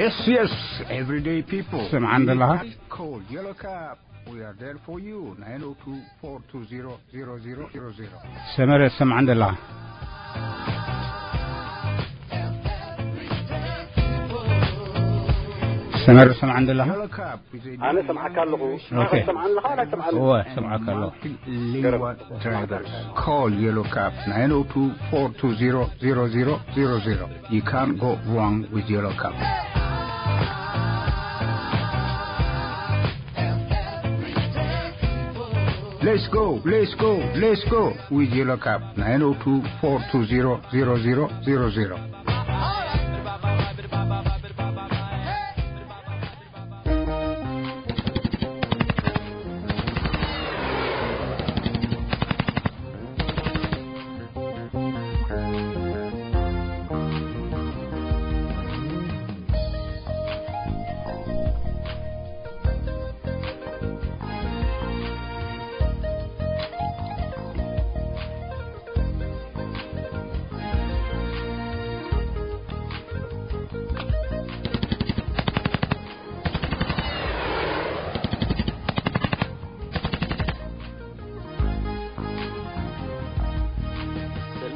Yes, yes, everyday people. ስምዓ እንደለኻ? Call Yellow Cab. We are there for you. nine oh two, four two zero, zero zero zero zero. ሰመረ፣ ትሰምዓ እንደለኻ? ሰመረ፣ ትሰምዓ እንደለኻ? Yellow Cab. ኣነ ሰምዓካ ኣለኹ። ኦኬ። ሰምዓን ኣለኻ? ኣነ ሰምዓን ኣለኹ። እወ፣ ሰምዓካ ኣለኹ። Multilingual drivers. Call Yellow Cab nine oh two, four two zero, zero zero zero zero. You can't go wrong with Yellow Cab. Let's go, let's go, let's go with Yellow Cab nine oh two, four two zero, zero zero zero zero.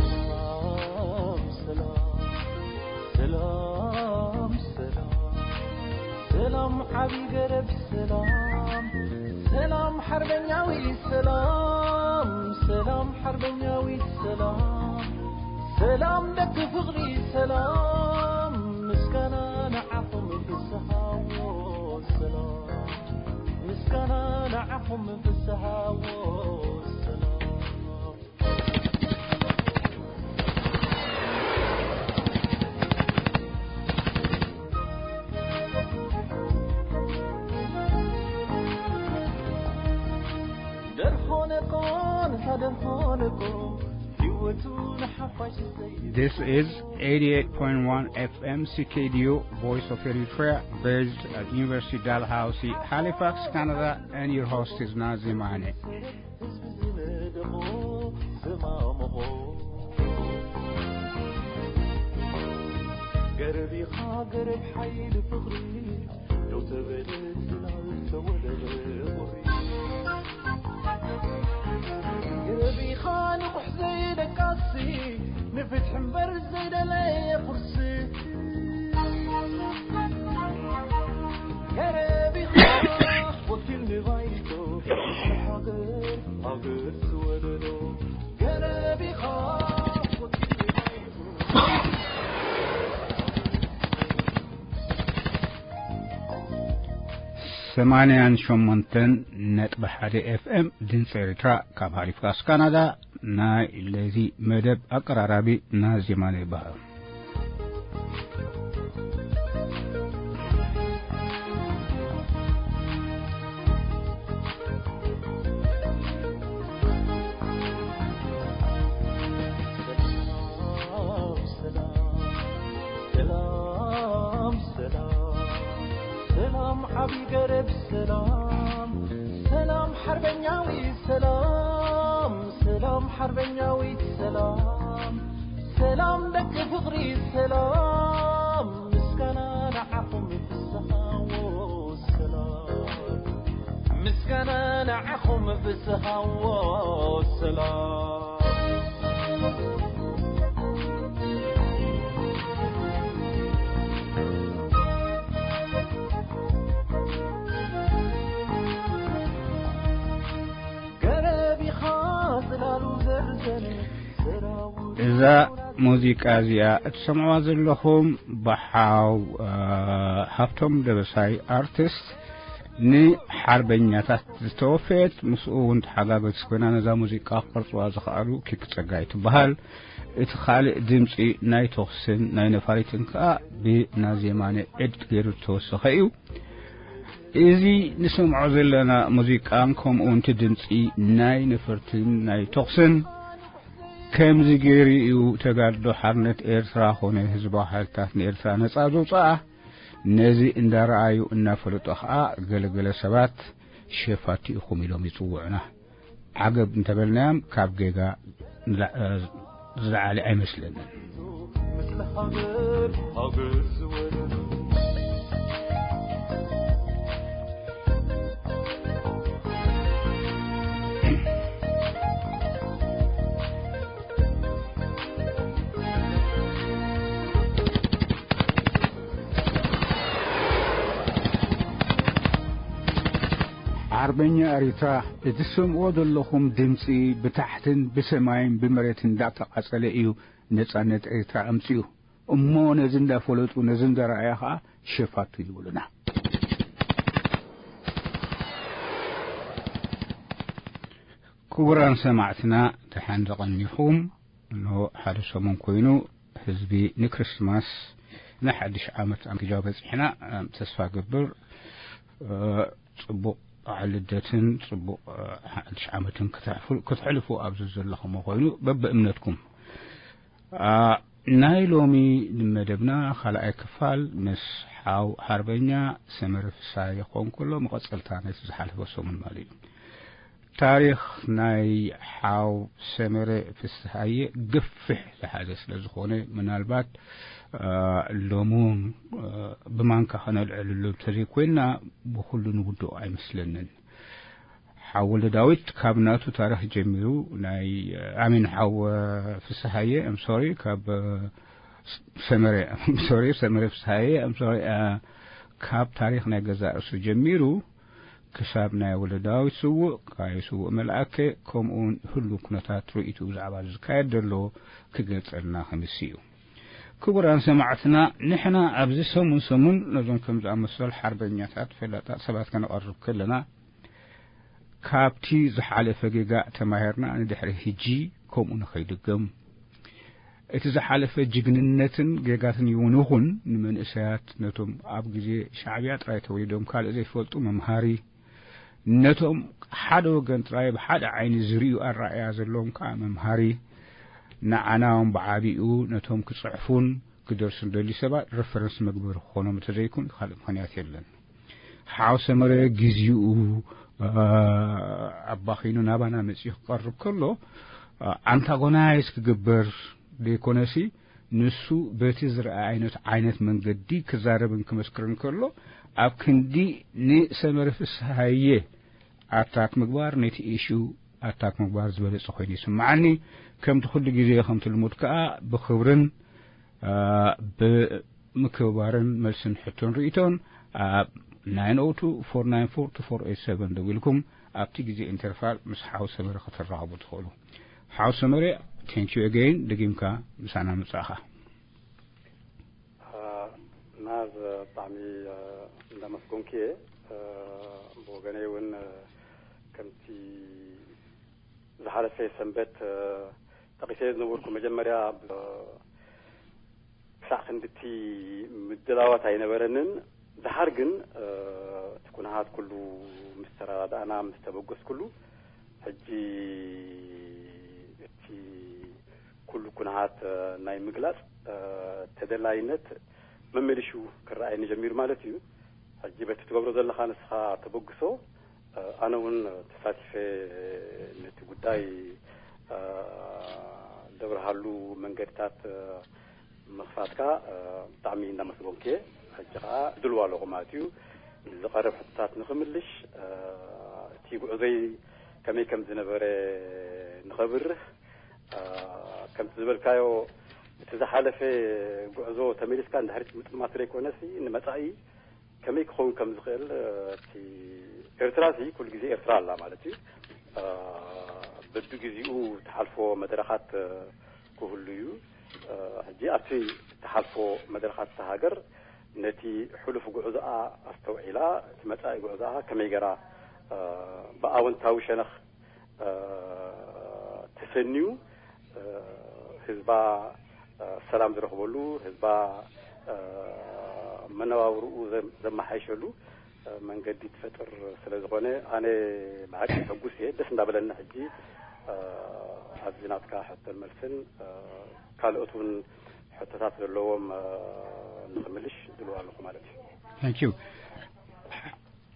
ሰላም፣ ሰላም፣ ሰላም፣ ሰላም፣ ሰላም፣ ዓቢ ገረብ ሰላም፣ ሰላም፣ ሓርበኛዊ ሰላም፣ ሰላም፣ ሓርበኛዊ ሰላም፣ ሰላም፣ ደቂ ፍቕሪ ሰላም፣ ምስጋና ንዓኹም ፍስሃዎ ሰላም፣ ምስጋና ንዓኹም ፍስሃዎ ሰላም። ደርሆነቆ፣ ነታ ደርሆነቆ፣ ህይወቱ ንሓፋሽ ዝሰይድ። This is eighty-eight point one F M C K D U, Voice of Eritrea, based at University Dalhousie, Halifax, Canada, and your host is Nazimane. ህዝቢ ዝነደቖ ዝማምቖ። ገረብ ኢኻ ገረብ ሓይሊ ፍቕሪ፣ ደው ተበለ ጽላል ተወለደ ቁሪ። ገረብ ኢኻ ንቑሕ ዘይደቃሲ፣ ንፍትሒ እምበር ዘይደለየ ቁርሲ። ገረብ ኢኻ ወኪል ንባይቶ ሃገር፣ ሃገር ዝወለዶ። ገረብ ኢኻ ወኪል ንባይቶ። ሰማንያን ሸሞንተን ነጥቢ ሓደ ኤፍ ኤም ድምፂ ኤርትራ ካብ ሃሊፋክስ ካናዳ። ናይ ለዚ መደብ ኣቀራራቢ ናዜማነ ይበሃል። ሰላም፣ ሰላም፣ ሰላም፣ ሰላም፣ ሰላም፣ ዓቢ ገረብ ሰላም፣ ሰላም፣ ሓርበኛዊ ሰላም፣ ሰላም፣ ሓርበኛዊ ሰላም፣ ሰላም፣ ደቂ ፍቕሪ ሰላም፣ ምስጋና ንዓኹም ፍስሃዎ ሰላም፣ ምስጋና ንዓኹም ፍስሃዎ ሰላም። ገረብ ኢኻ ጽላሉ ዘርዘነ ሰራው እዛ ሙዚቃ እዚኣ እትሰምዕዋ ዘለኹም ብሓው፣ እ፣ ሃብቶም ደበሳይ ኣርቲስት ንሓርበኛታት ዝተወፈየት፣ ምስኡ እውን ተሓጋገዝቲ ኮይና ነዛ ሙዚቃ ክቐርጽዋ ዝኸኣሉ ኪኪ ጸጋይ ትበሃል። እቲ ካልእ ድምጺ ናይ ተኹስን ናይ ነፋሪትን ከኣ ብናዜማነ ኤዲት ገይሩ ዝተወሰኸ እዩ። እዚ ንሰምዖ ዘለና ሙዚቃን ከምኡ እውን እቲ ድምጺ ናይ ነፈርትን ናይ ተኹስን ከምዚ ገይሩ እዩ ተጋድሎ ሓርነት ኤርትራ ኾነ ህዝባዊ ሓይልታት ንኤርትራ ነጻ ዘውጽኣ። ነዚ እንዳረኣዩ እናፈለጡ ኸኣ ገለገለ ሰባት ሸፋቱ ኢኹም ኢሎም ይጽውዑና። ዓገብ እንተበልናዮም ካብ ጌጋ ንላ-፣ ዝለዓለ ኣይመስለንን። ኣርበኛ ኤሪትራ፣ እቲ ትሰምዕዎ ዘለኹም ድምጺ ብታሕትን ብሰማይን ብመሬትን እንዳተቓጸለ እዩ ነጻነት ኤሪትራ ኣምጺኡ። እሞ ነዚ እንዳፈለጡ፣ ነዚ እንዳረኣያ ኸኣ ሸፋቱ ይብሉና። ክቡራን ሰማዕትና፣ ደሓን ደቐኒኹም። እንሆ ሓደ ሰሙን ኮይኑ ህዝቢ ንክሪስማስ ንሓድሽ ዓመት ኣምኪጃ በጺሕና። ተስፋ ገብር፣ እ፣ ጽቡቕ በዓል ልደትን ጽቡቕ፣ እ፣ ሓድሽ ዓመትን ክትሕፉ-፣ ክትሕልፉ ኣብዚ ዘለኹም ኮይኑ በብእምነትኩም። እ፣ ናይ ሎሚ መደብና ካልኣይ ክፋል ምስ ሓው ሓርበኛ ሰመረ ፍስሃየ ክኸውን ከሎ መቐጸልታ ናይቲ ዝሓለፈ ሰሙን ማለት እዩ። ታሪኽ ናይ ሓው ሰመረ ፍስሃየ ገፊሕ ዝሓዘ ስለ ዝኾነ፣ ምናልባት፣ እ፣ ሎሚ እውን፣ እ፣ ብማንካ ከነልዕልሉ እንተዘይኮይንና ብኹሉ ንውድኦ ኣይመስለንን። ሓው ወልደ ዳዊት ካብ ናቱ ታሪኽ ጀሚሩ ናይ፣ ኣሚን፣ ሓው ፍስሃየ፣ I'm sorry፣ ካብ፣ እ፣ ሰመረ፣ I'm sorry፣ ሰመረ ፍስሃየ፣ I'm sorry፣ እ፣ ካብ ታሪኽ ናይ ገዛእ ርእሱ ጀሚሩ ክሳብ ናይ ወልደ ዳዊት ስዉእ፣ ካዩ ስዉእ መልኣከ፣ ከምኡውን ህሉው ኩነታት ርእይትኡ ብዛዕባ ዝካየድ ዘሎ ክገልጸልና ክምስ እዩ። ክቡራን ሰማዕትና፣ ንሕና ኣብዚ ሰሙን ሰሙን ነዞም ከም ዝኣመሰሉ ሓርበኛታት ፈላጣት ሰባት ከነቐርብ ከለና፣ ካብቲ ዝሓለፈ ጌጋ ተማሂርና ንድሕሪ ሕጂ ከምኡ ንኸይድገም፣ እቲ ዝሓለፈ ጅግንነትን ጌጋትን እውን ይኹን ንመንእሰያት፣ ነቶም ኣብ ግዜ ሻዕብያ ጥራይ ተወሊዶም ካልእ ዘይፈልጡ መምሃሪ፣ ነቶም ሓደ ወገን ጥራይ ብሓደ ዓይኒ ዝርእዩ ኣረኣእያ ዘለዎም ከኣ መምሃሪ፣ ንዓና እውን ብዓቢኡ ነቶም ክጽሕፉን ክደርሱን ደልዩ ሰባት ረፈረንስ መግበሪ ክኾኖም እንተዘይኩን ካልእ ምኽንያት የለን። ሓው ሰመረ ግዜኡ፣ እ፣ ኣባኺኑ ናባና መጺኡ ክቐርብ ከሎ፣ እ፣ ኣንታጎናይዝ ክግበር ዘይኮነሲ፣ ንሱ በቲ ዝረኣየ ዓይነት፣ ዓይነት መንገዲ ክዛረብን ክመስክርን ከሎ፣ ኣብ ክንዲ ንሰመረ ፍስሃየ ኣታክ ምግባር፣ ነቲ ኢሹ ኣታክ ምግባር ዝበለጸ ኮይኑ ይስምዓኒ። ከምቲ ኩሉ ግዜ፣ ከምቲ ልሙድ ከኣ ብኽብርን፣ እ፣ ብምክብባርን መልስን ሕቶን ርእይቶን ኣብ ናይን ኦ ቱ ፎር ናይን ፎር ቱ ፎር ኤት ሰቨን ደዊልኩም ኣብቲ ግዜ ኢንተርቫል ምስ ሓው ሰመረ ከተራኽቡ ትኽእሉ። ሓው ሰመረ፣ thank you again፣ ደጊምካ ምሳና ምጻእኻ። አ፣ ናዝ ብጣዕሚ፣ አ፣ እንዳመስገንኩ እየ። አ፣ ብወገነይ እውን፣ አ፣ ከምቲ ዝሓለፈ ሰንበት፣ አ፣ ጠቒሰ ዝነበርኩ፣ መጀመርያ ብ-፣ ክሳዕ ክንድቲ ምድላዋት ኣይነበረንን። ደሓር ግን፣ እ፣ እቲ ኩነታት ኩሉ ምስ ተረዳዳእና፣ ምስ ተበገስኩሉ፣ ሕጂ እቲ ኩሉ ኩነታት፣ እ፣ ናይ ምግላጽ፣ እ፣ ተደላይነት መመሊሹ ክረኣየኒ ጀሚሩ ማለት እዩ። ሕጂ በቲ ትገብሮ ዘለኻ ንስኻ ተበግሶ፣ እ፣ ኣነ እውን ተሳቲፈ ነቲ ጉዳይ፣ እ፣ ደብርሃሉ መንገድታት፣ እ፣ ምኽፋትካ፣ እ፣ ብጣዕሚ እንዳመስገንኩ እየ። ሕጂ ኸዓ ድልው ኣለኹ ማለት እዩ። ዝቐርብ ሕቶታት ንኽምልሽ፣ እ፣ እቲ ጉዕዞይ ከመይ ከም ዝነበረ ንኸብርህ፣ እ፣ ከምቲ ዝበልካዮ፣ እቲ ዝሓለፈ ጉዕዞ ተመሊስካ ንድሕሪት ምጥማት ዘይኮነሲ፣ ንመጻኢ ከመይ ክኸውን ከም ዝኽእል፣ እ፣ እቲ ኤርትራ ሲ ኩሉ ግዜ ኤርትራ ኣላ ማለት እዩ። እ፣ በብግዜኡ ትሓልፎ መድረኻት፣ እ፣ ክህሉ እዩ። እ፣ ሕጂ ኣብቲ ትሓልፎ መድረኻት እታ ሃገር ነቲ ሕሉፍ ጉዕዞኣ ኣስተውዒላ፣ እቲ መጻኢ ጉዕዞኣ ከመይ ገይራ፣ እ፣ ብኣወንታዊ ሸነኽ፣ እ፣ ተሰንዩ፣ እ፣ ህዝባ፣ እ፣ ሰላም ዝረኽበሉ፣ ህዝባ፣ እ፣ መነባብርኡ ዘ-፣ ዘመሓይሸሉ፣ እ፣ መንገዲ ትፈጥር ስለ ዝኾነ፣ ኣነ ብሓቂ ሕጉስ እየ። ደስ እንዳበለኒ ሕጂ፣ እ፣ ኣብዚ ናትካ ሕቶን መልስን፣ እ፣ ካልኦት እውን ሕቶታት ዘለዎም፣ እ፣ ንኽምልሽ ድልው ኣለኹ ማለት እዩ። Thank you።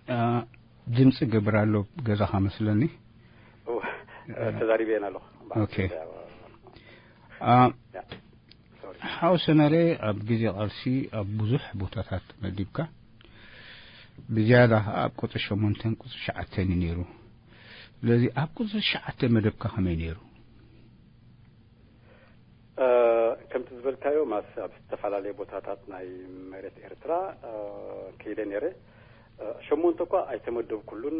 እ፣ ድምፂ ገብር ኣሎ ገዛኻ መስለኒ። ኦ፣ እ፣ ተዛሪበ እየን ኣለኹ። ኦኬ። ያ፣ እ፣ ያ፣ ሶሪ። ሓው ሰመረ፣ ኣብ ግዜ ቃልሲ ኣብ ብዙሕ ቦታታት ተመዲብካ፣ ብዝያዳ ኣብ ቁጽሪ ሸሞንተን ቁጽሪ ትሽዓተን እዩ ነይሩ። ስለዚ ኣብ ቁጽሪ ትሽዓተ መደብካ ከመይ ነይሩ? እ፣ ከምቲ ዝበልካዮ፣ ማስ ኣብ ዝተፈላለየ ቦታታት ናይ መሬት ኤርትራ፣ እ፣ ከይደ ነይረ። ሸሞንተ እኳ ኣይተመደብኩሉን።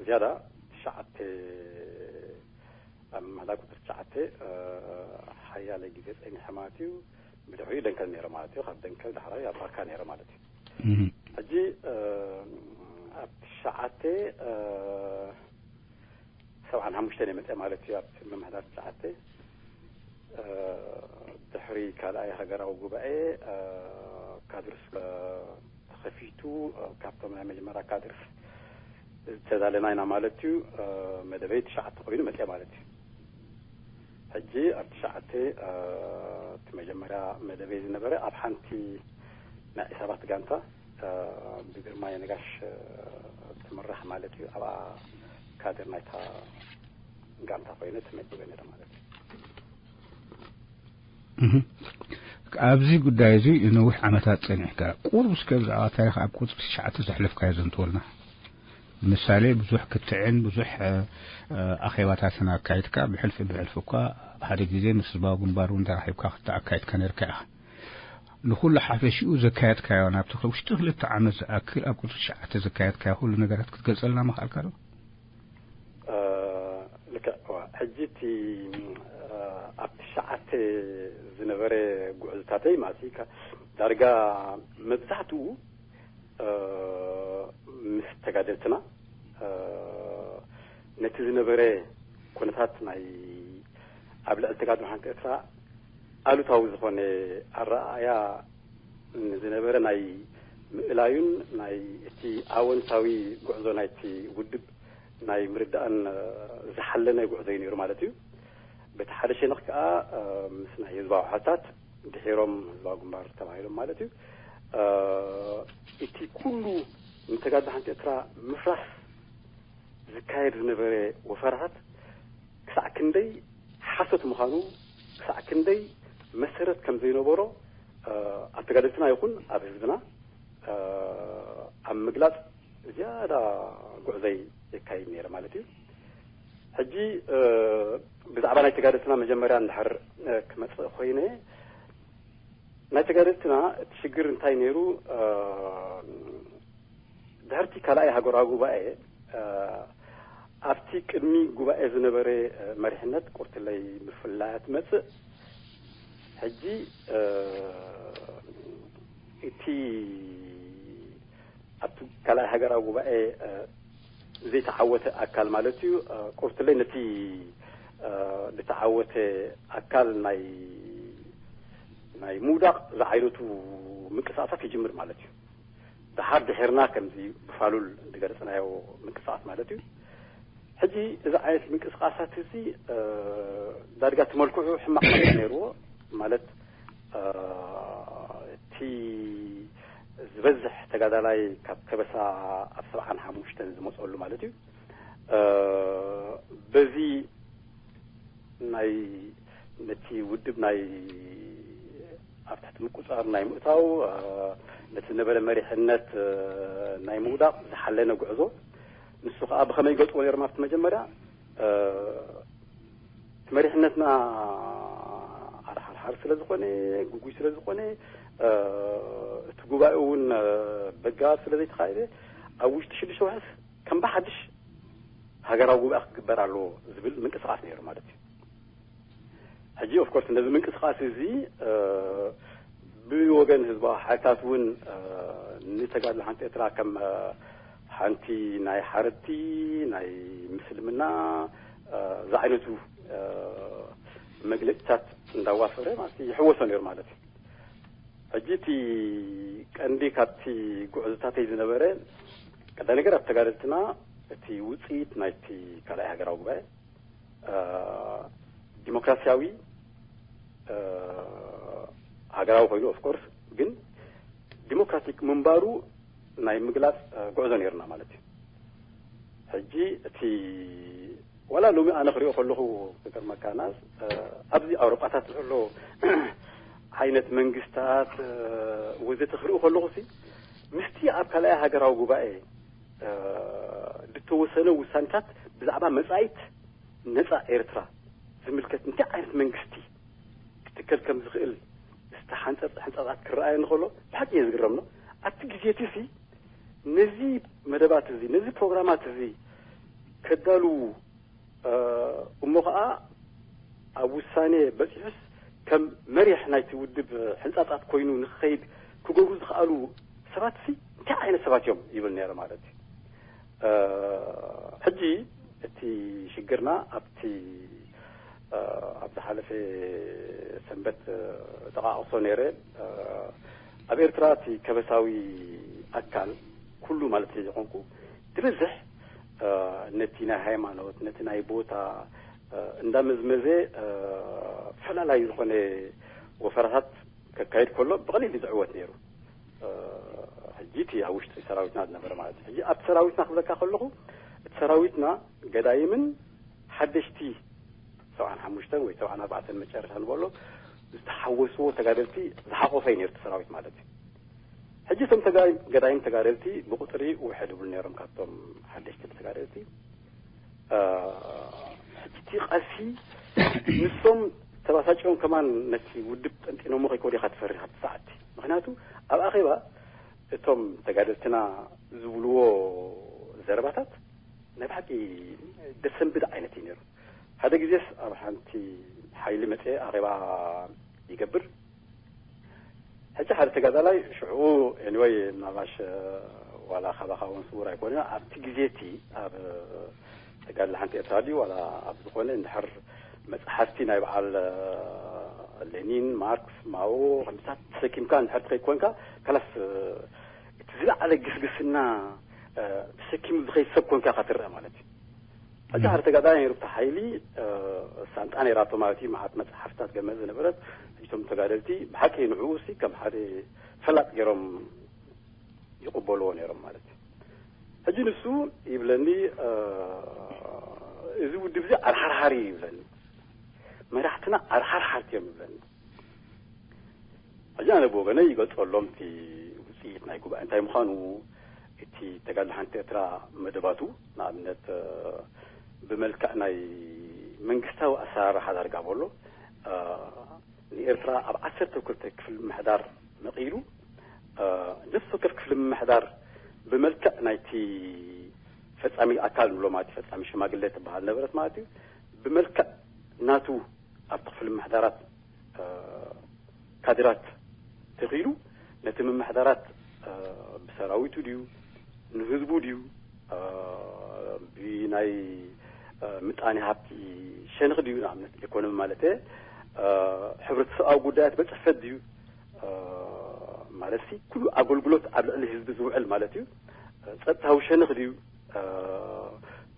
ዝያዳ ትሽዓተ ኣብ ማዳ ቁፅሪ ትሽዓተ ሓያለ ግዜ ፀኒሐ ማለት እዩ። ብድሕሪኡ ደንከል ነይረ ማለት እዩ። ካብ ደንከል ዳሕራይ ኣብ ባካ ነይረ ማለት እዩ። ሕጂ ኣብ ትሽዓተ ሰብዓን ሓሙሽተን እየ መፅአ ማለት እዩ። ኣብ ምምሕዳር ትሽዓተ ድሕሪ ካልኣይ ሃገራዊ ጉባኤ ካድርስ ተኸፊቱ ካብቶም ናይ መጀመርያ ካድርስ ዝተዳለና ኢና ማለት እዩ። መደበይ ትሽዓተ ኮይኑ መፅአ ማለት እዩ። ሕጂ ኣብ ትሽዓተ እቲ መጀመርያ መደበይ ዝነበረ ኣብ ሓንቲ ናይ ዒሳባት ጋንታ ብግርማ የነጋሽ ትምራሕ ማለት እዩ። ኣብኣ ካድር ናይታ ጋንታ ኮይነ ተመዲበ ነረ ማለት እዩ። ኣብዚ ጉዳይ እዚ ነዊሕ ዓመታት ጸኒሕካ፣ ቁሩብ እስከ ብዛዕባ ታሪኽ ኣብ ቁጽሪ ትሽዓተ ዘሕለፍካዮ ዘንትወልና። ምሳሌ ብዙሕ ክትዕን ብዙሕ ኣኼባታትን ኣካይድካ፣ ብሕልፊ ብሕልፊ እኳ ኣብ ሓደ ግዜ ምስ ህዝባዊ ግንባር እውን ተራኺብካ ክትኣካይድካ ነርካ ኢኻ። ንኹሉ ሓፈሽኡ ዘካየድካዮ ናብቲ ውሽጢ ክልተ ዓመት ዝኣክል ኣብ ቁጽሪ ትሽዓተ ዘካየድካዮ ኩሉ ነገራት ክትገልጸልና ምኽኣልካ ዶ? ልክዕ። ሕጂ እቲ ኣብ ትሽዓተ ዝነበረ ጉዕዝታተይ ማለት ዳርጋ መብዛሕትኡ ምስ ተጋደልትና ነቲ ዝነበረ ኩነታት ናይ ኣብ ልዕሊ ተጋድሎ ሓንቲ ኤርትራ ኣሉታዊ ዝኾነ ኣረኣእያ ዝነበረ ናይ ምእላዩን ናይ እቲ ኣወንታዊ ጉዕዞ ናይቲ ውድብ ናይ ምርዳእን ዝሓለነ ጉዕዞ እዩ ነይሩ ማለት እዩ። በቲ ሓደ ሸነኽ ከዓ ምስ ናይ ህዝባዊ ሓታት ድሒሮም ህዝባዊ ግንባር ተባሂሎም ማለት እዩ። እቲ ኩሉ ንተጋድሎ ሓንቲ ኤርትራ ምፍራስ ዝካየድ ዝነበረ ወፈራታት ክሳዕ ክንደይ ሓሶት ምዃኑ፣ ክሳዕ ክንደይ መሰረት ከም ዘይነበሮ ኣብ ተጋደልትና ይኹን ኣብ ህዝብና ኣብ ምግላጽ ዝያዳ ጉዕዞይ የካይድ ነይረ ማለት እዩ። ሕጂ ብዛዕባ ናይ ተጋደልትና መጀመርያ እንድሕር ክመጽእ ኮይነ፣ ናይ ተጋደልትና እቲ ሽግር እንታይ ነይሩ? ድሕርቲ ካልኣይ ሃገራዊ ጉባኤ ኣብቲ ቅድሚ ጉባኤ ዝነበረ መሪሕነት ቁርትለይ ምፍላያ ትመጽእ። ሕጂ እቲ ኣብቲ ካልኣይ ሃገራዊ ጉባኤ ዘይተዓወተ ኣካል ማለት እዩ። ቁርትለይ ነቲ ዝተዓወተ ኣካል ናይ ናይ ምውዳቕ ዝዓይነቱ ምንቅስቃሳት ይጅምር ማለት እዩ። ደሓር ድሕርና ከምዚ ብፋሉል ዝገለፅናዮ ምንቅስቃስ ማለት እዩ። ሕጂ እዚ ዓይነት ምንቅስቃሳት እዚ ዳርጋ ትመልክዑ ሕማቕ መልክዕ ነይርዎ ማለት እቲ ዝበዝሕ ተጋዳላይ ካብ ከበሳ ኣብ ሰብዓን ሓሙሽተን ዝመፀሉ ማለት እዩ። በዚ ናይ ነቲ ውድብ ናይ ኣብ ትሕቲ ምቁፃር ናይ ምእታው ነቲ ዝነበረ መሪሕነት ናይ ምውዳቕ ዝሓለነ ጉዕዞ ንሱ ከዓ ብኸመይ ገጥዎ ነይሮም ኣብቲ መጀመርያ እቲ መሪሕነትና ሓርሓርሓር ስለ ዝኾነ፣ ጉጉይ ስለ ዝኾነ፣ እቲ ጉባኤ እውን በጋ ስለ ዘይተኻየደ ኣብ ውሽጢ ሽዱሽተ ወርሕስ ከም ብሓድሽ ሃገራዊ ጉባኤ ክግበር ኣለዎ ዝብል ምንቅስቃስ ነይሩ ማለት እዩ። ሕጂ ኦፍኮርስ ነዚ ምንቅስቃስ እዚ ብወገን ህዝባዊ ሓይልታት እውን ንተጋድሎ ሓንቲ ኤርትራ ከም ሓንቲ ናይ ሓረድቲ ናይ ምስልምና ዝዓይነቱ መግለፂታት እንዳዋፈረ ማለት ይሕወሶ ነይሩ ማለት እዩ። ሕጂ እቲ ቀንዲ ካብቲ ጉዕዞታተይ ዝነበረ ቀዳይ ነገር ኣብ ተጋደልትና እቲ ውፅኢት ናይቲ ካልኣይ ሃገራዊ ጉባኤ ዲሞክራሲያዊ ሃገራዊ ኮይኑ ኦፍኮርስ ግን ዲሞክራቲክ ምንባሩ ናይ ምግላፅ ጉዕዞ ነይርና ማለት እዩ። ሕጂ እቲ ዋላ ሎሚ ኣነ ክሪኦ ከለኹ ክገርመካ ናስ ኣብዚ ኣውሮጳታት ዘሎ ዓይነት መንግስታት ወዘተ ክሪኦ ከለኹ ሲ ምስቲ ኣብ ካልኣይ ሃገራዊ ጉባኤ ዝተወሰነ ውሳኔታት ብዛዕባ መጻኢት ነጻ ኤርትራ ዝምልከት እንታይ ዓይነት መንግስቲ ክትከል ከም ዝኽእል ዝተሓንጸጸ ሕንጻጻት ክረኣየኒ ከሎ ብሓቂ እየ ዝግረም ነው። ኣብቲ ግዜ እቲ ሲ ነዚ መደባት እዚ፣ ነዚ ፕሮግራማት እዚ ከዳልዉ፣ እ፣ እሞ ኸዓ ኣብ ውሳኔ በጺሑስ ከም መሪሕ ናይቲ ውድብ ሕንጻጻት ኮይኑ ንክኸይድ ክገብሩ ዝኸኣሉ ሰባትሲ እንታይ ዓይነት ሰባት እዮም ይብል ነይረ ማለት እዩ። እ፣ ሕጂ እቲ ሽግርና ኣብቲ፣ እ፣ ኣብ ዝሓለፈ ሰንበት፣ እ፣ ጠቓቕሶ ነይረ። እ፣ ኣብ ኤርትራ እቲ ከበሳዊ ኣካል ኩሉ ማለት ዘይኮንኩ፣ ዝበዝሕ፣ እ፣ ነቲ ናይ ሃይማኖት፣ ነቲ ናይ ቦታ፣ እ፣ እንዳመዝመዘ፣ እ፣ ፈላላይ ዝኾነ ወፈራታት ከካይድ ከሎ ብቐሊሉ ዝዕወት ነይሩ። እ፣ ሕጂ እቲ ኣብ ውሽጢ ሰራዊትና ዝነበረ ማለት እዩ። ሕጂ ኣብቲ ሰራዊትና ክብለካ ከለኹ፣ እቲ ሰራዊትና ገዳይምን ሓደሽቲ ሰብዓን ሓሙሽተን ወይ ሰብዓን ኣርባዕተን መጨረሻ ንበሎ ዝተሓወስዎ ተጋደልቲ ዝሓቆፈ እዩ ነይሩ እቲ ሰራዊት ማለት እዩ። ሕጂ እቶም ተጋ-፣ ገዳይም ተጋደልቲ ብቁጽሪ ውሕድ ይብሉ ነይሮም ካብቶም ሓደሽቲ ተጋደልቲ። እ፣ ሕጂ እቲ ቃልሲ ንሶም ተባሳጭኦም ከማን ነቲ ውድብ ጠንጢኖሞ ከይከዱ ኢኻ ትፈርህ ኣብቲ ሰዓት እቲ። ምኽንያቱ ኣብ ኣኼባ እቶም ተጋደልትና ዝብልዎ ዘረባታት ናይ ብሓቂ ደሰንብድ ዓይነት እዩ ነይሩ። ሓደ ግዜስ ኣብ ሓንቲ ሓይሊ መጸ ኣኼባ ይገብር። ሕጂ ሓደ ተጋዳላይ ሽዑ፣ ኤኒወይ፣ ምናልባሽ፣ እ፣ ዋላ ካባኻ እውን ስውር ኣይኮነ። ኣብቲ ግዜ እቲ ኣብ ተጋድሎ ሓንቲ ኤርትራ ድዩ ዋላ ኣብ ዝኾነ እንድሕር መጽሓፍቲ ናይ በዓል፣ እ፣ ሌኒን፣ ማርክስ፣ ማኦ ከምታት ተሰኪምካ እንድሕር ትኸይድ ኮንካ፣ ካላስ፣ እ፣ እቲ ዝለዓለ ግስግስና፣ እ፣ ተሰኪሙ ዝኸይድ ሰብ ኮንካ ኢኻ ትረአ ማለት እዩ። ሕጂ ሓደ ተጋዳላይ ነይሩ፣ እቲ ሓይሊ፣ እ፣ ሳንጣ ነይራቶ ማለት እዩ፣ መዓት መጽሓፍታት ገመ ዝነበረት። ሕጂ እቶም ተጋደልቲ ብሓቂ ንዕኡ ሲ ከም ሓደ ፈላጥ ገይሮም ይቕበልዎ ነይሮም ማለት እዩ። ሕጂ ንሱ ይብለኒ፣ እ፣ እዚ ውድብ እዚ ዓርሓርሓር እዩ ይብለኒ። መራሕትና ዓርሓርሓርቲ እዮም ይብለኒ። ሕጂ ኣነ ብወገነይ ይገልጸሎም እቲ ውጽኢት ናይ ጉባኤ እንታይ ምዃኑ፣ እቲ ተጋድሎ ሓንቲ ኤርትራ መደባቱ፣ ንኣብነት፣ እ፣ ብመልክዕ ናይ መንግስታዊ ኣሰራርሓ ዳርጋ በሎ፣ እ፣ ንኤርትራ ኣብ ዓሰርተ ክልተ ክፍሊ ምምሕዳር መቒሉ፣ እ፣ ነፍሲ ወከፍ ክፍሊ ምምሕዳር ብመልክዕ ናይቲ ፈጻሚ ኣካል ንብሎ ማለት እዩ፣ ፈጻሚ ሽማግለ ትበሃል ነበረት ማለት እዩ። ብመልክዕ ናቱ ኣብቲ ክፍሊ ምምሕዳራት፣ እ፣ ካድራት ተኺሉ፣ ነቲ ምምሕዳራት፣ እ፣ ብሰራዊቱ ድዩ፣ ንህዝቡ ድዩ፣ እ፣ ብናይ፣ እ፣ ምጣኔ ሃብቲ ሸንኽ ድዩ፣ ንኣብነት ኢኮኖሚ ማለት እየ፣ እ፣ ሕብረተሰባዊ ጉዳያት በጽሕፈት ድዩ፣ እ፣ ማለት ሲ ኩሉ ኣገልግሎት ኣብ ልዕሊ ህዝቢ ዝውዕል ማለት እዩ። እ፣ ጸጥታዊ ሸንኽ ድዩ፣ እ፣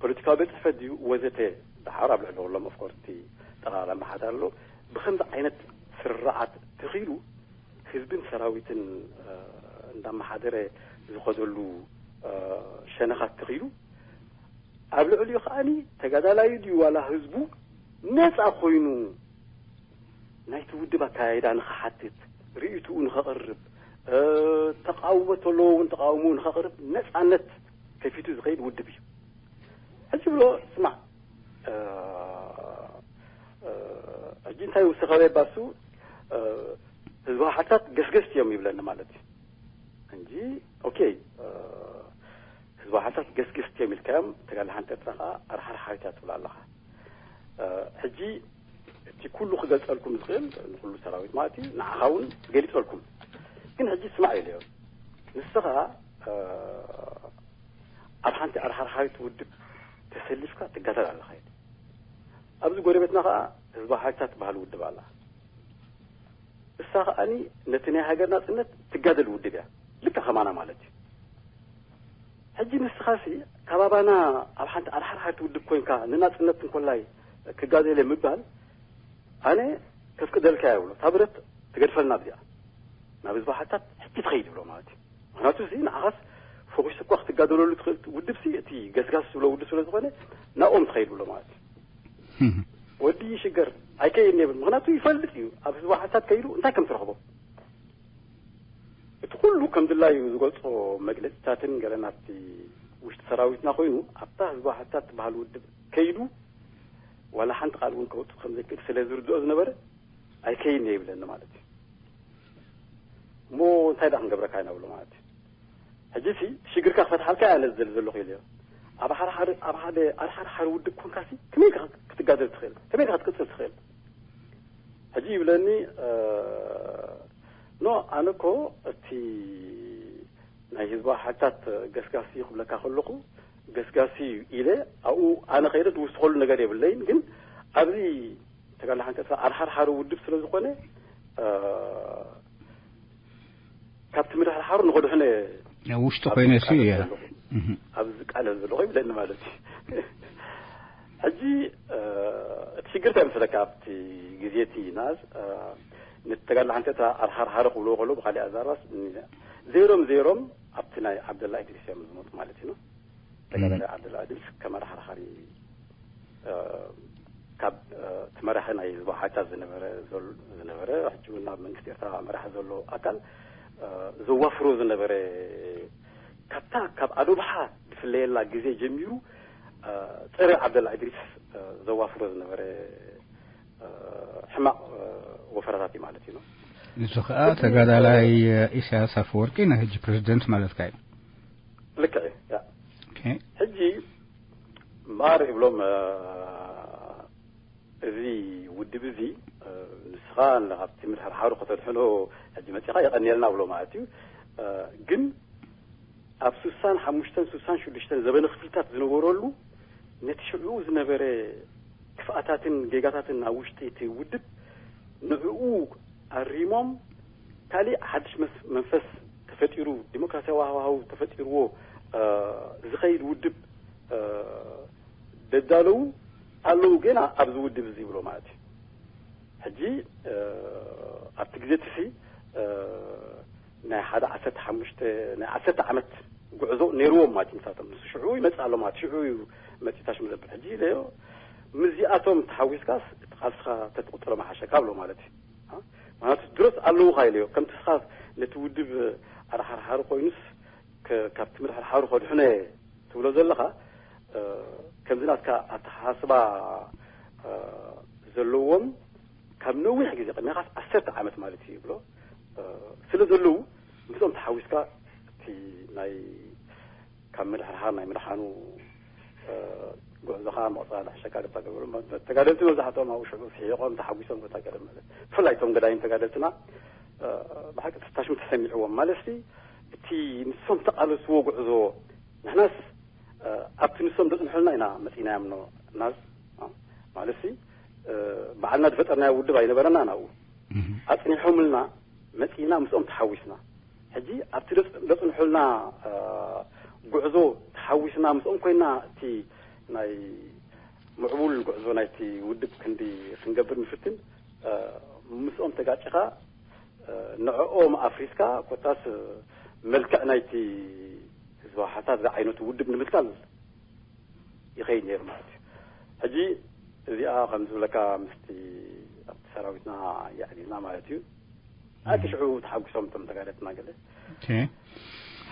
ፖለቲካዊ ቤት ጽሕፈት ድዩ፣ ወዘተ። ደሓር ኣብ ልዕሊ ኩሎም ኦፍኮርስ እቲ ጠቕላላ ኣመሓዳሪ ኣሎ። ብኸምዚ ዓይነት ስርዓት ተኺሉ ህዝብን ሰራዊትን፣ እ፣ እንዳመሓደረ ዝኸደሉ፣ እ፣ ሸነኻት ተኺሉ፣ ኣብ ልዕሊኡ ከዓኒ ተጋዳላዩ ድዩ ዋላ ህዝቡ ነጻ ኮይኑ ናይቲ ውድብ ኣካያይዳ ንኽሓትት፣ ርእይትኡ ንኸቕርብ፣ እ፣ ተቃውሞ ተለዎ እውን ተቃውሞኡ ንኸቕርብ ነጻነት ከፊቱ ዝኸይድ ውድብ እዩ። ሕጂ ብሎ፣ ስማዕ፣ እ፣ እ፣ ሕጂ እንታይ ይውስኸለ ባሱ፣ እ፣ ህዝባዊ ሓታት ገስገስቲ እዮም ይብለኒ ማለት እዩ እንጂ፣ ኦኬ፣ እ፣ ህዝባዊ ሓታት ገስገስቲ እዮም ኢልካዮም፣ ተጋድሎ ሓንቲ ኤርትራ ከዓ ኣርሓርሓሪት እያ ትብሎ ኣለኻ። እ፣ ሕጂ እቲ ኩሉ ክገልጸልኩም ዝኽእል ንኩሉ ሰራዊት ማለት እዩ፣ ንዓኻ እውን ገሊጸልኩም። ግን ሕጂ ስማዕ ኢለዮ፣ ንስኻ፣ እ፣ ኣብ ሓንቲ ኣርሓርሓሪት ውድብ ተሰሊፍካ ትጋደል ኣለኻ ኢሉ። ኣብዚ ጎረቤትና ከዓ ህዝባዊ ሓይልታት ትበሃል ውድብ ኣላ። እሳ ከዓኒ ነቲ ናይ ሃገር ናጽነት ትጋደል ውድብ እያ። ልክዕ ከማና ማለት እዩ። ሕጂ ንስኻሲ ካባባና ኣብ ሓንቲ ኣርሓርሓሪት ውድብ ኮንካ ንናጽነት እንኮላይ ክጋደል እየ ምባል ኣነ ከፍቅደልካ እየ ብሎ። እታ ብረት ትገድፈልና ኣብዚኣ። ናብ ህዝባዊ ሓይልታት ሕጂ ትኸይድ ብሎ ማለት እዩ። ምኽንያቱ እዚ ንዓኻስ ፈኺሱ እኳ ክትጋደለሉ ትኽእል ውድብሲ እቲ ገስጋስ ዝብሎ ውድብ ስለ ዝኾነ ናብኦም ትኸይድ ብሎ ማለት እዩ። ወዲ ይሽገር ኣይከይድን ይብል። ምኽንያቱ ይፈልጥ እዩ ኣብ ህዝባዊ ሓይልታት ከይዱ እንታይ ከም ትረኽቦ። እቲ ኩሉ ከም ድላዩ ዝገልጾ መግለጺታትን ገለ ናብቲ ውሽጢ ሰራዊትና ኮይኑ ኣብታ ህዝባዊ ሓይልታት ትበሃል ውድብ ከይዱ ዋላ ሓንቲ ቃል እውን ከውጽእ ከም ዘይክእል ስለ ዝርድኦ ዝነበረ ኣይከይድን እየ ይብለኒ ማለት እዩ። እሞ እንታይ ደኣ ክንገብረካ ኢና ብሎ ማለት እዩ። ሕጂ ሲ ሽግርካ ክፈትሓልካ እያ ነዚ ዘል ዘለኹ ኢለዮ። ኣብ ሓደ ሓደ ኣብ ሓደ ኣድሓርሓሪ ውድብ ኮንካ ሲ ከመይ ኢኻ ክትጋደል ትኽእል? ከመይ ኢኻ ክትቅጽል ትኽእል? ሕጂ ይብለኒ፣ ኖ፣ ኣነ እኮ እቲ ናይ ህዝባዊ ሓይልታት ገስጋሲ ክብለካ ከለኹ፣ ገስጋሲ ኢለ ኣብኡ ኣነ ከይደ ዝውስኸሉ ነገር የብለይን። ግን ኣብዚ ተጋድሎ ሓንቀሳ ኣድሓርሓሪ ውድብ ስለ ዝኾነ፣ ካብቲ ምድሕርሓሩ ንኸድሕነ ውሽጢ ኮይነ ሲ እያ። ኣብዚ ቃለስ ዘለኹ ይብለኒ ማለት እዩ። ሕጂ እቲ ሽግር እንታይ ምስለካ ኣብቲ ግዜ እቲ ናዝ ንተጋድሎ ሓንቀሳ ኣድሓርሓሪ ክብልዎ ከሎ ብካሊእ ኣዛርባስ ዜሮም ዜሮም ኣብቲ ናይ ዓብደላ ኢድሪስ እዮም ዝመጡ ማለት እዩ። ተጋዳላይ ዓብደላ ኢድሪስ ከም ኣድሓርሓሪ ካብ እቲ መራሒ ናይ ህዝባዊ ሓይልታት ዝነበረ ዝነበረ ሕጂ እውን ኣብ መንግስቲ ኤርትራ መራሒ ዘሎ ኣካል ዘዋፍሮ ዝነበረ ካብታ ካብ ኣዶብሓ ዝፍለየላ ግዜ ጀሚሩ ጸረ ዓብደላ ኢድሪስ ዘዋፍሮ ዝነበረ ሕማቕ ወፈራታት እዩ ማለት እዩ። እዚ ከዓ ተጋዳላይ ኢሳያስ ኣፈወርቂ ናይ ሕጂ ፕሬዚደንት ማለትካ እዩ። ልክዕ እዩ። ሕጂ እምበኣር ይብሎም፣ እዚ ውድብ እዚ ንስኻ ካብቲ ምድሕርሓሩ ከተድሕኖ ሕጂ መፂኻ የቐንየልና ብሎ ማለት እዩ። ግን ኣብ ስሳን ሓሙሽተን ስሳን ሽዱሽተን ዘበነ ክፍልታት ዝነበረሉ ነቲ ሽዑ ዝነበረ ክፍኣታትን ጌጋታትን ኣብ ውሽጢ እቲ ውድብ ንዕኡ ኣሪሞም ካሊእ ሓድሽ መንፈስ ተፈጢሩ ዲሞክራሲያዊ ሃዋህው ተፈጢርዎ ዝኸይድ ውድብ ደዳለዉ ኣለዉ ገና ኣብዚ ውድብ እዚ ይብሎ ማለት እዩ። ሕጂ ኣብቲ ግዜ እቲ ናይ ሓደ ዓሰርተ ሓሙሽተ ናይ ዓሰርተ ዓመት ጉዕዞ ነይርዎም ማለት እዩ። ምሳቶም ንሱ ሽዑ ይመጽእ ኣሎ ማለት ሽዑ እዩ መጺታሽ ምዘብል ሕጂ ኢለዮ። ምስዚኣቶም ተሓዊስካስ እቲ ቃልስኻ ተትቕጽሎ መሓሸካ ብሎ ማለት እዩ። ምክንያቱ ድሮስ ኣለዉኻ ኢለዮ። ከምቲ ስኻ ነቲ ውድብ ኣድሓርሓሪ ኮይኑስ ካብቲ ምድሕርሓሩ ከድሕኖ እየ ትብሎ ዘለኻ ከምዚ ናትካ ኣተሓሳስባ ዘለዎም ካብ ነዊሕ ግዜ ቅድሚኻስ ዓሰርተ ዓመት ማለት እዩ ይብሎ ስለ ዘለዉ ምስኦም ተሓዊስካ እቲ ናይ ካብ ምድሕርሓር ናይ ምድሓኑ ጉዕዞኻ ምቕፃል ሕሸካ ገታ ገበሩ። ተጋደልቲ መብዛሕትኦም ኣብኡ ሽዑ ስሒቖም ተሓጒሶም ገታ ገለ ማለት ብፍላይ እቶም ገዳይም ተጋደልትና ብሓቂ ተስታሽም ተሰሚዕዎም ማለት እቲ ንሶም ተቓለስዎ ጉዕዞ ንሕናስ ኣብቲ ንሶም ዘፅንሑልና ኢና መፂናዮም ነው ናዝ ማለት በዓልና ዝፈጠርናዮ ውድብ ኣይነበረና ናብኡ ኣፅኒሖምልና መፂና ምስኦም ተሓዊስና ሕጂ ኣብቲ ዘፅንሑልና ጉዕዞ ተሓዊስና ምስኦም ኮይና እቲ ናይ ምዕቡል ጉዕዞ ናይቲ ውድብ ክንዲ ክንገብር ንፍትን ምስኦም ተጋጭኻ ንዕኦም ኣፍሪስካ ኮታስ መልክዕ ናይቲ ህዝባዊ ሓታት ዝዓይነቱ ውድብ ንምትካል ይኸይድ ነይሩ ማለት እዩ። ሕጂ እዚኣ ከም ዝብለካ ምስቲ ኣብቲ ሰራዊትና የዕሊልና ማለት እዩ። ኣብቲ ሽዑ ተሓጒሶም እቶም ተጋደልትና ገለ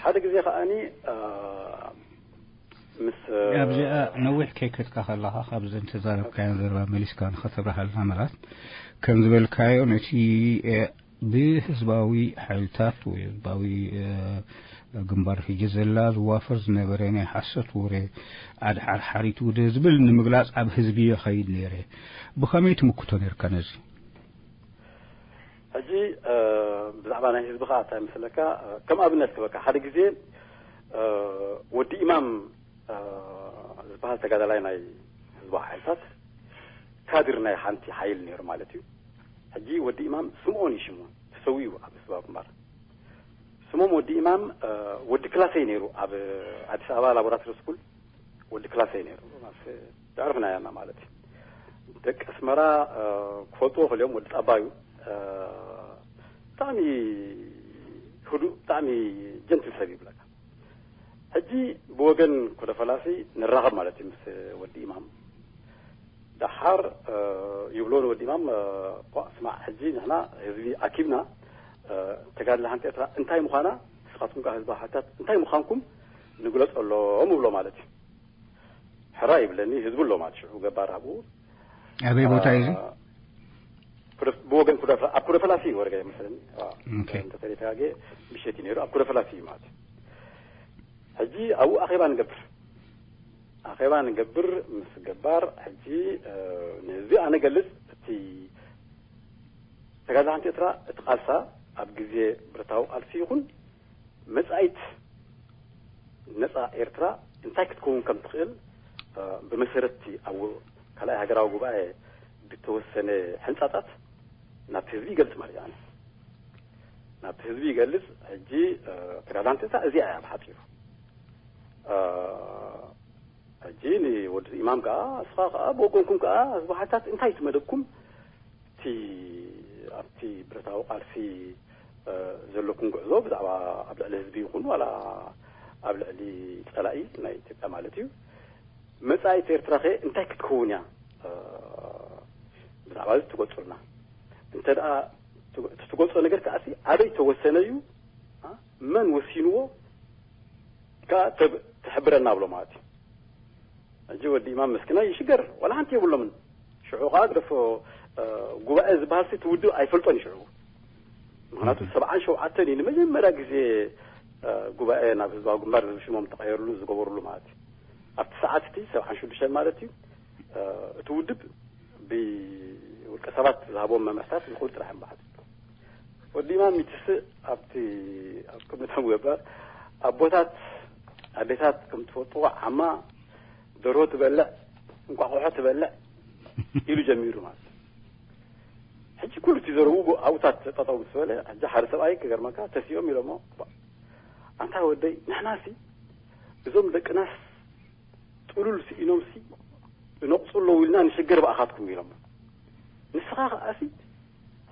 ሓደ ግዜ ከዓኒ ምስ ኣብዚኣ ነዊሕ ከይከድካ ከለኻ ካብዘን ተዛረብካዮን ዘረባ መሊስካ ንኸተብርሃልና መላት ከም ዝበልካዮ ነቲ ብህዝባዊ ሓይልታት ወይ ህዝባዊ ግንባር ሕጂ ዘላ ዝዋፈር ዝነበረ ናይ ሓሰት ወረ ኣድሓርሓሪት ውደ ዝብል ንምግላፅ ኣብ ህዝቢ ይኸይድ ነይረ። ብኸመይ ትምክቶ ነርካ ነዚ? ሕጂ ብዛዕባ ናይ ህዝቢ ከዓ እንታይ መስለካ ከም ኣብነት ክበካ ሓደ ግዜ ወዲ ኢማም ዝበሃል ተጋዳላይ ናይ ህዝባዊ ሓይልታት ካድር ናይ ሓንቲ ሓይል ነይሩ ማለት እዩ። ሕጂ ወዲ ኢማም ስምኦን እዩ ሽሙ ተሰዊኡ ኣብ ህዝባዊ ግንባር። ስሞም ወዲ ኢማም ወዲ ክላሰይ ነይሩ ኣብ ኣዲስ ኣበባ ላቦራቶሪ ስኩል ወዲ ክላሰይ ነይሩ። ዘዕርፍና ያና ማለት እዩ። ደቂ ኣስመራ ክፈልጥዎ ክልኦም ወዲ ጣባዩ ብጣዕሚ ህዱእ ብጣዕሚ ጀንትል ሰብ ይብለካ። ሕጂ ብወገን ኮደ ፈላሲ ንራኸብ ማለት እዩ ምስ ወዲ ኢማም። ደሓር ይብሎ ንወዲ ኢማም ስማዕ ሕጂ ንሕና ህዝቢ ኣኪብና ተጋድለ ሓንቲ ኤርትራ እንታይ ምዃና ንስኻትኩም ከዓ ህዝቢ ሓታት እንታይ ምዃንኩም ንግለጸሎም እብሎ ማለት እዩ። ሕራ ይብለኒ ህዝቢ ኣሎ ማለት ሽዑ ገባር ኣብኡ ኣበይ ቦታ እዩ ብወገን ኩደፈ ኣብ ኩደፈላሲ ወረገ መስለኒ እንተተሪታጌ ምሸት እዩ ነይሩ ኣብ ኩደፈላሲ እዩ ማለት እዩ። ሕጂ ኣብኡ ኣኼባ ንገብር፣ ኣኼባ ንገብር ምስ ገባር ሕጂ ነዚ ኣነ ገልጽ እቲ ተጋዳላይ ሓርነት ኤርትራ እቲ ቃልሳ ኣብ ግዜ ብረታዊ ቃልሲ ይኹን መጻኢት ነጻ ኤርትራ እንታይ ክትከውን ከም ትኽእል ብመሰረት ኣብ ካልኣይ ሃገራዊ ጉባኤ ብተወሰነ ሕንጻጻት ናብቲ ህዝቢ ይገልጽ ማለት እዩ። ናብቲ ህዝቢ ይገልጽ። ሕጂ ተጋዳላይ ሓርነት ኤርትራ እዚኣ እያ ብሓጺሩ። ሕጂ ንወዲ ኢማም ከኣ እስኻ ከኣ ብወገንኩም ከኣ ህዝቢ ሓታት እንታይ ትመደብኩም እቲ ኣብቲ ብረታዊ ቃልሲ ዘለኩም ጉዕዞ ብዛዕባ ኣብ ልዕሊ ህዝቢ ይኹን ዋላ ኣብ ልዕሊ ጸላኢ ናይ ኢትዮጵያ ማለት እዩ መጻኢት ኤርትራ ከ እንታይ ክትከውን እያ ብዛዕባ እዚ ትገልጹልና እንተ ደኣ ትገልጾ ነገር ከኣ ኣበይ ተወሰነ እዩ መን ወሲንዎ ከኣ ትሕብረና ብሎ ማለት እዩ ሕጂ ወዲ ኢማም መስኪናይ ይሽገር ዋላ ሓንቲ የብሎምን ሽዑ ከኣ ግደፎ ጉባኤ ዝበሃል ሲ ትውድብ ኣይፈልጦን እዩ ሽዑ ምክንያቱ ሰብዓን ሸውዓተን እዩ ንመጀመርያ ግዜ ጉባኤ ናብ ህዝባዊ ግንባር ዝብል ሽሞም ተቀየርሉ ዝገበርሉ ማለት እዩ ኣብቲ ሰዓት እቲ ሰብዓን ሽዱሽተን ማለት እዩ እቲ ውድብ ብውልቀ ሰባት ዝሃቦም መምርሕታት ይኹን ጥራሕ እምበኣር ወዲ ኢማም ይትስእ ኣብቲ ኣብ ቅድሚቶም ገባር ኣቦታት ኣዴታት ከም ትፈልጥዎ ዓማ ደርሆ ትበልዕ እንቋቑሖ ትበልዕ ኢሉ ጀሚሩ ማለት ሕጂ ኩሉ እቲ ዘረቡ ኣብኡታት ጠጠው ምስ በለ ሕጂ ሓደ ሰብኣይ ክገርመካ ተሲኦም ኢሎሞ ኣንታ ወደይ ንሕናሲ እዞም ደቅናስ ጥሉል ስኢኖምሲ ይነቕጹ ኣለዉ ኢልና ንሽገር ብኣኻትኩም ኢሎሞ ንስኻ ከኣሲ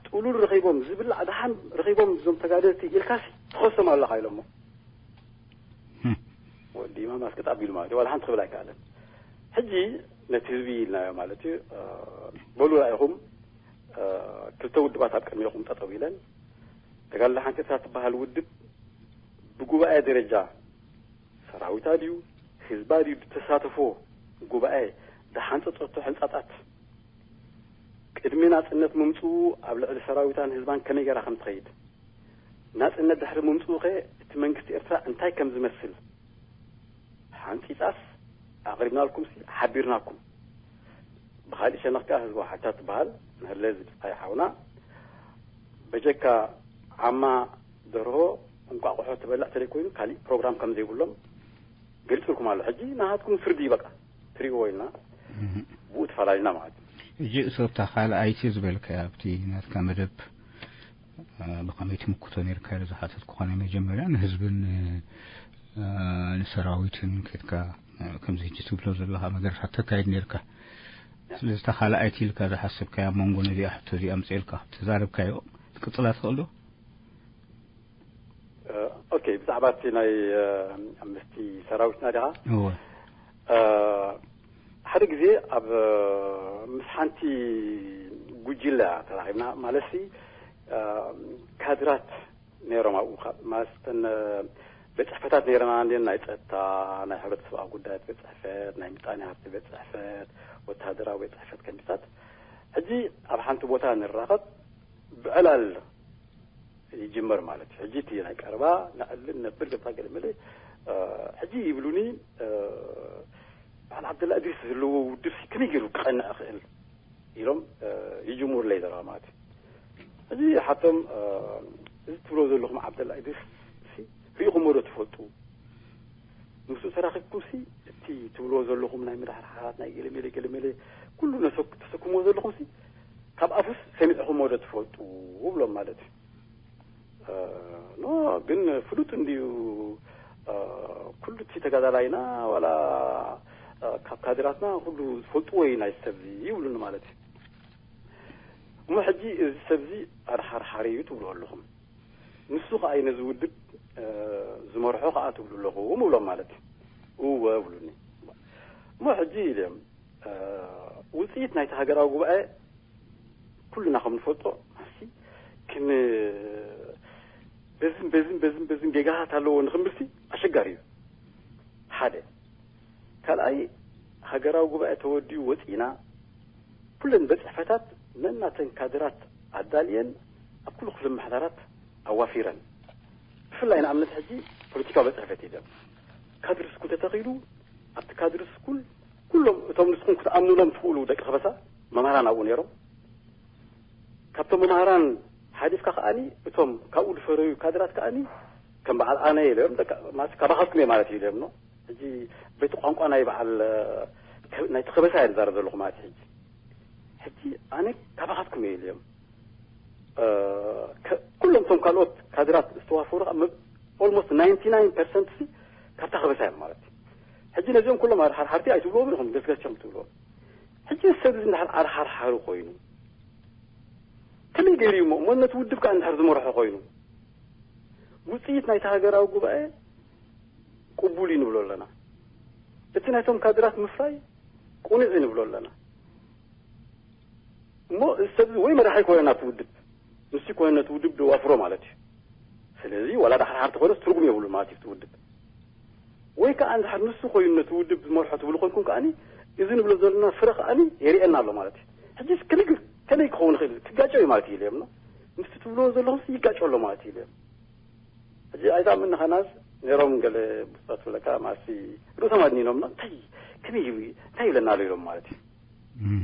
ጥሉል ረኺቦም ዝብላዕ ደሓን ረኺቦም እዞም ተጋደልቲ ኢልካሲ ትኸሶም ኣለኻ ኢሎሞ ወዲ ኢማም ኣስቀጥ ኣቢሉ ማለት እዩ ዋላ ሓንቲ ክብል ኣይከኣለን ሕጂ ነቲ ህዝቢ ኢልናዮ ማለት እዩ በሉ ራኢኹም ክልተ ውድባት ኣብ ቅድሚኹም ጠጠው ኢለን ተጋድሎ ሓንቲ ኤርትራ ትበሃል ውድብ ብጉባኤ ደረጃ ሰራዊታ ድዩ ህዝባ ድዩ ዝተሳተፎ ጉባኤ ዝሓንፀፀቶ ሕንፃፃት ቅድሚ ናፅነት ምምፅኡ ኣብ ልዕሊ ሰራዊታን ህዝባን ከመይ ገይራ ከም ትኸይድ ናፅነት ድሕሪ ምምፅኡ ኸ እቲ መንግስቲ ኤርትራ እንታይ ከም ዝመስል ሓንፂፃስ ኣቕሪብናልኩም ሲ ሓቢርናኩም ብኻሊእ ሸነኽ ከዓ ህዝባዊ ሓይልታት ትበሃል ንህለ ዝብፃይ ሓውና በጀካ ዓማ ደርሆ እንቋቑሖ ትበልዕ ተደይ ኮይኑ ካሊእ ፕሮግራም ከም ዘይብሎም ገልፅልኩም ኣሎ ሕጂ ናሃትኩም ፍርዲ በቃ ትሪእዎ ኢልና ብኡ ተፈላለና ማለት እዩ ሕጂ እሶብታ ካልኣይቲ ዝበልካያ ኣብቲ ናትካ መደብ ብኸመይ ትምክቶ ነርካ ኢለ ዝሓተትኩኻ ናይ መጀመርያ ንህዝብን ንሰራዊትን ከድካ ከምዚ ሕጂ ትብሎ ዘለኻ መደረሻ ተካይድ ነርካ ስለዚ እታ ካልኣይቲ ኢልካ ዝሓሰብካያ ኣብ መንጎ ነዚኣ ሕቶ እዚኣ ኣምፅኤልካ ተዛረብካዮ ትቅፅላ ትኽእል ዶ ኦኬ ብዛዕባ እቲ ናይ ምስቲ ሰራዊትና ዲኻ እወ ሓደ ግዜ ኣብ ምስ ሓንቲ ጉጅለ ተራኺብና ማለትሲ ካድራት ነይሮም ኣብኡ ማለትስተን ቤት ፅሕፈታት ነይረና እንድን ናይ ፀጥታ ናይ ሕብረተሰብኣዊ ጉዳያት ቤት ፅሕፈት ናይ ምጣኔ ሃብቲ ቤት ፅሕፈት ወታደራዊ ቤት ፅሕፈት ከሚታት ሕጂ ኣብ ሓንቲ ቦታ ንራኸብ ብዕላል ይጅመር ማለት እዩ ሕጂ እቲ ናይ ቀረባ ንዕልን ነብል ገምታ ገለመለ ሕጂ ይብሉኒ በዓል ዓብደላ እድሪስ ዘለዎ ውድብ ከመይ ገይሩ ክቐንዕ ይኽእል ኢሎም ይጅምሩለይ ዘረባ ማለት እዩ ሕጂ ሓቶም እዚ ትብሎ ዘለኹም ዓብደላ እድሪስ ሪኢኹሞ ዶ ትፈልጡ ምስኡ ተራኺብኩም ሲ እቲ ትብልዎ ዘለኹም ናይ ምድሕርሓራት ናይ ገለመለ ገለመለ ኩሉ ተሰክምዎ ዘለኹም ሲ ካብ ኣፉስ ሰሚዕኹሞ ዶ ትፈልጡ ብሎም ማለት እዩ ኖ ግን ፍሉጥ እንድዩ ኩሉ እቲ ተጋዳላይና ዋላ ካብ ካድራትና ኩሉ ዝፈልጥዎ እዩ ናይ ሰብዚ ይብሉኒ ማለት እዩ እሞ ሕጂ እዚ ሰብዚ ኣድሓርሓሪ እዩ ትብሉ ኣለኹም ንሱ ከኣ እዩ ነዚ ውድብ ዝመርሖ ከኣ ትብሉ ኣለኹም እብሎም ማለት እዩ እወ እብሉኒ እሞ ሕጂ ኢለ ውፅኢት ናይቲ ሃገራዊ ጉባኤ ኩልና ከም ንፈልጦ ሲ ክን በዝን በዝን በዝን በዝን ጌጋታት ኣለዎ ንክንብል ሲ ኣሸጋሪ እዩ ሓደ ካልኣይ ሃገራዊ ጉባኤ ተወዲኡ ወፂእና ኩለን ቤት ፅሕፈታት ነናተን ካድራት ኣዳልየን ኣብ ኩሉ ክፍሊ ምምሕዳራት ኣዋፊረን ብፍላይ ንኣብነት ሕጂ ፖለቲካዊ ቤት ፅሕፈት ኢለን ካድሪ ስኩል ተተኺሉ፣ ኣብቲ ካድሪ ስኩል ኩሎም እቶም ንስኹም ክትኣምኑሎም ትኽእሉ ደቂ ከበሳ መምሃራን ኣብኡ ነይሮም። ካብቶም መምሃራን ሓሊፍካ ከኣኒ እቶም ካብኡ ዝፈረዩ ካድራት ከኣኒ ከም በዓል ኣነ ኢሎም፣ ደቂ ማለት ካባኻትኩም እየ ማለት እዩ ኢሎም። ሕጂ በቲ ቋንቋ ናይ በዓል፣ እ፣ ከ-፣ ናይቲ ከበሳ እየ ዝዛረብ ዘለኹ ማለት እዩ። ሕጂ፣ ሕጂ ኣነ ካባኻትኩም እየ ኢሎም። እ፣ ከ-፣ ኩሎም እቶም ካልኦት ካድራት ዝተዋፈሩ ከዓ መብ-፣ ኦልሞስት ናይንቲ ናይን ፐርሰንት ሲ ካብታ ከበሳ እዮም ማለት እዩ። ሕጂ ነዚኦም ኩሎም ኣርሓርሓርቲ ኣይትብልዎም ኢኹም፣ ገስገስቸም ትብልዎም። ሕጂ ሰብ እዚ እንድሕር ኣርሓርሓሪ ኮይኑ፣ ከመይ ገይሩ እዩ እሞ፣ እሞ ነቲ ውድብ ከዓ እንድሕር ዝመርሖ ኮይኑ፣ ውፅኢት ናይቲ ሃገራዊ ጉባኤ ቅቡል እዩ ንብሎ ኣለና። እቲ ናይቶም ካድራት ምፍራይ ቅኑዕ እዩ ንብሎ ኣለና። እሞ እዚ ሰብ እዚ ወይ መራሒ ኣይኮነን ናብቲ ውድብ፣ ንሱ ይኮነ ነቲ ውድብ ደዋፍሮ ማለት እዩ። ስለዚ ዋላ ዳሕር ሓርቲ ኮይነስ ትርጉም የብሉ ማለት እዩ እቲ ውድብ። ወይ ከዓ እንድሕር ንሱ ኮይኑ ነቲ ውድብ ዝመርሖ ትብሉ ኮንኩም ከኣኒ፣ እዚ ንብሎ ዘለና ፍረ ከኣኒ የርእየና ኣሎ ማለት እዩ። ሕጂስ ከመይ ክ-፣ ከመይ ክኸውን ይኽእል? ክጋጨው እዩ ማለት እዩ ኢለ እምኖ። ምስቲ ትብልዎ ዘለኹምስ ይጋጨው ኣሎ ማለት እዩ ኢለ። ሕጂ ኣይትኣምን ንኸናስ ነይሮም ገለ ብጾት ብለካ ማሲ ርእሶም ኣድኒኖምና፣ እንታይ፣ ከመይ ይብ-፣ እንታይ ይብለና ኣሎ ኢሎም ማለት እዩ። እም።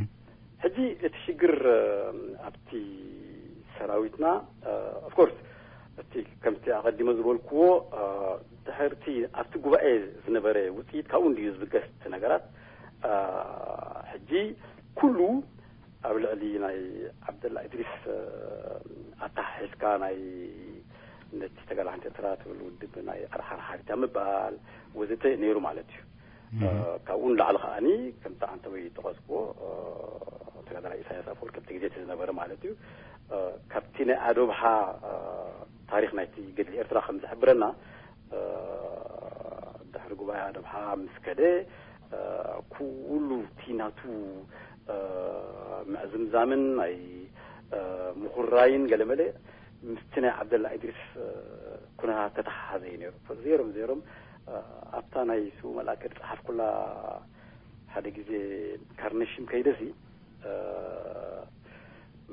ሕጂ እቲ ሽግር፣ እ፣ ኣብቲ ሰራዊትና፣ እ፣ ኦፍኮርስ፣ እቲ ከምቲ ኣቐዲመ ዝበልክዎ፣ እ፣ ድሕርቲ ኣብቲ ጉባኤ ዝነበረ ውፅኢት ካብኡ እንድዩ ዝብገስ እቲ ነገራት። እ፣ ሕጂ ኩሉ ኣብ ልዕሊ ናይ ዓብደላ ኢድሪስ፣ እ፣ ኣተሓሒዝካ ናይ ነቲ ተጋዳላይነት ኤርትራ ትብል ውድብ ናይ ኣርሓርሓሪታ ምባል ወዘተ ነይሩ ማለት እዩ። እም። እ፣ ካብኡ ንላዕሊ ከኣኒ ከምቲ ኣንተ ወይ ጠቐስክዎ፣ እ፣ ተጋዳላይ ኢሳያስ ኣፈወርቂ ኣብቲ ግዜ እቲ ዝነበረ ማለት እዩ። እ፣ ካብቲ ናይ ኣዶብሃ፣ እ፣ ታሪኽ ናይቲ ገድሊ ኤርትራ ከም ዝሕብረና፣ እ፣ ድሕሪ ጉባኤ ኣዶብሃ ምስ ከደ፣ እ፣ ኩሉ እቲ ናቱ፣ እ፣ ምዕዝምዛምን ናይ፣ እ፣ ምኹራይን ገለመለ ምስቲ ናይ ዓብደላ ኢድሪስ፣ እ፣ ኩነታት ተተሓሓዘ እዩ ነይሩ። ዜሮም ዜሮም፣ እ፣ ኣብታ ናይ ስው መልኣከ ዝጸሓፍኩላ ሓደ ግዜ ካርነሽም ከይደሲ፣ እ፣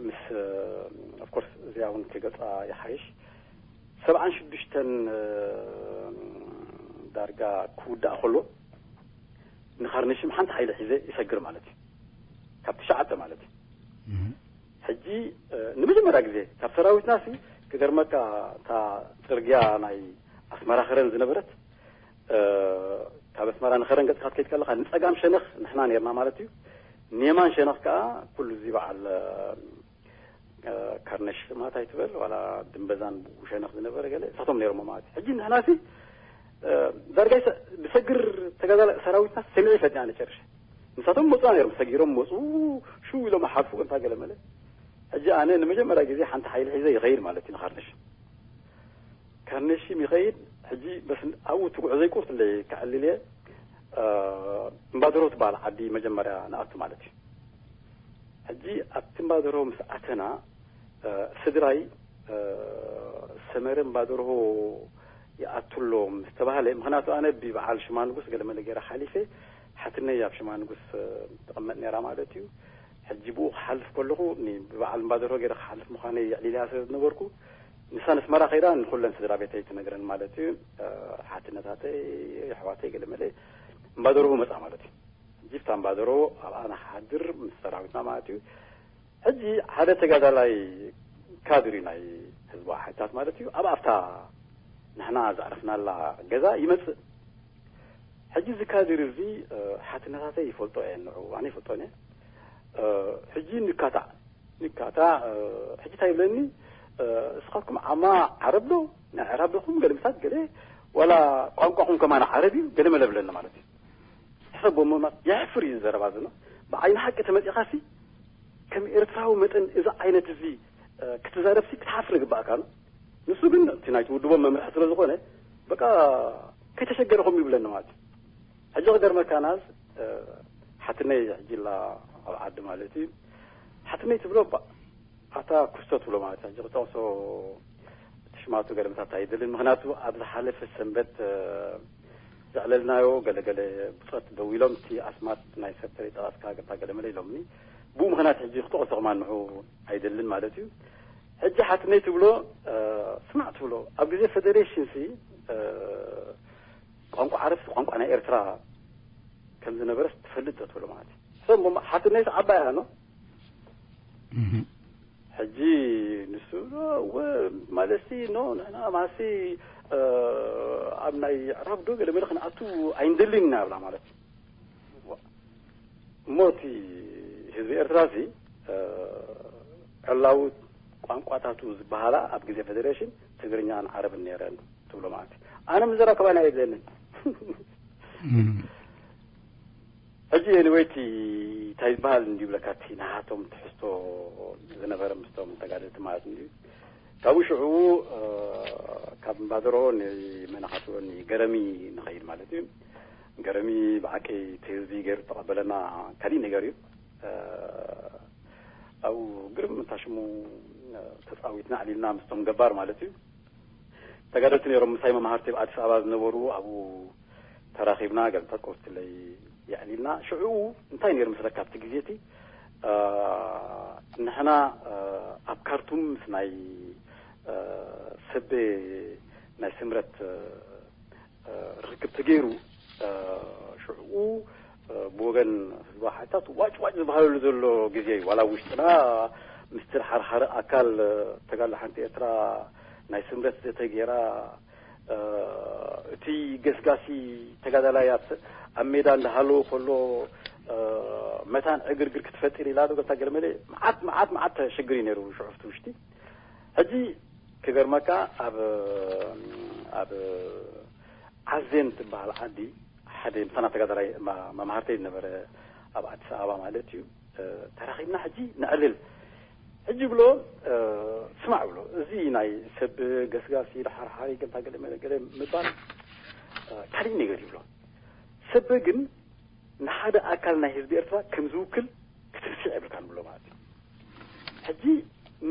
ምስ፣ እ፣ ኦፍኮርስ እዚኣ እውን ክገልጻ ይሓይሽ። ሰብዓን ሽዱሽተን፣ እ፣ ዳርጋ ክውዳእ ከሎ ንካርነሽም ሓንቲ ሓይሊ ሒዘ ይሰግር ማለት እዩ። ካብ ትሽዓተ ማለት እዩ። እም። ሕጂ፣ እ፣ ንመጀመርያ ግዜ ካብ ሰራዊትና ሲ ክገርመካ እታ ጽርግያ ናይ ኣስመራ ከረን ዝነበረት፣ እ፣ ካብ ኣስመራ ንኸረን ገጽካ ክትከይድ ከለኻ ንጸጋም ሸነኽ ንሕና ነርና ማለት እዩ። ንየማን ሸነኽ ከኣ ኩሉ እዚ በዓል፣ እ፣ እ፣ ካርነሽ ማለት ኣይትበል፣ ዋላ ድምበዛን ብኡ ሸነኽ ዝነበረ ገለ፣ ንሳቶም ነይሮም ማለት እዩ። ሕጂ ንሕና ሲ፣ እ፣ ዳርጋይ ሰ-፣ ብሰግር ተጋዳላይ ሰራዊትና ሰሚዐ ይፈትኒ ኣነ ጨርሸ። ንሳቶም መጹና ነይሮም፣ ሰጊሮም መጹ፣ ሽው ኢሎም ሓልፉ፣ ከምታ ገለ መለ። ሕጂ ኣነ ንመጀመርያ ግዜ ሓንቲ ሓይሊ ሒዘ ይኸይድ ማለት እዩ ንካርነሽ። ካርነሽም ይኸይድ፣ ሕጂ በስ ኣብኡ እቲ ጉዕዞይ ቁርጥ ኢለ ከዕልል እየ። እ፣ እምባደሮ ትበሃል ዓዲ መጀመርያ ንኣቱ ማለት እዩ። ሕጂ ኣብቲ እምባደሮ ምስ ኣተና፣ እ፣ ስድራይ፣ እ፣ ሰመረ እምባደርሆ ይኣቱ ኣሎ ምስ ተባህለ፣ ምኽንያቱ ኣነ ብበዓል ሽማ ንጉስ ገለመለ ገይረ ሓሊፈ፣ ሓትነይ ኣብ ሽማ ንጉስ፣ እ፣ ትቕመጥ ነይራ ማለት እዩ። ሕጂ ብኡ ክሓልፍ ከለኹ፣ ኒ-፣ ብበዓል እምባደርሆ ገይረ ክሓልፍ ምዃነይ የዕሊለያ ስለ ዝነበርኩ፣ ንሳ ነስመራ ከይዳ ንኹለን ስድራ ቤተይ ትነግረን ማለት እዩ። እ፣ ሓትነታተይ፣ ኣሕዋተይ ገለመለ እምባደርሆ መጻ ማለት እዩ። ጂፍታ እምባደሮ ኣብኣ ንሓድር ምስ ሰራዊትና ማለት እዩ። ሕጂ ሓደ ተጋዳላይ ካድሪ ናይ ህዝባዊ ሓይልታት ማለት እዩ፣ ኣብ ኣብታ ንሕና ዘዕረፍናላ ገዛ ይመጽእ። ሕጂ እዚ ካድሪ እዚ፣ እ፣ ሓትነታተይ ይፈልጦ እየ፣ ንዑ ኣነ ይፈልጦን እየ። እ፣ ሕጂ ንካታዕ፣ ንካታዕ፣ እ፣ ሕጂ እንታይ ይብለኒ፣ እ፣ እስኻትኩም ዓማ ዓረብ ዶ? ናይ ዕራብ ዶኹም? ገለ ምሳት ገለ፣ ዋላ ቋንቋኹም ከማን ዓረብ እዩ፣ ገለ መለ ብለኒ ማለት እዩ። ሕሰቦ እሞ፣ የሕፍር እዩ ዘረባ ዘሎ። ብዓይኒ ሓቂ ተመጺኻሲ፣ ከም ኤርትራዊ መጠን እዚ ዓይነት እዚ፣ እ፣ ክትዛረብሲ ክትሓፍር ይግባእካ ነው። ንሱ ግን እቲ ናይቲ ውድቦም መምርሒ ስለ ዝኾነ፣ በቃ፣ ከይተሸገረ ከምኡ ይብለኒ ማለት እዩ። ሕጂ ክገርመካ ናዝ፣ እ፣ ሓትነይ ሕጂ ላ ኣብ ዓዲ ማለት እዩ። ሓትነይ ትብሎ፣ ባ-፣ ኣታ ክስቶ ትብሎ ማለት እዩ። ሕጂ ክጠቕሶ እቲ ሽማቱ ገለ ምታት ኣይደልን። ምኽንያቱ ኣብ ዝሓለፈ ሰንበት፣ እ፣ ዘዕለልናዮ ገለገለ ብጾት ደው ኢሎም፣ እቲ ኣስማት ናይ ሰብ ተለይጠቐስካ ገታ ገለ መለ ኢሎምኒ። ብኡ ምኽንያት ሕጂ ክጠቕሶ ከማን ንዑ ኣይደልን ማለት እዩ። ሕጂ ሓትነይ ትብሎ፣ እ፣ ስማዕ ትብሎ፣ ኣብ ግዜ ፌደሬሽን ሲ፣ እ፣ ቋንቋ ዓረብ ቋንቋ ናይ ኤርትራ ከም ዝነበረስ ትፈልጥ ዶ ትብሎ ማለት እዩ። ሰብ እሞ ሓትነይስ ዓባይ እያ ኖ። ሕጂ ንሱ ኖ፣ ወ-፣ ማለትሲ ኖ፣ ንሕና ማሲ ኣብ ናይ ኣዕራብ ዶ ገለ መለ ክንኣቱ ኣይንደልን ኢና ብላ ማለት እዩ። እሞ እቲ ህዝቢ ኤርትራ እዚ ዕላዊ ቋንቋታቱ ዝበሃላ ኣብ ግዜ ፌደሬሽን ትግርኛን ዓረብን ነይረን ትብሎ ማለት እዩ። ኣነ ምዘራከባ ናይ የብለንን። ሕጂ ኤኒወይ እቲ እንታይ ዝበሃል እንዲ ብለካ እቲ ናሃቶም ትሕዝቶ ዝነበረ ምስቶም ተጋደልቲ ማለት እንዲ ካብኡ ሽዑ ካብ እምባደሮ ንመናኻትሮ ንገረሚ ንኸይድ ማለት እዩ። ገረሚ ብሓቂ እቲ ህዝቢ ገይሩ ተቐበለና ካሊእ ነገር እዩ። ኣብኡ ግርም እንታ ሽሙ ተፃዊትና ኣዕሊልና ምስቶም ገባር ማለት እዩ። ተጋደልቲ ነይሮም ምሳይ መማህርቲ ኣብ ኣዲስ ኣበባ ዝነበሩ ኣብኡ ተራኺብና ገለታት ቆርትለይ የዕሊልና። ሽዑ እንታይ ነይሩ መስለካ ኣብቲ ግዜ እቲ ንሕና ኣብ ካርቱም ምስ ናይ ሰቤ ናይ ስምረት ርክብ ተገይሩ ሽዑ ብወገን ህዝባዊ ሓይልታት ዋጭ ዋጭ ዝበሃለሉ ዘሎ ግዜ እዩ። ዋላ ኣብ ውሽጥና ምስቲ ሓርሓሪ ኣካል ተጋድሎ ሓንቲ ኤርትራ ናይ ስምረት ዘተ ገይራ እቲ ገስጋሲ ተጋዳላይ ኣብ ሜዳ እንዳሃለወ ከሎ መታን ዕግርግር ክትፈጥር ኢላ ዶ ገታ ገለመለ መዓት መዓት መዓት ሽግር እዩ ነይሩ ሽዑ ኣብቲ ውሽጢ። ሕጂ ክገርመካ ኣብ ኣብ ዓዜን ትበሃል ዓዲ ሓደ ምሳና ተጋዳላይ መማህርተይ ዝነበረ ኣብ ኣዲስ ኣበባ ማለት እዩ። ተራኺብና ሕጂ ነዕልል። ሕጂ ብሎ ስማዕ ብሎ እዚ ናይ ሰብ ገስጋሲ ሓርሓሪ ገልታ ገለ መለ ገለ ምባል ካሊእ ነገር ይብሎ። ሰብ ግን ንሓደ ኣካል ናይ ህዝቢ ኤርትራ ከም ዝውክል ክትርስዕ የብልካን ብሎ ማለት እዩ። ሕጂ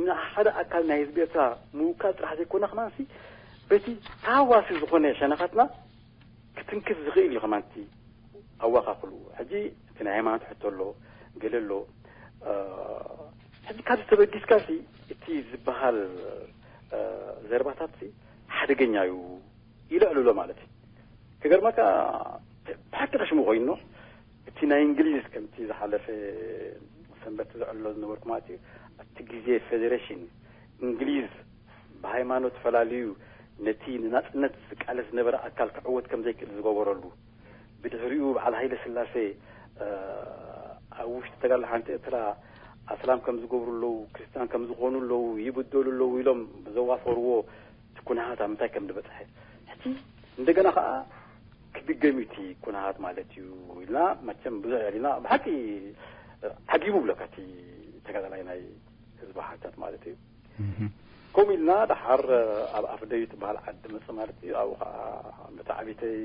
ንሓደ ኣካል ናይ ህዝቢ ኤርትራ ምውካል ጥራሕ ዘይኮነ ከማንሲ በቲ ተሃዋሲ ዝኾነ ሸነኻትና ክትንክፍ ዝኽእል እዩ ከማንቲ ኣዋኻኽሉ። ሕጂ እቲ ናይ ሃይማኖት ሕቶ ኣሎ ገለ ኣሎ። ሕጂ ካብዚ ተበጊስካ ሲ እቲ ዝበሃል ዘረባታት ሲ ሓደገኛ እዩ ይልዕልሎ ማለት እዩ። ክገርመካ ብሓቂ ከሽሙ ኮይኑ እቲ ናይ እንግሊዝ ከምቲ ዝሓለፈ ሰንበት ዝዕሎ ዝነበርኩ ማለት እዩ ኣብቲ ግዜ ፌዴሬሽን እንግሊዝ ብሃይማኖት ፈላልዩ ነቲ ንናጽነት ዝቃለስ ዝነበረ ኣካል ክዕወት ከም ዘይክእል ዝገበረሉ ብድሕሪኡ በዓል ሃይለ ስላሴ ኣብ ውሽጢ ተጋድሎ ሓንቲ ኤርትራ ኣስላም ከም ዝገብሩ ኣለዉ፣ ክርስትያን ከም ዝኾኑ ኣለዉ፣ ይብደሉ ኣለዉ ኢሎም ብዘዋፈርዎ እቲ ኩነሃት ኣብ ምንታይ ከም ዝበጽሐ ሕጂ እንደገና ከዓ ክድገም እዩ እቲ ኩነሃት ማለት እዩ ኢልና መቸም ብዙሕ ኢልና ብሓቂ ዓጊቡ ብለካ እቲ ተጋዳላይ ናይ ህዝቢ ሓታት ማለት እዩ። ከምኡ ኢልና ደሓር ኣብ ኣፍደዩ ትበሃል ዓዲ መጽእ ማለት እዩ። ኣብኡ ከዓ ብታዕቢተይ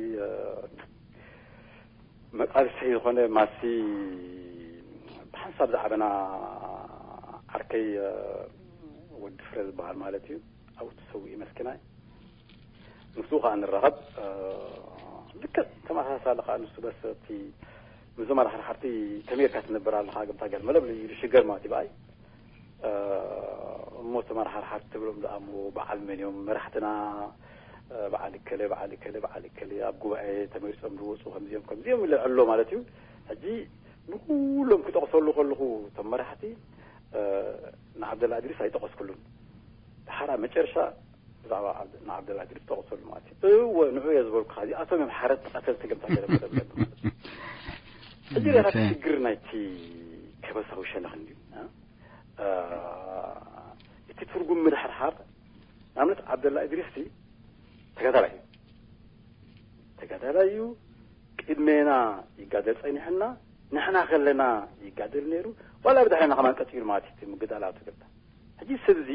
መቃልሰይ ዝኾነ ማሲ ብሓንሳብ ዝዓበና ዓርከይ ወዲ ፍረ ዝበሃል ማለት እዩ። ኣብኡ ተሰዊኡ መስኪናይ ምስኡ ከዓ ንራኸብ። ልክዕ ተመሳሳሊ ከዓ ንሱ በሰቲ ምዞም ኣርሓርሓርቲ ከመይ ጌርካ ትነብር ኣለኻ ግምታ ገል መለብ ኢሉ ሽገር ማለት እዩ ብኣይ። እሞ ተመራሓርሓር ትብሎም ደኣ እሞ በዓል መን እዮም መራሕትና? በዓል እከለ በዓል እከለ በዓል እከለ ኣብ ጉባኤ ተመሪፆም ዝወፁ ከምዚኦም ከምዚኦም ይልዕሎ ማለት እዩ። ሕጂ ንኩሎም ክጠቕሰሉ ከለኹ እቶም መራሕቲ ንዓብደላ እድሪስ ኣይጠቐስኩሉን። ድሓራ መጨረሻ ብዛዕባ ንዓብደላ እድሪስ ጠቕሰሉ ማለት እዩ። እወ ንዑ እየ ዝበልኩ እዚኣቶም እዮም ሓረት ቀተልቲ ገምታ ገለ መደብ ማለት እዩ። ሕጂ ዳታ ሽግር ናይቲ ከበሳዊ ሸነኽ እንድዩ። እቲ ትርጉም ምድሕርሓር ንኣብነት ዓብደላ እድሪስቲ ተጋዳላይ እዩ። ተጋዳላይ እዩ። ቅድሜና ይጋደል ጸኒሕና ንሕና ከለና ይጋደል ነይሩ። ዋላ ብድሕረና ከማን ቀጺሉ ማለት እዩ ምግዳል ኣብ ትግርታ። ሕጂ ሰብ እዚ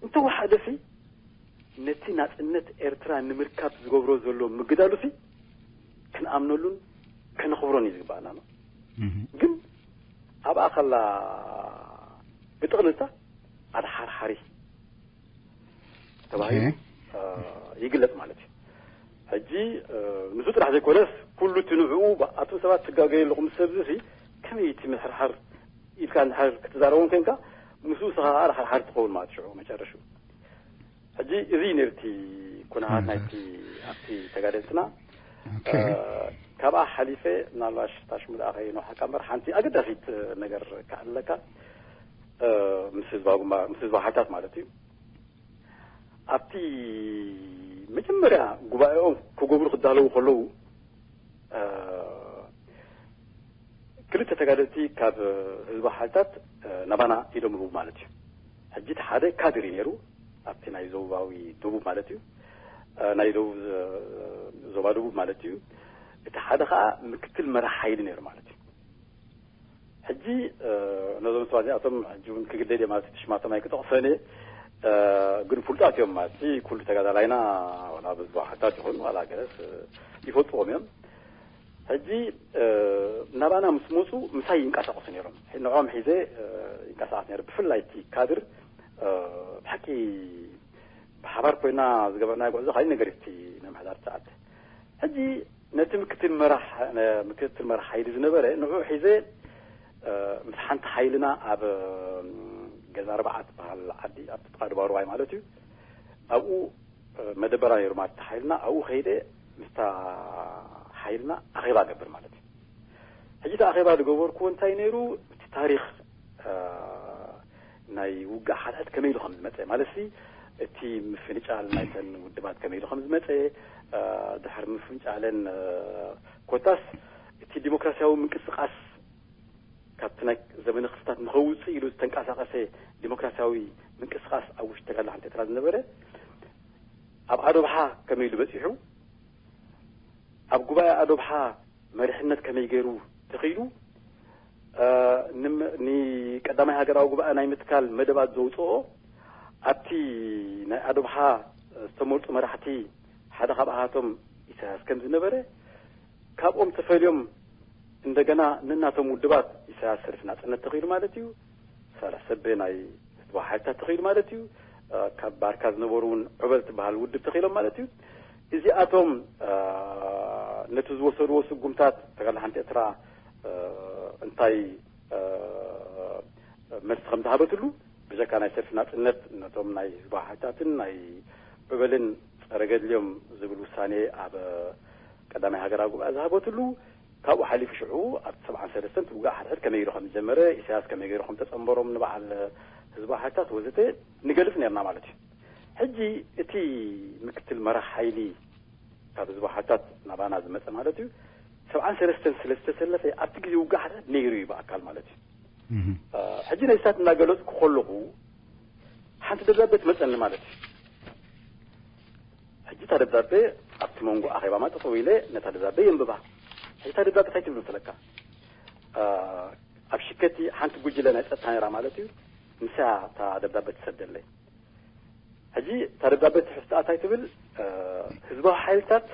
እንተወሓደሲ ነቲ ናጽነት ኤርትራ ንምርካብ ዝገብሮ ዘሎ ምግዳሉሲ ክንኣምነሉን ከነኽብሮን እዩ ዝግባኣና ነው። ግን ኣብኣ ከላ ብጥቕልልታ ኣድሓርሓሪ ተባሂሉ ይግለጽ ማለት እዩ። ሕጂ ንሱ ጥራሕ ዘይኮነስ ኩሉ እቲ ንዕኡ ኣቱም ሰባት ትጋገዩ ኣለኹም ሰብ እዚ ከመይ እቲ ምድሕርሓር ኢልካ እንድሕር ክትዛረቦም ኮንካ ምስኡ ስኻ ኣድሓርሓሪ ትኸውን ማለት ሽዑ መጨረሹ ሕጂ እዚ ነርቲ ኩነታት ናይቲ ኣብቲ ተጋደልትና ካብኣ ሓሊፈ ምናልባሽ ታሽሙ ደኣ ከይንውሓካ እምበር ሓንቲ ኣገዳሲት ነገር ከዕልለካ ምስ ህዝባዊ ግንባር ምስ ህዝባዊ ሓይልታት ማለት እዩ። ኣብቲ መጀመርያ ጉባኤኦም ክገብሩ ክዳለዉ ከለዉ ክልተ ተጋደልቲ ካብ ህዝባዊ ሓይልታት ናባና ኢዶም ህቡ ማለት እዩ። ሕጂ እቲ ሓደ ካድር እዩ ነይሩ ኣብቲ ናይ ዞባዊ ደቡብ ማለት እዩ፣ ናይ ደቡብ ዞባ ደቡብ ማለት እዩ። እቲ ሓደ ከዓ ምክትል መራሕ ሓይሊ ነይሩ ማለት እዩ። ሕጂ ነዞም ሰባት እዚኣቶም ሕጂ እውን ክግደድ እየ ማለት ሽማቶም ኣይክጠቕሶን እየ፣ ግን ፍሉጣት እዮም ማለት ኩሉ ተጋዳላይና ዋላ ብዝባሓታት ይኹን ዋላ ገለስ ይፈልጥዎም እዮም። ሕጂ ናባና ምስ መፁ ምሳይ ይንቀሳቀሱ ነይሮም። ንዕኦም ሒዘ ይንቀሳቀስ ነይሩ። ብፍላይ እቲ ካድር ብሓቂ ብሓባር ኮይና ዝገበርናዮ ጉዕዞ ካልእ ነገር እቲ ምምሕዳር ሰዓት ሕጂ ነቲ ምክትል መራሕ ምክትል መራሕ ሓይሊ ዝነበረ ንዑ ሒዘ ምስ ሓንቲ ሓይልና ኣብ ገዛ ኣርባዓ ትበሃል ዓዲ ኣብ ጥቃ ድባርዋይ ማለት እዩ። ኣብኡ መደበራ ነይሩ ማለት ሓይልና ኣብኡ ከይደ ምስታ ሓይልና ኣኼባ ገብር ማለት እዩ። ሕጂ እቲ ኣኼባ ዝገበርኩዎ እንታይ ነይሩ? እቲ ታሪኽ ናይ ውግእ ሓድሕድ ከመይ ኢሉ ከም ዝመፀ ማለት ሲ እቲ ምፍንጫል ናይተን ውድባት ከመይ ኢሉ ከም ዝመፀ ድሕሪ ምፍንጫለን ኮታስ እቲ ዲሞክራሲያዊ ምንቅስቃስ ካብቲ ናይ ዘመነ ክፍታት ንኸውፅእ ኢሉ ዝተንቀሳቀሰ ዲሞክራሲያዊ ምንቅስቃስ ኣብ ውሽጢ ተጋድሎ ሓንቲ ኤርትራ ዝነበረ ኣብ ኣዶብሓ ከመይ ኢሉ በፂሑ ኣብ ጉባኤ ኣዶብሓ መሪሕነት ከመይ ገይሩ ተኺሉ ንቀዳማይ ሃገራዊ ጉባኤ ናይ ምትካል መደባት ዘውፅኦ ኣብቲ ናይ ኣዶብሓ ዝተመርፁ መራሕቲ ሓደ ካብኣቶም ኢሳያስ ከም ዝነበረ ካብኦም ተፈልዮም እንደገና ንናቶም ውድባት ኢሳያስ ሰልፊ ናፅነት ተኺሉ ማለት እዩ። ሳልሕ ሰቤ ናይ ህዝባዊ ሓይልታት ተኺሉ ማለት እዩ። ካብ ባርካ ዝነበሩ እውን ዑበል ትበሃል ውድብ ተኺሎም ማለት እዩ። እዚኣቶም ነቲ ዝወሰድዎ ስጉምታት ተጋድሎ ሓንቲ ኤርትራ እንታይ መልሲ ከም ዝሃበትሉ ብጀካ ናይ ሰልፊ ናፅነት ነቶም ናይ ህዝባዊ ሓይልታትን ናይ ዑበልን ጸረ ገድሊ እዮም ዝብል ውሳኔ ኣብ ቀዳማይ ሃገራዊ ጉባኤ ዝሃበትሉ ካብኡ ሓሊፉ ሽዑ ኣብ ሰብዓን ሰለስተን ትውጋእ ሓድሕድ ከመይ ኢሉ ከም ዝጀመረ ኢሳያስ ከመይ ገይሩ ከም ተጸንበሮም ንበዓል ህዝባዊ ሓይልታት ወዘተ ንገልጽ ነርና ማለት እዩ። ሕጂ እቲ ምክትል መራሕ ሓይሊ ካብ ህዝባዊ ሓይልታት ናባና ዝመጸ ማለት እዩ ሰብዓን ሰለስተን ስለ ዝተሰለፈ ኣብቲ ግዜ ውጋእ ሓድሕድ ነይሩ እዩ ብኣካል ማለት እዩ። ሕጂ ነዚታት እናገለጽኩ ከለኹ ሓንቲ ደብዳቤ ትመጸኒ ማለት እዩ። ሕጂ እታ ደብዳቤ ኣብቲ መንጎ ኣኼባ ማጠጠው ኢለ ነታ ደብዳቤ የንብባ። ሕጂ እታ ደብዳቤ እንታይ ትብል መሰለካ? ኣብ ሽከቲ ሓንቲ ጉጅለ ናይ ጸጥታ ነይራ ማለት እዩ። ንሳ እታ ደብዳቤ ትሰደለይ። ሕጂ እታ ደብዳቤ ትሕዝትኣ እንታይ ትብል? ህዝባዊ ሓይልታት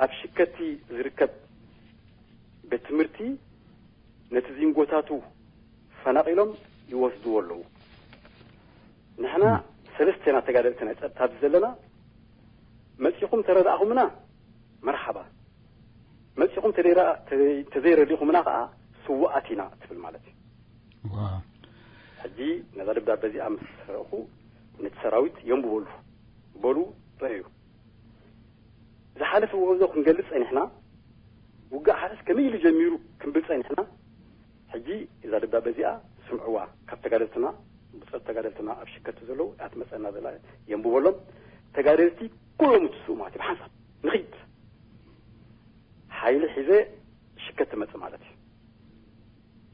ኣብ ሽከቲ ዝርከብ ቤት ትምህርቲ ነቲ ዚንጎታቱ ፈናቒሎም ይወስድዎ ኣለዉ። ንሕና ሰለስተ ኢና ተጋደልቲ ናይ ጸጥታ ኣብዚ ዘለና፣ መጺኹም ተረዳእኹምና መርሓባ፣ መጺኹም ተደይራ- ተዘይ- ተዘይረዲኹምና ከኣ ስውኣት ኢና ትብል ማለት እዩ። ሕጂ ነዛ ደብዳበ እዚኣ ምስ ረእኹ ነቲ ሰራዊት የንብበሉ፣ በሉ ረእዩ። ዝሓለፈ ውዕዞ ክንገልጽ ጸኒሕና፣ ውግእ ሓረስ ከመይ ኢሉ ጀሚሩ ክንብል ጸኒሕና። ሕጂ እዛ ደብዳበ እዚኣ ስምዕዋ፣ ካብ ተጋደልትና ብጾት ተጋደልትና ኣብ ሽከቲ ዘለዉ እያ ትመጸና ዘላ። የንብበሎም። ተጋደልቲ ኩሎም ትስኡ ማለት እዩ ብሓንሳብ ንኺድ ሓይሊ ሒዘ ሽከቲ መጽእ ማለት እዩ።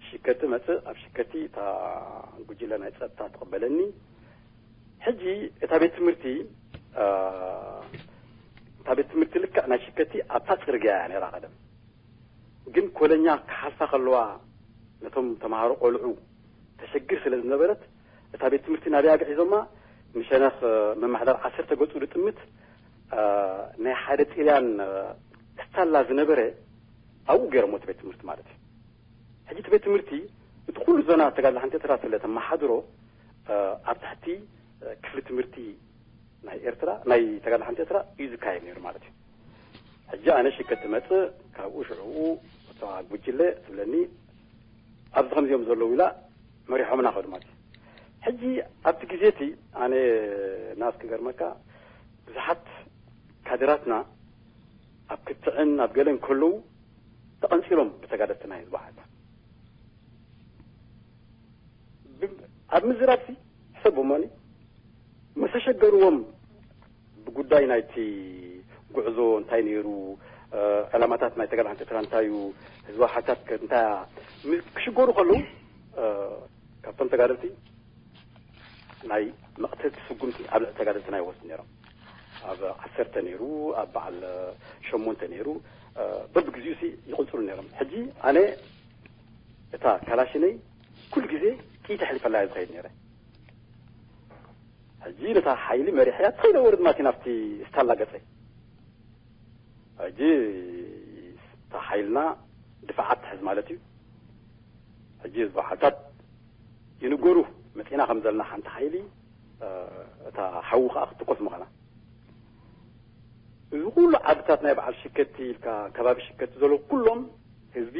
ሽከቲ መጽእ ኣብ ሽከቲ እታ ጉጅለ ናይ ጸጥታ ትቕበለኒ። ሕጂ እታ ቤት ትምህርቲ እታ ቤት ትምህርቲ ልክዕ ናይ ሽከቲ ኣብታ ጽርግያ እያ ነይራ ቀደም። ግን ኮለኛ ክሓልፋ ከለዋ ነቶም ተምሃሮ ቆልዑ ተሸግር ስለ ዝነበረት እታ ቤት ትምህርቲ ናበይ ኣግዒዞማ ንሸነኽ ምምሕዳር ዓሰርተ ገጹ ዝጥምት ናይ ሓደ ጥልያን ስታላ ዝነበረ ኣብኡ ገይሮሞ እቲ ቤት ትምህርቲ ማለት እዩ። ሕጂ እቲ ቤት ትምህርቲ እቲ ኩሉ ዞና ተጋድሎ ሓንቲ ኤርትራ ስለ ተመሓድሮ ኣብ ትሕቲ ክፍሊ ትምህርቲ ናይ ኤርትራ ናይ ተጋድሎ ሓንቲ ኤርትራ እዩ ዝካየድ ነይሩ ማለት እዩ። ሕጂ ኣነ ሽከት ትመጽእ ካብኡ ሽዕኡ እታ ጉጅለ ትብለኒ ኣብዚ ከምዚኦም ዘለዉ ኢላ መሪሖምና ከዱ ማለት እዩ። ሕጂ ኣብቲ ግዜ እቲ ኣነ ናስ ክገርመካ ብዙሕ ሓት ካድራትና ኣብ ክትዕን ኣብ ገለን ከለዉ ተቐንጺሎም ብተጋደልትና ህዝቢ ሓታ ብ- ኣብ ምዝራብሲ ሕሰብ እሞኒ ምስ ኣሸገርዎም ብጉዳይ ናይቲ ጉዕዞ እንታይ ነይሩ፣ ዕላማታት ናይ ተጋድሎ ሓንቲ ኤርትራ እንታይ እዩ፣ ህዝባዊ ሓይልታት ከ እንታይ ምስ ክሽገሩ ከለዉ፣ ካብቶም ተጋደልቲ ናይ መቕተልቲ ስጉምቲ ኣብ ልዕሊ ተጋደልትና ይወስዱ ነይሮም። ኣብ ዓሰርተ ነይሩ፣ ኣብ በዓል ሸሞንተ ነይሩ፣ በብግዚኡ ሲ ይቕንጽሉ ነይሮም። ሕጂ ኣነ እታ ካላሽነይ ኩሉ ግዜ ጥይት ኣሕሊፈላ እየ ዝኸይድ ነይረ። ሕጂ ነታ ሓይሊ መሪሐያ ትኸይደ ወርድ ማቲ ናብቲ ስታላ ገጸይ። ሕጂ እታ ሓይልና ድፋዓት ትሕዝ ማለት እዩ። ሕጂ ህዝቢ ሓታት ይንገሩ መጺና ከም ዘለና ሓንቲ ሓይሊ፣ እታ ሓዊ ከኣ ክትኮስ ምዃና። እዚ ኩሉ ዓድታት ናይ በዓል ሽከቲ ኢልካ ከባቢ ሽከቲ ዘሎ ኩሎም ህዝቢ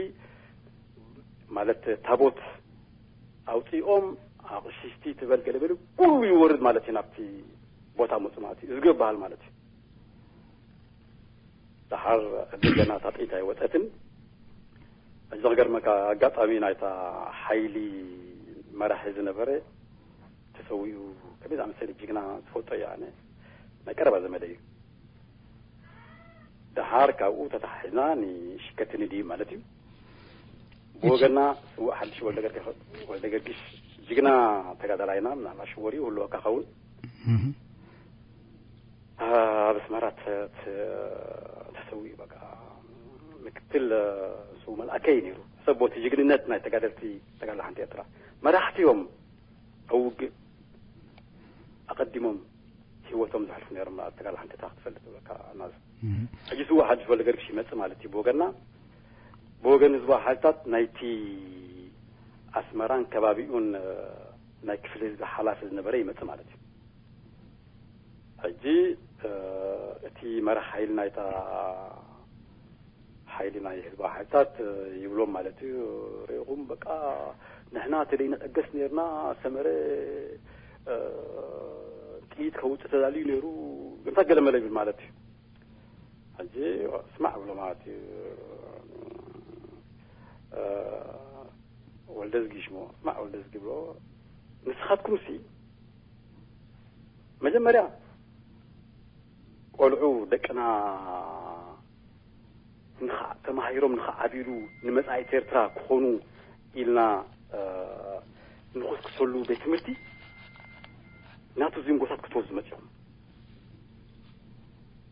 ማለት ታቦት ኣውፂኦም ኣቕሽሽቲ ትበል ገለ በለ ኩሉ ይወርድ ማለት እዩ ናብቲ ቦታ መፁ ማለት እዩ። እዚ ዝበሃል ማለት እዩ። ደሓር ዕድል ገና እታ ጥይት ኣይወፀትን። እዚ ክገርመካ ኣጋጣሚ ናይታ ሓይሊ መራሒ ዝነበረ ተሰዊኡ ከመይ ዝኣመሰለ ጅግና ዝፈልጦ እየ ኣነ ናይ ቀረባ ዘመደ እዩ። ደሓር ካብኡ ተታሒዝና ንሽከቲ ንድዩ ማለት እዩ። ብወገና ስዋእ ሓድሽ ወልደ ገርጊሽ ጅግና ተጋዳላይና ምናልባት ሽወር ይህልወካ ኸውን ኣብ ኣስመራ ተሰዊኡ በቃ ምክትል ስው መልኣከይ ነይሩ። ሰብ ቦቲ ጅግንነት ናይ ተጋደልቲ ተጋላ ሓንቲ ኤርትራ መራሕቲ እዮም ኣብ ውግእ ኣቐዲሞም ህይወቶም ዘሕልፉ ነይሮም። ኣብ ተጋላ ሓንቲ እታ ክትፈልጥ በቃ ናዝ ሕጂ ስዋ ሓድሽ ወልደ ገርግሽ ይመጽእ ማለት እዩ። ብወገና ብወገን ህዝባዊ ሓይልታት ናይቲ ኣስመራን ከባቢኡን ናይ ክፍሊ ህዝቢ ሓላፊ ዝነበረ ይመጽእ ማለት እዩ። ሕጂ እቲ መራሕ ሓይሊ ናይታ ሓይሊ ናይ ህዝባዊ ሓይልታት ይብሎም ማለት እዩ። ርኢኹም በቃ ንሕና ተደይንዕገስ ነርና ሰመረ ጥይት ከውፅእ ተዳልዩ ነይሩ እንታይ ገለመለ ይብል ማለት እዩ። ሕጂ ስማዕ ብሎ ማለት እዩ። ወልደዝጊ ሽሞ ስማዕ ወልደዝጊ ብሎ ንስኻትኩም ሲ መጀመርያ ቆልዑ ደቅና ተማሂሮም ንኽዓብሉ ንመጻኢት ኤርትራ ክኾኑ ኢልና ንኹስክሰሉ ቤት ትምህርቲ ናቱ ዚንጎታት ክትወስዱ መጺኹም።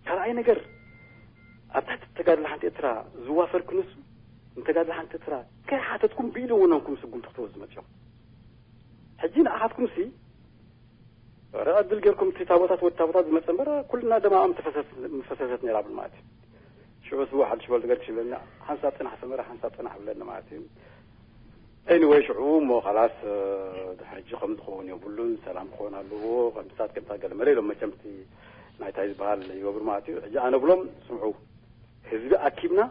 ካልኣይ ነገር ኣብ ትሕቲ ተጋድሎ ሓንቲ ኤርትራ ዝዋፈር ክንሱ ንተጋድሎ ሓንቲ ኤርትራ ከይሓተትኩም ብኢደ ወነንኩም ስጉምቲ ክትወስዱ መጺኹም። ሕጂ ንኣኻትኩም ሲ ረ ዕድል ጌርኩም እቲ ታቦታት ወዲ ታቦታት ዝመፀ እምበር ኩልና ደማኦም ተፈሰሰት ነራ ብል ማለት እዩ። ሽዑ ስቡ ሓድሽ ወልድ ገርግሽ ይብለና ሓንሳብ ፅናሕ ሰመረ ሓንሳብ ፅናሕ ብለኒ ማለት እዩ። ኤኒወይ ሽዑ እሞ ካላስ ድሕሪ ሕጂ ከም ዝኸውን የብሉን ሰላም ክኸውን ኣለዎ ከምስታት ከምታ ገለ መለ ኢሎም መቸምቲ ናይታይ ዝበሃል ይገብሩ ማለት እዩ። ሕጂ ኣነ ብሎም ስምዑ ህዝቢ ኣኪብና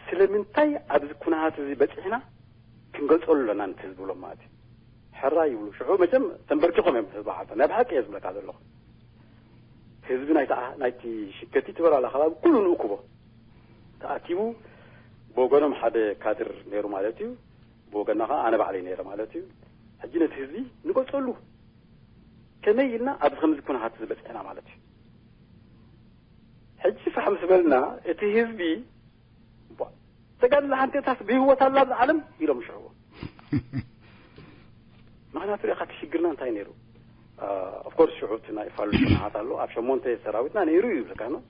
ስለምንታይ ኣብዚ ኩነሃት እዚ በፂሕና ክንገልፀሉ ኣለና ነቲ ህዝቢ ብሎም ማለት እዩ። ሕራይ ይብሉ ሽዑ መቸም ተንበርኪኾም እዮም ህዝቢ ሓልታ ናይ ብሓቂ እየ ዝብለካ ዘለኹ። ህዝቢ ናይቲ ሽከቲ ትበላላ ከባቢ ኩሉ ንእኩቦ ተኣኪቡ ብወገኖም ሓደ ካድር ነይሩ ማለት እዩ። ብወገና ከዓ ኣነ ባዕለይ ነይረ ማለት እዩ። ሕጂ ነቲ ህዝቢ ንገልፀሉ ከመይ ኢልና ኣብዚ ከምዚ ኩነታት ዝበፅሐና ማለት እዩ። ሕጂ ፋሕ ምስ በልና እቲ ህዝቢ ተጋድለ ሓንቴታስ ብህይወት ኣላ ኣብዚ ዓለም ኢሎም ሽዕዎ። ምክንያቱ ሪኢካ እቲ ሽግርና እንታይ ነይሩ? ኦፍኮርስ ሽዑ እቲ ናይ ፋሉ ኩነታት ኣሎ ኣብ ሸሞንተ ሰራዊትና ነይሩ እዩ ዝብለካ ነው።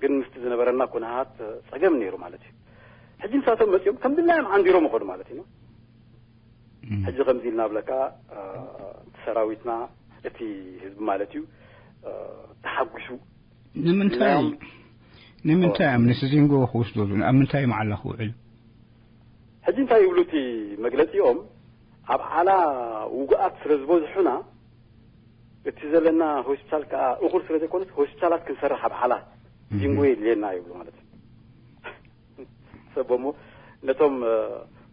ግን ምስቲ ዝነበረና ኩነታት ፀገም ነይሩ ማለት እዩ። ሕጂ ንሳቶም መፅኦም ከም ድላዮም ዓንዲሮም ይኸዱ ማለት እዩ። ሕጂ ከምዚ ኢልና ብለካ እቲ ሰራዊትና እቲ ህዝቢ ማለት እዩ ተሓጒሱ ንምንታይ ንምንታይ እዮም ንስዚንጎ ክወስዶ ኣብ ምንታይ መዓላ ክውዕል? ሕጂ እንታይ ይብሉ እቲ መግለፂኦም ኣብ ዓላ ውጉኣት ስለ ዝበዝሑና እቲ ዘለና ሆስፒታል ከዓ እኹል ስለ ዘይኮነስ ሆስፒታላት ክንሰርሕ ኣብ ዓላ ዚንጎ የድልየና ይብሉ ማለት እዩ። ሰብ እሞ ነቶም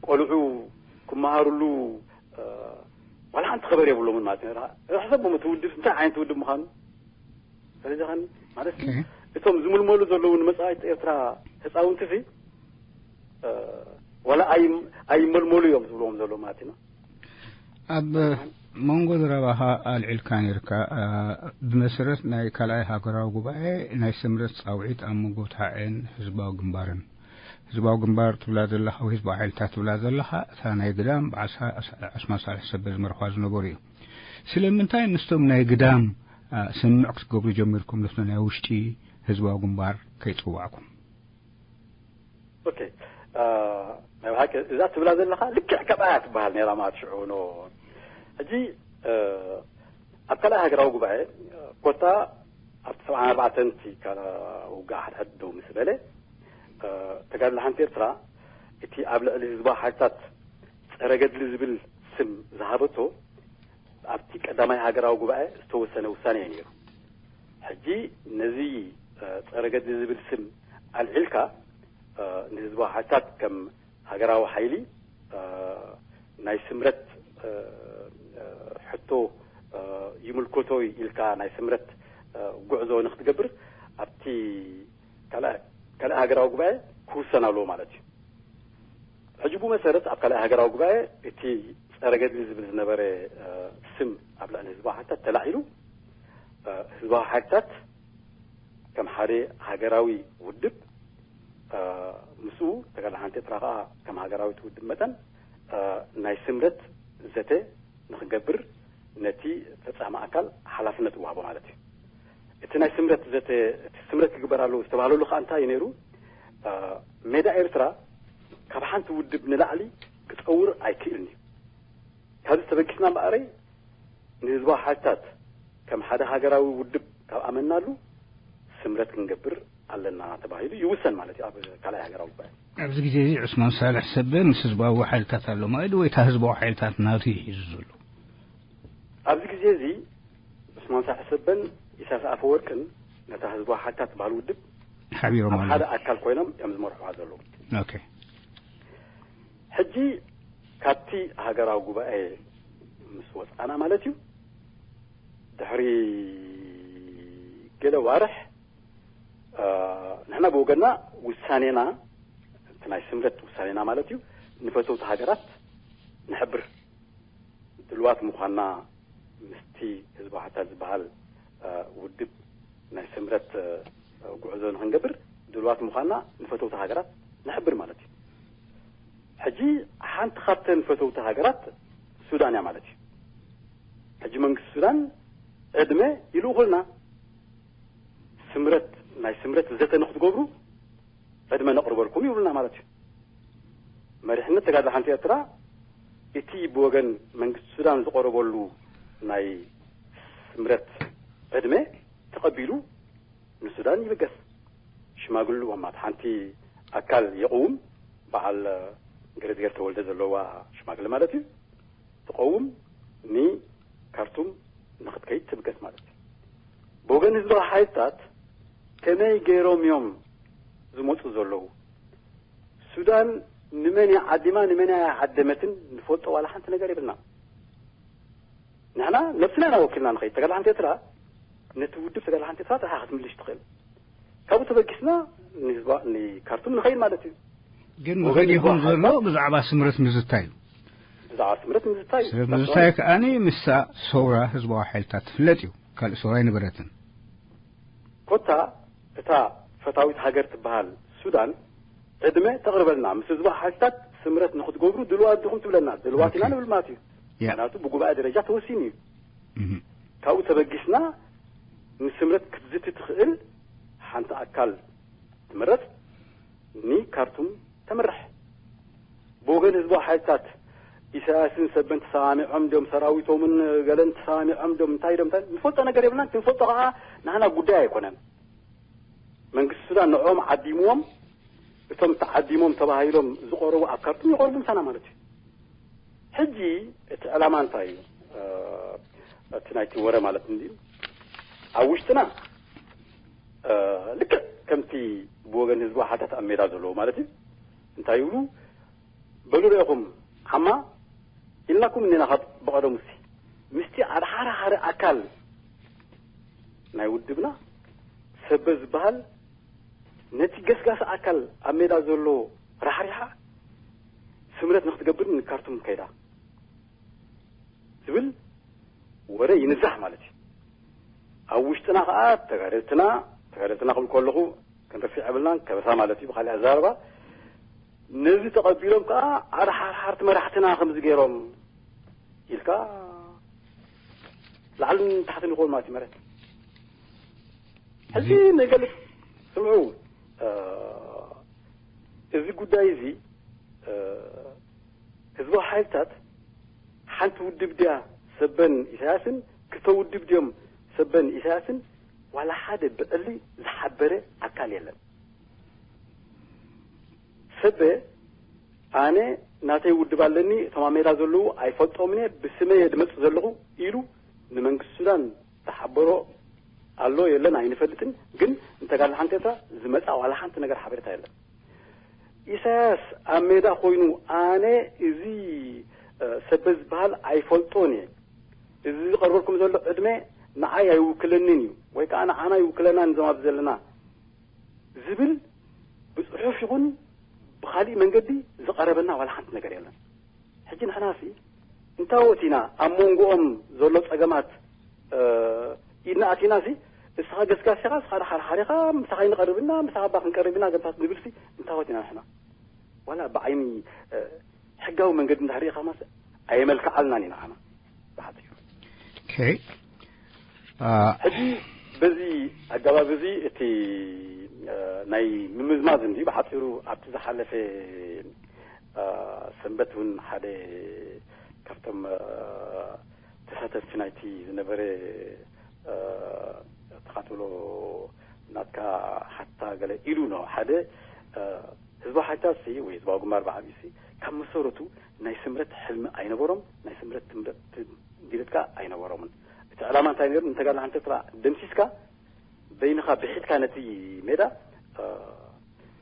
ቆልዑ ክመሃርሉ ዋላ ሓንቲ ኸበር የብሎምን ማለት እዩ። ሕሰብ እሞ እቲ ውድብ እንታይ ዓይነት ውድብ ምዃኑ ተረዲኻኒ? ማለት እቶም ዝምልመሉ ዘለዉ ንመጻኢት ኤርትራ ህጻውንቲ ሲ ዋላ ኣይመልመሉ እዮም ዝብልዎም ዘለዉ ማለት ኢና። ኣብ መንጎ ዘረባኻ ኣልዒልካ ነርካ፣ ብመሰረት ናይ ካልኣይ ሃገራዊ ጉባኤ ናይ ስምረት ጻውዒት ኣብ መንጎ ተሓኤን ህዝባዊ ግንባርን፣ ህዝባዊ ግንባር ትብላ ዘለኻ ወይ ህዝባዊ ሓይልታት ትብላ ዘለኻ፣ እታ ናይ ግዳም ብዓሳ ዕስማን ሳልሕ ሰበ ዝመርኳ ዝነበሩ እዩ። ስለምንታይ ምስቶም ናይ ግዳም ስምምዕ ክትገብሩ ጀሚርኩም፣ ነፍቶ ናይ ውሽጢ ህዝባዊ ግንባር ከይጽዋዕኩም? ኦኬ፣ ናይ ብሓቂ እዛ ትብላ ዘለኻ ልክዕ ከምኣ እያ ትበሃል ነይራ ማለት ሽዑ ኖ። ሕጂ ኣብ ካልኣይ ሃገራዊ ጉባኤ ኮታ ኣብቲ ሰብዓን ኣርባዕተን እቲ ውግእ ሓድሕድ ደው ምስ በለ፣ ተጋድሎ ሓንቲ ኤርትራ እቲ ኣብ ልዕሊ ህዝባዊ ሓይልታት ጸረ ገድሊ ዝብል ስም ዝሃበቶ ኣብቲ ቀዳማይ ሃገራዊ ጉባኤ ዝተወሰነ ውሳኔ እዩ ነይሩ። ሕጂ ነዚ ጸረ ገድሊ ዝብል ስም ኣልዒልካ ንህዝባዊ ሓይልታት ከም ሃገራዊ ሓይሊ ናይ ስምረት ሕቶ ይምልከቶ ኢልካ ናይ ስምረት ጉዕዞ ንክትገብር ኣብቲ ካልእ ሃገራዊ ጉባኤ ክውሰን ኣለዎ ማለት እዩ። ሕጂ ብኡ መሰረት ኣብ ካልእ ሃገራዊ ጉባኤ እቲ ጸረ ገድሊ ዝብል ዝነበረ ስም ኣብ ልዕሊ ህዝባዊ ሓይልታት ተላዒሉ፣ ህዝባዊ ሓይልታት ከም ሓደ ሃገራዊ ውድብ፣ ምስኡ ተጋድሎ ሓንቲ ኤርትራ ከኣ ከም ሃገራዊት ውድብ መጠን ናይ ስምረት ዘተ ንክገብር ነቲ ፈጻሚ ኣካል ሓላፍነት ይወሃቦ ማለት እዩ። እቲ ናይ ስምረት ዘተ፣ እቲ ስምረት ክግበር ኣለዎ ዝተባህለሉ ከኣ እንታይ እዩ ነይሩ? ሜዳ ኤርትራ ካብ ሓንቲ ውድብ ንላዕሊ ክጸውር ኣይክእልን እዩ። ካብዚ ተበጊስና እምበኣረይ ንህዝባዊ ሓይልታት ከም ሓደ ሃገራዊ ውድብ ካብ ኣመናሉ ስምረት ክንገብር ኣለና ተባሂሉ ይውሰን ማለት እዩ ኣብ ካልኣይ ሃገራዊ ጉባኤ። ኣብዚ ግዜ እዚ ዑስማን ሳልሕ ሰበ ምስ ህዝባዊ ሓይልታት ኣሎ ማለት ወይ እታ ህዝባዊ ሓይልታት ናቱ እዩ ሒዙ ዘሎ? ኣብዚ ግዜ እዚ ዑስማን ሳልሕ ሰበን ኢሳያስ ኣፈወርቅን ነታ ህዝባዊ ሓይልታት ትበሃል ውድብ ሓቢሮም ኣብ ኣለዉ። ሓደ ኣካል ኮይኖም እዮም ዝመርሕዋ ዘለዉ። ኦኬ። ሕጂ ካብቲ ሃገራዊ ጉባኤ ምስ ወጻና ማለት እዩ፣ ድሕሪ ገለ ዋርሕ ንሕና ብወገንና ውሳኔና፣ እቲ ናይ ስምረት ውሳኔና ማለት እዩ፣ ንፈተውቲ ሃገራት ንሕብር። ድልዋት ምዃንና ምስቲ ህዝባዊ ሓይልታት ዝበሃል ውድብ ናይ ስምረት ጉዕዞ ንክንገብር ድልዋት ምዃንና ንፈተውቲ ሃገራት ንሕብር ማለት እዩ። ሕጂ ሓንቲ ካብተን ፈተውቲ ሃገራት ሱዳን እያ ማለት እዩ። ሕጂ መንግስቲ ሱዳን ዕድመ ይልእኹልና፣ ስምረት፣ ናይ ስምረት ዘተ ንክትገብሩ ዕድመ ነቕርበልኩም ይብሉና ማለት እዩ። መሪሕነት ተጋድሎ ሓንቲ ኤርትራ እቲ ብወገን መንግስቲ ሱዳን ዝቐረበሉ ናይ ስምረት ዕድመ ተቐቢሉ ንሱዳን ይብገስ። ሽማግሉ እማት ሓንቲ ኣካል የቕውም፣ በዓል ገረዝገር ተወልደ ዘለዋ ሽማግለ ማለት እዩ። ትቐውም ንካርቱም ንክትከይድ ትብገስ ማለት እዩ። ብወገን ህዝባዊ ሓይልታት ከመይ ገይሮም እዮም ዝመፁ ዘለዉ? ሱዳን ንመን እያ ዓዲማ ንመን እያ ዓደመትን ንፈልጦ ዋላ ሓንቲ ነገር የብልና። ንሕና ነብስና ኢና ወኪልና ንኸይድ። ተጋድሎ ሓንቲ ኤርትራ ነቲ ውድብ ተጋድሎ ሓንቲ ኤርትራ ጥራሕ ክትምልሽ ትኽእል። ካብኡ ተበጊስና ንህዝባ ንካርቱም ንኸይድ ማለት እዩ። ግን ወገን መኸዲኹም ይኹን ዘሎ ሓይልታት ብዛዕባ ስምረት ምዝታይ እዩ። ብዛዕባ ስምረት ምዝታይ እዩ። ስምረት ምዝታይ ከኣኒ ምሳ ሰውራ ህዝባዊ ሓይልታት ትፍለጥ እዩ። ካልእ ሰውራ ኣይነበረትን። ኮታ እታ ፈታዊት ሃገር ትበሃል ሱዳን ዕድመ ተቕርበልና፣ ምስ ህዝባዊ ሓይልታት ስምረት ንክትገብሩ ድልዋት ዲኹም ትብለና። ድልዋት ኢና ኦኬ። ንብል ማለት እዩ። ያ። ምክንያቱ ብጉባኤ ደረጃ ተወሲኑ እዩ። እህ። ካብኡ ተበጊስና ንስምረት ክትዝቲ ትኽእል ሓንቲ ኣካል ትምረጽ፣ ንካርቱም ተምርሕ። ብወገን ህዝባዊ ሓይልታት ኢሳያስን ሰበን ተሰማሚዖም ዶም፣ ሰራዊቶምን ገለን ተሰማሚዖም ዶም፣ እንታይ ዶም፣ እንታይ ንፈልጦ ነገር የብልናን። ክንፈልጦ ከዓ ንሕና ጉዳይ ኣይኮነን። መንግስቲ ሱዳን ንዕኦም ዓዲምዎም፣ እቶም ተዓዲሞም ተባሂሎም ዝቐረቡ ኣብ ካርቱም ይቐርቡ ምሳና ማለት እዩ። ሕጂ እቲ ዕላማ እንታይ እዩ? እ፣ እቲ ናይቲ ወረ ማለት እንድዩ። ኣብ ውሽጥና፣ እ፣ ልክዕ ከምቲ ብወገን ህዝቢ ሓታት ኣብ ሜዳ ዘለዎ ማለት እዩ። እንታይ ይብሉ? በሉ ርኢኹም ሓማ ኢልናኩም እኒና ካብ ብቐደሙ ሲ። ምስቲ ኣድሓርሓሪ ኣካል ናይ ውድብና ሰበ ዝበሃል ነቲ ገስጋሲ ኣካል ኣብ ሜዳ ዘሎ ራሕሪሓ ስምረት ንክትገብር ንካርቱም ከይዳ ዝብል ወረ ይንዛሕ ማለት እዩ። ኣብ ውሽጥና ከዓ ተጋደልትና ተጋደልትና ክብል ከለኹ ክንርሲ የብልናን፣ ከበሳ ማለት እዩ ብካሊእ ኣዛረባ። ነዚ ተቐቢሎም ከዓ ኣድሓርሓርቲ መራሕትና ከምዚ ገይሮም ኢልካ ላዕልን ታሕትን ይኸውን ማለት እዩ መሬት። ሕጂ ንገልፅ ስምዑ፣ እዚ ጉዳይ እዚ ህዝባዊ ሓይልታት ሓንቲ ውድብ ድያ ሰበን ኢሳያስን፣ ክልተ ውድብ ድዮም ሰበን ኢሳያስን? ዋላ ሓደ ብዕሊ ዝሓበረ ኣካል የለን። ሰበ ኣነ ናተይ ውድብ ኣለኒ፣ እቶም ኣብ ሜዳ ዘለዉ ኣይፈልጦምን እየ፣ ብስመይ እየ ድመጽእ ዘለኹ ኢሉ ንመንግስቲ ሱዳን ዝሓበሮ ኣሎ የለን ኣይንፈልጥን። ግን እንተጋለ ሓንቲ ኤርትራ ዝመጻ ዋላ ሓንቲ ነገር ሓበሬታ የለን። ኢሳያስ ኣብ ሜዳ ኮይኑ ኣነ እዚ ሰበ ዝበሃል ኣይፈልጦን እየ፣ እዚ ዝቐርበልኩም ዘሎ ዕድመ ንዓይ ኣይውክለንን እዩ ወይ ከዓ ንዓና ይውክለና ንዞም ኣብዚ ዘለና ዝብል ብፅሑፍ ይኹን ብካሊእ መንገዲ ዝቐረበና ዋላ ሓንቲ ነገር የለን። ሕጂ ንሕና ሲ እንታወት ኢና ኣብ መንጎኦም ዘሎ ፀገማት ኢድና ኣቲና ሲ እስኻ ገስጋስ ኢኻ፣ እስኻ ሓርሓሪኻ ምሳኻ ይንቐርብ ኢና፣ ምሳኻ ባ ክንቀርብ ኢና ገምታት ንብል ሲ እንታወት ኢና ንሕና? ዋላ ብዓይኒ ሕጋዊ መንገዲ እንዳሪእኻ ማስ ኣየመልክዓልናን ኢና ንዓና ብሓፂሩ። Okay. ሕጂ በዚ ኣገባብ እዚ እቲ ናይ ምምዝማዝ እንዲ ብሓፂሩ ኣብቲ ዝሓለፈ ሰንበት እውን ሓደ ካብቶም ተሳተፍቲ ናይቲ ዝነበረ ተኻትሎ ናትካ ሓታ ገለ ኢሉ ነው ሓደ ህዝባዊ ሓይልታት ሲ ወይ ህዝባዊ ግንባር ብዓብዩ ሲ ካብ መሰረቱ ናይ ስምረት ሕልሚ ኣይነበሮም፣ ናይ ስምረት ትምረት ድሌት ከዓ ኣይነበሮምን። እቲ ዕላማ እንታይ ነይሩ? ንተጋድሎ ሓንቲ ኤርትራ ደምሲስካ በይንኻ ብሒትካ ነቲ ሜዳ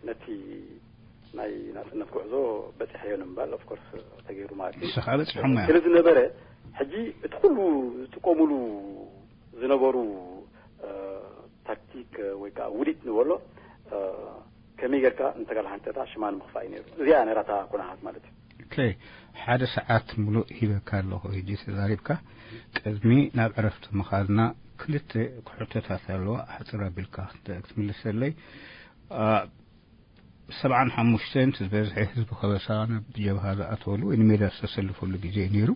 ነቲ ናይ ናጽነት ጉዕዞ በጺሐዮ ንምባል of course ተገይሩ ማለት እዩ። ንስኻ በጺሖም እዮም። ስለ ዝነበረ ሕጂ እቲ ኩሉ ዝጥቀሙሉ ዝነበሩ ታክቲክ ወይ ከዓ ውዲት ንበሎ ከመይ ጌርካ ንተጋድሎ ሓንቲ ኤርትራ ሽማ ንምኽፋእ እዩ ነይሩ። እዚኣ ነራታ ኩነታት ማለት እዩ። Okay. ሓደ ሰዓት ሙሉእ ሂበካ ኣለኹ ሕጂ ተዛሪብካ። ቅድሚ ናብ ዕረፍቲ ምኻድና ክልተ ክሕቶታት ኣለዋ ኣሕፅር ኣቢልካ ክትምልሰለይ። ሰብዓን ሓሙሽተን ዝበዝሐ ህዝቢ ከበሳ ናብ ጀብሃ ዝኣተወሉ ወይ ንሜዳ ዝተሰልፈሉ ግዜ ነይሩ።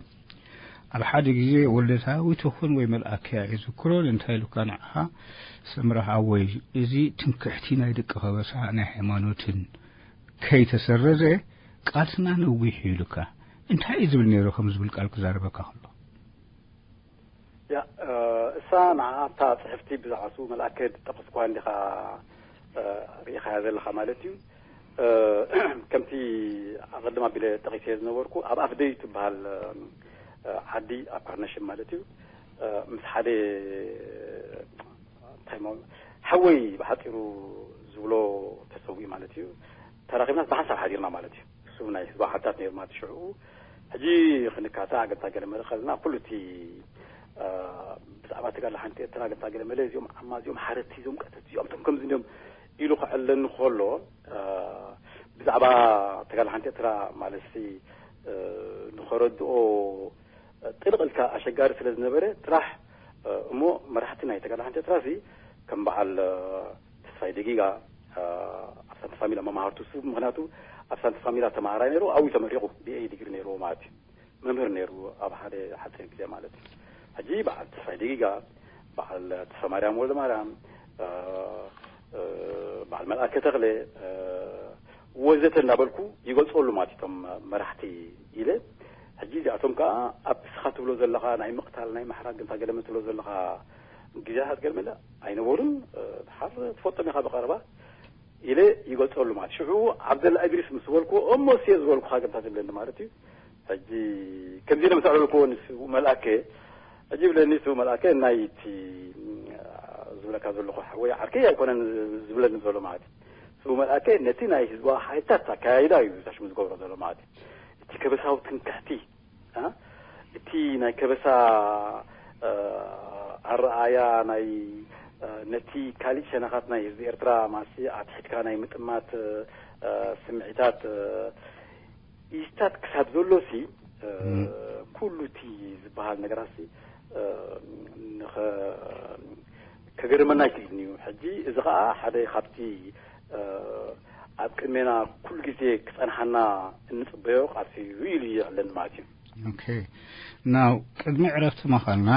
ኣብ ሓደ ግዜ ወልደ ዳዊት ይኹን ወይ መልኣከ ኣይዝክሮን እንታይ ኢሉካ ንዓኻ፣ ሰምረ ሓወይ፣ እዚ ትምክሕቲ ናይ ደቂ ከበሳ ናይ ሃይማኖትን ከይተሰረዘ ቃልስና ነዊሕ እዩ ኢሉካ። እንታይ እዩ ዝብል ነይሩ ከም ዝብል ቃል ክዛረበካ ከሎ? ያ እሳ ንዓኣ ኣብታ ፅሕፍቲ ብዛዕባ ስቡ መልኣከ ዝጠቀስኳ እንዲኻ ርኢኻያ ዘለኻ ማለት እዩ። ከምቲ ኣቐድም ኣቢለ ጠቂሰ ዝነበርኩ ኣብ ኣፍደዩ ትበሃል ዓዲ ኣብ ካርነሽም ማለት እዩ ምስ ሓደ እንታይ ሓወይ ብሓፂሩ ዝብሎ ተሰዊኡ ማለት እዩ ተራኺብናስ ብሓንሳብ ሓዲርና ማለት እዩ። እሱ ናይ ህዝባዊ ሓታት ነይሩ ማለት ሽዑ ሕጂ ክንካታዕ ገታ ገለ መለ ከልና ኩሉ እቲ ብዛዕባ ተጋድሎ ሓንቲ ኤርትራ ገታ ገለ መለ እዚኦም ዓማ እዚኦም ሓረቲ እዚኦም ቀተቲ እዚኦም እቶም ከምዚ እንዲኦም ኢሉ ክዕለኒ ከሎ ብዛዕባ ተጋድሎ ሓንቲ ኤርትራ ማለት ንኸረድኦ ጥልቕ ኢልካ ኣሸጋሪ ስለ ዝነበረ ጥራሕ እሞ መራሕቲ ናይ ተጋድሎ ሓንቲ ኤርትራ ሲ ከም በዓል ተስፋይ ደጊጋ ኣብ ሳንቲ ፋሚላ መማህርቱ ሱ ምክንያቱ ኣብ ሳንቲ ፋሚላ ተማሃራይ ነይሩ ኣብኡ ተመሪቑ ብኤ ዲግሪ ነይርዎ ማለት እዩ መምህር ነይሩ ኣብ ሓደ ሓፂር ግዜ ማለት እዩ ሕጂ በዓል ተስፋይ ደጊጋ በዓል ተስፋ ማርያም ወልደ ማርያም በዓል መልኣከ ተኽለ ወዘተ እናበልኩ ይገልፀሉ ማለት እቶም መራሕቲ ኢለ ሕጂ እዚኣቶም ከዓ ኣብ እስኻ ትብሎ ዘለኻ ናይ ምቕታል ናይ ምሕራግ እንታይ ገለመ ትብሎ ዘለኻ ግዜታት ገለመለ ኣይነበሩን ድሓር ትፈልጦም ኢኻ ብቐረባ ኢለ ይገልፀሉ ማለት ሽዑ ዓብደላ እድሪስ ምስ ዝበልኩ እሞ እስ ዝበልኩኻ ገምታ ዝብለኒ ማለት እዩ ሕጂ ከምዚ ኢለ ምስ ኣዕለልኩዎ ንስቡ መልኣከ ሕጂ ብለኒ ስቡ መልኣከ ናይ እቲ ዝብለካ ዘለኹ ወይ ዓርከይ ኣይኮነን ዝብለኒ ዘሎ ማለት እዩ ስቡ መልኣከ ነቲ ናይ ህዝባዊ ሓይልታት ኣካያይዳ እዩ ዛሽሙ ዝገብሮ ዘሎ ማለት እዩ እቲ ከበሳዊ ትንክሕቲ እቲ ናይ ከበሳ ኣረኣያ ናይ ነቲ ካሊእ ሸነኻት ናይ ህዝቢ ኤርትራ ማሲ ኣትሒትካ ናይ ምጥማት ስምዒታት ኢስታት ክሳብ ዘሎሲ፣ ኩሉ እቲ ዝበሃል ነገራሲ ከገርመና ኣይክእልን እዩ። ሕጂ እዚ ከዓ ሓደ ካብቲ ኣብ ቅድሜና ኩሉ ግዜ ክፀንሓና እንፅበዮ ቃልሲ እዩ ኢሉ ይዕለን ማለት እዩ። ኦኬ፣ ናው ቅድሚ ዕረፍቲ ምዃንና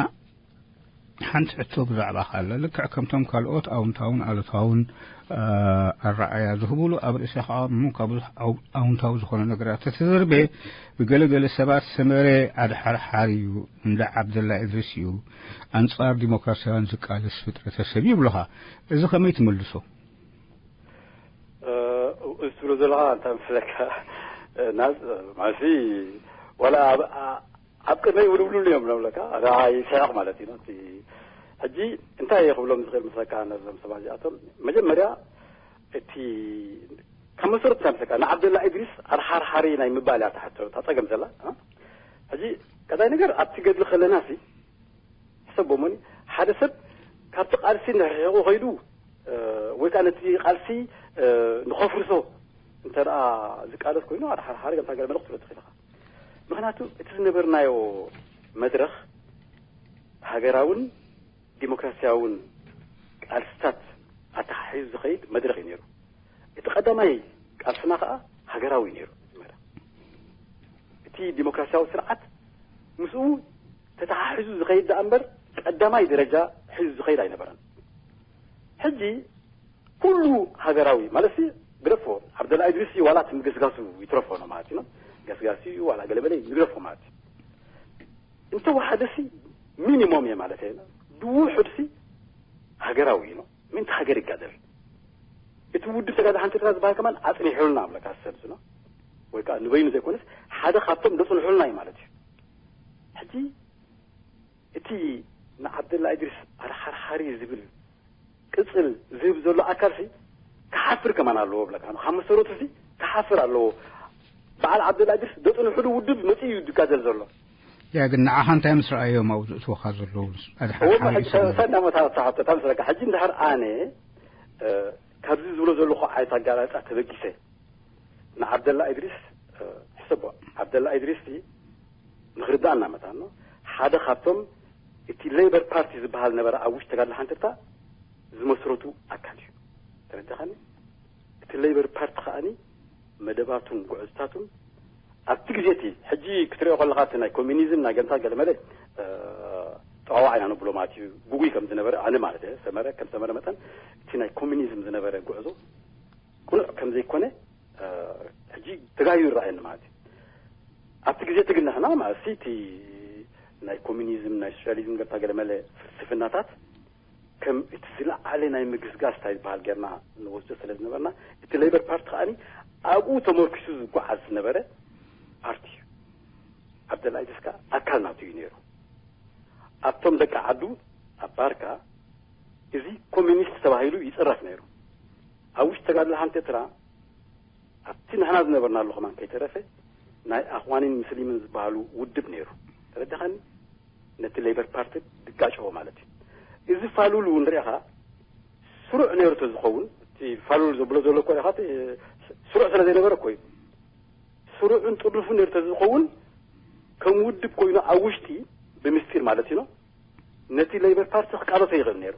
ሓንቲ ሕቶ ብዛዕባ ካለ ልክዕ ከምቶም ካልኦት ኣውንታውን ኣሉታውን ኣረኣያ ዝህብሉ ኣብ ርእሲ ከዓ እሞ ካብ ብዙሕ ኣውንታዊ ዝኾነ ነገራት ተተዘርበ፣ ብገለገለ ሰባት ሰመረ ኣድሓርሓር እዩ፣ እንዳ ዓብደላ እድሪስ እዩ፣ ኣንጻር ዲሞክራሲያውያን ዝቃለስ ፍጥረተሰብ ይብሉኻ። እዚ ከመይ ትመልሶ? እሱ ዘለኻ እንታይ መስለካ? ናዝ ማሲ ዋላ ኣብ ቅድመይ ውልውልሉ እዮም ነብለካ። ይስሕቕ ማለት እዩ። ሕጂ እንታይ እየ ክብሎም ዝኽእል መስለካ? ነዞም ሰባት እዚኣቶም መጀመርያ እቲ ካብ መሰረቱ እንታይ መስለካ? ንዓብደላ ኢድሪስ ኣድሓርሓሪ ናይ ምባል እያ ተሓቶ እታ ጸገም ዘላ። ሕጂ ቀዳይ ነገር ኣብቲ ገድሊ ከለና ሲ ሕሰቦሞኒ ሓደ ሰብ ካብቲ ቃልሲ ንርሒቑ ከይዱ ወይ ከዓ ነቲ ቃልሲ ንኸፍርሶ እንተ ደኣ ዝቃለስ ኮይኑ ኣድሓርሓሪ ከምታ ገለ መልእኽቲ ትብሎ ትኽእል ኢኻ። ምኽንያቱ እቲ ዝነበርናዮ መድረኽ ሃገራውን ዲሞክራሲያውን ቃልስታት ኣተሓሒዙ ዝኸይድ መድረኽ እዩ ነይሩ። እቲ ቀዳማይ ቃልስና ከዓ ሃገራዊ እዩ ነይሩ። መጀመርያ እቲ ዲሞክራሲያዊ ስርዓት ምስኡ ተተሓሒዙ ዝኸይድ ደኣ እምበር ቀዳማይ ደረጃ ሒዙ ዝኸይድ ኣይነበረን። ሕጂ ኩሉ ሃገራዊ ማለት ሲ ግደፎ ዓብደላ ኢድሪስ ዋላ እቲ ምግስጋሱ ይትረፎ ነው ማለት ነው። ገስጋሲ ዋላ ገለመለ ይግደፎ ማለት እዩ። እንተወሓደ ሲ ሚኒሞም እየ ማለት እየ። ብውሑድ ሲ ሃገራዊ እዩ ነው። ምእንቲ ሃገር ይጋደል። እቲ ውድብ ተጋዳሓንቲ ኤርትራ ዝበሃል ከማን ኣጽኒሑልና ኣብለካ ሰብ ዝኖ ወይ ከዓ ንበይኑ ዘይኮነስ ሓደ ካብቶም ደጽንሑልና እዩ ማለት እዩ። ሕጂ እቲ ንዓብደላ ኢድሪስ ኣድሓርሓሪ ዝብል ቅጽል ዝህብ ዘሎ ኣካል ሲ ክሓፍር ከማን ኣለዎ ብለካ። ካብ መሰረቱ ሲ ክሓፍር ኣለዎ። በዓል ዓብደላ ኢድሪስ ደጽንሑሉ ውድብ መጺኡ እዩ ዝጋደል ዘሎ። ያ ግን ንዓኻ እንታይ ምስ ረኣዮም ኣብኡ ዝእትወኻ ዘለዉ? ኣድሓርሓሪ እዩ ሰለና። ሰና መታ ተሓቶ ታምስለካ። ሕጂ እንድሕር ኣነ እ፣ ካብዚ ዝብሎ ዘለኹ ዓይነት ኣጋላልጻ ተበጊሰ ንዓብደላ ኢድሪስ እ፣ ሕሰቦ። ዓብደላ ኢድሪስ ሲ ንኽርዳእና መታን ነው ሓደ ካብቶም እቲ ሌበር ፓርቲ ዝበሃል ነበረ ኣብ ውሽጢ ተጋድሎ ሓንትርታ ዝመስረቱ ኣካል እዩ። ተረዳኻኒ? እቲ ሌበር ፓርቲ ከኣኒ መደባቱን ጉዕዝታቱን ኣብቲ ግዜ እቲ ሕጂ ክትሪኦ ከለኻ እቲ ናይ ኮሚኒዝም ናይ ገምታ ገለመለ እ፣ ጠዋዋዕ ኢና ንብሎ ማለት እዩ። ጉጉይ ከም ዝነበረ ኣነ ማለት እየ ሰመረ ከም ሰመረ መጠን እቲ ናይ ኮሚኒዝም ዝነበረ ጉዕዞ ቅኑዕ ከም ዘይኮነ እ፣ ሕጂ ተጋሂሩ ይረኣየኒ ማለት እዩ። ኣብቲ ግዜ እቲ ግን ንሕና ማለት እቲ ናይ ኮሚኒዝም ናይ ሶሻሊዝም ገምታ ገለመለ ፍልስፍናታት ከም እቲ ዝለዓለ ናይ ምግስጋስ እንታይ ዝበሃል ጌርና ንወስዶ ስለ ዝነበርና እቲ ሌበር ፓርቲ ከኣኒ ኣብኡ ተመርኪሱ ዝጓዓዝ ዝነበረ ፓርቲ እዩ። ዓብደላ ኢድሪስ ከዓ ኣካል ናቱ እዩ ነይሩ። ኣብቶም ደቂ ዓዱ ኣብ ባርካ እዚ ኮሚኒስት ተባሂሉ ይፅረፍ ነይሩ። ኣብ ውሽጢ ተጋድሎ ሓንቲ ኤርትራ ኣብቲ ንሕና ዝነበርናሉ ከማን ከይተረፈ ናይ ኣኽዋኒን ምስሊምን ዝበሃሉ ውድብ ነይሩ። ተረዳኻኒ? ነቲ ሌበር ፓርቲ ድጋጭዎ ማለት እዩ። እዚ ፋሉል እውን ርኢኻ ስሩዕ ነይሩ ተዝኸውን እቲ ፋሉል ዘብሎ ዘሎ እኮ ኢኻ ስሩዕ ስለ ዘይነበረ እኮ እዩ። ስሩዕን ጥርፉን ነይሩ ተዝኸውን ከም ውድብ ኮይኑ ኣብ ውሽጢ ብምስጢር ማለት እዩ ነቲ ሌበር ፓርቲ ክቃለሶ ይኽእል ነይሩ።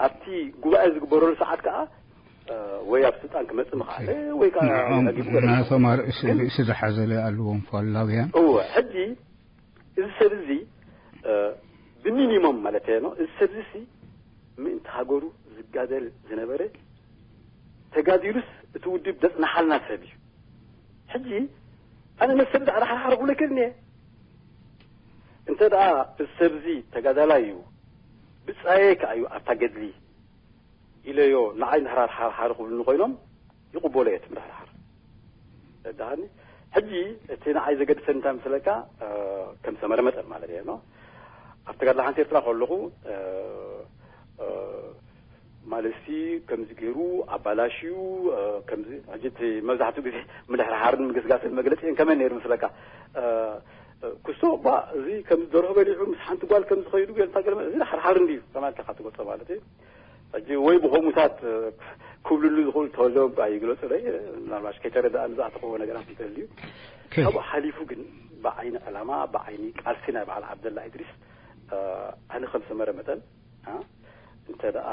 ኣብቲ ጉባኤ ዝግበረሉ ሰዓት ከዓ ወይ ኣብ ስልጣን ክመፅእ ምኽኣለ ወይ ከዓ ንዕኦም ናቶም ኣርእሲ ርእሲ ዝሓዘለ ኣለዎም ፋሉላውያን። እወ ሕጂ እዚ ሰብ እዚ ብሚኒሞም ማለት እየ እዚ ሰብ እዚ ምእንቲ ሃገሩ ዝጋደል ዝነበረ ተጋዲሉስ እቲ ውድብ ደፅናሓልና ሰብ እዩ። ሕጂ ኣነ ነሰብ ዳዕዳ ሓርሓር ክብሎ ይክእል እየ። እንተ ደኣ እዚ ሰብ እዚ ተጋዳላይ እዩ ብፃየ ከዓ እዩ ኣብታ ገድሊ ኢለዮ ንዓይ ንሕራር ሓርሓር ክብሉኒ ኮይኖም ይቕበሎ እየ እቲ ምድሕርሓር። ተረዳእኒ? ሕጂ እቲ ንዓይ ዘገድሰኒ እንታይ ምስለካ ከም ሰመረ መጠን ማለት እየ ነው ኣብ ተጋድላ ሓንቲ ኤርትራ ከለኹ ማለት ሲ ከምዚ ገይሩ ኣባላሽዩ ከምዚ ሕጂ እቲ መብዛሕትኡ ግዜ ምድሕርሓርን ምግስጋስን መግለፂ ከመይ ነይሩ ምስለካ ክስቶ ባ እዚ ከም ደርሆ በሊዑ ምስ ሓንቲ ጓል ከም ዝኸይዱ ጌርታ ገለ እዚ ሓርሓር እንድዩ ከማልካ ካብ ትገልጾ ማለት እዩ። ሕጂ ወይ ብኸምኡታት ክብልሉ ዝኽእሉ ተወልደዎም ባ ይግለጹለይ። ምናልባሽ ከይተረዳእኒ ዝኣተኽዎ ነገራት እንተልዩ። ካብኡ ሓሊፉ ግን ብዓይኒ ዕላማ፣ ብዓይኒ ቃልሲ ናይ በዓል ዓብደላ ኢድሪስ፣ ኣነ ከም ሰመረ መጠን እንተ ደኣ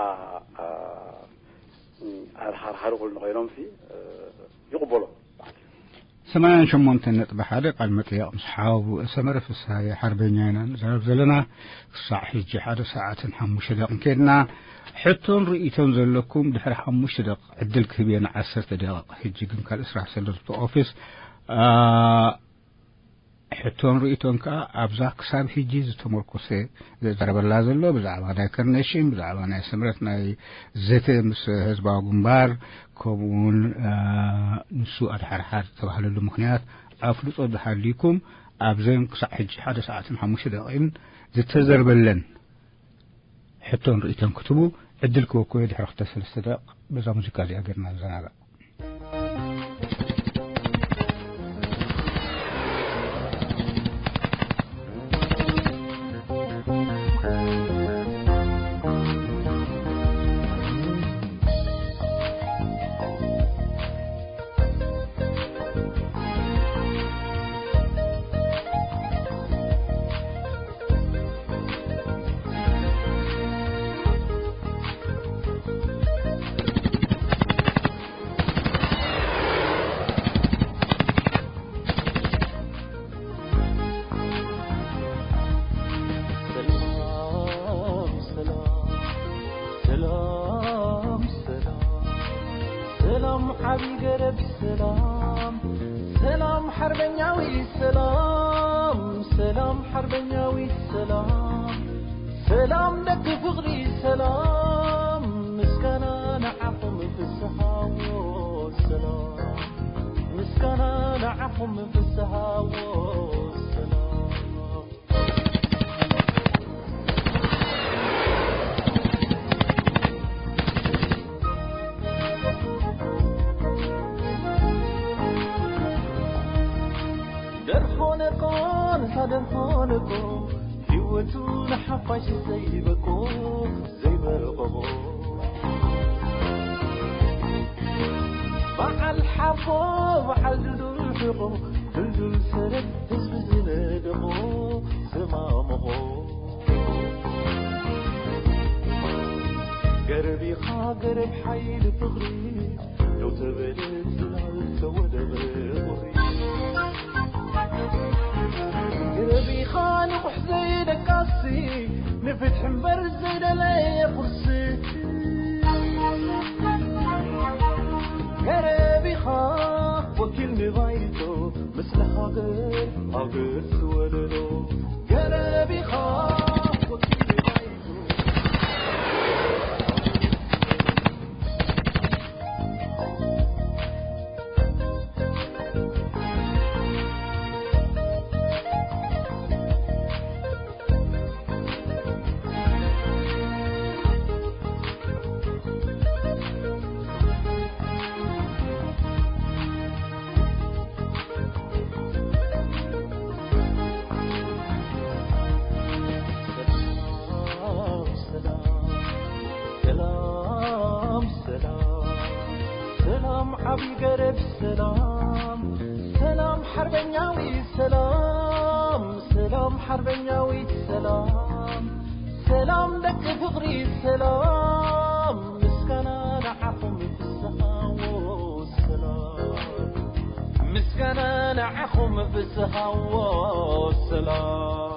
ኣድሓርሓሪ ኩሉ ኮይኖምሲ ይቕበሎ። ሰማንያን ሸሞንተን ነጥቢ ሓደ ቃል መጠየቕ ምስ ሓወቡ ሰመረ ፍስሃየ ሓርበኛ ኢና ንዛረብ ዘለና። ክሳዕ ሕጂ ሓደ ሰዓትን ሓሙሽተ ደቂቕን ከድና። ሕቶን ርእይቶን ዘለኩም ድሕሪ ሓሙሽተ ደቂቕ ዕድል ክህብ እየ፣ ንዓሰርተ ደቂቕ። ሕጂ ግን ካልእ ስራሕ ስለ ዝብቶ ኦፊስ ሕቶን ርእይቶን ከኣ ኣብዛ ክሳብ ሕጂ ዝተመርኮሰ ዘዛረበላ ዘሎ ብዛዕባ ናይ ከርነሽን ብዛዕባ ናይ ስምረት ናይ ዘተ ምስ ህዝባዊ ግንባር ከምኡውን ንሱ ኣድሓርሓር ዝተባህለሉ ምክንያት ኣፍልጦ ዝሃልዩኩም ኣብዘን ክሳዕ ሕጂ ሓደ ሰዓትን ሓሙሽተ ደቂቕን ዝተዘርበለን ሕቶን ርእይቶን ክትቡ ዕድል ክወኮዮ ድሕሪ ክልተ ሰለስተ ደቂቕ በዛ ሙዚቃ እዚኣ ገርና ንዘናጋዕ። ሰላም ሰላም ሰላም ዓቢ ገረብ ሰላም ሰላም ሓርበኛዊ ሰላም ሰላም ሓርበኛዊ ሰላም ሰላም ደቂ ፍቕሪ ሰላም ምስጋና ንዓኹም ፍስሃዎ ሰላም ምስጋና ንዓኹም ፍስሃዎ ሰላም ደርሆ ነቆን ሳደርሆ ነቆ ህይወቱ ንሓፋሽ ዘይበቆ ዘይበረቐቦ በዓል ሓፎ በዓል ድዱል ሕቆ ድልዱል ሰረት ህዝቢ ዝነደቆ ዝማምቖ ገረብ ኢኻ ገረብ ሓይሊ ፍቕሪ ደው ተበለ ዝናብ ተወደበ ቁሪ ገረብ ኢኻ ንቑሕ ዘይደቃሲ ንፍትሒ እምበር ዘይደለየ ቁርሲ ገረብ ኢኻ ወኪል ንባይቶ ስለ ሃገር ሃገር ዝወለዶ ገረብ ኢኻ ወኪል ባይቱ ሰላም ሰላም ሰላም ዓቢ ገረብ ሰላም ሰላም ሓርበኛዊ ሰላም ሰላም ሓርበኛዊ ሰላም ሰላም ደቂ ፍቕሪ ሰላም ምስጋና ንዓኹም ፍስሃዎ ሰላም ምስጋና ንዓኹም ፍስሃዎ ሰላም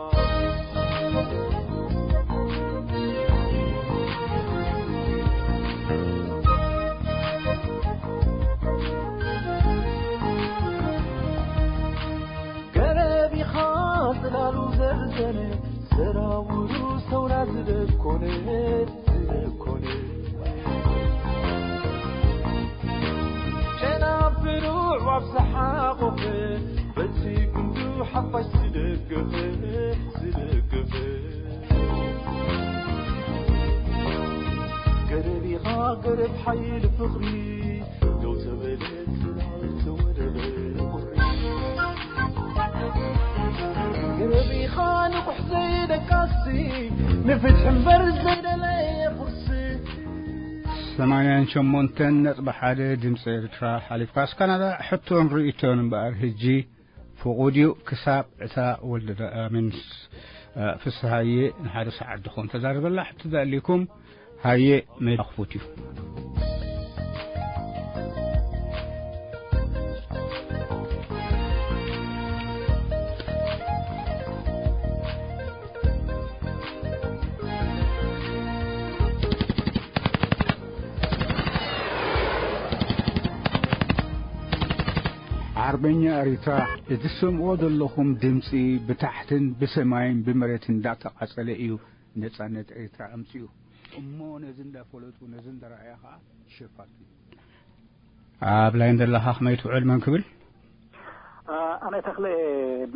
ገረብ ኢኻ ጽላሉ ዘርዘነ ሰራውሩ ሰውራ ዝደኮነ ዝደኮነ ጨናፍሩ ዋብ ዝሓቆፈ በዚ ክንዱ ሓፋሽ ዝደገፈ ዝደገፈ ገረብ ኢኻ ገረብ ሓይሊ ፍቕሪ ደው ተበለ ተወደበ ቁሪ ዘይደቃሲ ንፍትሒ እምበር ዘይደለየ ቁርሲ። ሰማንያን ሸሞንተን ነጥቢ ሓደ ድምፂ ኤርትራ ሓሊፍካስ ካናዳ ሕቶን ርእቶን እምበኣር ህጂ ፍቑድ እዩ። ክሳብ እታ ወልደ ኣሚንስ ፍስሃየ ንሓደ ሰዓት ድኾን ተዛርበላ ሕቶ ዘኣልኩም ሃየ ሜዳ ክፉት እዩ። ዓርበኛ ኤሪትራ፣ እቲ ትሰምዕዎ ዘለኹም ድምጺ ብታሕትን ብሰማይን ብመሬትን እንዳተቓጸለ እዩ ነጻነት ኤሪትራ ኣምጺኡ። እሞ ነዚ እንዳፈለጡ፣ ነዚ እንዳረኣያ ኸኣ ሸፋቱ። ኣብ ላይን ዘለኻ ከመይ ትውዕል መን ክብል? ኣነ ተኽለ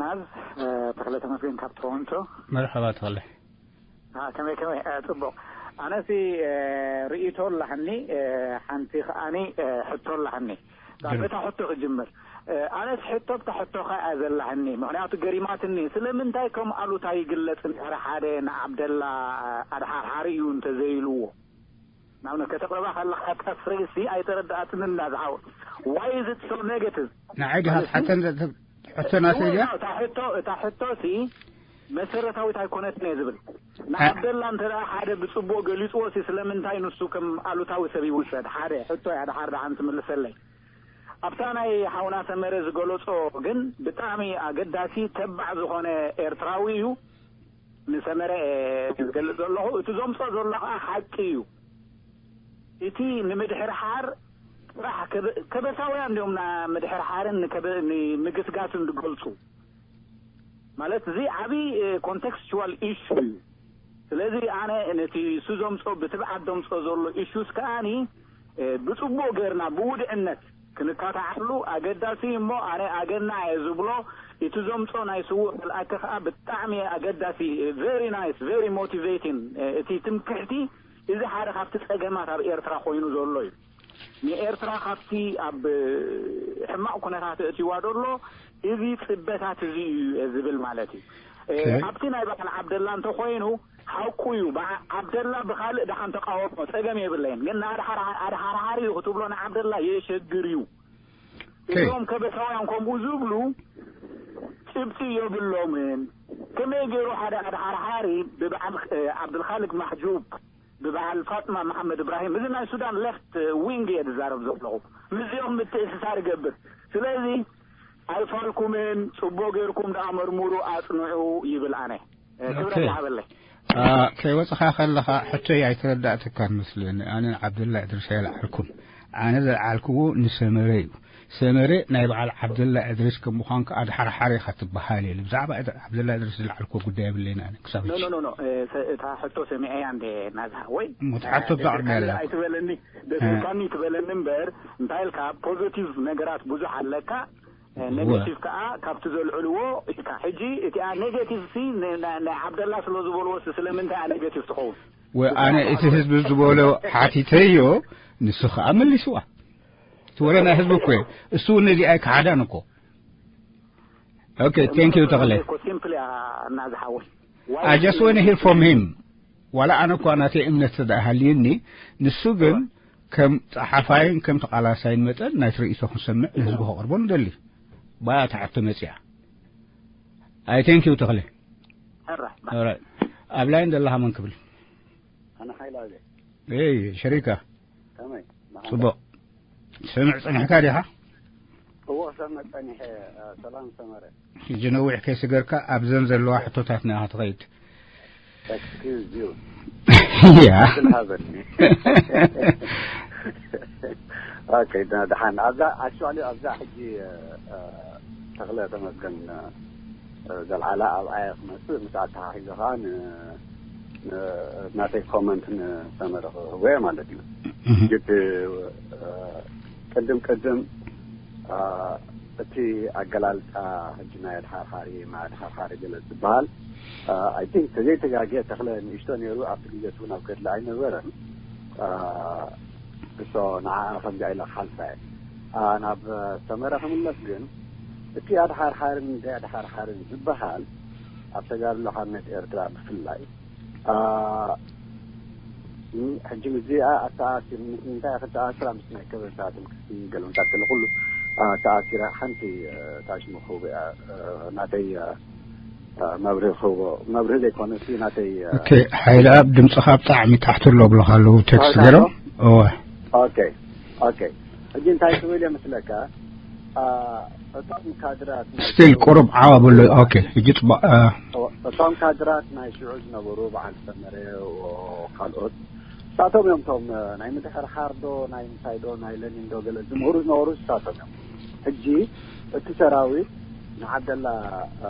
ናዝ፣ ተኽለ ተመስገን ካብ ቶሮንቶ። መርሓባ ተኽለ። ከመይ ከመይ? ጽቡቕ። ኣነሲ ርእይቶ ኣላህኒ፣ ሓንቲ ከኣኒ ሕቶ ኣላህኒ። በታ ሕቶ ክጅምር። ኣነስ ሕቶ ብታ ሕቶኻ እያ ዘላህኒ፣ ምኽንያቱ ገሪማትኒ። ስለምንታይ ከም ኣሉታ ይግለጽ እንድሕር ሓደ ንዓብደላ ኣድሓርሓሪ እዩ እንተዘይልዎ? ንኣብነት ከተቕርባ ከለኻ እታ ፍሬዝሲ ኣይተረዳኣትንን እናዝሓወ። Why is it so negative? ንዓይ ዲኻ ማለት ትሓተን ዘ-፣ ሕቶ ናተይ ድያ? እታ ሕቶ፣ እታ ሕቶሲ መሰረታዊት ኣይኮነትን እየ ዝብል። ንዓብደላ እንተ ደኣ ሓደ ብጽቡቕ ገሊጽዎ ሲ ስለምንታይ ንሱ ከም ኣሉታዊ ሰብ ይውሰድ? ሓደ ሕቶ እያ፣ ደሓር ደሓን ትምልሰለይ። ኣብታ ናይ ሓውና ሰመረ ዝገለጾ ግን ብጣዕሚ ኣገዳሲ ተባዕ ዝኾነ ኤርትራዊ እዩ። ንሰመረ እየ ዝገልጽ ዘለኹ። እቲ ዘምጾ ዘሎ ኸኣ ሓቂ እዩ። እቲ ንምድሕርሓር ጥራሕ ከበ-፣ ከበሳውያን እንዲዮም ና-፣ ምድሕርሓርን ንከበ-፣ ንምግስጋስን ዝገልጹ። ማለት እዚ ዓቢ፣ እ፣ ኮንቴክስቹዋል ኢሹ እዩ። ስለዚ ኣነ ነቲ እሱ ዘምጾ ብትብዓት ዘምጾ ዘሎ ኢሹስ ከኣኒ፣ እ፣ ብጽቡቕ ገርና ብውድዕነት ክንካታዓሉ ኣገዳሲ እሞ ኣነ ኣገና እየ ዝብሎ። እቲ ዘምጾ ናይ ስዉእ መልኣከ ከኣ ብጣዕሚ ኣገዳሲ፣ እ፣ very nice፣ very motivating፣ እ፣ እቲ ትምክሕቲ እዚ ሓደ ካብቲ ጸገማት ኣብ ኤርትራ ኮይኑ ዘሎ እዩ። ንኤርትራ ካብቲ ኣብ ሕማቕ ኩነታት እእትዋ ደሎ እዚ ጽበታት እዚ እዩ ዝብል ማለት እዩ። ኦኬ። ኣብቲ ናይ በዓል ዓብደላ እንተኾይኑ ሓቁ እዩ። በዓ-፣ ዓብደላ ብኻልእ ደሓን ተቃወሞ ጸገም የብለይን። ግን ንኣድሓራ-፣ ኣድሓርሓሪ እዩ ክትብሎ ንዓብደላ የሸግር እዩ። ኦኬ። እዞም ከበሳውያን ከምኡ ዝብሉ ጭብጢ የብሎምን። ከመይ ገይሩ ሓደ ኣድሓርሓሪ ብበዓል፣ እ፣ ዓብዱልኻልቅ ማሕጁብ ብበዓል ፋጥማ መሓመድ እብራሂም፣ እዚ ናይ ሱዳን ሌፍት ዊንግ እየ ዝዛረብ ዘለኹ። ምስዚኦም ምትእስሳር ይገብር። ስለዚ ኣይፋልኩምን፣ ጽቡቕ ጌርኩም ደኣ መርምሩ፣ ኣጽንዑ ይብል ኣነ። እ፣ ክብረት ኦኬ። ይሃበለይ። አ፣ ከይወጽኻ ከለኻ ሕቶይ ኣይተረዳእትካን መስለኒ። ኣነ ንዓብደላ እድሪስ ኣይለዓልኩን። ኣነ ዘልዓልክዎ ንሰመረ እዩ። ሰመረ ናይ በዓል ዓብደላ እድሪስ ከም ምዃንካ ኣድሓርሓሪ ኢኻ ትበሃል ኢለ። ብዛዕባ እድ-፣ ዓብደላ እድሪስ ዝለዓልኩዎ ጉዳይ የብለይን ኣነ ክሳብ ኖ፣ ሕጂ። ኖ፣ ኖ፣ ኖ። እ፣ ሰ-፣ እታ ሕቶ ሰሚዐያ እንደ ናዝሃ ወይ? ሞት ሓቶ እ፣ ብዛዕባ ደስካኒ እያ። ኣይትበለኒ፣ እ። ደስካኒ ትበለኒ እምበር፣ እንታይ ኢልካ ፖዚቲቭ ነገራት ብዙሕ ኣለካ፣ እ፣ እወ። ኔጌቲቭ ከኣ ካብቲ ዘልዕልዎ ኢልካ። ሕጂ እቲኣ ኔጌቲቭ ሲ ን-፣ ን-፣ ናይ ዓብደላ ስለ ዝበልዎ ሲ ስለምንታይ እያ ኔጌቲቭ ትኸውን? ወ-፣ ኣነ እቲ ህዝቢ ዝበሎ ሓቲተዮ፣ ንሱ ከኣ መሊስዋ። እቲ ወረ ናይ ህዝቢ እኮ እዩ። እሱ እውን ነዚኣ ኣይከሓዳን እኮ። ኦኬ፣ thank you ተኽለ። እኮ ሲምፕሊ ያ እናዝሓወይ። I just want to hear from him። ዋላ ኣነ እኳ ናተይ እምነት ተደኣ ሃልዩኒ፣ ንሱ ግን ከም ጸሓፋይን ከም ተቓላሳይን መጠን ናይ ትርኢቶ ክንሰምዕ ንህዝቢ ከቕርቦ ንደሊ። ባያ ተሓቶ መጽያ። I thank you ተኽለ። ሕራ። Alright። ኣብ ላይን ዘለኻ መን ክብል? ኣነ ሓይላ እየ። ኤይ፣ ሸሪካ። ከመይ? ጽቡቕ። ሰምዕ ጸኒሕካ ዲኻ? እዎ፣ ክሰምዕ ጸኒሐ። እ፣ ሰላም ሰመረ። ሕጂ ነዊሕ ከይስገርካ ኣብዘን ዘለዋ ሕቶታትና ኢኻ ትኸይድ። Excuse you። ያ። እድል ሃበኒ። ኦኬ፣ ደ-፣ ደሓን። ኣብዛ፣ ኣክቹዋሊ ኣብዛ ሕጂ፣ እ፣ እ፣ ተኽለ ተመስገን፣ እ፣ ዘልዓላ ኣብኣየ ክመጽእ ምስ ኣተሓሒዘ ኸኣ ን-፣ ን-፣ ናተይ ኮመንት ንሰመረ ክህቦ እየ ማለት እዩ። እህ። ግድ፣ እ፣ ቅድም ቅድም፣ እ፣ እቲ ኣገላልጻ ሕጂ ናይ ኣድሓርሓሪ፣ ማይ ኣድሓርሓሪ ገለ ዝበሃል፣ እ፣ I think ተዘይተጋግየ ተኽለ ንእሽቶ ነይሩ፣ ኣብቲ ግዜ እሱ ናብ ገድሊ ኣይነበረን። እ፣ እሶ ንዓ ከምዚኣ ኢለ ክሓልፋ እየ። እ፣ ናብ ሰመረ ክምለስ ግን፣ እቲ ኣድሓርሓርን ዘይኣድሓርሓርን ዝበሃል፣ ኣብ ተጋድሎ ሓርነት ኤርትራ ብፍላይ። አ፣ ም-፣ ሕጂ ምስዚኣ ኣተኣሲር-፣ ምስ ምንታይ ክትኣስራ? ምስ ናይ ክብርታት፣ ምስ ገለምታት፣ ገለ ኩሉ፣ አ፣ ተኣሲራ። ሓንቲ፣ አ፣ ታሽሙ ክህቡ እያ፣ አ፣ ናተይ፣ አ፣ አ፣ መብርሂ ክህቦ፣ መብርሂ ዘይኮነ፣ እቲ ናተይ፣ አ፣ ኦኬ፣ ሓይለኣብ፣ ድምፅኻ ብጣዕሚ ታሕቲ ኣሎ ብለኻ ኣለዉ፣ ቴክስት ታሕቲ ገይሮም። ኣሎ? እወ። ኦኬ፣ ኦኬ። ሕጂ እንታይ ክብል እየ መስለካ? አ፣ እቶም ካድራት ናይ ስቲል ቁሩብ ዓው ኣበሎ። ኦኬ፣ ሕጂ ጽቡቕ፣ አ፣ እቶም ካድራት ናይ ሽዑ ዝነበሩ በዓል ሰመረ፣ ካልኦት፣ ንሳቶም እዮም። እቶም ናይ ምድሕርሓር ዶ ናይ ምንታይ ዶ ናይ ለኒን ዶ ገለ ዝምህሩ ዝነበሩ ንሳቶም እዮም። ሕጂ እቲ ሰራዊት ንዓብደላ፣ አ፣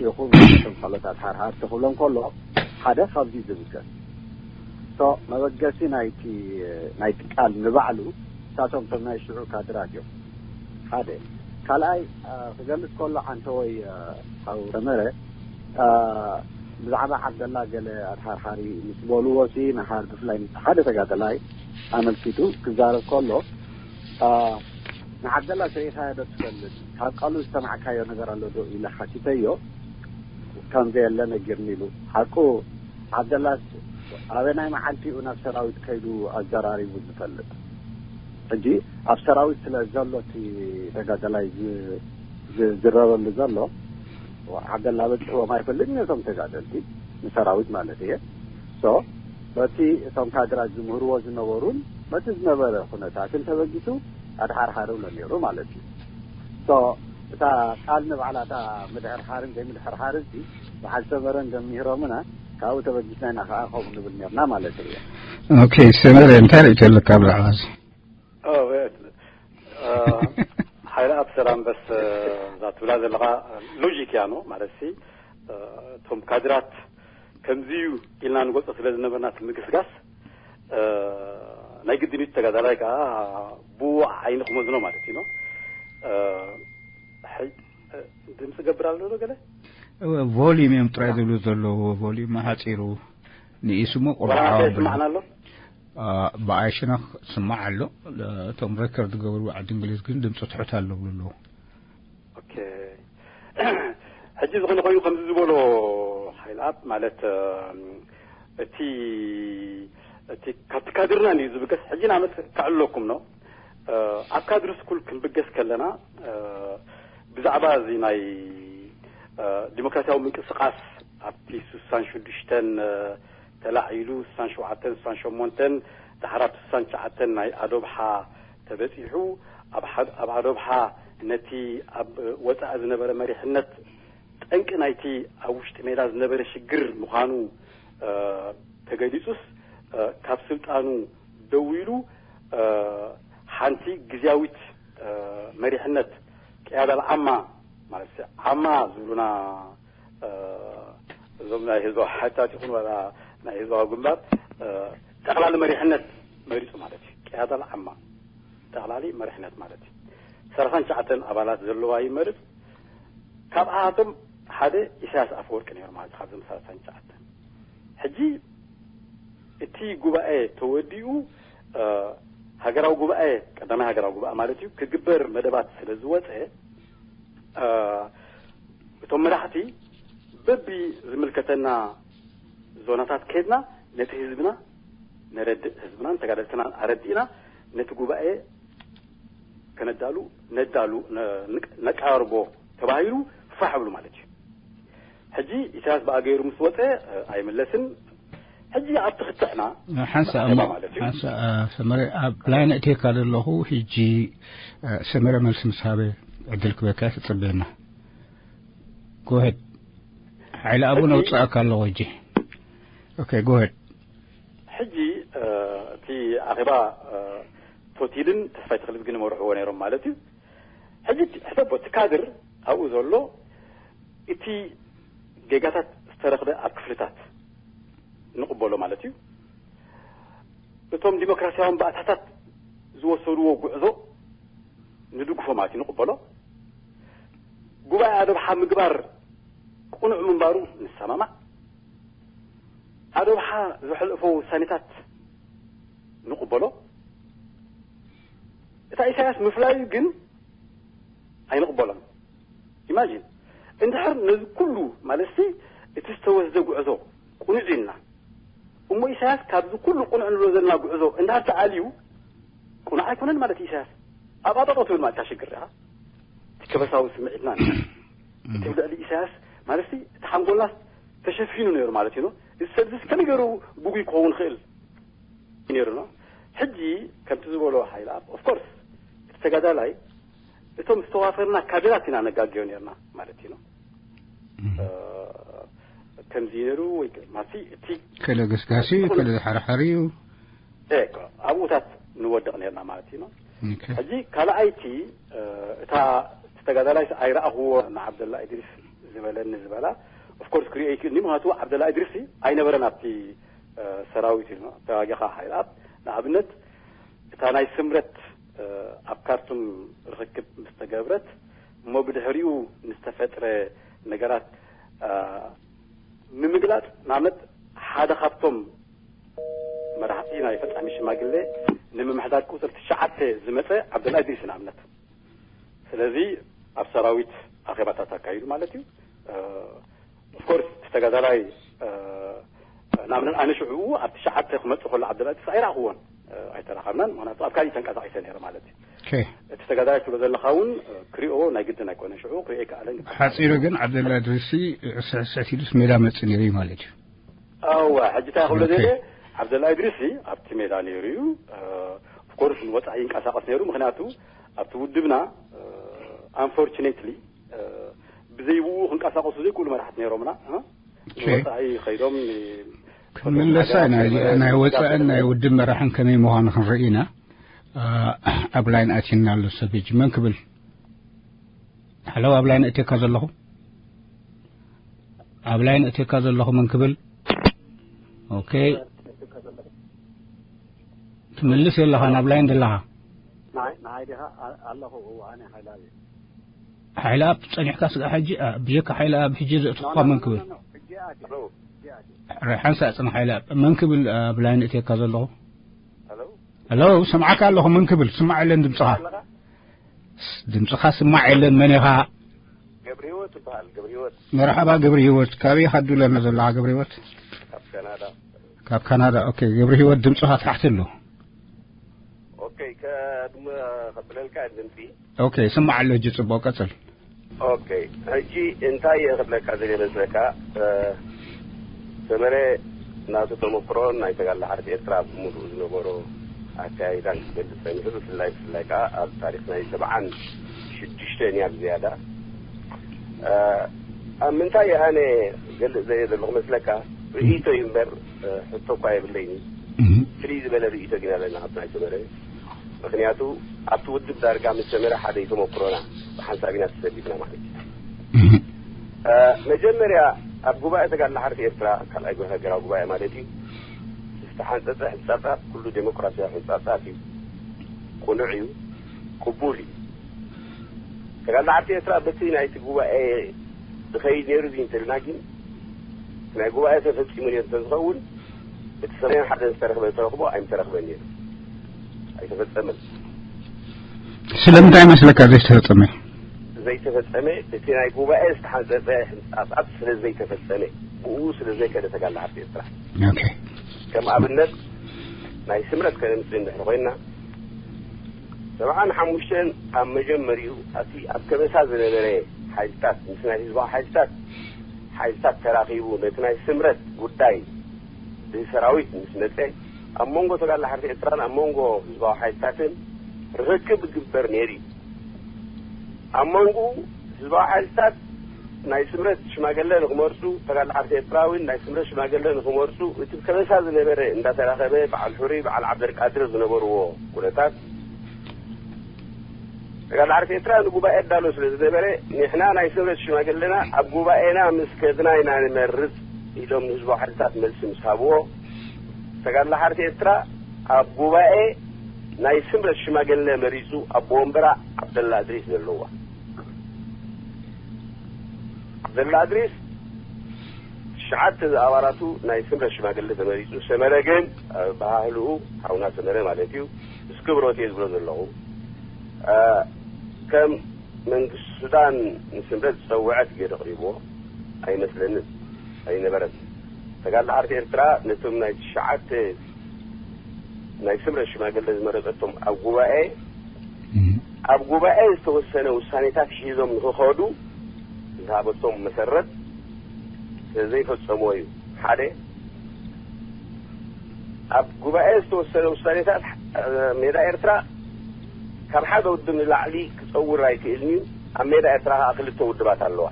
ይኹን እቶም ካልኦት ኣድሓርሓርቲ ክብሎም ከሎ ሓደ ካብዚ ዝብገስ። ሶ መበገሲ ናይቲ፣ ናይቲ ቃል ንባዕሉ ንሳቶም እቶም ናይ ሽዑ ካድራት እዮም። ሓደ። ካልኣይ፣ አ፣ ክገልጽ ከሎ ዓንተወይ፣ አ፣ ሓው ሰመረ፣ አ፣ ብዛዕባ ዓብደላ ገለ ኣድሓርሓሪ ምስ በልዎ ሲ ንሓር ብፍላይ ምስ ሓደ ተጋደላይ ኣመልኪቱ ክዛረብ ከሎ፣ አ፣ ንዓብደላ ሰኢኻዮ ዶ ትፈልጥ? ካብ ቃሉ ዝሰማዕካዮ ነገር ኣሎ ዶ? ኢለ ሓቲተዮ። ከም ዘየለ ነጊርኒ ኢሉ። ሓቁ ዓብደላስ ኣበናይ መዓልቲ እዩ ናብ ሰራዊት ከይዱ ኣዘራሪቡ ዝፈልጥ? ሕጂ ኣብ ሰራዊት ስለ ዘሎ እቲ ተጋደላይ ዝ-፣ ዝዝረበሉ ዘሎ፣ ዓብደላ በፂሕዎም ኣይፈልጥን ነቶም ተጋደልቲ፣ ንሰራዊት ማለት እየ። ሶ በቲ እቶም ካድራት ዝምህርዎ ዝነበሩን በቲ ዝነበረ ኩነታትን ተበጊሱ ኣድሓርሓሪ ብሎ ነይሩ ማለት እዩ። ሶ እታ ቃል ንባዕላ እታ ምድሕርሓርን ዘይምድሕርሓርን ሲ በዓል ሰመረን ዘምሂሮምና፣ ካብኡ ተበጊስና ኢና ከዓ ከምኡ ንብል ነርና ማለት እየ። ኦኬ፣ ሰመረ፣ እንታይ ርእይቶ ኣለካ ብዛዕባ እዚ? ኦ፣ እ፣ ሓይለ ኣብ ሰላም በስ፣ እ፣ እዛ ትብላ ዘለኻ ሎጂክ እያ ነው ማለት ሲ፣ እ፣ እቶም ካድራት ከምዚ እዩ ኢልና ንገልጾ ስለ ዝነበርና እቲ ምግስጋስ፣ እ፣ ናይ ግድን እዩ ተጋዳላይ ከዓ ብኡ ዓይኒ ክመዝኖ ማለት እዩ ነው። እ፣ ሕይ-፣ እ፣ ድምፂ ገብር ኣሎ ዶ ገለ? እወ፣ ቮሊዩም እዮም ጥራይ ዝብሉ ዘለዉ። ቮሊዩም ሓፂሩ ንኢሱ እሞ ዋላ ቁርዓው ኣንተ ኣቢሉ። ይስማዕና ኣሎ? አ፣ ብኣይ ሽነኽ ስማዕ ኣሎ። እቶም ሬከርድ ዝገብሩ ዓዲ እንግሊዝ ግን ድምፂ ትሑት ኣሎ ብሉ ኣለዉ። ኦኬ። ሕጂ ዝኾነ ኮይኑ ከምዚ ዝበሎ ሓይልኣብ ማለት፣ እ፣ እቲ፣ እቲ ካብቲ ካድርና እንድዩ ዝብገስ። ሕጂ ንኣብነት ከዕልለኩም ነው። እ፣ ኣብ ካድር ስኩል ክንብገስ ከለና፣ እ፣ ብዛዕባ እዚ ናይ፣ እ፣ ዲሞክራሲያዊ ምንቅስቃስ ኣብቲ ስሳን ሽዱሽተን፣ እ፣ ተላዒሉ፣ ስሳን ሸውዓተን፣ ስሳን ሸሞንተን፣ ድሓር ኣብ ስሳን ትሽዓተን ናይ ኣዶብሓ ተበጺሑ፣ ኣብ ሓ-፣ ኣብ ኣዶብሓ ነቲ ኣብ ወጻኢ ዝነበረ መሪሕነት ጠንቂ ናይቲ ኣብ ውሽጢ ሜዳ ዝነበረ ሽግር ምዃኑ፣ እ፣ ተገሊጹስ፣ እ፣ ካብ ስልጣኑ ደው ኢሉ፣ እ፣ ሓንቲ ግዝያዊት፣ እ፣ መሪሕነት ቅያዳ ዓማ ማለት ዓማ ዝብሉና፣ እ፣ እዞም ናይ ህዝባዊ ሓይልታት ይኹን ዋላ ናይ ህዝባዊ ግንባር፣ እ፣ ጠቕላሊ መሪሕነት መሪጹ ማለት እዩ። ቅያዳ ዓማ ጠቕላሊ መሪሕነት ማለት እዩ። ሰላሳን ትሽዓተን ኣባላት ዘለዋ ይመርጽ። ካብኣቶም ሓደ ኢሳያስ ኣፈወርቂ ነይሩ ማለት እዩ። ካብዞም ሰላሳን ትሽዓተን ሕጂ እቲ ጉባኤ ተወዲኡ፣ እ፣ ሃገራዊ ጉባኤ፣ ቀዳማይ ሃገራዊ ጉባኤ ማለት እዩ፣ ክግበር መደባት ስለ ዝወጸ፣ እ፣ እቶም መራሕቲ በቢ ዝምልከተና ዞናታት ከድና ነቲ ህዝብና ነረድእ፣ ህዝብናን ተጋደልትናን ኣረዲእና ነቲ ጉባኤ ከነዳሉ፣ ነዳሉ፣ ነ-፣ ንቅ-፣ ነቀራርቦ ተባሂሉ ፋሕ ብሉ ማለት እዩ። ሕጂ ኢሳያስ ብኣ ገይሩ ምስ ወጸ፣ እ፣ ኣይምለስን። ሕጂ ኣብቲ ክትዕና ሓንሳእ እሞ፣ ማለት እዩ። ሓንሳእ፣ እ፣ ሰመረ፣ ኣብ ላይን እቴካ ዘለኹ፣ ሕጂ፣ እ፣ ሰመረ መልሲ ምስ ሃበ ዕድል ክበካ ትጽበየና። ጎሄድ። ሓይለ ኣቡ ሕጂ ነውጽኣካ ኣለኹ ሕጂ። ኦኬ፣ ጎሄድ። ሕጂ፣ እ፣ እቲ ኣኼባ፣ እ፣ ቶቲልን ተስፋይ ተኽልብግን ይመርሕዎ ነይሮም ማለት እዩ። ሕጂ እቲ፣ ሕሰቦ፣ እቲ ካድር ኣብኡ ዘሎ እቲ ጌጋታት ዝተረኽበ ኣብ ክፍልታት ንቕበሎ ማለት እዩ። እቶም ዲሞክራሲያውን ባእታታት ዝወሰድዎ ጉዕዞ ንድግፎ ማለት እዩ፣ ንቕበሎ። ጉባኤ ኣዶብሓ ምግባር ቅኑዕ ምንባሩ ንሰማማዕ። ኣዶብሓ ዘሕለፎ ውሳኔታት ንቕበሎ። እታ ኢሳያስ ምፍላዩ ግን ኣይንቕበሎን። ኢማጂን፣ እንድሕር ነዚ ኩሉ ማለት ሲ እቲ ዝተወስደ ጉዕዞ ቁኑዕ ኢልና እሞ ኢሳያስ ካብዚ ኩሉ ቁኑዕ ንብሎ ዘለና ጉዕዞ እንድሕር ተኣልዩ ቁኑዕ ኣይኮነን ማለት ኢሳያስ ኣብ ኣጠጦ ትብል ማለት ታሸግር ዲኻ እቲ ከበሳዊ ስምዒትና እቲ ልዕሊ ኢሳያስ ማለት ሲ እቲ ሓንጎልናስ ተሸፊኑ ነይሩ ማለት እዩ እዚ ሰብዚስ ከመይ ገይሩ ብጉይ ክኸውን ይኽእል ነይሩ ነው ሕጂ ከምቲ ዝበሎ ሓይላ ኦፍኮርስ እቲ ተጋዳላይ እቶም ዝተዋፈርና ካድራት ኢና ነጋግዮ ነርና ማለት እዩ ከምዚ ነሩ ወይ ማለት እቲ ከለ ገስጋሲ ከለ ሓርሓሪ እዩ ኣብኡታት ንወድቕ ነርና ማለት እዩ ሕጂ ካልኣይቲ እታ ተጋዳላይ ኣይረኣኽዎ ንዓብደላ ኢድሪስ ዝበለኒ ዝበላ ኦፍኮርስ ክሪኦ ይክእል ምክንያቱ ዓብደላ ኢድሪስ ኣይነበረን ኣብቲ ሰራዊት እዩ ተዋጊኻ ሓይላት ንኣብነት እታ ናይ ስምረት ኣብ ካርቱም ርኽክብ ምስ ተገብረት እሞ ብድሕሪኡ ንዝተፈጥረ ነገራት ንምግላፅ ንኣብነት ሓደ ካብቶም መራሕቲ ናይ ፈፃሚ ሽማግሌ ንምምሕዳር ቁፅር ትሽዓተ ዝመፀ ዓብደላ እድሪስ ንኣብነት ስለዚ ኣብ ሰራዊት ኣኼባታት ኣካይዱ ማለት እዩ ኦፍኮርስ ተጋዳላይ ንኣብነት ኣነ ሽዑ ኣብ ትሽዓተ ክመፅእ ከሎ ዓብደላ እድሪስ ኣይረኣኽዎን ኣይተራኸብናን ምክንያቱ ኣብ ካሊእ ተንቀሳቒሰ ነይረ ማለት እዩ እቲ ተጋዳላይ ትብሎ ዘለኻ እውን ክሪኦ ናይ ግድን ኣይኮነን ሽዑ ክሪኦ ይከኣለን ሓፂሩ ግን ዓብደላ እድሪሲ ስሕስሕት ኢሉስ ሜዳ መፅእ ነይሩ እዩ ማለት እዩ ኣዋ ሕጂ እንታይ ክብሎ ደለ ዓብደላ እድሪሲ ኣብቲ ሜዳ ነይሩ እዩ ኦፍኮርስ ንወፃኢ ይንቀሳቐስ ነይሩ ምክንያቱ ኣብቲ ውድብና unfortunately ብዘይብኡ ክንቀሳቐሱ ዘይክእሉ መራሕቲ ነይሮምና ንወፃኢ ከይዶም ክንምለሳ ናይ ወፃእን ናይ ውድብ መራሕን ከመይ ምዃኑ ክንርኢ ኢና ኣብ ላይን ኣቲና ኣሎ ሰብ ሕጂ መን ክብል ሓለው ኣብ ላይን እቴካ ዘለኹ ኣብ ላይን እቴካ ዘለኹ መን ክብል ኦኬ ትምልስ የለኻ ናብ ላይን ዘለኻ ሓይላ ኣብ ፀኒሕካ ስጋ ሕጂ ብጀካ ሓይላ ኣብ ሕጂ ዘእትኹካ መን ክብል ሓንሳ ፅን ሓይላ መን ክብል ኣብ ላይን እቴካ ዘለኹ ሄሎ ስምዓካ ኣለኹ መን ክብል ስማዕ የለን ድምፅኻ ድምፅኻ ስማዕ የለን መን ኢኻ ገብሪሂወት ይበሃል ገብሪሂወት መርሓባ ገብሪሂወት ካበይ ኢኻ ትድውለና ዘለኻ ገብሪሂወት ካብ ካናዳ ካብ ካናዳ ኦኬ ገብሪሂወት ድምፅኻ ትሓት ኣሎ ኦኬ ከድም ከብለልካ ድምፂ ኦኬ ስማዕ ኣሎ ሕጂ ፅቡቅ ቀፅል ኦኬ ሕጂ እንታይ እየ ክብለካ ዘለ መስለካ ሰመረ ናቱ ተመክሮን ናይ ተጋላ ሓርት ኤርትራ ብምሉእ ዝነበሮ ኣካያይዳን ክገልፅ ፀኒሑ ብፍላይ ብፍላይ ከዓ ኣብ ታሪክ ናይ ሰብዓን ሽዱሽተን እያ ብዝያዳ ኣብ ምንታይ ኣነ ገልፅ ዘየ ዘለኹ መስለካ ርእይቶ እዩ እምበር ሕቶ እኳ የብለይኒ ፍልይ ዝበለ ርእይቶ ግን ኣለና ኣብ ናይ ሰመረ ምክንያቱ ኣብቲ ውድብ ዳርጋ ምስ ሰመረ ሓደ እዩ ተመክሮና ብሓንሳብ ኢና ተሰሊፍና ማለት እዩ መጀመርያ ኣብ ጉባኤ ተጋድሎ ሓርነት ኤርትራ ካልኣይ ሃገራዊ ጉባኤ ማለት እዩ ዝተሓንፀፀ ሕንፃፃት ኩሉ ዴሞክራሲያዊ ሕንፃፃት እዩ ቁኑዕ እዩ ቅቡል እዩ ተጋድሎ ሓርነት ኤርትራ በቲ ናይቲ ጉባኤ ዝኸይድ ነይሩ እዚ እንተልና ግን ናይ ጉባኤ ተፈፂሙ ነይሩ እንተዝኸውን እቲ ሰማንያን ሓደን ዝተረኽበ ተረኽቦ ኣይምተረኽበን ነይሩ ኣይተፈፀመን ስለምንታይ መስለካ ዘይተፈፀመ ዘይተፈፀመ እቲ ናይ ጉባኤ ዝተሓንፀፀ ህንፃታት ስለ ዘይተፈፀመ ብኡ ስለ ዘይከደ ተጋላ ሃብቲ ኤርትራ ከም ኣብነት ናይ ስምረት ከነምፅእ እንድሕር ኮይና ሰብዓን ሓሙሽተን ኣብ መጀመሪኡ ኣቲ ኣብ ከበሳ ዝነበረ ሓይልታት ምስ ናይ ህዝባዊ ሓይልታት ሓይልታት ተራኺቡ ነቲ ናይ ስምረት ጉዳይ ብሰራዊት ምስ መፀ ኣብ መንጎ ተጋላ ሓርቲ ኤርትራን ኣብ መንጎ ህዝባዊ ሓይልታትን ርኽክብ ይግበር ነይሩ እዩ ኣብ መንጎ ህዝባዊ ሓይልታት ናይ ስምረት ሽማገለ ንክመርፁ ተጋላ ሓርቲ ኤርትራዊን ናይ ስምረት ሽማገለ ንክመርፁ እቲ ከበሳ ዝነበረ እንዳተራኸበ በዓል ሕሩይ በዓል ዓብደልቃድር ዝነበርዎ ኩነታት ተጋላ ሓርቲ ኤርትራ ንጉባኤ ኣዳሎ ስለ ዝነበረ ንሕና ናይ ስምረት ሽማግለና ኣብ ጉባኤና ምስ ከድና ኢና ንመርፅ ኢሎም ንህዝባዊ ሓይልታት መልሲ ምስ ሃብዎ ተጋላ ሓርቲ ኤርትራ ኣብ ጉባኤ ናይ ስምረት ሽማግለ መሪፁ ኣቦ ወንበራ ዓብደላ እድሪስ ዘለዋ ዓብደላ እድሪስ ትሽዓተ ዝኣባላቱ ናይ ስምረት ሽማግለ ተመሪፁ ሰመረ ግን ባህልኡ ሓውና ሰመረ ማለት እዩ ምስ ክብሮት እየ ዝብሎ ዘለኹ ከም መንግስቲ ሱዳን ንስምረት ዝጸውዐት ገይሩ ኣቕሪብዎ ኣይመስለንን፣ ኣይነበረን። ተጋድሎ ሓርነት ኤርትራ ነቶም ናይ ትሽዓተ ናይ ስምረት ሽማግለ ዝመረጸቶም ኣብ ጉባኤ ኣብ ጉባኤ ዝተወሰነ ውሳኔታት ሒዞም ንክኸዱ ዝሃበቶም መሰረት ዘይፈጸምዎ እዩ። ሓደ፣ ኣብ ጉባኤ ዝተወሰነ ውሳኔታት ሜዳ ኤርትራ ካብ ሓደ ውድብ ንላዕሊ ክጸውር ኣይክእልን እዩ። ኣብ ሜዳ ኤርትራ ከዓ ክልተ ውድባት ኣለዋ።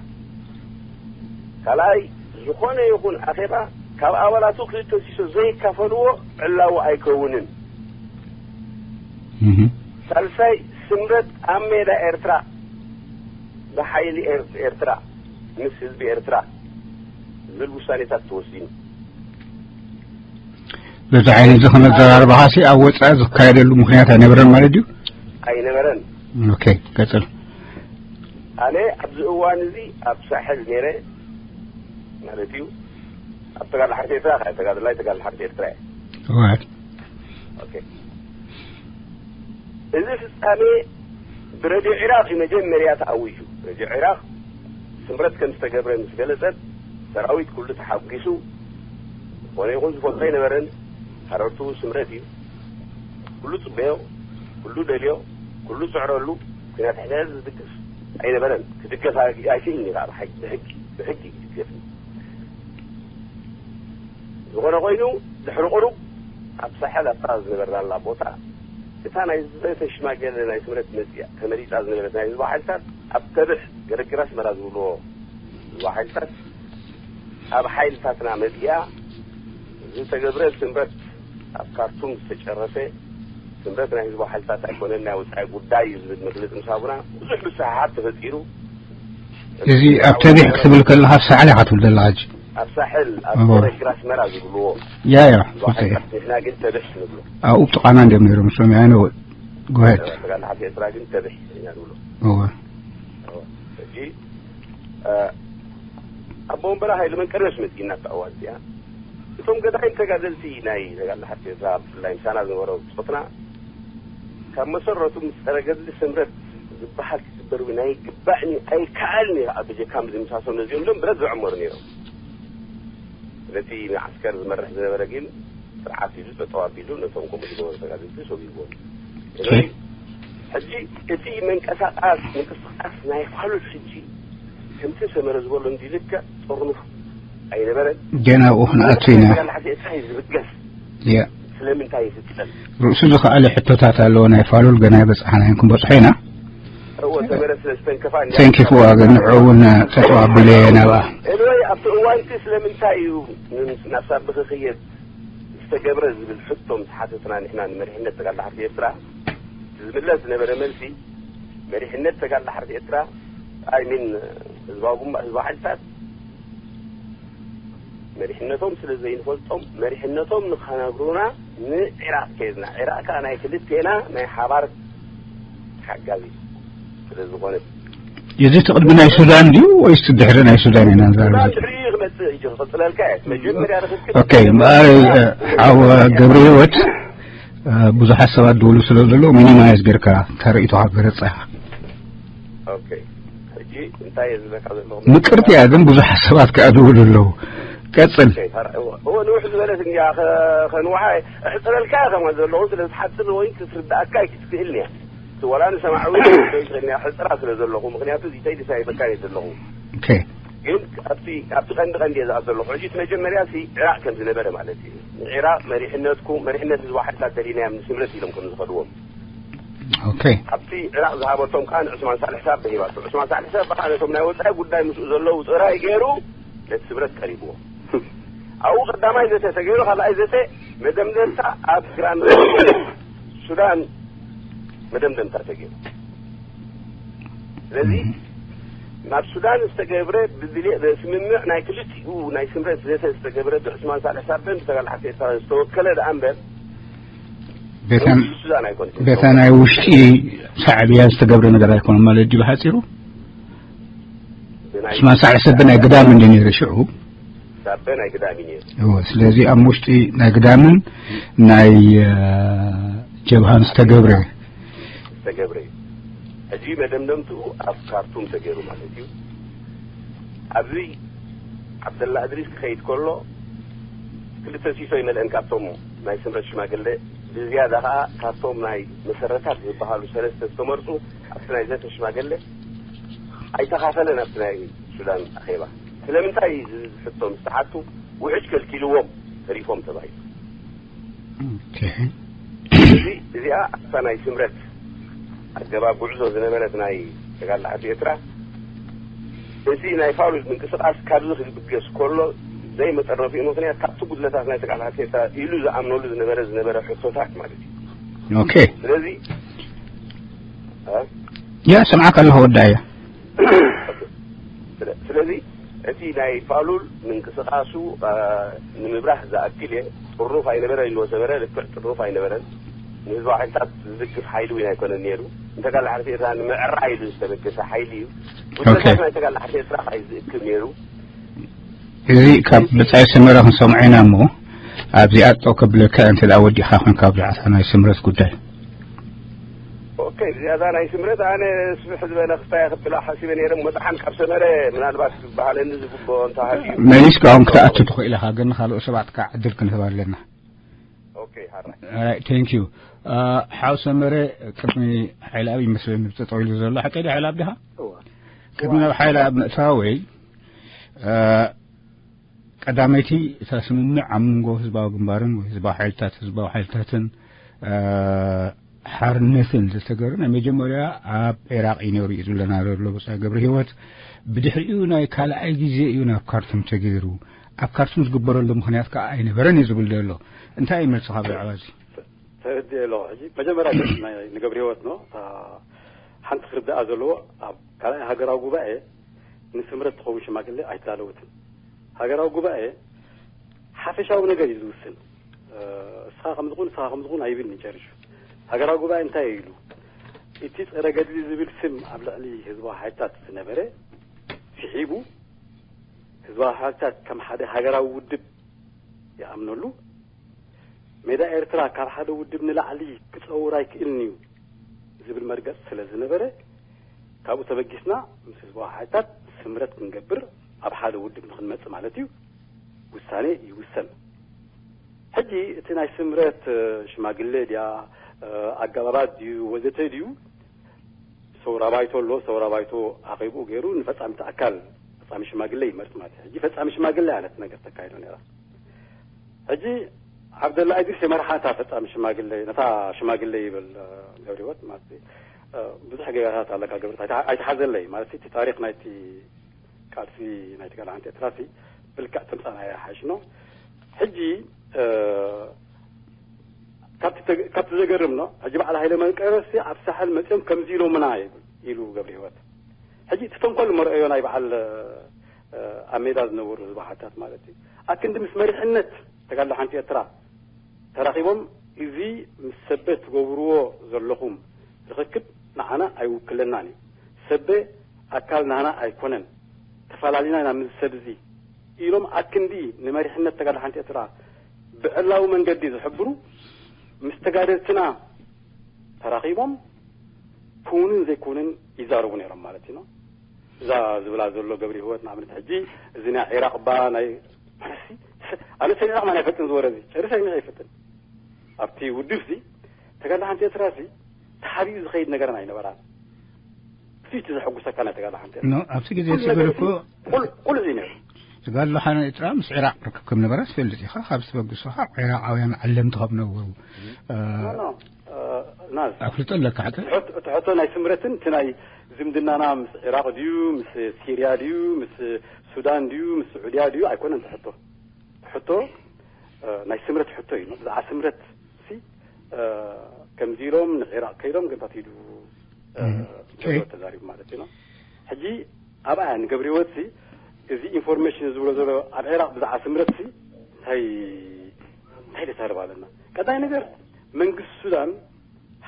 ካልኣይ፣ ዝኾነ ይኹን ኣኼባ ካብ ኣባላቱ ክልተ ሲሶ ዘይካፈልዎ ዕላዊ ኣይከውንን። ሳልሳይ፣ ስምረት ኣብ ሜዳ ኤርትራ ብሓይሊ ኤርትራ ምስ ህዝቢ ኤርትራ ዝብል ውሳኔታት ተወሲኑ። በዚ ዓይነት እዚ ከመዘራርባኻሲ ኣብ ወፃኢ ዝካየደሉ ምክንያት ኣይነበረን ማለት ድዩ? ኣይነበረን። ኦኬ፣ ቀፅል። ኣነ ኣብዚ እዋን እዚ ኣብ ሳሕል ነይረ ማለት እዩ። ኣብ ተጋድሎ ሓርነት ኤርትራ፣ ተጋድላይ ተጋድሎ ሓርነት ኤርትራ እየ። ኦራይት። ኦኬ። እዚ ፍጻሜ ብረድዮ ዒራቕ እዩ መጀመርያ ተኣዊጁ። ረድዮ ዒራቕ ስምረት ከም ዝተገብረ ምስ ገለጸት፣ ሰራዊት ኩሉ ተሓጒሱ። ዝኾነ ይኹን ዝፈልጦ ኣይነበረን። ሃረርቱ ስምረት እዩ። ኩሉ ጽበዮ፣ ኩሉ ደልዮ፣ ኩሉ ጽዕረሉ። ኩናት ሕድሕድ ዝድግፍ ኣይነበረን። ክድገፍ ኣይ-፣ ኣይክእልን እዩ። ብሓቂ፣ ብሕጊ፣ ብሕጊ ክድገፍ እዩ። ዝኾነ ኮይኑ፣ ድሕሪ ቁሩብ ኣብ ሳሕል ኣብታ ዝነበርናላ ቦታ፣ እታ ናይ ዘተ ሽማገለ ናይ ስምረት መጽያ ተመሪጻ ዝነበረት ናይ ህዝባዊ ሓይልታት ኣብ ተብሕ ገረግር ኣስመራ ዝብልዎ ህዝባዊ ሓይልታት ኣብ ሓይልታትና መጽያ ዝተገብረ ስምረት ኣብ ካርቱም ዝተጨረሰ ስምረት ናይ ህዝባዊ ሓይልታት ኣይኮነን፣ ናይ ወጻኢ ጉዳይ እዩ ዝብል መግለጺ ምስ ሃቡና ብዙሕ ምስሕሓብ ተፈጢሩ። እዚ ኣብ ተብሕ ክትብል ከለኻ ኣብ ሳሕል ኢኻ ትብል ዘለኻ ሕጂ? ኣብ ሳሕል፣ ኣብ እዎ። ገረግር ኣስመራ ዝብልዎ። ያ፣ ያ፣ ህዝባዊ ሓይልታት ንሕና ግን ተብሕ ንብሎ። ኣብኡ ጥቓና እንዲዮም ነይሮም፣ እሶም ያነ ጎሄድ። ተጋድሎ ሓርነት ኤርትራ ግን ተብሕ ኢና ንብሎ። እወ። ሕጂ፣ እ፣ ኣቦ ወንበራ ሃይለ መንቀርዮስ መጺእና ኣብታ እዋን እዚኣ። እቶም ገዳይም ተጋደልቲ ናይ ተጋድሎ ሓርነት ኤርትራ፣ ብፍላይ ምሳና ዝነበሩ ብጾትና፣ ካብ መሰረቱ ምስ ጸረ ገድሊ ስምረት ዝበሃል ክግበር እውን ኣይግባእን እዩ፣ ኣይከኣልን እዩ። ኣብ ብጀካ ዝምሳሰሉ ነዚኦም ዶም ብረት ዘዕመሩ ነይሮም። ስለዚ ንዓስከር ዝመርሕ ዝነበረ ግን ስርዓት ሒዙ ጠጠው ኣቢሉ ነቶም ከምኡ ዝበሉ ተጋደልቲ ሰጒግዎም። ሕጂ እቲ መንቀሳቓስ፣ ምንቅስቓስ ናይ ፋሉል ሕጂ ከምቲ ሰመረ ዝበሎ እንዲ ልክዕ ጥርኑፍ ኣይነበረን። ገና ኣብኡ ክንኣቱ ኢና። ተጋድሎ ሓርነት ኤርትራ እዩ ዝብገስ። ያ። ስለምንታይ ይፍጸም? ርእሱ ዝኸኣለ ሕቶታት ኣለዎ። ናይ ፋሉል ገና ኣይበጻሕናዮን፣ ክንበጽሖ ኢና። እወ፣ ሰመረ ስለ ዝተንከፋ እንዲ ተንኪፍዋ፣ ግን ንዕኡ እውን ጠጠው ኣቢለ እየ ናብኣ። ኤንወይ፣ ኣብቲ እዋን እቲ ስለምንታይ እዩ ን-፣ ናብ ሳቢ ክኽየድ ዝተገብረ ዝብል ሕቶ ምስ ሓተትና ንሕና ንመሪሕነት ተጋድሎ ሓርነት ኤርትራ ዝምለስ ዝነበረ መልሲ፣ መሪሕነት ተጋድሎ ሓርነት ኤርትራ፣ ኣይ ሚን፣ ህዝባዊ ግንባር፣ ህዝባዊ ሓይልታት መሪሕነቶም ስለ ዘይንፈልጦም፣ መሪሕነቶም ንኸነግሩና ንዒራቕ ከይድና። ዒራቕ ከኣ ናይ ክልቴና ናይ ሓባር ሓጋዚ ስለ ዝኾነት። እዚ እቲ ቅድሚ ናይ ሱዳን ድዩ ወይስ ድሕሪ ናይ ሱዳን ኢና ንዛረብ ሱዳን ዘለና? ድሕሪ ክመጽእ እዩ፣ ክቕጽለልካ እየ። መጀመርያ ርኽክብ ኦኬ፣ እምበኣር፣ እ፣ ሓው ገብረ ህይወት፣ እ፣ ብዙሓት ሰባት ደውሉ ስለ ዘለዉ ሚኒማይዝ ጌርካ እታ ርእይቶኻ ገለጽ ኢኻ። ኦኬ። ሕጂ እንታይ እየ ዝብለካ ዘለኹ? ምቅርቲ እያ፣ ግን ብዙሓት ሰባት ከኣ ደውሉ ኣለዉ። ቀጽል። ኦኬ፣ ፈር-፣ እወ፣ እወ፣ ንውሕ ዝበለት እንድያ፣ ከ-፣ ከንውሓ እየ። እሕጽረልካ እየ ከማን ዘለኹ፣ ስለ ዝሓጽር ወይ ክትርድኣካ ኣይክትክእልን እያ። እቲ ወላ ንሰማዕ እውን ዘይትኽእልን እያ፣ ሕጽራ ስለ ዘለኹ፣ ምኽንያቱ እዚ ተይልሳ ይበካን እየ ዘለኹ። ኦኬ። ግን ኣብቲ፣ ኣብቲ ቀንዲ ቀንዲ እየ ዝኣቱ ዘለኹ። ሕጂ እቲ መጀመርያ ሲ ዒራቕ ከም ዝነበረ ማለት እዩ። ንዒራቕ መሪሕነትኩም፣ መሪሕነት ህዝባዊ ሓይልታት ደሊና እዮም ንስምረት ኢሎም ከም ዝኸድዎም። ኦኬ። ኣብቲ ዒራቕ ዝሃበቶም ከኣ ንዑስማን ሳልሕ ሳብ ሂባቶ። ዑስማን ሳልሕ ሳብ ከኣ ነቶም ናይ ወጻኢ ጉዳይ ምስኡ ዘለዉ ጥራይ ገይሩ ነቲ ስምረት ቀሪብዎ። ኣብኡ ቀዳማይ ዘተ ተገይሩ፣ ካልኣይ ዘተ መደምደምታ ኣብ ግራንድ ሱዳን መደምደምታ ተገይሩ። ስለዚ እም። ናብ ሱዳን ዝተገብረ ብድልየ-፣ ብስምምዕ ናይ ክልቲኡ ናይ ስምረት ዘተ ዝተገብረ ብዑስማን ሳልሕ ሳብን ብተጋድሎ ሓርነት ኤርትራ ዝተወከለ ደኣ እምበር ቤታ፣ ንውሽጢ ሱዳን ኣይኮነን። ቤታ ናይ ውሽጢ ሻዕብያ ዝተገብረ ነገር ኣይኮነን ማለት ድዩ ብሓጺሩ? ብናይ ዑስማን ሳልሕ ሰብ ናይ ግዳም እንደ ነይሩ ሽዑ። ሳበ ናይ ግዳም እዩ ነይሩ። እወ፣ ስለዚ ኣብ ውሽጢ ናይ ግዳምን ናይ፣ እ፣ ጀብሃን ዝተገብረ። ዝተገብረ እዩ። እዚ መደምደምትኡ ኣብ ካርቱም ተገይሩ ማለት እዩ። ኣብዚ ዓብደላ እድሪስ ክኸይድ ከሎ ክልተ ሲሶ ይመልአን ካብቶም ናይ ስምረት ሽማግለ፣ ብዝያዳ ኸዓ ካብቶም ናይ መሰረታት ዝበሃሉ ሰለስተ ዝተመርፁ ኣብቲ ናይ ዘተ ሽማግለ ኣይተኻፈለን። ኣብቲ ናይ ሱዳን ኣኼባ ስለምንታይ እዩ ዝብል ሕቶ ምስ ተሓቱ ውሕጅ ከልኪልዎም ተሪፎም ተባሂሉ። ኦኬ። እዚ እዚኣ ኣብታ ናይ ስምረት ኣገባብ ጉዕዞ ዝነበረት ናይ ተጋላዕቲ ኤርትራ፣ እዚ ናይ ፋሉል ምንቅስቃስ ካብዚ ክብገስ ከሎ ዘይመጠረፊኡ ምክንያት ካብቲ ጉድለታት ናይ ተጋላዕቲ ኤርትራ ኢሉ ዝኣምነሉ ዝነበረ ዝነበረ ሕቶታት ማለት እዩ። ኦኬ። ስለዚ እ? ያ ሰምዓካ ኣለኹ ወዳያ። ስለ- ስለዚ እቲ ናይ ፋሉል ምንቅስቃሱ እ፣ ንምብራህ ዝኣክል እየ። ጥሩፍ ኣይነበረ ኢልዎ ሰመረ፣ ልክዕ ጥሩፍ ኣይነበረን። ንህዝባዊ ሓይልታት ዝድግፍ ሓይሊ እውን ኣይኮነን ነይሩ። እንተጋላ ሓልፊ ኤርትራ ንምዕራይ ኢሉ ዝተበገሰ ሓይሊ እዩ። ኦኬ። ጉድለታት ናይ ተጋላ ሓልፊ ኤርትራ ከዓ እዩ ዝእክብ ነይሩ። እዚ ካብ ብጻይ ሰመረ ክንሰምዖ ኢና እሞ ኣብዚኣ ጠው ከብለካ እንተ ደኣ ወዲኻ ኮንካ ብዛዕባ ናይ ስምረት ጉዳይ። ኦኬ፣ ዝያዳ ናይ ስምረት ኣነ ስፍሕ ዝበለ ክስታይ ክብላ ሓሲበ ነይረ። መፅሓን ካብ ሰመረ ምናልባት ክበሃለኒ ዝግብኦ እንተሃልዩ። መሊስካ እውን ክትኣቱ ትኽእል ኢኻ፣ ግን ካልኦት ሰባት ከዓ ዕድል ክንህብ ኣለና። ኦኬ፣ ሓራይ። Alright, thank you. ሓው ሰመረ፣ ቅድሚ ሓይለ ኣብ ይመስለኒ ብጠጠው ኢሉ ዘሎ ሓቂ ድዩ? ሓይለ ኣብ ዲኻ? እዋ። ቅድሚ ናብ ሓይለ ኣብ ምእታወይ እ፣ ቀዳመይቲ እታ ስምምዕ ኣብ መንጎ ህዝባዊ ግንባርን ወይ ህዝባዊ ሓይልታት ህዝባዊ ሓይልታትን እ፣ ሓርነትን ዝተገሩ ናይ መጀመርያ ኣብ ዒራቕ እዩ ነይሩ እዩ ዝብለና ዘሎ ብጻይ ገብረ ህይወት። ብድሕሪኡ ናይ ካልኣይ ግዜ እዩ ናብ ካርቱም ተገይሩ። ኣብ ካርቱም ዝግበረሉ ምኽንያት ከዓ ኣይነበረን እዩ ዝብል ዘሎ። እንታይ እዩ መልስኻ ብዛዕባ እዚ? ተረድኤ ኣለኹ። ሕጂ መጀመርያ ናይ ንገብረ ህይወት ነው እታ ሓንቲ ክርዳኣ ዘለዎ ኣብ ካልኣይ ሃገራዊ ጉባኤ ንስምረት ትኸውን ሽማግሌ ኣይተዳለወትን። ሃገራዊ ጉባኤ ሓፈሻዊ ነገር እዩ ዝውስን። እ፣ እስኻ ከምዝኹን እስኻ ከምዝኹን ኣይብልን ጨሪሹ። ሃገራዊ ጉባኤ እንታይ እዩ ኢሉ እቲ ጸረ ገድሊ ዝብል ስም ኣብ ልዕሊ ህዝባዊ ሓይልታት ዝነበረ ስሒቡ ህዝባዊ ሓይልታት ከም ሓደ ሃገራዊ ውድብ ይኣምነሉ። ሜዳ ኤርትራ ካብ ሓደ ውድብ ንላዕሊ ክጸውር ኣይክእልን እዩ ዝብል መርገጽ ስለ ዝነበረ ካብኡ ተበጊስና ምስ ህዝባዊ ሓይልታት ስምረት ክንገብር ኣብ ሓደ ውድብ ንክንመጽእ ማለት እዩ ውሳኔ ይውሰን። ሕጂ እቲ ናይ ስምረት እ፣ ሽማግሌ ድያ እ፣ ኣገባባት ድዩ ወዘተ ድዩ ሰውራ ባይቶ ኣሎ። ሰውራ ባይቶ ኣኼብኡ ገይሩ ንፈጻሚት ኣካል ፈጻሚ ሽማግሌ ይመርጽ ማለት እዩ። ሕጂ ፈጻሚ ሽማግሌ ኣነት ነገር ተካይዶ ነይራ። ሕጂ ዓብደላ ኢድሪስ የመርሓ እታ ፈጻሚ ሽማግሌ ነታ ሽማግሌ ይብል እ፣ ገብረ ህይወት ማለት እዩ። እ፣ ብዙሕ ገበታት ኣለካ ገብረ ኣይትሓ- ኣይትሓዘለይ ማለት እቲ ታሪኽ ናይቲ ቃልሲ ናይ ትግራይ ሓንቲ ኤርትራ ሲ ብልክዕ ተምጻና እያ ሓይሽ ነው። ሕጂ እ፣ ካብቲ ተገ- ካብቲ ዘገርም ነው። ሕጂ በዓል ሃይለ መቀረሲ ኣብ ሳሕል መጽዮም ከምዚ ኢሎምና ይብል ኢሉ ገብረ ህይወት። ሕጂ እቲ ተንኮል መርአዮ ናይ በዓል እ፣ ኣብ ሜዳ ዝነበሩ ህዝቢ ሓታት ማለት እዩ። ኣክንዲ ምስ መሪሕነት ተጋድሎ ሓንቲ ኤርትራ ተራኺቦም እዚ ምስ ሰበ ትገብርዎ ዘለኹም ርኽክብ ንዓና ኣይውክለናን እዩ። ሰበ ኣካል ናህና ኣይኮነን። ተፈላሊና ኢና ምስ ሰብ እዚ ኢሎም ኣክንዲ ንመሪሕነት ተጋድሎ ሓንቲ ኤርትራ ብዕላዊ መንገዲ ዝሕብሩ ምስ ተጋደልትና ተራኺቦም ክውንን ዘይክውንን ይዛረቡ ነይሮም ማለት እዩ። እዛ ዝብላ ዘሎ ገብሪ ህይወት ንኣብነት ሕጂ እዚ ናይ ዒራቕ ባ ናይ ኣነ ሰሚዐ ከማን ኣይፈልጥን ዝወረ እዚ ጨርሰ ሰሚዐ ኣይፈልጥን። ኣብቲ ውድብ ሲ ተጋድሎ ሓንቲ ኤርትራ ሲ ተሓቢኡ ዝኸይድ ነገርን ኣይነበራን። እቲ እቲ ዘሐጉሰካ ናይ ተጋድሎ ሓንቲ ኤርትራ ኖ ኣብቲ ግዜ ስብል እኮ ቁል- ቁልዕ እዩ ነይሩ። ተጋድሎ ሓነ ኤርትራ ምስ ዒራቕ ርክብ ከም ነበረ ትፈልጥ ኢኻ። ካብ ዝተበግሱ ከዓ ዒራቓውያን ዓለምቲ ከም ነበሩ እ፣ ኖ፣ ኖ፣ እ፣ ናዝ ኣፍልጦ ኣለካ ሓቂ? እቲ ሕቶ- እቲ ሕቶ ናይ ስምረትን እቲ ናይ ዝምድናና ምስ ዒራቕ ድዩ ምስ ሲርያ ድዩ ምስ ሱዳን ድዩ ምስ ስዑድያ ድዩ ኣይኮነን እቲ ሕቶ። እቲ ሕቶ እ፣ ናይ ስምረት ሕቶ እዩ። ብዛዕባ ስምረት ሲ እ፣ ከምዚ ኢሎም ንዒራቕ ከይዶም ገንታት ሂዱ እ፣ እም፣ ኦኬ። ገብረ ተዛሪቡ ማለት እዩ። ሕጂ ኣብኣ ንገብረ ህይወት ሲ እዚ ኢንፎርሜሽን ዝብሎ ዘሎ ኣብ ዒራቕ ብዛዕባ ስምረት ሲ እንታይ እንታይ ደሳርብ ኣለና? ቀዳይ ነገር መንግስቲ ሱዳን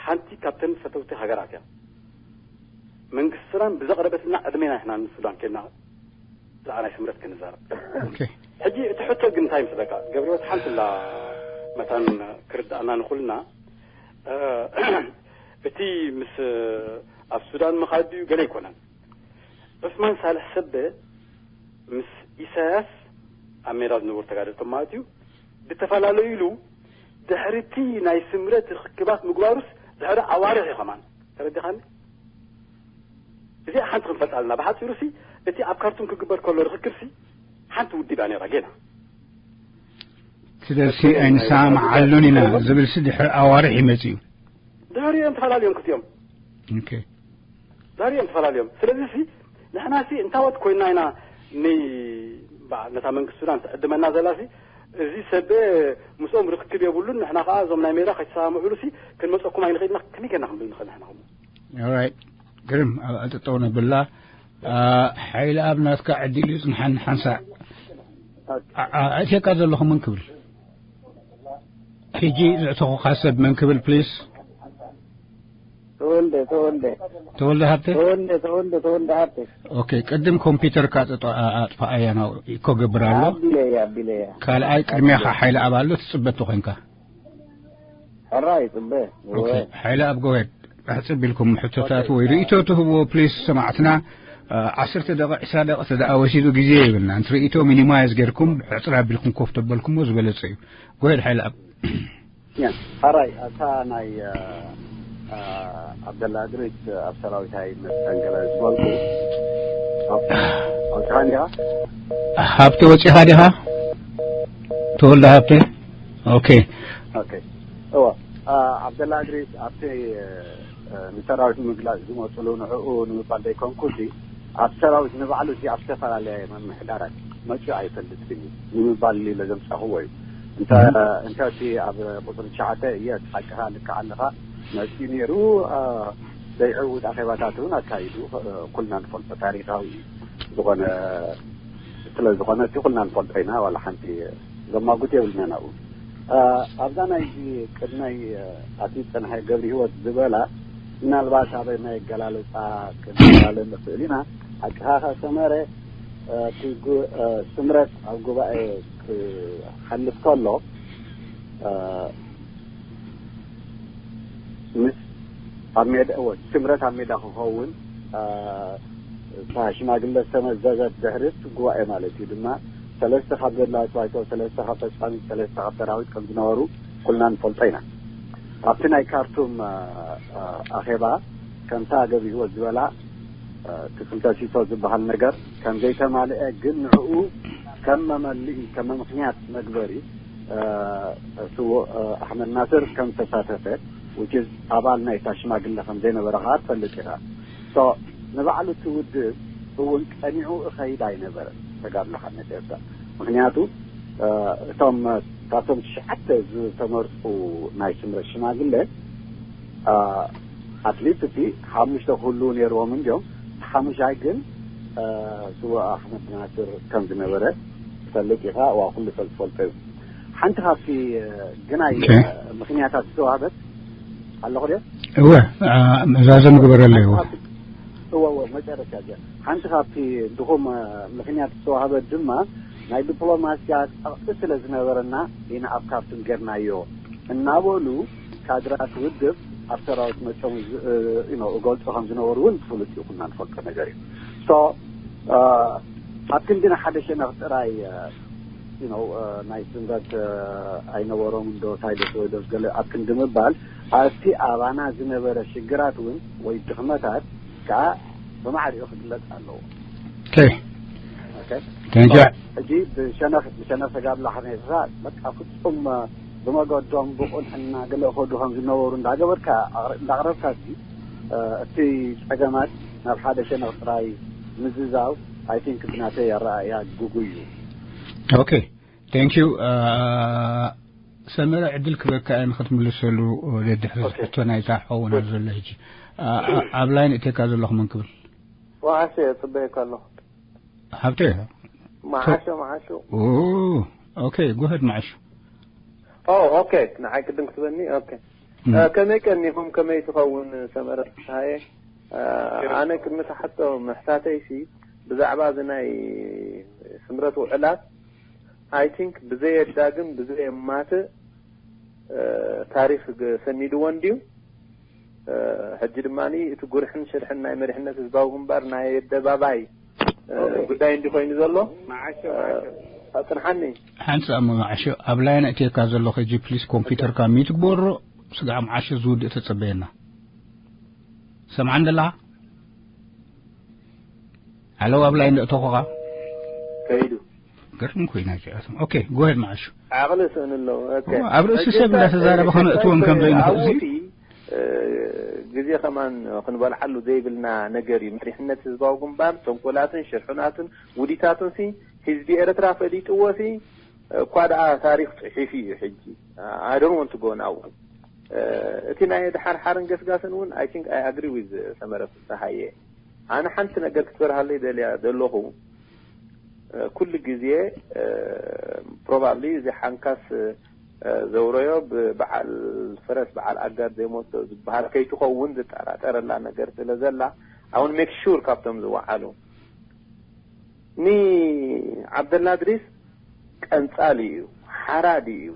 ሓንቲ ካብተን ፈተውቲ ሃገራት እያ። መንግስቲ ሱዳን ብዘቕረበትና ዕድሜና ኢሕና ንሱዳን ኬድና ብዛዕባ ናይ ስምረት ክንዛረብ። ኦኬ። ሕጂ እቲ ሕቶ ግን እንታይ ምስለካ ገብረ ህይወት ሓንቲ ላ መታን ክርዳእና ንኹልና እ፣ እቲ ምስ ኣብ ሱዳን ምኻድ ድዩ ገለ ኣይኮነን። ዑስማን ሳልሕ ሰበ ምስ ኢሳያስ ኣብ ሜዳ ዝነበሩ ተጋደልቶም ማለት እዩ ብተፈላለዩሉ ድሕሪቲ ናይ ስምረት ርክክባት ምግባሩስ ድሕሪ ኣዋርሕ እዩ ከማን። ተረዲኻኒ? እዚኣ ሓንቲ ክንፈልጣ ኣለና። ብሓፂሩሲ እቲ ኣብ ካርቱም ክግበር ከሎ ርክክብሲ ሓንቲ ውድብ እያ ነይራ ጌና። ስለዚ ኣይንሰማማዓሉን ኢና ዝብልሲ ድሕሪ ኣዋርሕ ይመጽእ እዩ። ድሕሪኦም ተፈላለዮም ክልቲኦም ኦኬ። ድሕሪኦም ተፈላለዮም። ስለዚሲ ንሕናሲ እንታወት ኮይና ኢና ን በዓል ነታ መንግስቲ ሱዳን ትዕድመና ዘላሲ እዚ ሰብ ምስኦም ርክክብ የብሉን። ንሕና ከዓ እዞም ናይ ሜዳ ከይተሰማምዑሉሲ ክንመፀኩም ኣይንኽእልና። ከመይ ጌርና ክንብል ንኽእል ንሕና ከምኡ? ኦራይት። ግርም ኣብ ኣጠጠው ነብላ። ሓይሊ ኣብ ናትካ ዕድል እዩ ጽንሓን ሓንሳእ። ኣእትየካ ዘለኹ መን ክብል? ሕጂ ዘእተኹኻ ሰብ መን ክብል ፕሊስ? ተወልደ ተወልደ ተወልደ ሃብተ። ተወልደ ተወልደ ተወልደ ሃብተ። ኦኬ፣ ቅድም ኮምፒውተር ካጥፋ ኣያ ነው ኢኮ ገብር ኣሎ። ኣቢለያ ኣቢለያ። ካልኣይ ቅድሚያኻ ሓይሊ ኣብ ኣሎ ትጽበቱ ኮይንካ። ሕራይ ጽበ። ኦኬ፣ ሓይሊ ኣብ ጎሄድ ኣሕጽብ ኢልኩም ሕቶታት ወይ ርእይቶ ትህብዎ ፕሊስ ሰማዕትና። ዓሰርተ ደቂቕ ዕስራ ደቂቕ ተደኣ ወሲዱ ግዜ ይብልና። ንትርእይቶ ሚኒማይዝ ጌርኩም ሕጽር ኣቢልኩም ኮፍ ተበልኩሞ ዝበለጸ እዩ። ጎሄድ ሓይሊ ኣብ ያ ሓራይ ኣታ ናይ ኣብደላ እድሪስ ኣብ ሰራዊታይ መስተንገለ ዝበልኩ ኣውፅኻ እንዲኻ ሃብተ ወፂኻ ዲኻ? ተወልደ ሃብተ። ኦኬ። ኦኬ። እዋ ኣብደላ እድሪስ ኣብቲ ንሰራዊት ምግላፅ ዝመፅሉ ንዕኡ ንምባል ዘይኮንኩ እዚ ኣብ ሰራዊት ንባዕሉ እዚ ኣብ ዝተፈላለየ ምምሕዳራት መፅኡ ኣይፈልጥን እዩ ንምባል ኢለ ዘምፃኽዎ እዩ። እንተ እንተ እቲ ኣብ ቁፅሪ ትሽዓተ እየ ሓቅኻ ልክዕ ኣለኻ መፅኡ ነይሩ። ዘይዕውት ኣኼባታት እውን ኣካይዱ ኩልና ንፈልጦ ታሪኻዊ ዝኾነ ስለ ዝኾነ እቲ ኩልና ንፈልጦ ኢና። ዋላ ሓንቲ ዘማጉት የብልና ናብኡ። ኣብዛ ናይዚ ቅድመይ ኣቲ ፀንሐ ገብሪ ህይወት ዝበላ ምናልባት ኣበ ናይ ኣገላለፃ ክንፈላለ ንኽእል ኢና። ሓቅኻ ከሰመረ እቲ ስምረት ኣብ ጉባኤ ክሓልፍ ከሎ ምስ ኣብ ሜዳ እወ ስምረት ኣብ ሜዳ ክኸውን እታ ሽማግለ ዝተመዘዘት ድሕሪ እቲ ጉባኤ ማለት እዩ ድማ ሰለስተ ካብ ዘለዋ ባይቶ ሰለስተ ካብ ፈፃሚ ሰለስተ ካብ ሰራዊት ከም ዝነበሩ ኩልና ንፈልጦ ኢና። ኣብቲ ናይ ካርቱም ኣኼባ ከምታ ገብሪ ህይወት ዝበላ እቲ ክልተ ሲሶ ዝበሃል ነገር ከም ዘይተማልአ ግን ንዕኡ ከም መመልኢ ከም ምኽንያት መግበሪ ስዉእ ኣሕመድ ናስር ከም ዝተሳተፈ which is ኣባል ናይታ ሽማግለ ከም ዘይነበረ ከዓ ትፈልጥ ኢኻ። ንባዕሉ እቲ ውድብ እውን ቀኒዑ እኸይድ ኣይነበረን ተጋድሎ ሓርነት ኤርትራ። ምክንያቱ እቶም ካብቶም ትሽዓተ ዝተመርፁ ናይ ስምረት ሽማግለ ኣትሊስት እቲ ሓሙሽተ ክህልዉ ነይርዎም እንዲዮም። እቲ ሓሙሻይ ግን ስዉእ ኣሕመድ ናስር ከም ዝነበረ ትፈልጥ ኢኻ። ዋ ኩሉ ሰብ ዝፈልጦ እዩ። ሓንቲ ካብቲ ግናይ ምክንያታት ዝተዋህበት ኣለኹ ድዮ? እወ መዛዘም ግበረለይ። እወ እወ እወ መጨረሻ እዚኣ ሓንቲ ካብቲ ድኹም ምክንያት ዝተዋህበት ድማ ናይ ዲፕሎማስያ ጸቕጢ ስለ ዝነበረና ኢና ኣብ ካርቱም ጌርናዮ እናበሉ ካድራት ውድብ ኣብ ሰራዊት መጾም እገልጾ ከም ዝነበሩ እውን ብፍሉጥ እዩ ኩና ንፈልጦ ነገር እዩ። ኣብ ክንዲ ንሓደ ሸነኽ ጥራይ ናይ ስምረት ኣይነበሮም ዶ ታይደስ ወይ ዶስ ገለ ኣብ ክንዲ ምባል ኣብቲ ኣባና ዝነበረ ሽግራት እውን ወይ ድኽመታት ከዓ ብማዕሪኡ ክግለጽ ኣለዎ። ሕጂ ብሸነኽ ብሸነኽ ተጋድሎ ሓርነትካ በቃ ፍጹም ብመገዶም ብቁንዕና ገለ ከዱ ከም ዝነበሩ እንዳገበርካ እንዳቕረብካ እቲ ጸገማት ናብ ሓደ ሸነኽ ጥራይ ምዝዛው I think ብናተይ ኣረኣእያ ግጉይ እዩ። ኦኬ thank you ሰመረ ዕድል ክበካ እየ ንክትምልሰሉ ደድሕሪ ሕቶ ናይታ ሓውና ዘሎ ሕጂ ኣብ ላይን እቴካ ዘለኹ መን ክብል ወዓሰ እየ ጽበየካ ኣለኹ ሃብተ መዓሾ መዓሾ ኦኬ ጎ ሄድ መዓሾ ኦ ኦኬ ንዓይ ቅድም ክትበኒ ኦኬ ከመይ ቀኒኹም ከመይ ትኸውን ሰመረ ፍስሃየ ኣነ ቅድሚ ተሓቶ ምሕታተይሲ ብዛዕባ እዚ ናይ ስምረት ውዕላት I think ብዘየዳግም ብዘየማትእ ታሪኽ ሰኒድዎ እንድዩ ሕጂ ድማ እቲ ጉርሕን ሽርሕን ናይ መሪሕነት ህዝባዊ ግንባር ናይ ኣደባባይ ጉዳይ እንዲ ኮይኑ ዘሎ። ኣፅንሓኒ። ሓንቲ ሰኣሞ መዓሾ፣ ኣብ ላይን እትየካ ዘለኹ ሕጂ ፕሊስ ኮምፒውተርካ ሚት ግበሮ። ስጋዕ መዓሾ ዝውድእ ተጸበየና። ሰምዓን ደላ? ኣለው ኣብ ላይን እተኹኻ? ከይዱ። ግርም ኮይና እዚኣቶም። ኦኬ፣ ጎሄድ መዓሾ። ዓቕሊ ስእን ኣለዉ። ኦኬ። ኣብ ርእሲ ሰብ እንዳተዛረበ ከነእትዎም ከም ዘይንኽእል እዚ ግዜ ከማን ክንበልዓሉ ዘይብልና ነገር እዩ። መሪሕነት ህዝባዊ ግንባር፣ ተንኮላትን ሽርሑናትን ውዲታቱን ሲ ህዝቢ ኤርትራ ፈሊጥዎ ሲ እኳ ደኣ ታሪኽ ጽሒፉ እዩ። ሕጂ I don't want to go now። እቲ ናይ ድሓር ሓርን ገስጋስን እውን I think I agree with ሰመረ ፍስሃየ። ኣነ ሓንቲ ነገር ክትበርሃለይ ደልያ ዘለኹ፣ ኩሉ ግዜ ፕሮባብሊ እዚ ሓንካስ ዘውረዮ ብበዓል ፈረስ በዓል ኣጋር ዘይሞቶ ዝበሃል ከይትኸውን ዝጠራጠረላ ነገር ስለ ዘላ፣ I want make sure ካብቶም ዝወዓሉ። ንዓብደላ እድሪስ ቀንጻሊ እዩ፣ ሓራዲ እዩ።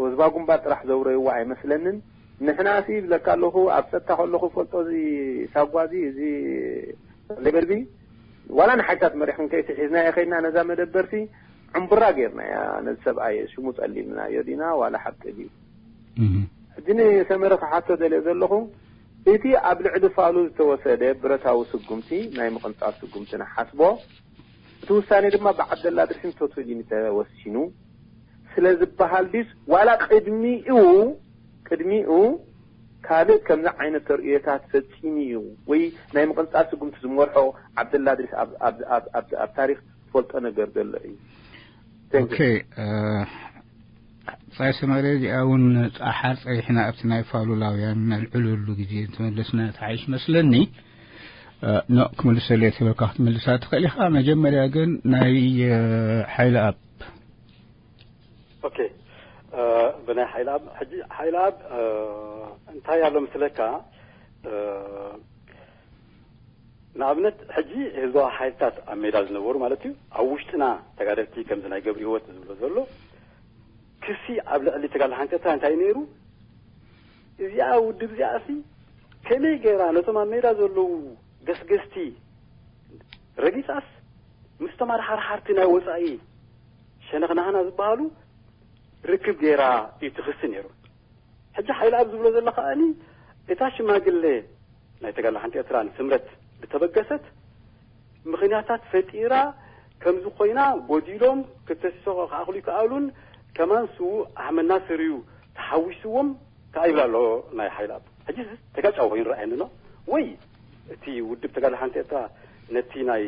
ህዝባዊ ግንባር ጥራሕ ዘውረይዎ ኣይመስለንን። ንሕና ሲ ይብለካ ኣለኹ፣ ኣብ ጸጥታ ከለኹ ፈልጦ እዚ ሳጓ እዚ፣ እዚ ሌበልቢ ዋላ ንሓይታት መሪሕ ክንከይሲ ሒዝናዮ ከይድና ነዛ መደበር ሲ ዕምቡራ ጌርናያ። ነዚ ሰብኣይ ሽሙ ጸሊምናዮ ዲና ዋላ ሓቂ ድዩ? ሕጂ ንሰመረ ክሓቶ ደልየ ዘለኹ፣ እቲ ኣብ ልዕሊ ፋሉ ዝተወሰደ ብረታዊ ስጉምቲ ናይ ምቕንጻል ስጉምቲ ንሓስቦ፣ እቲ ውሳኔ ድማ ብዓብደላ ድርሒን ቶቶሊኒ ተወሲኑ ስለ ዝበሃል ድዩስ ዋላ ቅድሚኡ፣ ቅድሚኡ ካልእ ከምዚ ዓይነት ተርእዮታት ፈጺሙ እዩ ወይ ናይ ምቕንጻል ስጉምቲ ዝመርሖ ዓብደላ ድሪስ ኣብ፣ ኣብ፣ ኣብ፣ ኣብ፣ ኣብ ታሪኽ ትፈልጦ ነገር ዘሎ እዩ? Thank you። ኦኬ፣ እ፣ ጻይ ሰመረ እዚኣ እውን ጻሓር ጸይሕና ኣብቲ ናይ ፋሉላውያን ነልዕለሉ ግዜ ተመለስና ተሓይሽ መስለኒ። እ፣ ኖ፣ ክምልሰሉ እየ ትብለካ ክትምልሳ ትኽእል ኢኻ። መጀመርያ ግን ናይ፣ እ፣ ሓይለ ኣብ ኦኬ፣ እ፣ ብናይ ሓይለ ኣብ፣ ሕጂ ሓይለ ኣብ፣ እ፣ እንታይ ኣሎ ምስለካ፣ እ፣ ንኣብነት፣ ሕጂ ህዝባዊ ሓይልታት ኣብ ሜዳ ዝነበሩ ማለት እዩ፣ ኣብ ውሽጥና ተጋደልቲ ከምዚ ናይ ገብሪ ህይወት ዝብሎ ዘሎ ክሲ ኣብ ልዕሊ ተጋድሎ ሓንቀታ እንታይ ነይሩ? እዚኣ ውድብ እዚኣሲ ከመይ ገይራ ነቶም ኣብ ሜዳ ዘለዉ ገስገስቲ ረጊጻስ ምስቶም ኣድሓርሓርቲ ናይ ወጻኢ ሸነኽናህና ዝበሃሉ ርክብ ገይራ እዩ ትኽሲ ነይሩ። ሕጂ ሓይለ ኣብ ዝብሎ ዘሎ ከኣኒ እታ ሽማግለ ናይ ተጋድሎ ሓንቲ ኤርትራ ንስምረት ዝተበገሰት ምኽንያታት ፈጢራ ከምዚ ኮይና ጎዲሎም ክተሲሶ ክኣኽሉ ይከኣሉን ከማን ስዉእ ኣሕመድ ናስር እዩ ተሓዊስዎም ከኣ ይብል ኣሎ ናይ ሓይለ ኣብ። ሕጂ ተጋጫዊ ኮይኑ ረኣየኒ ኣሎ ወይ እቲ ውድብ ተጋድሎ ሓንቲ ኤርትራ ነቲ ናይ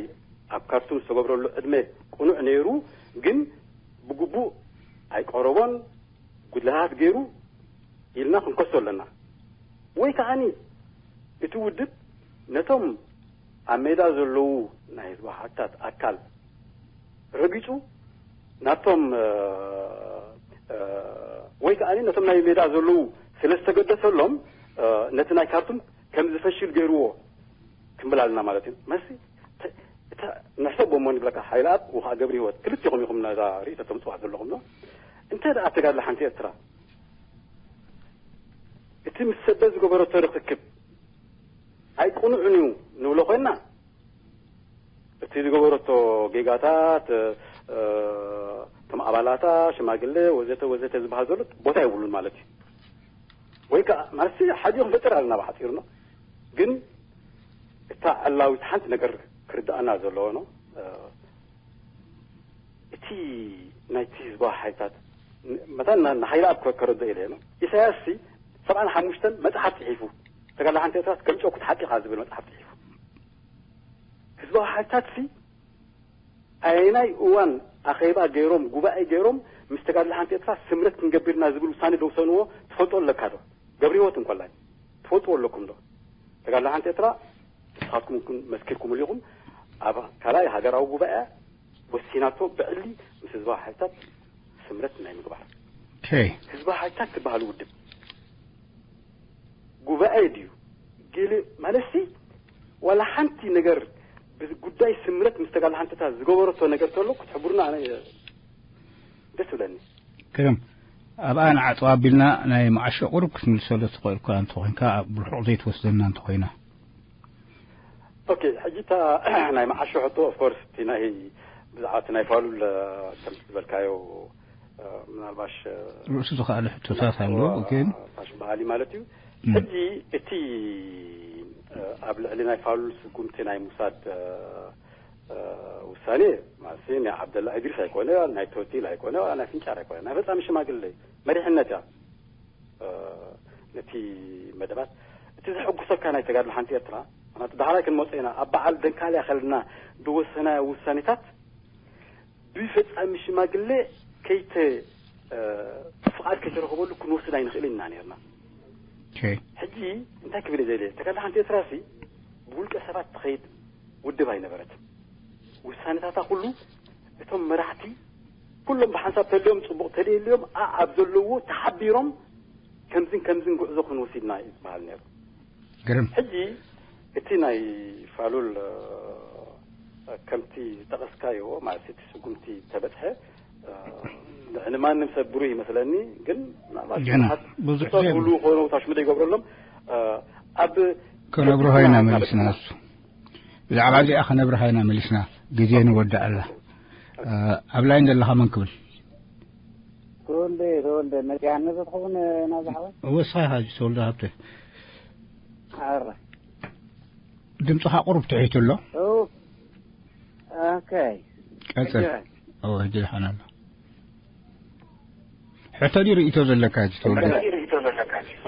ኣብ ካርቱም ዝተገብረሉ ዕድመ ቅኑዕ ነይሩ፣ ግን ብግቡእ ኣይቀረቦን፣ ጉድለታት ገይሩ ኢልና ክንከሶ ኣለና። ወይ ከዓኒ እቲ ውድብ ነቶም ኣብ ሜዳ ዘለዉ ናይ ህዝቢ ሓታት ኣካል ረጊጹ ናብቶም፣ እ፣ እ፣ ወይ ከዓኒ ነቶም ናይ ሜዳ ዘለዉ ስለ ዝተገደሰሎም፣ እ፣ ነቲ ናይ ካርቱም ከም ዝፈሽል ገይርዎ ክንብል ኣለና ማለት እዩ። መሲ፣ እተ-፣ እተ-፣ ንሕሰቦ እሞ ንብለካ፣ ሓይለ ኣብ ወይ ከዓ ገብረ ህይወት፣ ክልቴኹም ኢኹም ነዛ ርእይቶ ተምጽዋ ዘለኹም፣ ዶ? እንተ ደኣ ተጋድሎ ሓንቲ ኤርትራ፣ እቲ ምስ ሰበ ዝገበረቶ ርኽክብ ኣይቅኑዕን እዩ ንብሎ ኮይንና፣ እቲ ዝገበረቶ ጌጋታት፣ እ፣ እቶም ኣባላታ፣ ሽማግለ፣ ወዘተ ወዘተ ዝበሃል ዘሎ ቦታ የብሉን ማለት እዩ። ወይ ከዓ፣ ማለት፣ ሓዲኡ ክንፈጥር ኣለና ብሓፂሩ ነው። ግን እታ ዕላዊት ሓንቲ ነገር ክርድኣና ዘለዎ ነው። እ፣ እቲ ናይቲ ህዝባዊ ሓይልታት፣ ን-፣ መታን ና-፣ ንሓይሊ ኣብ ከ-፣ ከረድኦ ኢለ ነው። ኢሳያስ ሲ ሰብዓን ሓሙሽተን መጽሓፍ ጽሒፉ፣ ተጋድሎ ሓንቲ ኤርትራ ከም ጨኩት ሓቂኻ ዝብል መጽሓፍ ጽሒፉ። ህዝባዊ ሓይልታት ሲ ኣየናይ እዋን ኣኼባ ገይሮም፣ ጉባኤ ገይሮም፣ ምስ ተጋድሎ ሓንቲ ኤርትራ ስምረት ክንገብር ኢና ዝብል ውሳኔ ደውሰንዎ ትፈልጦ ኣለካ ዶ? ገብረ ህይወት እንኮላይ ትፈልጥዎ ኣለኩም ዶ? ተጋድሎ ሓንቲ ኤርትራ ንስኻትኩም እውን መስኪርኩምሉ ኢኹም። ኣብ ካልኣይ ሃገራዊ ጉባኤ ወሲናቶ ብዕሊ ምስ ህዝባዊ ሓይልታት ስምረት ናይ ምግባር። ኦኬ። ህዝባዊ ሓይልታት ትበሃል ውድብ ጉባኤ ድዩ? ገለ ማለትሲ ዋላ ሓንቲ ነገር ብጉዳይ ስምረት ምስ ተጋድሎ ሓንተታ ዝገበረቶ ነገር ተሎ ክትሕብሩና ኣነ ደስ ይብለኒ። ግርም። ኣብኣ ንዓጽዋ ኣቢልና ናይ መዓሾ ቁሩብ ክትምልሰሉ ትኽእል እኳ እንተኾይንካ፣ ኣብ ርሑቕ ዘይትወስደና እንተኾይና። ኦኬ፣ ሕጂ እታ ናይ መዓሾ ሕቶ፣ ኦፍ ኮርስ፣ እቲ ናይ፣ ብዛዕባ እቲ ናይ ፋሉል፣ እ፣ ከምቲ ዝበልካዮ፣ እ፣ ምናልባሽ፣ እ፣ ርእሱ ዝኸኣለ ሕቶታት ኣሎ፣ እ፣ ግን ፋሽ በሃሊ ማለት እዩ። እም። ሕጂ እቲ፣ እ፣ ኣብ ልዕሊ ናይ ፋሉል ስጉምቲ ናይ ሙሳድ፣ እ፣ እ፣ ውሳኔ ማለት ናይ ዓብደላ እድሪስ ኣይኮነ፣ ናይ ቶቲል ኣይኮነ፣ ናይ ፍንጫር ኣይኮነ፣ ናይ ፈጻሚ ሽማግለ መሪሕነት እያ። እ፣ ነቲ መደባት፣ እቲ ዘሐጉሰካ ናይ ተጋድሎ ሓንቲ ኤርትራ፣ ምኽንያቱ ዳሕራይ ክንመጾ ኢና፣ ኣብ በዓል ደንካልያ ከለና ዝወሰናዮ ውሳኔታት ብፈጻሚ ሽማግለ ከይተ-፣ እ፣ ፍቓድ ከይተረኸበሉ ክንወስድ ኣይንኽእልን ኢና ነርና። ኦኬ። ሕጂ እንታይ ክብል እየ ዘድልየ? ተጋድሎ ሓንቲ ኤርትራ ሲ ብውልቀ ሰባት ትኸይድ ውድብ ኣይነበረትን። ውሳኔታታ ኩሉ እቶም መራሕቲ ኩሎም ብሓንሳብ ተልዮም ጽቡቕ ተደልዮም ኣ-፣ ኣብ ዘለዎ ተሓቢሮም ከምዝን ከምዝን ጉዕዞ ክንወስድና እዩ ዝበሃል ነይሩ። ግርም። ሕጂ እቲ ናይ ፋሉል፣ እ፣ ከምቲ ዝጠቐስካዮ ማለት እቲ ስጉምቲ ተበጽሐ፣ እ፣ ንማንም ሰብ ብሩህ ይመስለኒ፣ ግን ምናልባት ገና ብዙሓት ብዙሕ ሰብ ዘይብሉ። ይብሉ ይኾኑ፣ ታሽሙ ዘይገብረሎም፣ እ፣ ኣብ ክነብርሆ ኢና መሊስና። እሱ ብዛዕባ እዚኣ ክነብርሃ ኢና መሊስና። ግዜ ንወድኣላ። እ፣ ኣብ ላይን ዘለኻ መን ክብል? ተወልደ፣ ተወልደ፣ መጽያ ነዚ ትኸውን ናብዛ ሓወይ? ወስኻ ኢኻ ሕጂ ተወልደ ሃብተ። ኣረ። ድምፅኻ ቁሩብ ትሒቱ ኣሎ። ኦ፣ ኦኬ። ቀጽል። ሕጂ? ኦ፣ ሕጂ ደሓን ኣሎ። ሕቶ ድዩ ርእይቶ ዘለካ ሕጂ ተወልደ?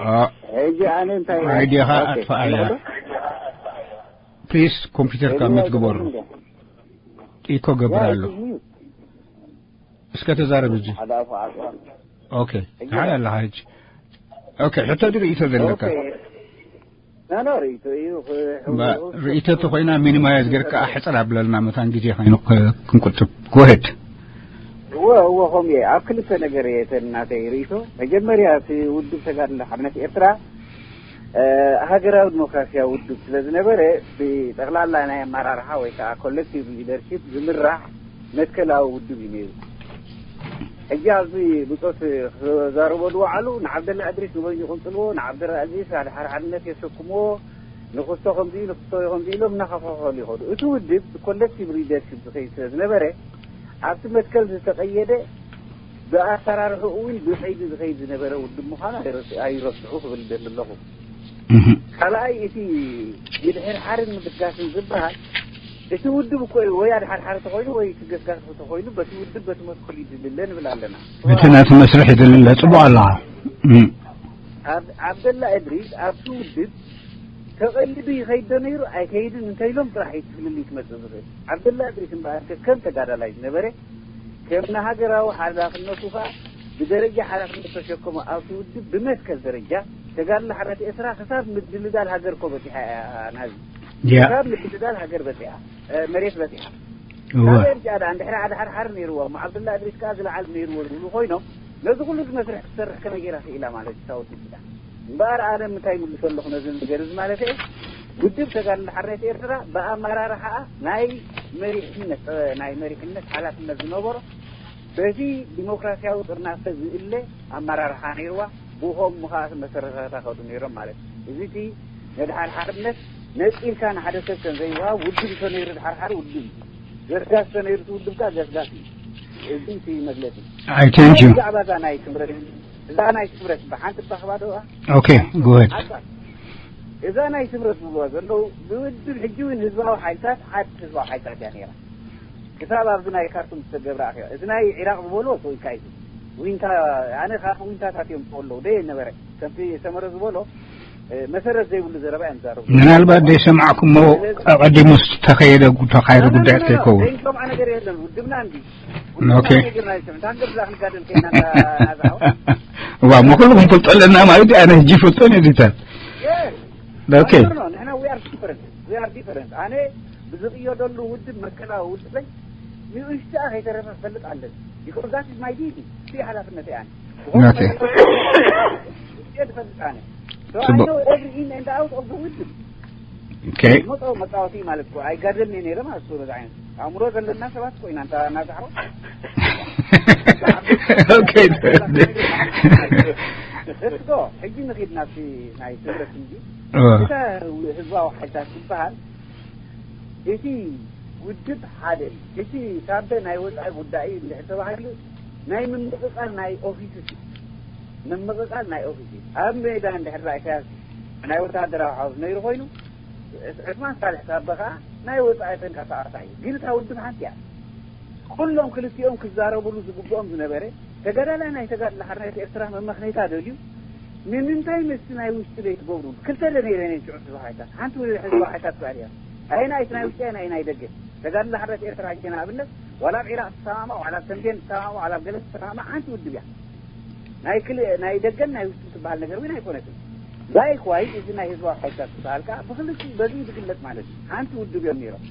ኦ፣ ሕጂ ኣነ እንታይ? ኣይዲኻ ኦኬ። ኣጥፋኣያ። ፕሊስ፣ ኮምፒውተርካ ሕጂ ሚዩት ግበሩ። ኣይጠቅምን ድያ? ኢኮ ገብር ያ፣ ኣሎ። ሕጂ ሚዩት። እስከ ተዛረብ እዚ። ሓደ ኣፉ ዓጽዋ። ኦኬ፣ ሕጂ ደሓን ኣለኻ ሕጂ። ኦኬ፣ ሕቶ ድዩ ርእይቶ ዘለካ? ኦኬ። ኖ፣ ኖ፣ ርእይቶ እዩ። ባ-፣ ርእይቶ ተኾይና ሚኒማይዝ ጌርካ ሕጽር ኣብለልና፣ መታን ግዜ ኮይኑ ክ-፣ ክንቁጥብ። ጎሄድ። እወ፣ እወ፣ ከምኡ እየ። ኣብ ክልተ ነገር እየ እተን ናተይ ርእይቶ። መጀመርያ፣ እቲ ውድብ ተጋድሎ ሓርነት ኤርትራ፣ እ፣ ሃገራዊ ዲሞክራሲያዊ ውድብ ስለ ዝነበረ፣ ብጠቕላላ ናይ ኣመራርሓ ወይ ከዓ ኮሌክቲቭ ሊደርሺፕ ዝምራሕ መትከላዊ ውድብ እዩ ነይሩ። ሕጂ ኣብዚ ብጾት ክዛረቦ ዝወዓሉ፣ ንዓብደላ እድሪስ ንበይኑ ይቕንጽልዎ፣ ንዓብደላ እድሪስ ሓደ ሓደ ሓድነት የሰክምዎ፣ ንክስቶ ከምዚ፣ ንክስቶ ከምዚ ኢሎም እናኸፋፈሉ ይኸዱ። እቲ ውድብ ብኮሌክቲቭ ሊደርሺፕ ዝኸይድ ስለ ዝነበረ፣ ኣብቲ መትከል ዝተቐየደ፣ ብኣሰራርሕኡ እውን ብኸይዲ ዝኸይድ ዝነበረ ውድብ ምዃኑ ኣይረስ-፣ ኣይረስዑ ክብል እደሊ ኣለኹ። እህ። ካልኣይ፣ እቲ ምድሕርሓርን ምድጋፍን ዝበሃል፣ እቲ ውድብ እኮ እዩ ወይ ኣድሓርሓሪ ተኾይኑ ወይ እቲ ገስጋስ ተኾይኑ፣ በቲ ውድብ፣ በቲ መስኮል ይድልለ ንብል ኣለና። በቲ ናቲ መስርሕ ይድልለ፣ ጽቡቕ ኣለኻ። እም። ኣብ-፣ ዓብደላ እድሪስ ኣብቲ ውድብ ተቐይዱ ይኸይድ ዶ ነይሩ ኣይከይድን እንተኢሎም ጥራሕ እዩ እቲ ፍልልይ ክመጽእ ዝኽእል። ዓብደላ እድሪስ እምበኣር ከ ከም ተጋዳላይ ዝነበረ፣ ከም ንሃገራዊ ሓላፍነቱ ከኣ ብደረጃ ሓላፍነት ተሸከሞ ኣብቲ ውድብ ብመትከል ደረጃ ተጋድሎ ሓርነት ኤርትራ ክሳብ ምድልዳል ሃገር እኮ በጺሓ እያ ናዚ። ያ። ክሳብ ምድልዳል ሃገር በጺሓ፣ እ፣ መሬት በጺሓ። እወ። ካብ ኤርትራ ደኣ እንድሕሪ ኣድሓርሓር ነይርዎ፣ እሞ ዓብደላ እድሪስ ከኣ ዝለዓለ ነይርዎ ዝብሉ ኮይኖም፣ ነዚ ኩሉ እዚ መስርሕ ክትሰርሕ ከመይ ገይራ ክኢላ ማለት እዩ፣ እታ ውድብ እዚኣ? እምበኣር ኣነ ምንታይ ይምልሶ ኣለኹ ነዚ ነገር እዚ ማለት እየ፣ ውድብ ተጋድሎ ሓርነት ኤርትራ ብኣመራርሓኣ ናይ መሪሕነት፣ ናይ መሪሕነት ሓላፍነት ዝነበሮ፣ በዚ ዲሞክራሲያዊ ጥርናፈ ዝእለ ኣመራርሓ ነይርዋ፣ ብኡ ከምኡ ከኣ መሰረታታ ከዱ ነይሮም ማለት እዩ። እዚ እቲ ነድሓር ሓርነት ነጺልካ ንሓደ ሰብ ከም ዘይወሃብ ውድብ እንተ ነይሩ ድሓር ሓደ ውድብ እዩ። ገስጋስ እንተ ነይሩ እቲ ውድብ ከኣ ገስጋስ እዩ። እዚ እቲ መግለጺ። ኣይ፣ ቴንክ ዩ። ብዛዕባ እዛ ናይ ስምረት፣ እዛ ናይ ስምረት ብሓንቲ እባ ክባደዋ። ኦኬ፣ ጎ ሄድ። ሓንሳብ። እዛ ናይ ስምረት ዝብልዋ ዘለዉ ብውድብ ሕጂ እውን ህዝባዊ ሓይልታት፣ ሓድ ህዝባዊ ሓይልታት እያ ነይራ። ክሳብ ኣብዚ ናይ ካርቱም ዝተገብረ ኣኼባ። እዚ ናይ ዒራቕ ዝበልዎ ሰው ይካይዱ። ዊንታ፣ ኣነ ካብ ዊንታታት እዮም ዝፈልዉ። ደይ ነበረ። ከምቲ ሰመረ ዝበሎ፣ እ፣ መሰረት ዘይብሉ ዘረባ እዮም ዝዛረቡ። ምናልባት ዘይሰማዕኩሞ ስለዚ ኣቐዲሙ ዝተኸየደ ጉ-፣ ተኻየደ ጉዳያት ከይከውን። ዘይሰምዓ ነገር የለን። ውድብና እንዲ። ኦኬ። ውድብና ነገር ናይ ሰምዕ። ታንገ ብዛ ክንጋደል ከይና እንዳ-፣ ናዛው። እዋ፣ እሞ ኩሉ ክንፈልጦ ኣለና ማለት እዩ። ኣነ ሕጂ ይፈልጦ እየ ዲታ። የስ። ኦኬ። No, no, no, ንሕና we are different. We are different. ኣነ ብዝቕየደሉ ውድብ መትከላዊ ውድበይ ንእሽተኣ ከይተረፈ ክፈልጥ ኣለኒ። Because that is my duty. እቲ ሓላፍነተይ ኣነ። ኦኬ። ውድበይ ዝፈልጥ ኣነ። So I ጽቡቅ። Know every in and out of the ውድብ። ኦኬ። መጻወ-፣ መጻወቲ ማለት እኮ ኣይጋደልን እየ ነይረ ማለት እኮ በዚ ዓይነት። ኣእምሮ ዘለና ሰባት እኮ ኢና እንታ እናዛዕሮ። ኦኬ። እዶ ሕጂ ንኺድ ናብቲ ናይ ስምረት እንጂ እ። እታ ህዝባዊ ሓይልታት ዝበሃል እቲ ውድብ ሓደ እዩ። እቲ ሳበ ናይ ወፃኢ ጉዳይ እዩ እንድሕር ተባሂሉ ናይ ምምቕቓል ናይ ኦፊስ እዩ። ምምቕቓል ናይ ኦፊስ እዩ። ኣብ ሜዳ እንድሕር ዳ ኢሳያስ ናይ ወታደራዊ ሓውስ ነይሩ ኮይኑ፣ ዑስማን ሳልሕ ሳበ ከዓ ናይ ወፃኢ ተንቀሳቐሳይ እዩ። ግን እታ ውድብ ሓንቲ እያ። ኩሎም ክልቲኦም ክዛረብሉ ዝግብኦም ዝነበረ፣ ተጋዳላይ ናይ ተጋድሎ ሓርነት ኤርትራ መመኽነይታ ደልዩ፣ ንምንታይ ምስቲ ናይ ውሽጢ ዘይትገብሩ? ክልተ ደ ነይረ ነን ሽዑ ህዝባዊ ሓይልታት። ሓንቲ ህዝባዊ ሓይልታት እኮ እያ። ኣየናይ ናይ ውሽጢ፣ ኣየናይ ናይ ደገ? ተጋድሎ ሓርነት ኤርትራ እንኬ ንኣብነት፣ ዋላ ኣብ ዒራቕ ትሰማማዕ፣ ዋላ ኣብ ተምቤን ትሰማማዕ፣ ዋላ ኣብ ገለ ትሰማማዕ፣ ሓንቲ ውድብ እያ። ናይ ክል-፣ ናይ ደገን ናይ ውሽጥን ትበሃል ነገር እውን ኣይኮነትን። ላይክዋይዝ እዚ ናይ ህዝባዊ ሓይልታት ዝበሃል ከዓ ብክልቲኡ በዚ ዝግለጽ ማለት እዩ። ሓንቲ ውድብ እዮም ነይሮም።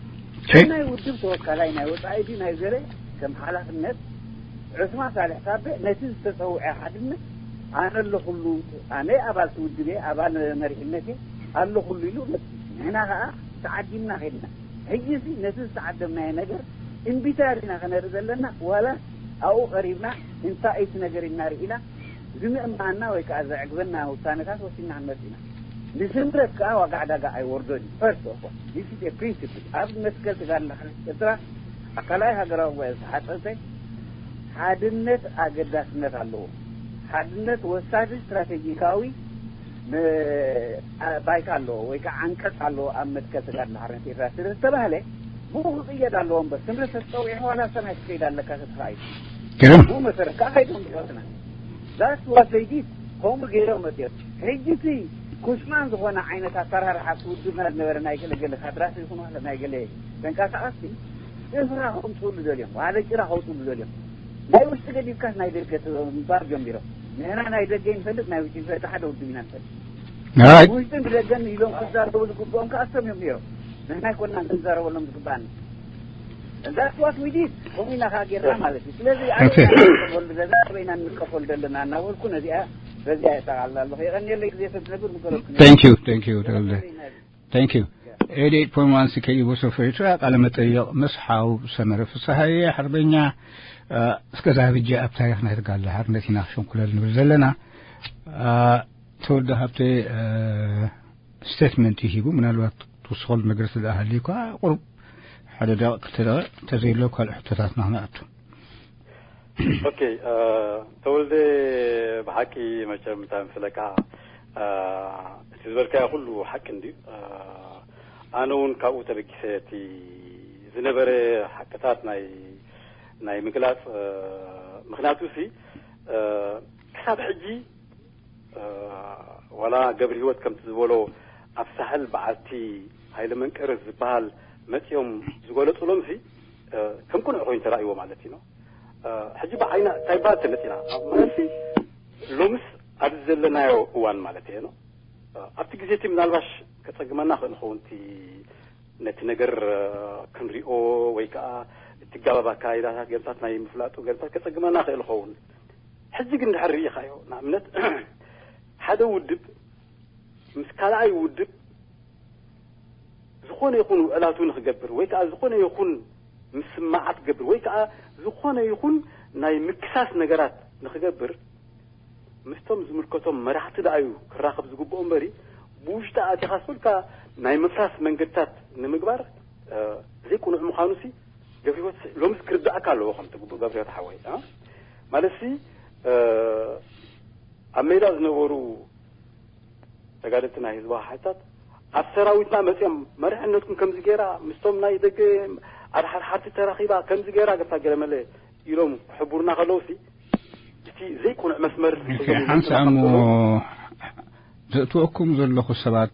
ኦኬ። ናይ ውድብ ተወካላይ ናይ ወጻኢ ድዩ ናይ ገለ ከም ሓላፍነት ዑስማን ሳልሕ ሳበ ነቲ ዝተጸውዐ ሓድነት ኣነ ኣለኹሉ፣ ኣነ ኣባል እቲ ውድብ እየ፣ ኣባል መሪሕነት እየ ኣለኹሉ ኢሉ መጽ-፣ ንሕና ከዓ ተዓዲምና ኸድና። ሕጂ እዚ ነቲ ዝተዓደምናዮ ነገር እምቢታ ዲና ከነርኢ ዘለና ዋላ ኣብኡ ቀሪብና እንታይ እዩ እቲ ነገር ኢልና ርኢና ዝምእማና ወይ ከዓ ዘዕግበና ውሳነታት ወሲንና ክንመጽእ ኢና። ንስምረት ከዓ ዋጋ ዕዳጋ ኣይወርዶን እዩ። First of all, this is a principle። ኣብ መትከል ተጋድሎ ሓርነት ኤርትራ ኣካላዊ ሃገራዊ ጉባኤ ዝተሓጸተ ሓድነት ኣገዳስነት ኣለዎ። ሓድነት ወሳኒ ስትራቴጂካዊ ም-፣ ኣ-፣ ባይታ ኣለዎ ወይ ከዓ ዓንቀጽ ኣለዎ ኣብ መትከል ተጋድሎ ሓርነት ኤርትራ ስለ ዝተባህለ ብኡ ክቕየድ ኣለዎ እምበር ስምረት ተፀዊዑ ዋላ ሰማይ ክትከይድ ኣለካ ክትኸዓ እዩ። ገርም። ብኡ መሰረት ከዓ ከይዶም ዲኦትና። That's what they did። ከምኡ ገይሮም መፅኦም። ሕጂ እቲ ኩስማን ዝኾነ ዓይነት ኣሰራርሓ እቲ ውድብና ዝነበረ ናይ ገለ ገለ ካድራት ይኹን ዋላ ናይ ገለ ተንቀሳቐስቲ ጭፍራ ከውፅኡሉ ደልዮም፣ ዋለ ጭራ ከውፅኡሉ ደልዮም። ናይ ውሽጢ ገዲፍካስ ናይ ደገ ምባል ጀሚሮም። ንሕና ናይ ደገ ይንፈልጥ፣ ናይ ውሽጢ ይንፈልጥ፣ ሓደ ውድብ ኢና ንፈልጥ። ራይት። ውሽጥን ብደገን ኢሎም ክዛረቡ ዝግብኦም ከዓ እሶም እዮም ነይሮም። ንሕና ኣይኮናን ክንዛረበሎም ዝግባኣና። That's what we did። ከምኡ ኢና ከዓ ጌርና ማለት እዩ። ስለዚ ኦኬ። በይና ንቀፈሉ ዘለና እናበልኩ ነዚኣ በዚኣ የጠቓልል ኣለኹ። የቐንየለይ ግዜ ሰብ ዝነብር ምገረኩ። Thank you, thank you፣ ተወልደ። Thank you። ኤዲ ፖማንስ ከይቦሶ ፈሪትራ ቃለ መጠይቕ ምስ ሓው ሰመረ ፍስሃየ ሓርበኛ። እ፣ እስከ ዛብጀ ኣብ ታሪኽ ናይ ተጋድሎ ሓርነት ኢና ክሸንኩለል ንብል ዘለና። እ፣ ተወልደ ሃብተ፣ እ፣ ስቴትመንት ይሂቡ። ምናልባት ትውስኸሉ ነገር ስለ ሃልዩ እኳ ቁሩብ ሓደ ደቂቕ ክልተ ደቂቕ እንተዘይሎ ካልእ ሕቶታትና ክነኣቱ። ኦኬ። እ፣ ተወልደ፣ ብሓቂ መቸም እንታይ ምስለካ፣ እ፣ እቲ ዝበልካዮ ኩሉ ሓቂ እንድዩ። እ፣ ኣነ እውን ካብኡ ተበጊሰ እቲ ዝነበረ ሓቅታት ናይ ናይ ምግላፅ፣ እ፣ ምኽንያቱ ሲ፣ እ፣ ክሳብ ሕጂ፣ እ፣ ዋላ ገብረ ህይወት ከምቲ ዝበሎ ኣብ ሳሕል በዓልቲ ሃይለ መንቀርስ ዝበሃል መፂኦም ዝገለፁሎም ሲ፣ እ፣ ከም ቅኑዕ ኮይኑ ተራእይዎ ማለት እዩ። እ፣ ሕጂ ብዓይና እንታይ ይበሃል ተመፂና ኣብ ማለት ሲ፣ ሎምስ ኣብዚ ዘለናዮ እዋን ማለት እየ ነው። እ፣ ኣብቲ ግዜ እቲ ምናልባሽ ከፀግመና ክእል ኸውን እቲ ነቲ ነገር፣ እ፣ ክንሪኦ ወይ ከዓ እቲ ጋባብ ኣካይዳታት ገርታት ናይ ምፍላጡ ገርታት ከፀግመና ክእል ኸውን። ሕጂ ግን ድሕር ርኢኻዮ፣ ንኣብነት ሓደ ውድብ ምስ ካልኣይ ውድብ ዝኾነ ይኹን ውዕላቱ ንክገብር ወይ ከዓ ዝኾነ ይኹን ምስማዓት ክገብር ወይ ከዓ ዝኾነ ይኹን ናይ ምክሳስ ነገራት ንክገብር ምስቶም ዝምልከቶም መራሕቲ ደኣ እዩ ክራኸብ ዝግብኦ እምበሪ፣ ብውሽጢ ኣቲኻ ስልካ ናይ ምፍራስ መንገድታት ንምግባር፣ እ፣ ዘይቅኑዕ ምዃኑ ሲ ገብረ ህይወት ሎምስ ክርዳእካ ኣለዎ። ከምቲ ግቡእ ገብረ ህይወት ሓወይ፣ እ፣ ማለት ሲ፣ እ፣ ኣብ ሜዳ ዝነበሩ ተጋደልቲ ናይ ህዝባዊ ሓይልታት ኣብ ሰራዊትና መፂኦም መሪሕነትኩም ከምዚ ገይራ ምስቶም ናይ ደገ ኣድሓርሓርቲ ተራኺባ ከምዚ ገይራ ገብታ ገለመለ ኢሎም ክሕብሩና ከለዉ ሲ እቲ ዘይቅኑዕ መስመር ኦኬ፣ ሓንሳእ እሞ ዘእትወኩም ዘለኹ ሰባት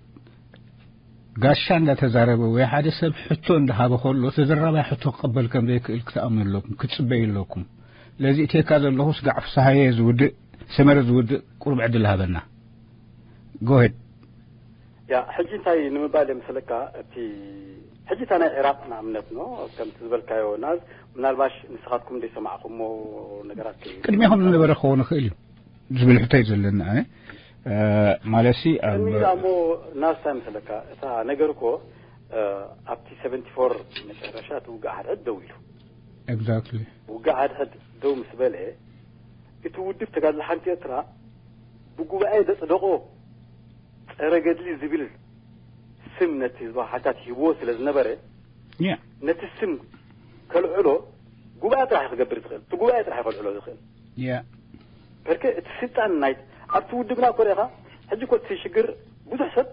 ጋሻ እንዳተዛረበ ወይ ሓደ ሰብ ሕቶ እንዳሃበ ከሎ ተዘራባይ ሕቶ ክቐበል ከም ዘይክእል ክትኣምኑ ኣለኩም፣ ክትጽበዩ ኣለኩም። ለዚ እቴካ ዘለኹ ስጋዕ ፍስሃየ ዝውድእ ሰመረ ዝውድእ ቁሩብ ዕድል ሃበና። ጎሄድ። ያ ሕጂ እንታይ ንምባል እየ መሰለካ፣ እቲ ሕጂ እታ ናይ ዒራቕ ንኣብነት ነው ከምቲ ዝበልካዮ ናዝ ምናልባሽ ንስኻትኩም ዘይሰማዕኩሞ ነገራት ከይ- ቅድሚኹም ዝነበረ ክኸውን ይኽእል እዩ ዝብል ሕቶ እዩ ዘለኒ ኣነ። እ፣ ማለትሲ ኣብ ቅድሚ ኢላ እሞ ናዝ እንታይ መሰለካ፣ እታ ነገር እኮ፣ እ፣ ኣብቲ ሰቨንቲ ፎር መጨረሻ እቲ ውግእ ሓድሕድ ደው ኢሉ። exactly ውግእ ሓድሕድ ደው ምስ በለ፣ እቲ ውድብ ተጋድሎ ሓንቲ ኤርትራ ብጉባኤ ዘጽደቖ ጸረ ገድሊ ዝብል ስም ነቲ ህዝባዊ ሓይልታት ሂብዎ ስለ ዝነበረ፣ yeah ነቲ ስም ከልዕሎ ጉባኤ ጥራሕ ክገብር ዝኽእል፣ እቲ ጉባኤ ጥራሕ ከልዕሎ ዝኽእል። yeah በርከ እቲ ስልጣን ናይ ኣብቲ ውድብና ኮሪኻ ሕጂ ኮ እቲ ሽግር ብዙሕ ሰብ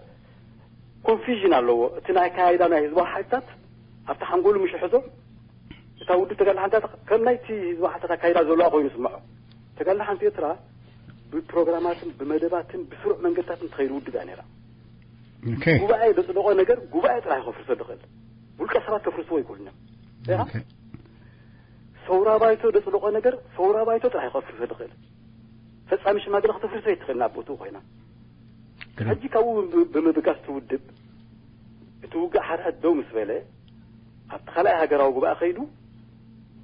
ኮንፊዥን ኣለዎ። እቲ ናይ ኣካያይዳ ናይ ህዝባዊ ሓይልታት ኣብቲ ሓንጎሉ ምሽ ሕዞ እታ ውድብ ተጋድሎ ሓንታት ከም ናይቲ ህዝባዊ ሓይልታት ኣካይዳ ዘለዋ ኮይኑ ስምዖ። ተጋድሎ ሓንቲ ኤርትራ ብፕሮግራማትን ብመደባትን ብስሩዕ መንገድታትን ትኸይድ ውድብ እያ ነይራ። okay ጉባኤ ዘጽደቆ ነገር ጉባኤ ጥራሕ ከፍርሶ ዝኽእል፣ ውልቀ ሰባት ከፍርስዎ ይክእሉን እዮም። okay ሰውራ ባይቶ ዘጽደቆ ነገር ሰውራ ባይቶ ጥራሕ ከፍርሶ ዝኽእል፣ ፈጻሚ ሽማግለ ከተፍርሶ ኣይትኽእልን ኣብ ቦትኡ ኮይና። ሕጂ ካብኡ ብምብጋስ ትውድብ እቲ ውግእ ሓድሕድ ደው ምስ በለ ኣብቲ ካልኣይ ሃገራዊ ጉባኤ ከይዱ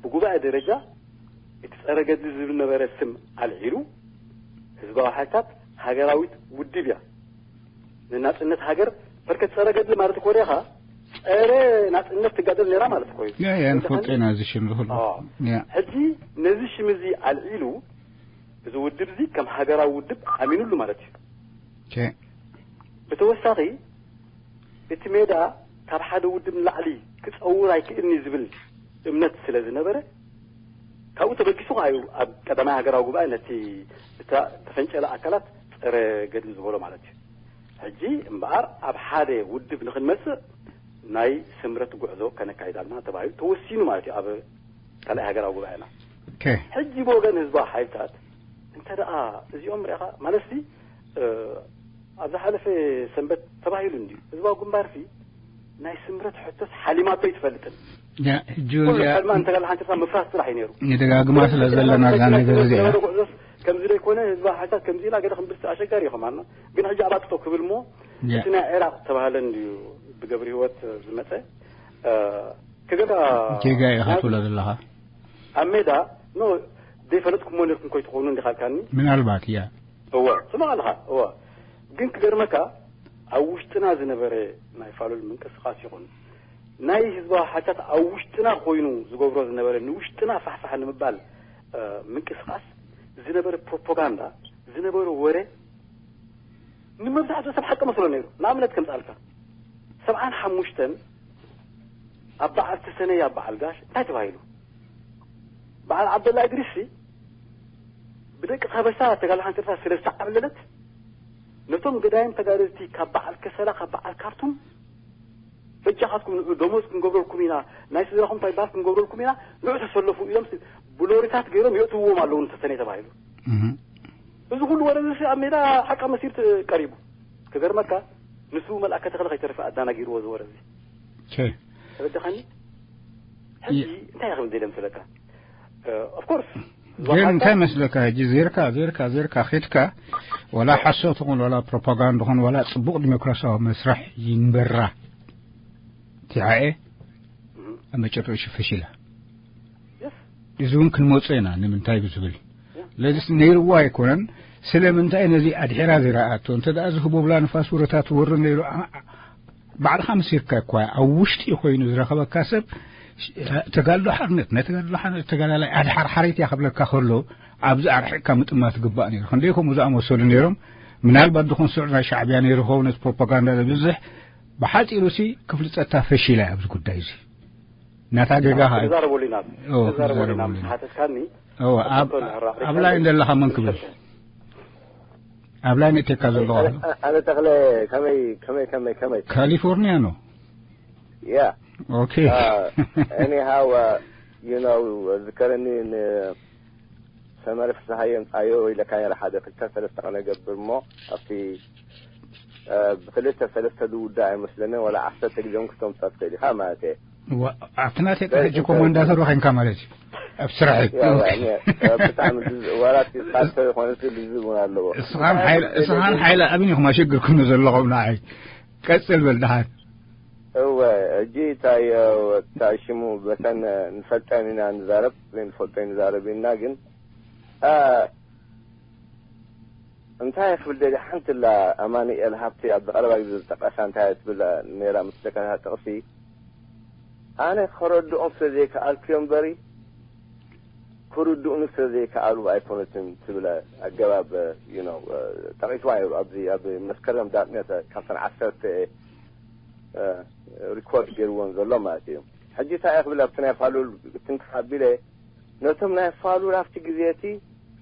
ብጉባኤ ደረጃ እቲ ጸረ ገድሊ ዝብል ነበረ ስም ኣልዒሉ ህዝባዊ ሓይልታት ሃገራዊት ውድብ እያ ንናጽነት ሃገር በርከት ጸረ ገድሊ ማለት እኮ ዲኻ ጸረ ናጽነት ትጋደል ነራ ማለት እኮ እዩ። ያ ያ ንፈልጦ ኢና እዚ ሽም ዝኽሉ። ሕጂ ነዚ ሽም እዚ ኣልዒሉ እዚ ውድብ እዚ ከም ሃገራዊ ውድብ ኣሚኑሉ ማለት እዩ። ብተወሳኺ እቲ ሜዳ ካብ ሓደ ውድብ ንላዕሊ ክጸውር ኣይክእልኒ ዝብል እምነት ስለ ዝነበረ ካብኡ ተበጊሱ ከዓዩ ኣብ ቀዳማይ ሃገራዊ ጉባኤ ነቲ እታ ተፈንጨለ ኣካላት ጸረ ገድሊ ዝበሎ ማለት እዩ። ሕጂ እምበኣር ኣብ ሓደ ውድብ ንክንመጽእ ናይ ስምረት ጉዕዞ ከነካይዳልና ተባሂሉ ተወሲኑ ማለት እዩ ኣብ ካልኣይ ሃገራዊ ጉባኤና። ሕጂ ብወገን ህዝባዊ ሓይልታት እንተ ደኣ እዚኦም ርኢኻ ማለትሲ ኣብ ዝሓለፈ ሰንበት ተባሂሉ እንድዩ ህዝባዊ ግንባርሲ ናይ ስምረት ሕቶስ ሓሊማቶ ኣይትፈልጥን። ሕጂ ሕልማ እንተጋል ሓንቲርካ ምፍራስ ጥራሕ እዩ ነይሩ። ንደጋግማ ስለ ዘለና እዛ ነገር እዚኣ። ጉዕዞስ ከምዚ ዘይኮነ ህዝባዊ ሓይልታት ከምዚ ኢላ ገለ ክንብል ኣሸጋሪ እዩ ከማና። ግን ሕጂ ኣባጥጦ ክብል እሞ እቲ ናይ ዒራቕ ተባህለ እንድዩ ብገብሪ ህይወት ዝመፀ ክገብራ ጌጋ ኢኻ ትብሎ ዘለኻ። ኣብ ሜዳ ኖ ዘይፈለጥኩሞ ነርኩም ኮይትኾኑ እንዲኻልካኒ ምናልባት እያ። እወ ስማዕ ኣለኻ። እወ ግን ክገርመካ ኣብ ውሽጥና ዝነበረ ናይ ፋሉል ምንቅስቃስ ይኹን ናይ ህዝባዊ ሓይልታት ኣብ ውሽጥና ኮይኑ ዝገብሮ ዝነበረ ንውሽጥና ፋሕፋሕ ንምባል ምንቅስቃስ ዝነበረ ፕሮፓጋንዳ ዝነበረ ወረ ንመብዛሕትኡ ሰብ ሓቂ መስሎ ነይሩ። ንኣብነት ከምፃልካ ሰብዓን ሓሙሽተን ኣብ በዓል ተሰነይ ኣብ በዓል ጋሽ እንታይ ተባሂሉ? በዓል ዓብደላ እድሪስሲ ብደቂ ከበሳ ተጋድሎ ሓንቲ ኤርትራ ስለ ዝተዓብለለት ነቶም ገዳይም ተጋደልቲ ካብ በዓል ከሰላ ካብ በዓል ካርቱም በጃኻትኩም ንዑ ደሞዝ ክንገብረልኩም ኢና ናይ ስድራኹም እንታይ ባር ክንገብረልኩም ኢና ንዑ ተሰለፉ ኢሎም ብሎሪታት ገይሮም የእትውዎም ኣለዉ ንተሰነይ ተባሂሉ። እዚ ኩሉ ወረ እዚ ኣብ ሜዳ ሓቃ መሲር ቀሪቡ ክገርመካ ንሱ መልኣከ ተኽለ ከይተረፈ ኣዳናጊርዎ ዝወረ እዚ ተረዳኻኒ። ሕጂ እንታይ ክብል ደለ ምስለካ ኦፍኮርስ ግን እንታይ መስለካ ሕጂ ዜርካ ዜርካ ዜርካ ኬድካ ወላ ሓሶት ኹን ወላ ፕሮፓጋንዳ ኹን ወላ ጽቡቕ ዲሞክራሲያዊ መስራሕ ይንበራ ቲሓኤ ኣብ መጨረሻ ፈሺላ። እዚ እውን ክንመጾ ኢና ንምንታይ ብዝብል ለዚስ ነይርዋ ኣይኮነን። ስለምንታይ ነዚ ኣድሒራ ዝረኣቶ እንተ ደኣ ዝህቦብላ ንፋስ ወረታት ወሪ ነይሩ ባዕልኻ መሲርካ እኳ ኣብ ውሽጢ ኮይኑ ዝረኸበካ ሰብ ተጋድሎ ሓርነት ናይ ተጋድሎ ሓርነት ተጋዳላይ ኣድሓርሓሪት እያ ክብለካ ከሎ ኣብዚ ኣርሒቕካ ምጥማት ዝግባእ ነይሩ። ክንደይ ከምኡ ዝኣመሰሉ ነይሮም። ምናልባት ድኾን ስዑር ናይ ሻዕብያ ነይሩ ኸውን ነቲ ፕሮፓጋንዳ ዘብዝሕ ብሓፂሩ ሲ ክፍሊ ፀጥታ ፈሺላ እያ ኣብዚ ጉዳይ እዚ ናታ ገጋ ኸዓ ክዛረበሉ ኢና ኦ፣ ክዛረበሉ ኢና ክዛረበሉ ምስ ኢና። ሓተትካኒ እወ ኣብ ኣብ ላይን ዘለኻ መን ክብል ኣብ ላይን እቴካ ዘለኹ ኣነ ተኽለ ከመይ ከመይ ከመይ ከመይ ካሊፎርኒያ ነው። ያ ኦኬ። Anyhow, you know, ዝከረኒ ን ሰመረ ፍስሃየ ምጻዮ ኢለካ ነረ ሓደ ክልተ ሰለስተ ክነገብር እሞ ኣብቲ ብክልተ ሰለስተ ዝውዳእ ኣይመስለንን ወላ ዓሰርተ ግዜ እውን ክተምፅኦ ትኽእል ኢኻ ማለት እየ። ኣብቲ ናተይ ሕጂ ኮማንዳተር ኮይንካ ማለት እዩ ኣብ ስራሕ። ብጣዕሚ ዋላ ቃልቶ ይኮነ ልዝብ እውን ኣለዎ። እስኻን ሓይለ ኣብን ኢኹም ኣሸግርኩም ዘለኹም ንዓይ። ቀፅል በል ደሓን። እወ ሕጂ እንታይ እንታይ ሽሙ በተን ንፈልጠን ኢና ንዛረብ ዘይንፈልጦ ንዛረብ ኢና ግን እንታይ ክብል ደሊ ሓንቲ ላ ኣማኑኤል ሃብቲ ኣብ ዝቐረባ ግዜ ዝጠቀሳ እንታይ ትብል ነራ ምስ ተከታ ጥቕሲ ኣነ ከረድኦም ስለ ዘይከኣልኩ እዮም በሪ ክርድኡኒ ስለ ዘይከኣሉ ኣይኮነትን ትብል ኣገባብ፣ you know፣ ጠቒስዋ እዩ። ኣብዚ ኣብ መስከረም ዳጥነት ካብተን ዓሰርተ ሪኮርድ ገይርዎን ዘሎ ማለት እዩ። ሕጂ እንታይ ክብል ኣብቲ ናይ ፋሉል ትንክፍ ኣቢለ፣ ነቶም ናይ ፋሉል ኣብቲ ግዜ እቲ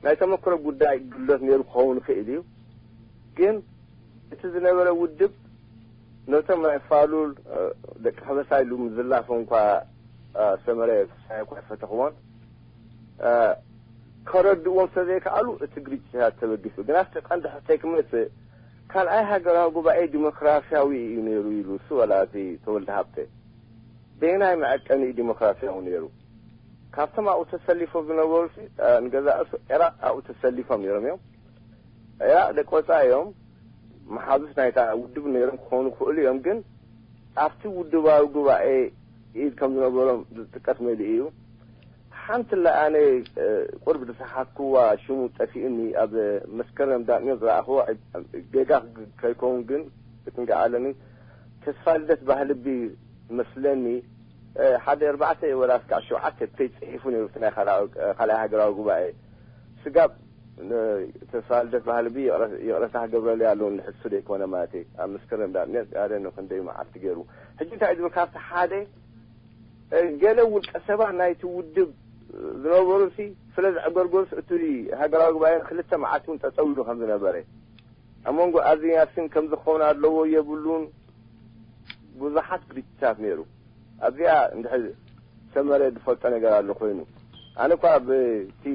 ናይ ተመክሮ ጉዳይ ግሎት ነይሩ ክኸውን ይኽእል እዩ። ግን እቲ ዝነበረ ውድብ ነቶም ናይ ፋሉል ደቂ ከበሳ ኢሉ ምዝላፎም እኳ ሰመረ ፍስሓየ እኳ ኣይፈተኽዎን። ከረድእዎም ስለ ዘይከኣሉ እቲ ግርጭታት ተበጊሱ። ግን ኣብቲ ቀንዲ ሕቶይ ክመጽእ፣ ካልኣይ ሃገራዊ ጉባኤ ዲሞክራሲያዊ እዩ ነይሩ ኢሉ እሱ ወላ እቲ ተወልደ ሃብተ? በየናይ መዐቀኒ እዩ ዲሞክራሲያዊ ነይሩ? ካብቶም ኣብኡ ተሰሊፎም ዝነበሩ ንገዛእ ርእሱ ዒራቕ ኣብኡ ተሰሊፎም ነይሮም እዮም። ዒራቕ ደቂ ወፃኢ እዮም። መሓዙት ናይታ ውድብ ነይሮም ክኾኑ ክኽእሉ እዮም። ግን ኣብቲ ውድባዊ ጉባኤ ኢድ ከም ዝነበሮም ዝጥቀስ መሊኡ እዩ። ሓንቲ ለኣነ ቁርብ ዝሰሓትክዋ ሽሙ ጠፊእኒ፣ ኣብ መስከረም ዳንኤል ዝረኣኽዎ ጌጋ ከይከውን ግን ክትንገዓለኒ። ተስፋ ልደት ባህልቢ መስለኒ ሓደ ኣርባዕተ ወላ እስካዕ ሸውዓተ ፔጅ ጽሒፉ ነይሩ። እቲ ናይ ካልኣይ ሃገራዊ ጉባኤ ስጋብ ተስፋ ልደት ባህልቢ ይቕረታ ክገብረሉ ኣለዎ ንሕሱ ደይኮነ ማለት እዩ። ኣብ መስከረም ዳንኤል ኣደ ነው ክንደይ መዓልቲ ገይሩ። ሕጂ እንታይ ዝብል ካብቲ ሓደ ገለ ውልቀ ሰባት ናይቲ ውድብ ዝነበሩ ሲ ስለ ዘዕገርገሩስ እቲ ሃገራዊ ጉባኤ ክልተ መዓልቲ እውን ጠጠው ኢሉ ከም ዝነበረ ኣብ መንጎ ኣዝያስን ከም ዝኸውን ኣለዎ የብሉን ብዙሓት ግርጭታት ነይሩ። ኣብዚኣ እንድሕር ሰመረ ዝፈልጦ ነገር ኣሎ ኮይኑ ኣነ እኳ ብቲ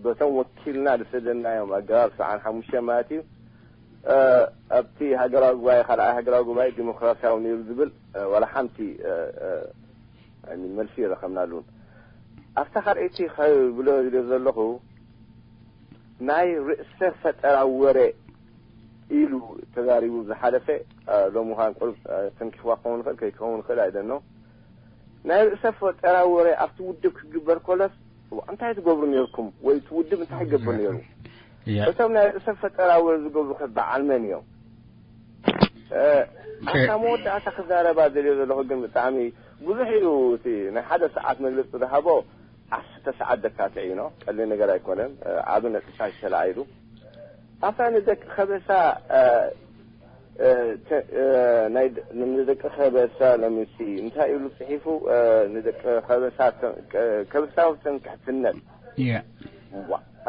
በቶም ወኪልና ዝሰደናዮም ኣገባብ ሰዓን ሓሙሽተ ማለት እዩ ኣብቲ ሃገራዊ ጉባኤ ካልኣይ ሃገራዊ ጉባኤ ዲሞክራሲያዊ ነይሩ ዝብል ዋላ ሓንቲ መልሲ የረኸብናሉን። ኣብታ ካልኣይቲ ክብሎ ኢለ ዘለኹ ናይ ርእሰ ፈጠራ ወረ ኢሉ ተዛሪቡ ዝሓለፈ ሎሚ ኳን ቁሩብ ተንኪፍዋ ክኸውን ይኽእል ከይከውን ይኽእል ኣይደኖ። ናይ ርእሰ ፈጠራ ወረ ኣብቲ ውድብ ክግበር ከሎስ እንታይ ትገብሩ ነርኩም ወይ እቲ ውድብ እንታይ ይገብር ነይሩ? እቶም ናይ ርእሰ ፈጠራ ወረ ዝገብሩ ከ በዓል መን እዮም? ኣብታ መወዳእታ ክዛረባ ዘልዮ ዘለኹ ግን ብጣዕሚ ብዙሕ እዩ። እቲ ናይ ሓደ ሰዓት መግለፂ ዝሃቦ ዓሰርተ ሰዓት ዘካትዕ እዩ ነው። ቀሊል ነገር ኣይኮነን። ዓቢ ነጥብታት ተላዒሉ ኣብታ ንደቂ ከበሳ ንደቂ ከበሳ ለምሲ እንታይ ኢሉ ፅሒፉ? ንደቂ ከበሳ ከበሳዊ ትምክሕትነት።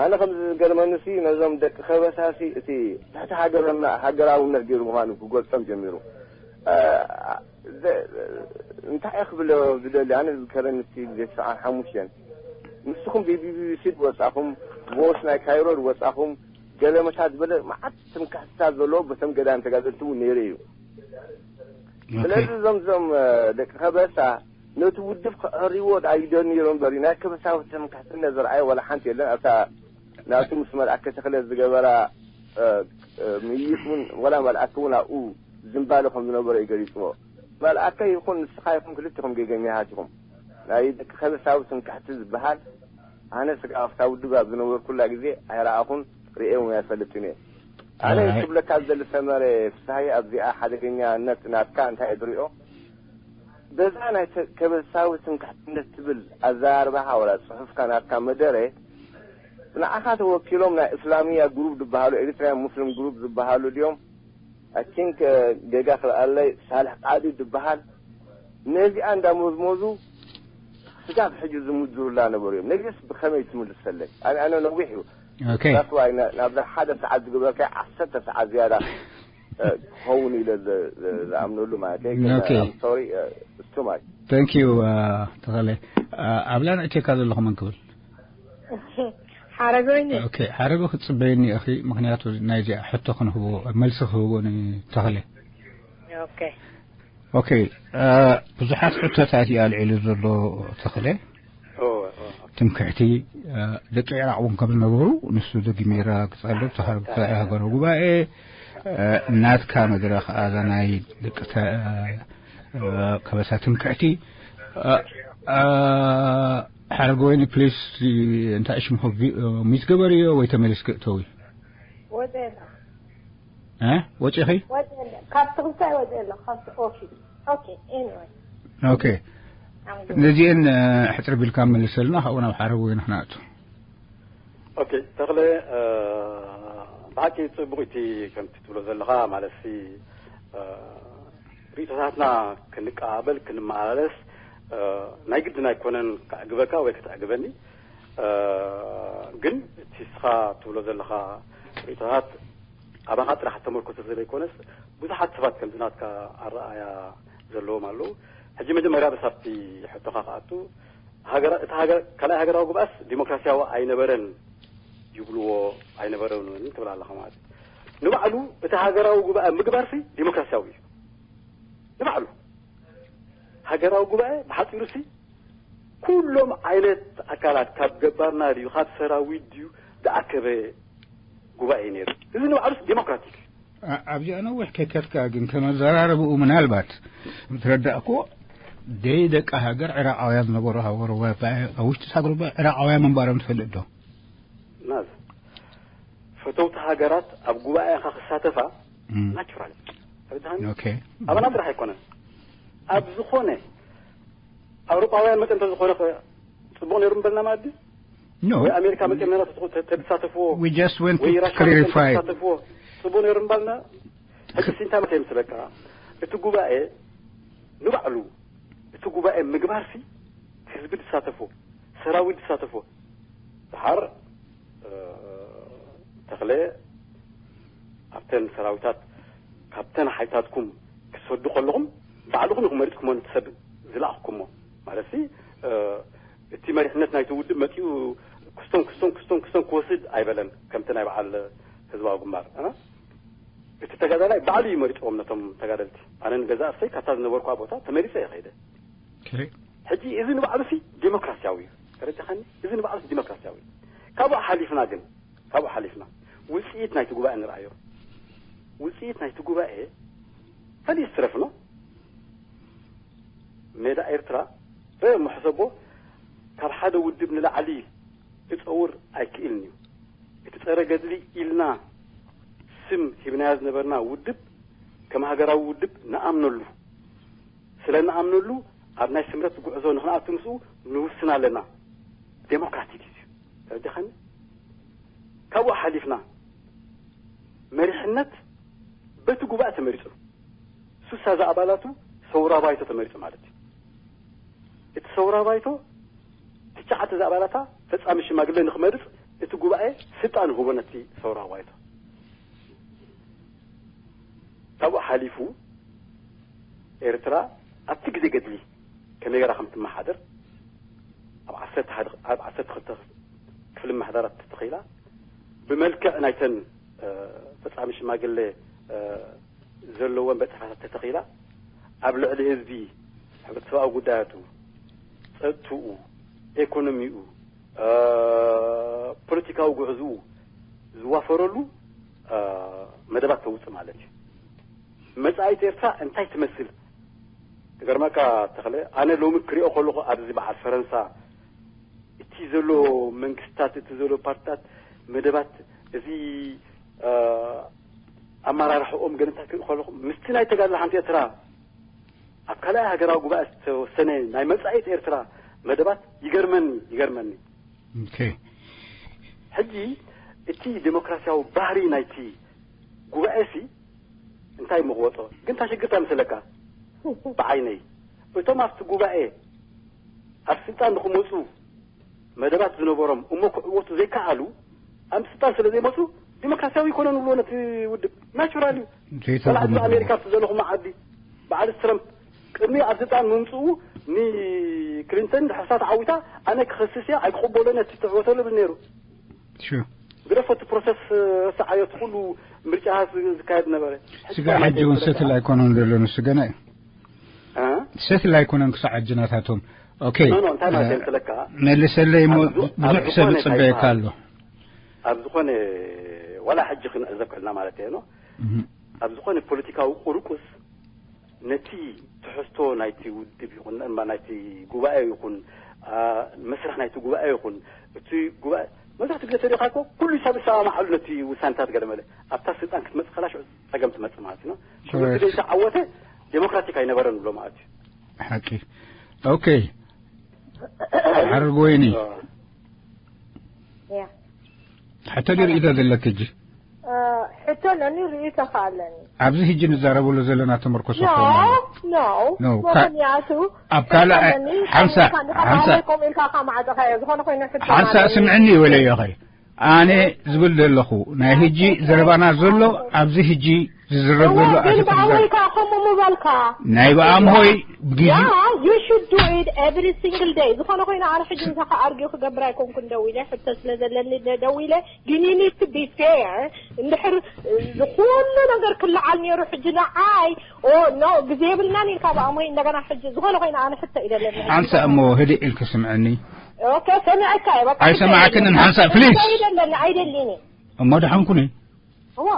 ኣነ ከም ዝገርመኒ ሲ ነዞም ደቂ ከበሳ ሲ እቲ ትሕቲ ሃገርና ሃገራውነት ገይሩ ምዃኑ ክገልጾም ጀሚሩ። እንታይ ክብሎ ዝደሊ ኣነ ዝከረኒ ሲ ግዜ ተስዓን ሓሙሽተን ንስኹም ብቢቢሲ ዝወጻኹም ቦስ ናይ ካይሮ ዝወጻኹም ገለመታት ዝበለ መዓት ትምክሕትታት ዘለዎ በቶም ገዳም ተጋደልቲ እውን ነይሩ እዩ። ስለዚ እዞም እዞም ደቂ ከበሳ ነቲ ውድብ ክዕርይዎ ደኣ ይደልዩ ነይሮም እምበር ናይ ከበሳዊ ትምክሕትነት ዝረኣየ ዋላ ሓንቲ የለን። ኣብታ ናቱ ምስ መልኣከ ተኽለ ዝገበራ ምይይጥ እውን ዋላ መልኣከ እውን ኣብኡ ዝንባለ ከም ዝነበረ እዩ ገሊፅዎ። መልኣከ ይኹን ንስኻ ይኹን ክልቲኹም ጌገኛሃት ኢኹም። ናይ ደቂ ከበሳዊ ትምክሕቲ ዝበሃል ኣነ ስጋ ኣብታ ውድብ ኣብ ዝነበርኩላ ግዜ ኣይረኣኹን ርእየ እውን ኣይፈልጥን እየ። ኣነ ክብለካ ዝደሊ ሰመረ ፍስሃየ ኣብዚኣ ሓደገኛነት ናትካ እንታይ እየ ዝሪኦ በዛ ናይ ከበሳዊ ትምክሕትነት ትብል ኣዘራርባኻ ወላ ፅሑፍካ ናትካ መደረ ንዓኻ ተወኪሎም ናይ እስላሚያ ግሩፕ ዝበሃሉ ኤሪትራያን ሙስሊም ግሩፕ ዝበሃሉ ድዮም? ኣይ ቲንክ ጌጋ ክልኣለይ ሳልሕ ቃዲ ዝበሃል ነዚኣ እንዳመዝመዙ ስጋብ ሕጂ ዝምድሩላ ነበሩ እዮም። ነዚስ ብኸመይ ትምልሰለይ? ኣነ ኣነ ነዊሕ እዩ። ኦኬ። That's why ና- ናብዛ ሓደ ሰዓት ዝግበርካዮ ዓሰርተ ሰዓት ዝያዳ እ፣ ክኸውን ኢለ ዝ- ዝ- ዝኣምነሉ ማለት እዩ። ግን ኦኬ። I'm sorry, እ፣ it's too much. Thank you, እ፣ ተኸለ። እ፣ ኣብላ ንእቴካ ዘለኹ መን ክብል? ሓረጎይኒ። ኦኬ፣ ሓረጎ ክትጽበየኒ ኢኺ፣ ምኽንያቱ ናይዚኣ ሕቶ ክንህቦ፣ መልሲ ክህቦ ንተኽለ። ኦኬ። ኦኬ፣ እ፣ ብዙሓት ሕቶታት እዩ ኣልዒሉ ዘሎ ተኽለ። እወ፣ እወ። ትምክሕቲ፣ እ፣ ደቂ ዒራቕ እውን ከም ዝነበሩ ንሱ ደጊመ ይረጋግጽ ኣሎ። ተሃ-፣ ተሃ-፣ ሃገራዊ ጉባኤ፣ እ፣ ናትካ መድረኽ ኣዛ ናይ ደቂ ተ-፣ እ፣ ከበሳ ትምክሕቲ፣ እ፣ እ፣ ሓረገወይኒ ፕሊስ፣ እንታይ ሽምኹ ቪ-፣ እ፣ ሚት ገበርዮ ወይ ተመሊስኪ እተዊ? ወጺኤ ኣለኹ። እ? ወጺኺ? ወጺኤ ኣለኹ። ካብቲ ክልተ ወጺኤ ኣለኹ፣ ካብቲ ኦፊስ። ኦኬ፣ ኤኒወይ። ኦኬ። ነዚአን ሕፅር ቢልካ መልሰልና ካብኡ ናብ ሓረብ ወይ ንክንኣቱ። ኦኬ ተኽለ፣ ብሓቂ ፅቡቅ እቲ ከምቲ ትብሎ ዘለኻ ማለት ሲ ርእቶታትና ክንቀባበል ክንመላለስ ናይ ግድን ኣይኮነን። ከዕግበካ ወይ ክትዕግበኒ፣ ግን እቲ ስኻ ትብሎ ዘለኻ ርእቶታት ኣባኻ ጥራሕ ተመርኮሰ ስለይኮነስ ብዙሓት ሰባት ከምዚ ናትካ ኣረኣያ ዘለዎም ኣለዉ። ሕጂ መጀመርያ ብሳብቲ ሕቶኻ ክኣቱ፣ ሃገራ- እቲ ሃገር- ካልኣይ ሃገራዊ ጉባኤስ ዲሞክራሲያዊ ኣይነበረን ይብልዎ፣ ኣይነበረን እውን ትብል ኣለኻ ማለት እዩ። ንባዕሉ እቲ ሃገራዊ ጉባኤ ምግባርሲ ዲሞክራሲያዊ እዩ። ንባዕሉ ሃገራዊ ጉባኤ ብሓፂሩሲ ኩሎም ዓይነት ኣካላት ካብ ገባርና ድዩ ካብ ሰራዊት ድዩ ዝኣከበ ጉባኤ እዩ ነይሩ። እዚ ንባዕሉስ ዲሞክራቲክ እዩ። ኣብዚኣ ነዊሕ ከይከድካ ግን ከመዘራረብኡ ምናልባት ምትረዳእክዎ ደይ ደቂ ሃገር ዕራቃውያን ዝነበሩ ሃገር ኣብ ውሽጢ ሃገር ዕራቃውያን ምንባሮም ትፈልጥ ዶ? ናዝ ፈተውቲ ሃገራት ኣብ ጉባኤኻ ክሳተፋ ናቹራል ተረድሃኒ። ኣባና ጥራሕ ኣይኮነን። ኣብ ዝኾነ ኣውሮጳውያን መጠን ተዝኾነ ጽቡቕ ነይሩ ምበልና ማለት ድዩ? No. ወይ ኣሜሪካ መጽኦም ነራ ተዝሳተፍዎ We just want ወይ to ራሻ መጽኦም clarify. ተዝሳተፍዎ ጽቡቕ ነይሩ ምባልና። ሕጂ እንታይ ማለት የምስለካ? እቲ ጉባኤ ንባዕሉ እቲ ጉባኤ ምግባርሲ ህዝቢ ዝሳተፎ ሰራዊት ዝሳተፎ ድሓር ተኽለ ኣብተን ሰራዊታት ካብተን ሓይታትኩም ክትሰዱ ከለኹም ባዕልኹም ኢኹም መሪፅኩሞ ነቲ ሰብ ዝለኣኽኩሞ ማለት ሲ እቲ መሪሕነት ናይቲ ውድብ መፂኡ ክስቶም ክስቶም ክስቶም ክስቶም ክወስድ ኣይበለን። ከምቲ ናይ በዓል ህዝባዊ ግንባር እቲ ተጋዳላይ ባዕሉ እዩ መሪፅዎም ነቶም ተጋደልቲ። ኣነ ንገዛ እሰይ ካብታ ዝነበርኳ ቦታ ተመሪፀ እየ ከይደ። ሕጂ እዚ ንባዕሉ ሲ ዲሞክራሲያዊ እዩ። ተረዳኻኒ? እዚ ንባዕሉ ሲ ዲሞክራሲያዊ እዩ። ካብኡ ሓሊፍና ግን ካብኡ ሓሊፍና ውፅኢት ናይቲ ጉባኤ ንርኣዮ። ውፅኢት ናይቲ ጉባኤ ፈሊስ ትረፍኖ ሜዳ ኤርትራ ረ መሕሰቦ ካብ ሓደ ውድብ ንላዕሊ ክፀውር ኣይክእልን እዩ። እቲ ፀረ ገድሊ ኢልና ስም ሂብናዮ ዝነበርና ውድብ ከም ሃገራዊ ውድብ ንኣምነሉ ስለ ንኣምነሉ ኣብ ናይ ስምረት ጉዕዞ ንክንኣቱ ምስኡ ንውስን ኣለና። ዴሞክራቲክ እዩ። ተረዲኻኒ? ካብኡ ሓሊፍና መሪሕነት በቲ ጉባኤ ተመሪፁ። ሱሳ ዝኣባላቱ ሰውራ ባይቶ ተመሪፁ ማለት እዩ። እቲ ሰውራ ባይቶ ትሽዓተ ዝኣባላታ ፈፃሚ ሽማግለ ንክመርፅ እቲ ጉባኤ ስልጣን ህቦ ነቲ ሰውራ ባይቶ። ካብኡ ሓሊፉ ኤርትራ ኣብቲ ግዜ ገድሊ ከመይ ገራ ከም ትመሓደር ኣብ ዓሰርተ ሓደ ኣብ ዓሰርተ ክልተ ክፍሊ ምሕዳራት ተተኺላ ብመልክዕ ናይተን ፈፃሚ ሽማግለ ዘለወን በፅሓታት ተተኺላ ኣብ ልዕሊ ህዝቢ ሕብረተሰባዊ ጉዳያቱ፣ ፀጥትኡ፣ ኤኮኖሚኡ፣ ፖለቲካዊ ጉዕዝኡ ዝዋፈረሉ መደባት ተውፅእ ማለት እዩ። መጻኢት ኤርትራ እንታይ ትመስል? ክገርመካ ተኽለ፣ ኣነ ሎሚ ክሪኦ ከለኹ ኣብዚ በዓል ፈረንሳ እቲ ዘሎ መንግስታት እቲ ዘሎ ፓርትታት መደባት እዚ ኣመራርሕኦም ገለታት ክርኢ ከለኹ ምስቲ ናይ ተጋድሎ ሓንቲ ኤርትራ ኣብ ካልኣይ ሃገራዊ ጉባኤ ዝተወሰነ ናይ መጻኢት ኤርትራ መደባት ይገርመኒ ይገርመኒ። ኦኬ ሕጂ እቲ ዴሞክራሲያዊ ባህሪ ናይቲ ጉባኤ ሲ እንታይ ምኽወጾ ግን ታሽግርታ ምስለካ ብዓይነይ እቶም ኣብቲ ጉባኤ ኣብ ስልጣን ንክመፁ መደባት ዝነበሮም እሞ ክዕወቱ ዘይከኣሉ ኣብ ስልጣን ስለ ዘይመፁ ዲሞክራሲያዊ ይኮነ ንብሎ ነቲ ውድብ ናቹራል እዩ። ዘይተርጉም ኣሜሪካ ዘለኹም ዓዲ በዓል ትረምፕ ቅድሚ ኣብ ስልጣን ምምፅኡ ንክሊንተን ድሕሳ ተዓዊታ ኣነ ክኸስስ እያ ኣይክቕበሎ ነቲ ትዕወተሉ ብል ነይሩ። ግደፎ እቲ ፕሮሰስ ረስዓዮ እቲ ኩሉ ምርጫ ዝካየድ ነበረ። ስጋ ሕጂ እውን ሰትል ኣይኮነን ዘሎ ንሱ ገና እዩ። ሰትል ኣይኮነን ክሳዕ ሕጂ ናታቶም። ኦኬ እንታይ ማለት እየ ትለካ መልሰለይ እሞ ብዙሕ ሰብ ይፅበየካ ኣሎ። ኣብ ዝኾነ ዋላ ሕጂ ክንዕዘብ ከልና ማለት እየ ነው ኣብ ዝኾነ ፖለቲካዊ ቁርቁስ ነቲ ትሕዝቶ ናይቲ ውድብ ይኹን እምባ ናይቲ ጉባኤ ይኹን መስርሕ ናይቲ ጉባኤ ይኹን እቲ ጉባኤ መብዛሕትኡ ግዜ ተሪኻ እኮ ኩሉ ሰብ ዝሰማማዓሉ ነቲ ውሳኔታት ገለ መለ ኣብታ ስልጣን ክትመጽእ ከላ ሽዑ ጸገም ትመጽእ ማለት እዩ። ሽዑ እቲ ዘይተዓወተ ዴሞክራቲክ ኣይነበረን ብሎ ማለት እዩ። ሓቂ ኦኬ፣ ሓረግ ወይኒ፣ ያ ሕቶ ዲዩ ርእይቶ ዘለኪ ሕጂ? ሕቶ ኣለኒ፣ ርእይቶ ከኣ ኣለኒ። ኣብዚ ሕጂ ንዛረበሉ ዘለና ተመርኮሶ ኖ ኮይና ኖ ኖ፣ ምኽንያቱ ኣብ ካልእ ሓንሳ ሓንሳ ከምኡ ኢልካ ካብ ማዕጠኻ እየ ዝኾነ ኮይኑ ሕቶ ሓንሳ ኣለኒ። ስምዕኒ ይበለዮ ኸይ ኣነ ዝብል ዘለኹ ናይ ሕጂ ዘረባና ዘሎ ኣብዚ ሕጂ ዝዝረብ ዘሎ ግን ኣሸካርዛ ብኣሞይ ከኣ ከምኡ ምበልካ ናይ ብኣምሆይ ብግዜ Yeah, you should do it every single day. ዝኾነ ኮይኑ ኣነ ሕጂ ምሳኻ ኣርጊ ክገብር ኣይኮንኩን ደው ኢለ ሕቶ ስለ ዘለኒ ደ- ደው ኢለ ግን you need to be fair። እንድሕር ዝኩሉ ነገር ክለዓል ነይሩ ሕጂ ንዓይ ኦ ኖ ግዜ የብልናን ኢልካ ብኣሞይ እንደገና ሕጂ ዝኾነ ኮይኑ ኣነ ሕቶ ኢደለኒ ሓንሳ እሞ ህድእ ኢልክ ስምዕኒ ኦኬ ሰሚዐካ እየ በቃ ኣይሰማዕክንን ሓንሳ ፕሊስ ኢደለኒ ኣይደሊኒ እሞ ድሓንኩኒ እዋ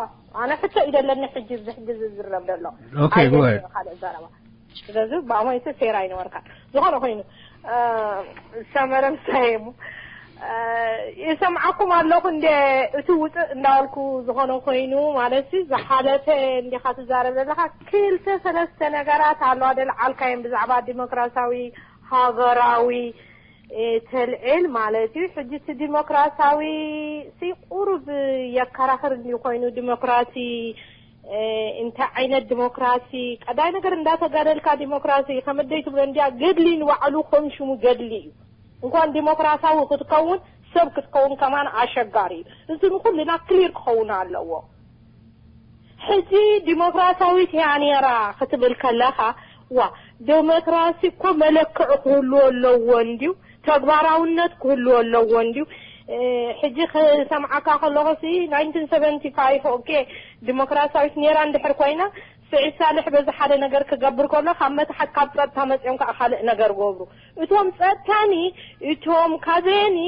ኣነ ሕቶ ኢደለኒ ሕጂ እዚ ሕጂ ዝዝረብ ዘሎ Okay, go ahead. ካልእ ዘረባ ስለዚ ብኣሞይቲ ፌር ኣይነበርካን ዝኾነ ኮይኑ ሰመረ ምሳየሙ ይሰምዓኩም ኣለኹ እንደ እቲ ውፅእ እንዳበልኩ ዝኾነ ኮይኑ ማለት ዝሓለፈ እንዲኻ ትዛረብ ዘለካ ክልተ ሰለስተ ነገራት ኣለዋ ደልዓልካዮም ብዛዕባ ዲሞክራሲያዊ ሃገራዊ ተልዕል ማለት እዩ ሕጂ እቲ ዲሞክራሲያዊ ሲ ቁሩብ የከራኽር እንዲ ኮይኑ ዲሞክራሲ እንታይ ዓይነት ዲሞክራሲ ቀዳይ ነገር እንዳተጋደልካ ዲሞክራሲ ከመደይ ትብሎ እንዲያ ገድሊ ንባዕሉ ከም ሽሙ ገድሊ እዩ እንኳን ዲሞክራሲያዊ ክትከውን ሰብ ክትከውን ከማን ኣሸጋሪ እዩ እዚ ንኩልና ክሊር ክኸውን ኣለዎ ሕጂ ዲሞክራሲያዊት እያ ነይራ ክትብል ከለኻ ዋ ዲሞክራሲ እኮ መለክዕ ክህልዎ ኣለዎ እንድዩ ተግባራውነት ክህልዎ ኣለዎ እንድዩ ሕጂ ክሰምዓካ ከለኹ ሲ ናይንቲን ሰቨንቲ ፋይቭ ኦኬ ዲሞክራሲያዊት ነይራ እንድሕር ኮይና ስዒድ ሳልሕ በዚ ሓደ ነገር ክገብር ከሎ ካብ መታሓት ካብ ፀጥታ መፅኦም ከዓ ካልእ ነገር ገብሩ እቶም ፀጥታኒ እቶም ካዘየኒ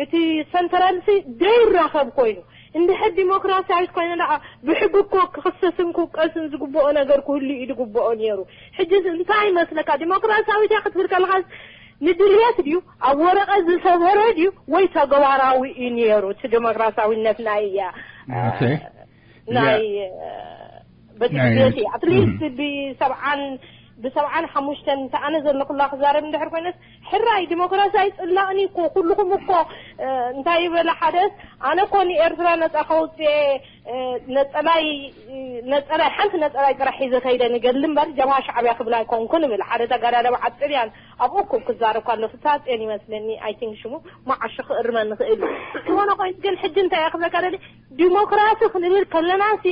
እቲ ሰንተራልሲ ደይራኸብ ኮይኑ እንድሕር ዲሞክራሲያዊት ኮይነ ደኣ ብሕጊ እኮ ክኽሰስን ክውቀስን ዝግብኦ ነገር ክህሉ እዩ ዝግብኦ ነይሩ ሕጂ እንታይ ይመስለካ ዲሞክራሲያዊት እያ ክትብል ከለካ ንድልየት ድዩ ኣብ ወረቐት ዝሰፈረ ድዩ ወይ ተግባራዊ እዩ ነይሩ እቲ ዲሞክራሲያዊነት ናይ እያ ናይ በትግዜቲ ኣትሊስት ብሰብዓን ብሰብዓን ሓሙሽተን እንተ ኣነ ዘለኩላ ክዛረብ እንድሕር ኮይነስ ሕራይ ዲሞክራሲ ኣይፅላእን እኮ ኩልኹም እኮ እንታይ ይበለ ሓደስ ኣነ እኮ ንኤርትራ ነፃ ከውፅኤ ነፀላይ ነፀላይ ሓንቲ ነፀላይ ጥራሕ ሒዘ ከይደ ንገድሊ እምበር ጀብሃ ሻዕብያ ክብል ኣይኮንኩን እብል ሓደ ተጋዳለ በዓል ጥልያን ኣብኡ እኩብ ክዛረብ ከሎ ፍታፅዮን ይመስለኒ ኣይቲንክ ሽሙ መዓሾ ክእርመ ንኽእል እዩ ዝኾነ ኮይኑ ግን ሕጂ እንታይ እየ ክብለካ ደሊ ዲሞክራሲ ክንብል ከለናሲ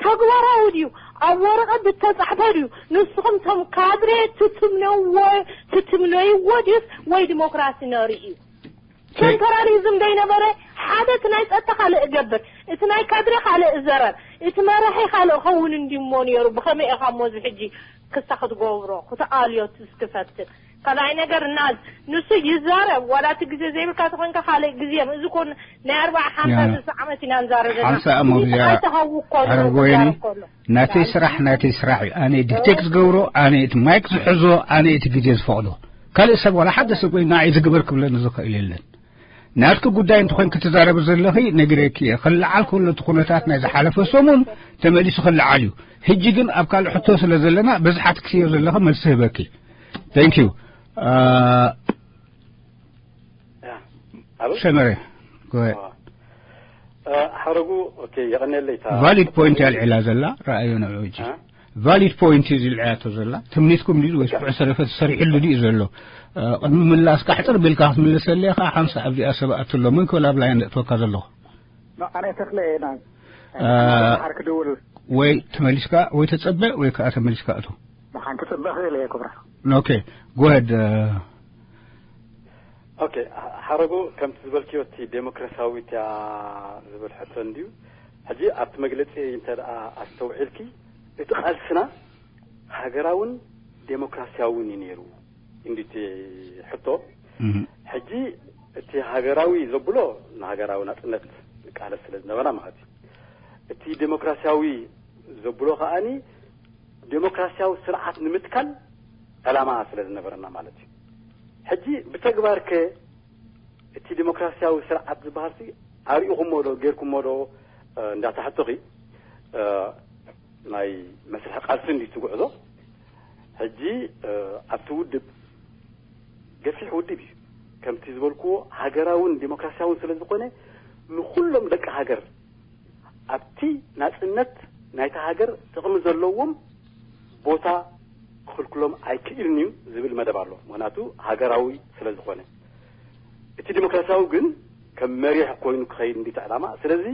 ተግባራዊ ድዩ ኣብ ወረቐት ዝተፃሕፈ ድዩ ንስኹም ቶም ካድሬ ትትምነዎ ትትምነይዎ ድዩስ ወይ ዲሞክራሲ ነርኢ እዩ ሴንትራሊዝም ዘይነበረ ሓደ እቲ ናይ ፀጥታ ካልእ እገብር እቲ ናይ ካድሬ ካልእ እዘረብ እቲ መራሒ ካልእ ኸውን እንዲሞ ነይሩ ብኸመይ ኢኻ እሞ እዚ ሕጂ ክስታ ክትገብሮ ክትኣልዮ እስክፈትን ካልኣይ ነገር እና ንሱ ይዛረብ ዋላ እቲ ግዜ ዘይብልካ ተኾንካ ካልእ ግዜ እዚ ኮን ናይ ኣርባዓ ሓምሳ ስልሳ ዓመት ኢና ንዛረብ ዘለና ሓንሳ እሞ እዚኣ ኣይተሃውኮ ሓረግ ወይኒ ናተይ ስራሕ ናተይ ስራሕ እዩ ኣነ ዲክቴት ዝገብሮ ኣነ እቲ ማይክ ዝሕዞ ኣነ እቲ ግዜ ዝፈቕዶ ካልእ ሰብ ዋላ ሓደ ሰብ ወይ ንዓይ ዝግበር ክብለኒ ዝኽእል የለን ናትኪ ጉዳይ እንተኾይን ክትዛረብ ዘለኺ ነግረኪ እየ ክልዓል ከሎ እቲ ኩነታት ናይ ዝሓለፈ ሰሙን ተመሊሱ ክልዓል እዩ ሕጂ ግን ኣብ ካልእ ሕቶ ስለ ዘለና በዝሓት ክስዮ ዘለኺ መልሲ ህበኪ thank you ሰመረ ሓረጉ የቐነለይ valid point ኣልዒላ ዘላ ረኣዮ ንዑ ሕጂ valid point እዩ ዝልዕያቶ ዘላ ትምኒትኩም ድዩ ወይስ ኩዕሶ ረፈ ተሰሪሕሉ ድዩ ዘሎ ቅድሚ ምላስካ ሕፅር ቢልካ ክትምልሰለይ ከዓ ሓንሳ ኣብዚኣ ሰብ ኣትሎ መን ክብል ኣብ ላይን ዘእትወካ ዘለኹ ኣነ ተኽለ እየ ናብ ሓር ክድውል ወይ ተመሊስካ ወይ ተፀበ ወይ ከዓ ተመሊስካ እቶ ንሓንቲ ፅበ ክእል እየ ክብራ ኦኬ ጎሄድ ኦኬ ሓረጉ ከምቲ ዝበልክዮ እቲ ዴሞክራሲያዊት እያ ዝብል ሕቶ እንድዩ ሕጂ ኣብቲ መግለፂ እንተ ኣስተውዒልኪ እቲ ቃልስና ሃገራውን ዴሞክራሲያውን እዩ ነይሩ እንድቲ ሕቶ ሕጂ እቲ ሃገራዊ ዘብሎ ንሃገራዊ ናፅነት ንቃለስ ስለ ዝነበራ ማለት እዩ እቲ ዴሞክራሲያዊ ዘብሎ ከዓኒ ዴሞክራሲያዊ ስርዓት ንምትካል ዕላማ ስለ ዝነበረና ማለት እዩ ሕጂ ብተግባር ከ እቲ ዴሞክራሲያዊ ስርዓት ዝበሃል ኣርኢኹሞ ዶ ጌርኩሞ ዶ እንዳተሓቶኺ ናይ መስርሒ ቃልሲ እንዲ ትጉዕዞ ሕጂ ኣብቲ ውድብ ገፊሕ ውድብ እዩ። ከምቲ ዝበልክዎ ሃገራውን ዲሞክራሲያውን ስለ ዝኾነ ንኹሎም ደቂ ሃገር ኣብቲ ናጽነት ናይታ ሃገር ጥቕሚ ዘለዎም ቦታ ክኽልክሎም ኣይክእልን እዩ ዝብል መደብ ኣሎ። ምኽንያቱ ሃገራዊ ስለ ዝኾነ። እቲ ዲሞክራሲያዊ ግን ከም መሪሕ ኮይኑ ክኸይድ እንዲቲ ዕላማ። ስለዚ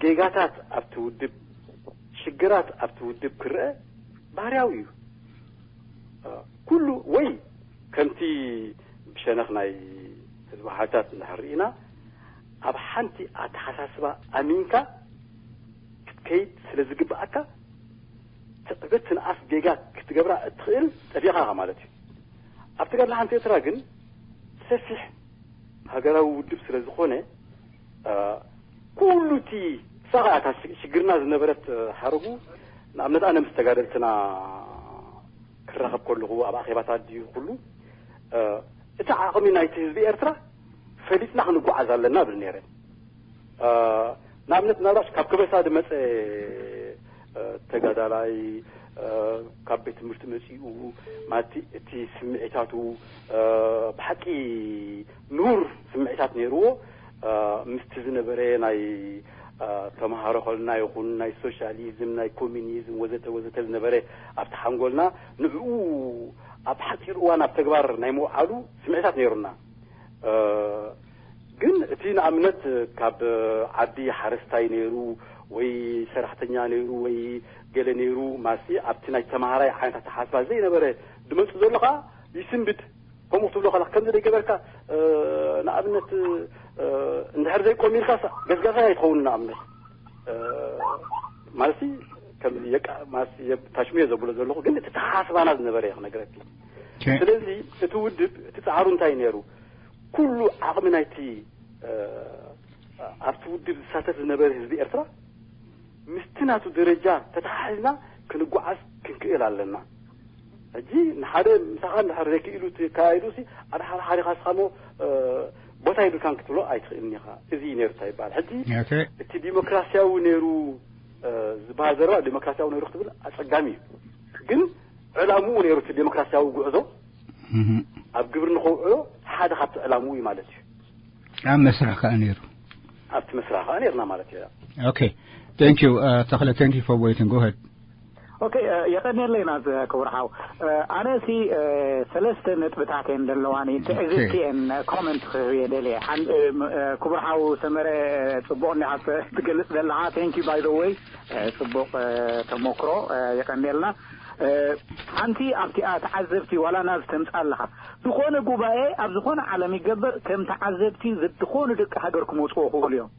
ጌጋታት ኣብቲ ውድብ፣ ሽግራት ኣብቲ ውድብ ክረአ ባህርያዊ እዩ። ኩሉ ወይ ከምቲ ብሸነኽ ናይ ህዝቢ ሓይታት እንድሕር ርኢና ኣብ ሓንቲ ኣተሓሳስባ ኣሚንካ ክትከይድ ስለ ዝግብኣካ ትዕበት ትንኣስ ጌጋ ክትገብራ እትኽእል ጠፊእኻ ማለት እዩ። ኣብ ተጋድሎ ሓንቲ ኤርትራ ግን ሰፊሕ ሃገራዊ ውድብ ስለ ዝኾነ ኩሉ እቲ ሳኻ እታ ሽግርና ዝነበረት ሓረጉ ንኣብነት ኣነ ምስ ተጋደልትና ክራኸብ ከለኹ ኣብ ኣኼባታት ድዩ ኩሉ እቲ ዓቕሚ ናይቲ ህዝቢ ኤርትራ ፈሊጥና ክንጓዓዝ ኣለና ብል ነይረ። ንኣብነት ምናልባሽ ካብ ከበሳ ዝመፀ ተጋዳላይ ካብ ቤት ትምህርቲ መፂኡ ማለት እቲ ስምዒታቱ ብሓቂ ንሁር ስምዒታት ነይርዎ ምስቲ ዝነበረ ናይ ተምሃሮ ከልና ይኹን ናይ ሶሻሊዝም ናይ ኮሚኒዝም ወዘተ ወዘተ ዝነበረ ኣብቲ ሓንጎልና ንዕኡ ኣብ ሓፂር እዋን ኣብ ተግባር ናይ ምውዓሉ ስምዒታት ነይሩና። ግን እቲ ንኣብነት ካብ ዓዲ ሓረስታይ ነይሩ ወይ ሰራሕተኛ ነይሩ ወይ ገለ ነይሩ ማሲ ኣብቲ ናይ ተምሃራይ ዓይነት ኣተሓስባ ዘይነበረ ድመፁ ዘሎ ከዓ ይስንብድ። ከምኡ ክትብሎ ከላ ከምዚ ዘይገበርካ ንኣብነት እንድሕር ዘይቆሚልካ ገስጋሳይ ኣይትኸውን ንኣብነት ማለት ከምዚ የቃ ማለት ታሽሙየ ዘብሎ ዘለኹ ግን እቲ ተሓስባና ዝነበረ ክነግረኪ። ስለዚ እቲ ውድብ እቲ ፃዕሩ እንታይ ነይሩ? ኩሉ ዓቕሚ ናይቲ ኣብቲ ውድብ ዝሳተፍ ዝነበረ ህዝቢ ኤርትራ ምስቲ ናቱ ደረጃ ተተሓሒዝና ክንጓዓዝ ክንክእል ኣለና። ሕጂ ንሓደ ምሳኻ እንድሕር ዘይክኢሉ እቲ ኣካያይዱ ሲ ኣድሓር ሓሪኻ ስኻ እሞ ቦታ የብልካን ክትብሎ ኣይትኽእልን ኢኻ። እዚ እዩ ነይሩ እንታይ ይበሃል። ሕጂ እቲ ዲሞክራሲያዊ ነይሩ ዝበሃል ዘረባ ዲሞክራሲያዊ ነይሩ ክትብል ኣፀጋሚ እዩ። ግን ዕላምኡ ነይሩ እቲ ዲሞክራሲያዊ ጉዕዞ ኣብ ግብሪ ንኸውዕሎ ሓደ ካብቲ ዕላምኡ እዩ ማለት እዩ። ኣብ መስርሕ ከዓ ነይሩ። ኣብቲ መስርሕ ከዓ ነይርና ማለት እዩ። Okay, thank you. Takle, thank you for waiting. Go ahead. Okay, የቀንየለይ ናዝ ክቡር ሓው። ኣነ ሲ ሰለስተ ነጥብታት እየን ዘለዋኒ ትዕዝብቲ እየን ኮመንት ክህብ እየ ደልየ። ክቡር ሓው ሰመረ ጽቡቕ እንዲኻ ትገልጽ ዘለኻ። Thank you, by the way. ጽቡቕ ተሞክሮ። የቀንየልና። ሓንቲ ኣብቲኣ ተዓዘብቲ ዋላ ናዝ ተምጻ ኣለኻ። ዝኾነ ጉባኤ ኣብ ዝኾነ ዓለም ይገበር ከም ተዓዘብቲ ዝኾኑ ደቂ ሃገር ክመጽዎ ክኽእሉ እዮም።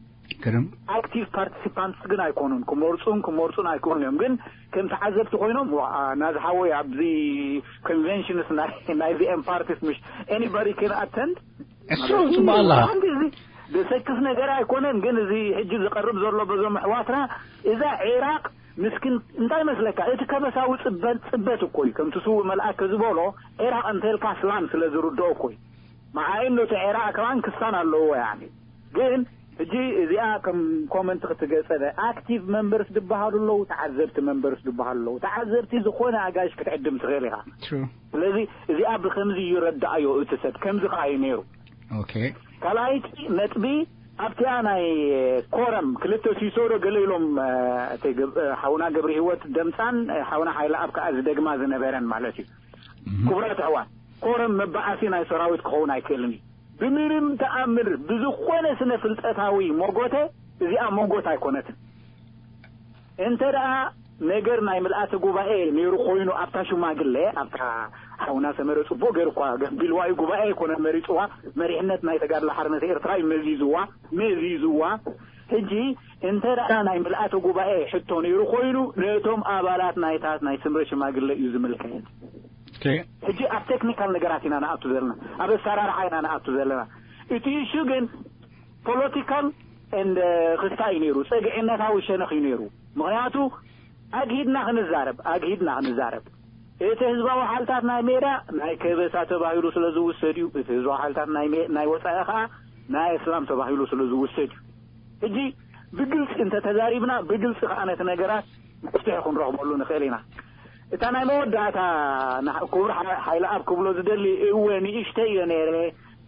ግርም ኣክቲቭ ፓርቲሲፓንትስ ግን ኣይኮኑን። ክመርፁን ክመርፁን ኣይኮኑን እዮም። ግን ከም ተዓዘብቲ ኮይኖም ናዚ ሓወይ ኣብዚ ኮንቨንሽንስ ናይዚኤም ፓርቲስ ምሽ anybody can attend እሱ ጽቡቅ ኣላ እዚ ዘሰክፍ ነገር ኣይኮነን። ግን እዚ ሕጂ ዝቀርብ ዘሎ በዞም ኣሕዋትና እዛ ዒራቅ ምስኪን እንታይ መስለካ እቲ ከበሳዊ ጽበት ጽበት እኮ እዩ። ከምቲ ስውእ መልኣከ ዝበሎ ዒራቅ እንተልካ ስላም ስለ ዝርድኦ እኮ እዩ። መዓይን ነቲ ዒራቅ ከማን ክሳን ኣለዎ ያኒ ግን ሕጂ እዚኣ ከም ኮመንት ክትገጸለ ኣክቲቭ መንበርስ ዝበሃሉ ኣለዉ፣ ተዓዘብቲ መንበርስ ዝበሃሉ ኣለዉ። ተዓዘብቲ ዝኾነ ኣጋይሽ ክትዕድም ትኽእል ኢኻ። True. ስለዚ እዚኣ ብከምዚ ይረዳኣዮ እቲ ሰብ ከምዚ ከኣ እዩ ነይሩ። Okay. ካልኣይቲ ነጥቢ ኣብቲኣ ናይ ኮረም ክልተ ሲሶ ዶ ገለ ኢሎም እቲ ሓውና ገብሪ ህይወት ደምፃን ሓውና ሓይለ ኣብ ከዓ ዝደግማ ዝነበረን ማለት እዩ። ክቡራት ኣሕዋት ኮረም መባኣሲ ናይ ሰራዊት ክኸውን ኣይክእልን እዩ። ብምንም ተኣምር ብዝኾነ ስነ ፍልጠታዊ ሞጎተ እዚኣ ሞጎት ኣይኮነትን። እንተ ደኣ ነገር ናይ ምልኣተ ጉባኤ ነይሩ ኮይኑ ኣብታ ሽማግለ ኣብታ ሓውና ሰመረ ጽቡቕ ገይሩ እኳ ገቢልዋ እዩ። ጉባኤ ኣይኮነን መሪጽዋ፣ መሪሕነት ናይ ተጋድሎ ሓርነት ኤርትራ እዩ መዚዝዋ መዚዝዋ። ሕጂ እንተ ደኣ ናይ ምልኣተ ጉባኤ ሕቶ ነይሩ ኮይኑ ነቶም ኣባላት ናይታት ናይ ስምረ ሽማግለ እዩ ዝምልከት። ሕጂ ኣብ ቴክኒካል ነገራት ኢና ንኣቱ ዘለና፣ ኣብ ኣሰራርሓ ኢና ንኣቱ ዘለና። እቲ ኢሹ ግን ፖለቲካል እንደ ክስታ እዩ ነይሩ፣ ጸግዕነታዊ ሸነኽ እዩ ነይሩ። ምኽንያቱ ኣግሂድና ክንዛረብ ኣግሂድና ክንዛረብ እቲ ህዝባዊ ሓይልታት ናይ ሜዳ ናይ ከበሳ ተባሂሉ ስለ ዝውሰድ እዩ። እቲ ህዝባዊ ሓይልታት ናይ ወፃኢ ከዓ ናይ እስላም ተባሂሉ ስለ ዝውሰድ እዩ። ሕጂ ብግልፂ እንተተዛሪብና ብግልፂ ከዓ ነቲ ነገራት መፍትሒ ክንረኽበሉ ንኽእል ኢና። እታ ናይ መወዳእታ ንሕ- ክቡር ሓ- ሓይለ ኣብ ክብሎ ዝደሊ፣ እወ ንእሽተይ እየ ነይረ።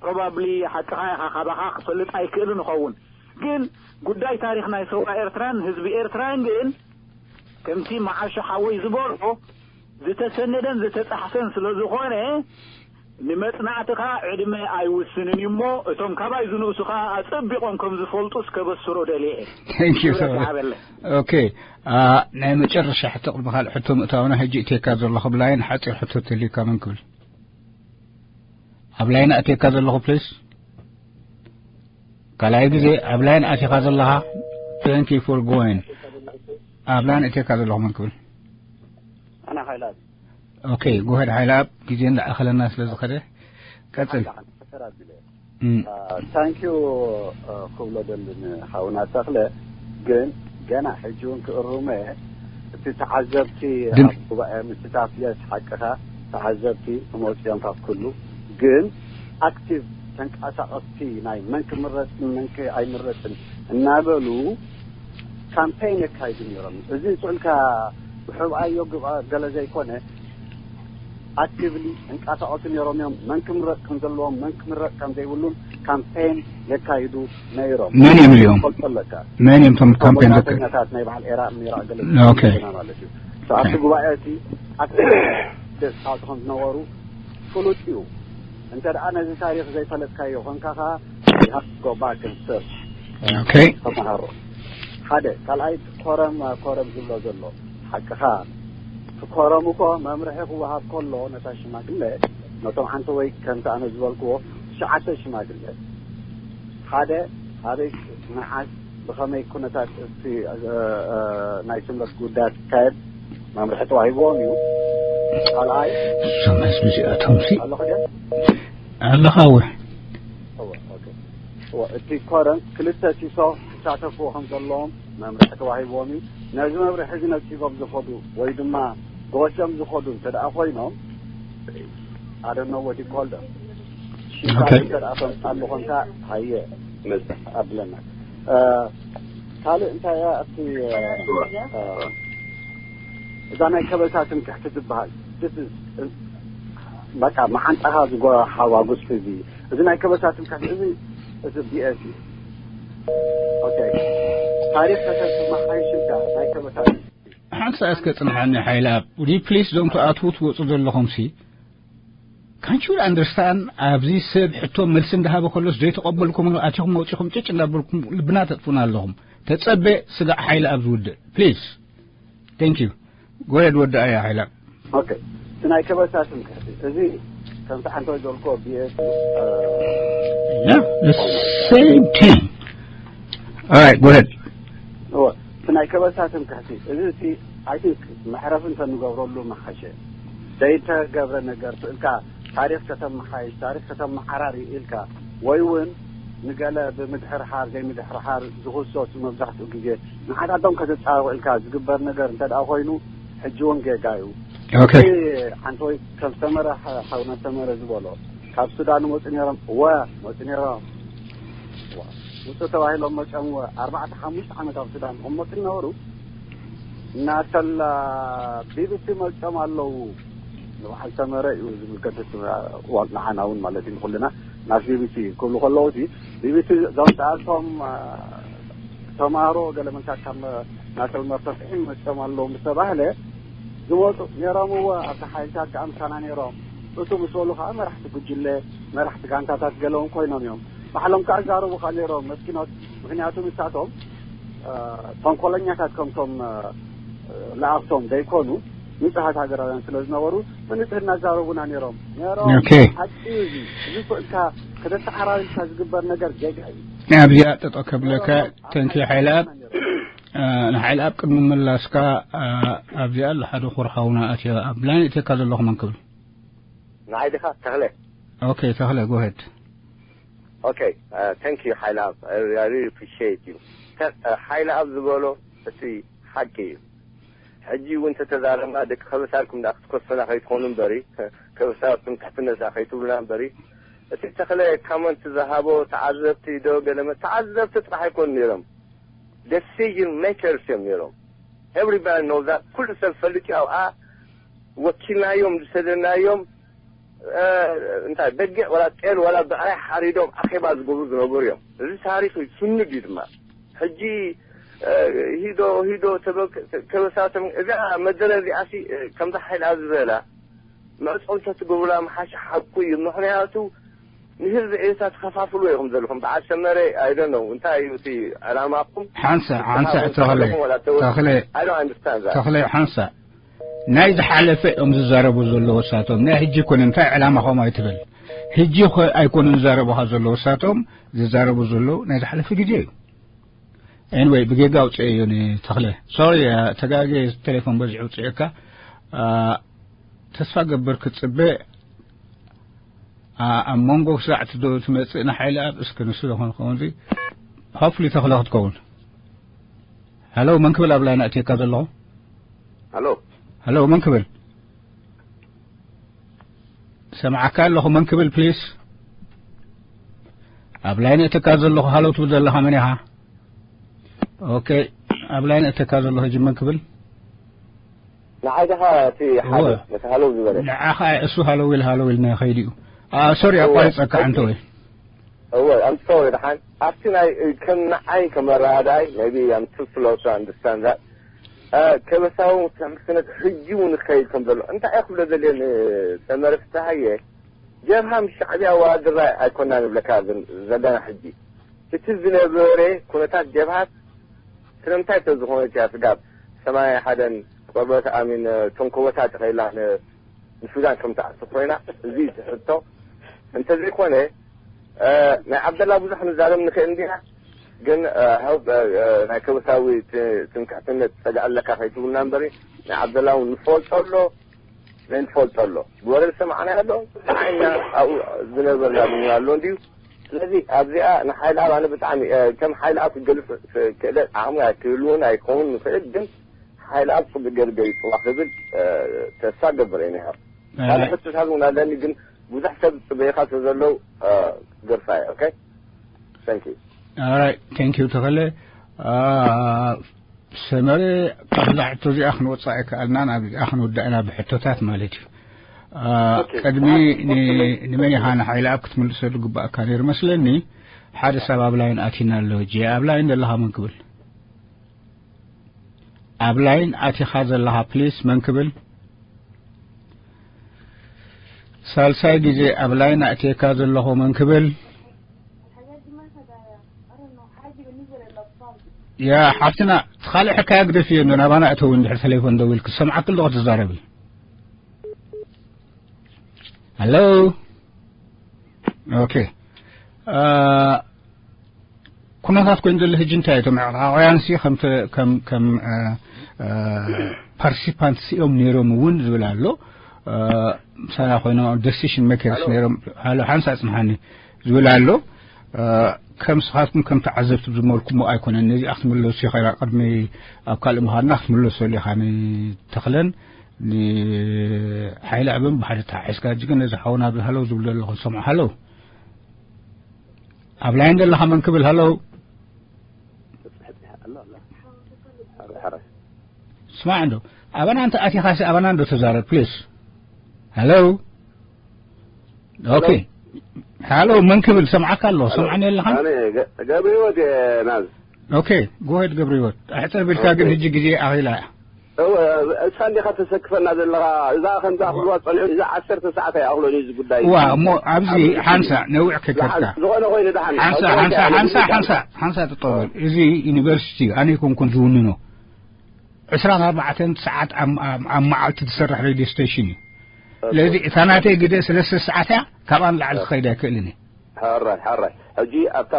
ፕሮባብሊ ሓቅኻ ኢኻ፣ ካባኻ ክፈልጥ ኣይክእልን ይኸውን። ግን ጉዳይ ታሪኽ ናይ ሰውራ ኤርትራን ህዝቢ ኤርትራን ግን ከምቲ መዓሾ ሓወይ ዝበሎ ዝተሰነደን ዝተጻሕፈን ስለ ዝኾነ፣ ንመጽናዕትኻ ዕድመ ኣይውስንን እዩ እሞ፣ እቶም ካባይ ዝንእሱ ኸኣ ኣጸቢቖም ከም ዝፈልጡ እስከ በስሮ ደልየ እየ። Thank you so ክብረት much። ይሃበለይ። ኦኬ፣ አ፣ ናይ መጨረሻ ሕቶ ቅድሚ ካልእ ሕቶ ምእታውና፣ ሕጂ እትየካ ዘለኹ ብላይን ሓጺር ሕቶ ተልዩካ መን ክብል? ኣብ ላይን ኣትየካ ዘለኹ ፕሊስ? ካልኣይ ግዜ ኣብ ላይን ኣትኻ ዘለኻ? Thank you for going። ኣብ ላይን ኣትየካ ዘለኹ መን ክብል? ኣና ሓይላት። ኦኬ፣ ጎሄድ ሓይለ ኣብ ግዜ እንዳኣኸለና ስለ ዝኸደ ቀጽል። ሓይላት ሓይላት ኣቢለ። እም። ታንኪዩ ክብሎ ደሊ ንሓውና ተኽለ። ግን ገና ሕጂ እውን ክእሩመ፣ እቲ ተዓዘብቲ ድም- ኣብ ጉባኤ ምስታፍ የስ ሓቅኻ፣ ተዓዘብቲ ክመፁ እዮም ካብ ኩሉ። ግን ኣክቲቭ ተንቀሳቐስቲ ናይ መን ክምረፅን መን ከ- ኣይምረፅን እናበሉ ካምፔይን የካይዱ ነይሮም። እዚ ስዕልካ ብሕብኣዮ ግብኣ ገለ ዘይኮነ፣ ኣክቲቭሊ እንቀሳቐሱ ነይሮም እዮም። መን ክምረጥ ከም ዘለዎም፣ መን ክምረጥ ከም ዘይብሉን ካምፔን የካይዱ ነይሮም። መን እዮም እዚኦም? ፈልጦ ኣለካ። መን እዮም እቶም እቶም ካምፔን ዘካ- ወናተኛታት ናይ በዓል ኤራ ሚራ ገለ ኦኬ። ዜና ማለት እዩ። ሰዓቲ ኦኬ። ጉባኤ እቲ ኣክቲቪስት ስካውት ከም ዝነበሩ ፍሉጥ እዩ። እንተ ደኣ ነዚ ታሪኽ ዘይፈለጥካዮ ኮንካ ኸኣ፣ you have to go back and search። ኦኬ። ተመሃሮ። ሓደ፣ ካልኣይ፣ ኮረም፣ ኮረም ዝብሎ ዘሎ። ሓቅኻ። እቲ ኮረም እኮ መምርሒ ክወሃብ ከሎ ነታ ሽማግለ፣ ነቶም ዓንተወይ ከምቲ ኣነ ዝበልክዎ ትሽዓተ ሽማግለ፣ ሓደ፣ ኣበይ፣ መዓስ፣ ብኸመይ ኩነታት እቲ፣ እ፣ እ፣ ናይ ስምረት ጉዳያት ክካየድ መምርሒ ተዋሂብዎም እዩ። ካልኣይ፣ እዞም ህዝቢ እዚኣቶም ሲ ኣለኹ ድያ? ኣለኻ እወ። እወ፣ ኦኬ። እወ፣ እቲ ኮረም ክልተ ሲሶ ክሳተፍዎ ከም ዘለዎም መምርሒ ተዋሂብዎም እዩ። ነዚ መምርሒ እዚ ነጺጎም ዝኸዱ ወይ ድማ ጎስዮም ዝኸዱ እንተ ደኣ ኮይኖም፣ I don't know what you call them። ሽፋን ኦኬ። እንተ ደኣ ተምጻሉ ኾንካ፣ ሃየ፣ መጽእ ኣብለና። እ፣ ካልእ እንታይ እያ ኣብቲ፣ እ፣ እ፣ እዛ ናይ ከበሳ ትምክሕቲ ትበሃል? This is፣ በቃ፣ መዓንጣኻ ዝጎ-፣ ሓዋጉስ እዚ። እዚ ናይ ከበሳ ትምክሕቲ እዚ፣ እዚ ቢ ኤስ እዩ። ኦኬ። ታሪኽ ከተስማሓይሽ ኢልካ ናይ ከበሳ ሓንቲ ሰዓት ከጽንሓኒ ሓይለ ኣብ። Would you please don't ኣትዉ ትወጹ ዘለኹም ሲ? Can't you understand? ኣብዚ ሰብ ሕቶ መልሲ እንዳሃበ ከሎስ ዘይተቐበልኩም ኣቲኹም ወጺኹም ጭጭ እንዳበልኩም ልብና ተጥፉና ኣለኹም። ተጸበ ስጋዕ ሓይለ ኣብ ዝውድእ። Please. Thank you. Go ahead ወዲ ኣያ ሓይለ ኣብ። ኦኬ። እቲ ናይ ከበሳ ትምክሕቲ። እዚ ከምቲ ሓንቶ ዝበልክዎ ቢ ኤስ፣ እ፣ Yeah, the same thing. All right, go ahead. እወ፣ እቲ ናይ ከበሳ ትምክሕቲ። እዚ እቲ፣ I think፣ መዕረፊ እንተንገብረሉ መሓሸ። ዘይተገብረ ነገር ስእልካ ታሪኽ ከተመሓይሽ፣ ታሪኽ ከተመዓራሪ ኢልካ፣ ወይ እውን ንገለ ብምድሕርሓር፣ ዘይምድሕርሓር ዝኽሰሱ መብዛሕትኡ ግዜ ንዓታቶም ከተጻብቕ ኢልካ ዝግበር ነገር እንተ ደኣ ኮይኑ፣ ሕጂ እውን ጌጋ እዩ። ኦኬ። እቲ ሓንቲ ወይ ከም ሰመረ፣ ሓ-፣ ሓውና ሰመረ ዝበሎ፣ ካብ ሱዳን መጹ ነይሮም። እወ፣ መጹ ነይሮም። እወ፣ ውጹ ተባሂሎም መጾም፣ እወ፣ ኣርባዕተ ሓሙሽተ ዓመት ኣብ ሱዳን ክቕመጡ ነበሩ። ናተላ ቢ ቢ ሲ መጾም ኣለዉ። ንበዓል ሰመረ እዩ ዝምልከት፣ እሱ፣ እዋ፣ ንዓና እውን ማለት እዩ፣ ንኹልና ናብ ቢ ቢ ሲ ክብሉ ከለዉ፣ እቲ ቢ ቢ ሲ ዘምጽኣልቶም፣ አ፣ ተማሃሮ ገለ መንካት ካብ መ-፣ ናተል መርተፍዒ መጾም ኣለዉ ምስ ተባህለ፣ ዝወጹ ነይሮም። እወ፣ ኣብቲ ሓይልታት ከኣ ምሳና ነይሮም። እቱ ምስ በሉ ከኣ መራሕቲ ጉጅለ፣ መራሕቲ ጋንታታት ገለ እውን ኮይኖም እዮም። ባዕሎም ከኣ ይዛረቡ ከኣ ነይሮም፣ መስኪኖት። ምኽንያቱ ንሳቶም፣ አ፣ ተንኮለኛታት ከምቶም፣ አ፣ ለኣኽቶም ዘይኮኑ፣ ንጹሃት ሃገራውያን ስለ ዝነበሩ፣ ብንጽህና ይዛረቡና ነይሮም። ነይሮም። ኦኬ። ሓቂ እዩ እዚ። እዚ እኮ ኢልካ ከተተዓራርይካ ዝግበር ነገር ጌጋ እዩ። ኣብዚኣ ጠጠው ከብለካ፣ ነይሮም። ተንኪ ሓይለ ኣብ፣ ነይሮም። አ፣ ንሓይለ ኣብ ቅድሚ ምላስካ፣ አ፣ ኣብዚኣ ኣሎ ሓደ ኩርሓውና ኣትዮ ኣብ ላይን እትካ ዘለኹ መን ክብል? ንዓይ ዲኻ? ተኽለ። ኦኬ፣ ተኽለ፣ go ahead። ኦኬ፣ አ፣ thank you ሓይለ ኣብ። I really appreciate you። ተ-፣ አ፣ ሓይለ ኣብ ዝበሎ እቲ ሓቂ እዩ። ሕጂ እውን ተተዛረብና ደቂ ከበሳልኩም ደኣ ክትከሱና ከይትኾኑ እምበሪ፣ ከበሳልኩም ትሕትነት ደኣ ከይትብሉና እምበሪ፣ እቲ ተኽለ ካመንት ዝሃቦ ተዓዘብቲ ዶ ገለመ-፣ ተዓዘብቲ ጥራሕ ኣይኮኑ ነይሮም። Decision makers እዮም ነይሮም። Everybody knows that። ኩሉ ሰብ ፈልጥ እዩ ኣብኣ። ወኪልናዮም ዝሰደናዮም እንታይ በጊዕ ዋላ ጤል ዋላ ብዕራይ ሓሪዶም ኣኼባ ዝገብሩ ዝነበሩ እዮም። እዚ ታሪኽ እዩ፣ ስኑድ እዩ ድማ። ሕጂ ሂዶ ሂዶ ከበሳቶም እዚኣ መደረ እዚኣ ከምዛ ሓይላ ዝበላ መዕፀው እንተትገብሩላ ምሓሸ ሓቁ እዩ። ምኽንያቱ ንህዝቢ ኤርትራ ትኸፋፍሉ ኢኹም ዘለኹም። በዓል ሰመረ፣ I don't know እንታይ እዩ እቲ ዕላማኹም? ሓንሳ ሓንሳ ተኽለ ተኽለ ሓንሳ ናይ ዝሓለፈ እዮም ዝዛረቡ ዘለዉ እሳቶም። ናይ ሕጂ ኮነ እንታይ ዕላማኹም ኣይትበል። ሕጂ ኣይኮኑን ዝዛረቡኻ ዘለዉ እሳቶም። ዝዛረቡ ዘለዉ ናይ ዝሓለፈ ግዜ እዩ። Anyway ብጌጋ ኣውፅኤ እዩ ንተኽለ። Sorry ተጋጌ። ቴሌፎን በዚሑ ውፅኤካ። ተስፋ ገብር ክትፅበ ኣብ መንጎ ክሳዕ ትዶ ትመፅእ ንሓይሊ ኣብ እስኪ ንሱ ዶ ኾን ኾን እዚ ሆፕሊ ተኽለ ክትከውን። ሃሎ መን ክብል ኣብ ላይን ኣእትየካ ዘለኹ? ሃሎ ሃሎ መን ክብል? ሰምዓካ ኣለኹ መን ክብል ፕሊስ? ኣብ ላይን እተካ ዘለኹ ሃሎ ትብል ዘለኻ መን ኢኻ? ኦኬ ኣብ ላይን እተካ ዘለኹ ሕጂ መን ክብል? ንዓይ ደኻ እቲ ሓደ ነቲ ሃለው ዝበለ ንዓኻ እሱ ሃለው ኢል ሃለው ኢልና ከይዱ እዩ። ሶሪ ኣቋሪፀካ ዓንተ ወይ እወ ኣምሶሪ ደሓን ኣብቲ ናይ ከም ንዓይ ከም ኣረዳዳይ maybe I'm too slow to understand that ከበሳዊ ትሕምስነት ሕጂ እውን ይኸይድ ከም ዘሎ እንታይ እየ ክብሎ ዘልየ ንሰመረ ፍስሃየ ጀብሃ ምስ ሻዕብያ ዋድራ ኣይኮና ንብለካ ዘለና ሕጂ እቲ ዝነበረ ኩነታት ጀብሃት ስለምንታይ ተዝኾነ እያ ስጋብ ሰማንያ ሓደን ቆርበት ኣሚን ተንኮቦታት ተኸይላ ንሱዳን ከም ትኣቱ ኮይና እዚ ትሕቶ እንተዘይኮነ ናይ ዓብደላ ብዙሕ ንዛረብ ንኽእል እንዲና ግን ናይ ከበሳዊ ትምክሕትነት ጸግዒ ኣለካ ከይትብልና እምበሪ ናይ ዓብደላ እውን ንፈልጦ ኣሎ ዘይንፈልጦ ኣሎ ብወረ ዝሰማዕናዮ ኣሎ ንዓይና ኣብኡ ዝነበርና እውን ኣሎ እንድዩ ስለዚ ኣብዚኣ ንሓይሊ ኣብ ኣነ ብጣዕሚ ከም ሓይሊ ኣብ ክገልፅ ክእለት ዓቕሚ ክህልውን ኣይከውን ንኽእል ግን ሓይሊ ኣብ ፅቡቅ ገይሩ ገሊፅዋ ክብል ተስፋ ገብር እየ ነይረ ካልእ ሕቶታት እውን ኣለኒ ግን ብዙሕ ሰብ ዝፅበየካ ስለዘለው ገርፋ እየ ኦኬ thank you Alright thank you ተኸለ ሰመረ ካብዛ ሕቶ እዚኣ ክንወፅኣ ኣይከኣልናን ኣብዚኣ ክንውዳእ ኢና ብሕቶታት ማለት እዩ ቅድሚ ንመን ኢኻ ንሓይሊ ኣብ ክትምልሰሉ ግባእካ ነይሩ መስለኒ ሓደ ሰብ ኣብ ላይን ኣቲና ኣሎ ጂ ኣብ ላይን ዘለኻ መን ክብል ኣብ ላይን ኣቲኻ ዘለኻ ፕሊስ መን ክብል ሳልሳይ ግዜ ኣብ ላይን ኣእትየካ ዘለኹ መን ክብል ያ ሓፍትና እቲ ካልእ ሕካያ ግደፍዮ እንዶ ናባና እተው እንድሕር ተሌፎን ደዊልኪ ዝሰምዓኪ ኣለኹ ትዛረቢ ኣሎ ኦኬ ኩነታት ኮይኑ ዘሎ ሕጂ እንታይ እቶም ዕራቃውያን ሲ ከም ከም ከም ፓርቲሲፓንት ሲኦም ነይሮም እውን ዝብል ኣሎ ምሳና ኮይኖም ኣብ ደሲሽን ሜከርስ ነይሮም ሃሎ ሓንሳ ፅንሓኒ ዝብል ኣሎ ከም ስኻትኩም ከም ተዓዘብቲ ዝመልኩሞ ኣይኮነን ነዚኣ ክትምለሱ ኢኻ ቅድሚ ኣብ ካልእ ምኻድና ክትምለሰሉ ኢኻ ንተኽለን ንሓይሊ ኣብን ብሓደ ተሓሒዝካ ሕጂ ግን ነዚ ሓውና ኣብዚ ሃለው ዝብል ዘሎ ክንሰምዖ ሃለው ኣብ ላይን ዘለኻ መን ክብል ሃለው ስማዕ እንዶ ኣባና እንተ ኣቲኻሲ ኣባና እንዶ ተዛረብ ፕሊስ ሃለው ኦኬ ሃሎ መን ክብል ሰምዓካ ኣለኹ ሰምዓኒ ኣለኻ ገብረ ህይወት ናዝ ኦኬ ጎሄድ ገብረ ህይወት ኣሕፅር ቢልካ ግን ህጂ ግዜ ኣኺላ እያ እሳ እንዲኻ ተሰክፈና ዘለኻ እዛ ከምዛ ክብልዋ ፀኒሑ እዛ ዓሰርተ ሰዓት ኣይኣኽሎን እዩ እዚ ጉዳይ ዋ እሞ ኣብዚ ሓንሳ ነዊዕ ከይከድካ ዝኾነ ኮይኑ ደሓን ሓንሳ ሓንሳ ሓንሳ ሓንሳ ሓንሳ ትጠወል እዚ ዩኒቨርሲቲ ኣነ ይኮንኩን ዝውንኖ ዕስራን ኣርባዕተን ሰዓት ኣብ መዓልቲ ትሰርሕ ሬድዮ ስቴሽን እዩ ስለዚ እታ ናተይ ግደ ሰለስተ ሰዓት እያ ካብኣ ንላዕሊ ክኸይድ ኣይክእልን እየ ሕራይ ሕራይ ሕጂ ኣብታ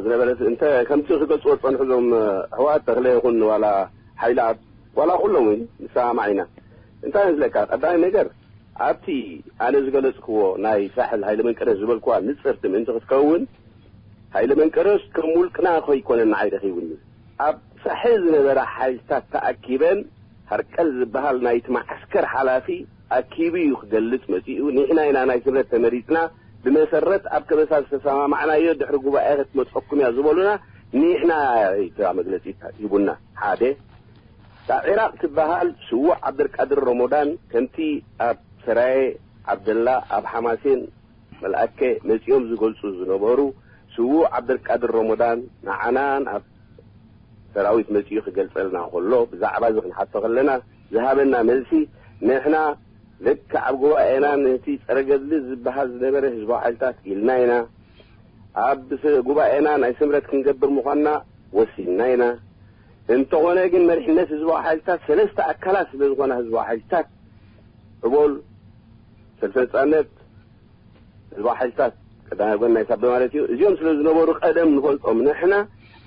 ዝነበረት እንተ ከምቲ ክገልፅዎ ዝፀንሑ እዞም ኣሕዋት ተኽለ ይኹን ዋላ ሓይሊ ኣብ ዋላ ኩሎም እውን ንሰማማዕ ኢና እንታይ ዝለካ ቀዳማይ ነገር ኣብቲ ኣነ ዝገለፅክዎ ናይ ሳሕል ሃይለ መንቀደስ ዝበልክዋ ንፅርቲ ምእንቲ ክትከውን ሃይለ መንቀደስ ከም ውልቅና ከይኮነ ንዓይ ረኺቡኒ ኣብ ሳሕል ዝነበራ ሓይልታት ተኣኪበን ሀርቀል ዝበሃል ናይቲ መዓስከር ሓላፊ ኣኪቡ እዩ ክገልጽ መጺኡ፣ ንሕና ኢና ናይ ስምረት ተመሪጽና፣ ብመሰረት ኣብ ከበሳ ዝተሰማማዕናዮ ድሕሪ ጉባኤ ክትመጸኩም እያ ዝበሉና፣ ንሕና እያ እታ መግለጺ ሂቡና። ሓደ። እታ ዒራቕ ትበሃል ስዉእ ዓብደልቃድር ሮሞዳን፣ ከምቲ ኣብ ሰራየ ዓብደላ፣ ኣብ ሓማሴን መልኣከ መጺኦም ዝገልጹ ዝነበሩ፣ ስዉእ ዓብደልቃድር ሮሞዳን ንዓና ናብ ሰራዊት መጺኡ ክገልጸልና ከሎ፣ ብዛዕባ እዚ ክንሓቶ ከለና ዝሃበና መልሲ፣ ንሕና ልክዕ ኣብ ጉባኤና ነቲ ጸረ ገድሊ ዝበሃል ዝነበረ ህዝባዊ ሓይልታት ኢልና ኢና። ኣብ ስ-፣ ጉባኤና ናይ ስምረት ክንገብር ምዃንና ወሲንና ኢና። እንተኾነ ግን መሪሕነት ህዝባዊ ሓይልታት ሰለስተ ኣካላት ስለ ዝኾና ህዝባዊ ሓይልታት፣ ዕቦል፣ ሰልፈ ነጻነት፣ ህዝባዊ ሓይልታት ቀዳማይ ጎን ናይ ሳበ ማለት እዩ። እዚኦም ስለ ዝነበሩ ቀደም ንፈልጦም ንሕና፣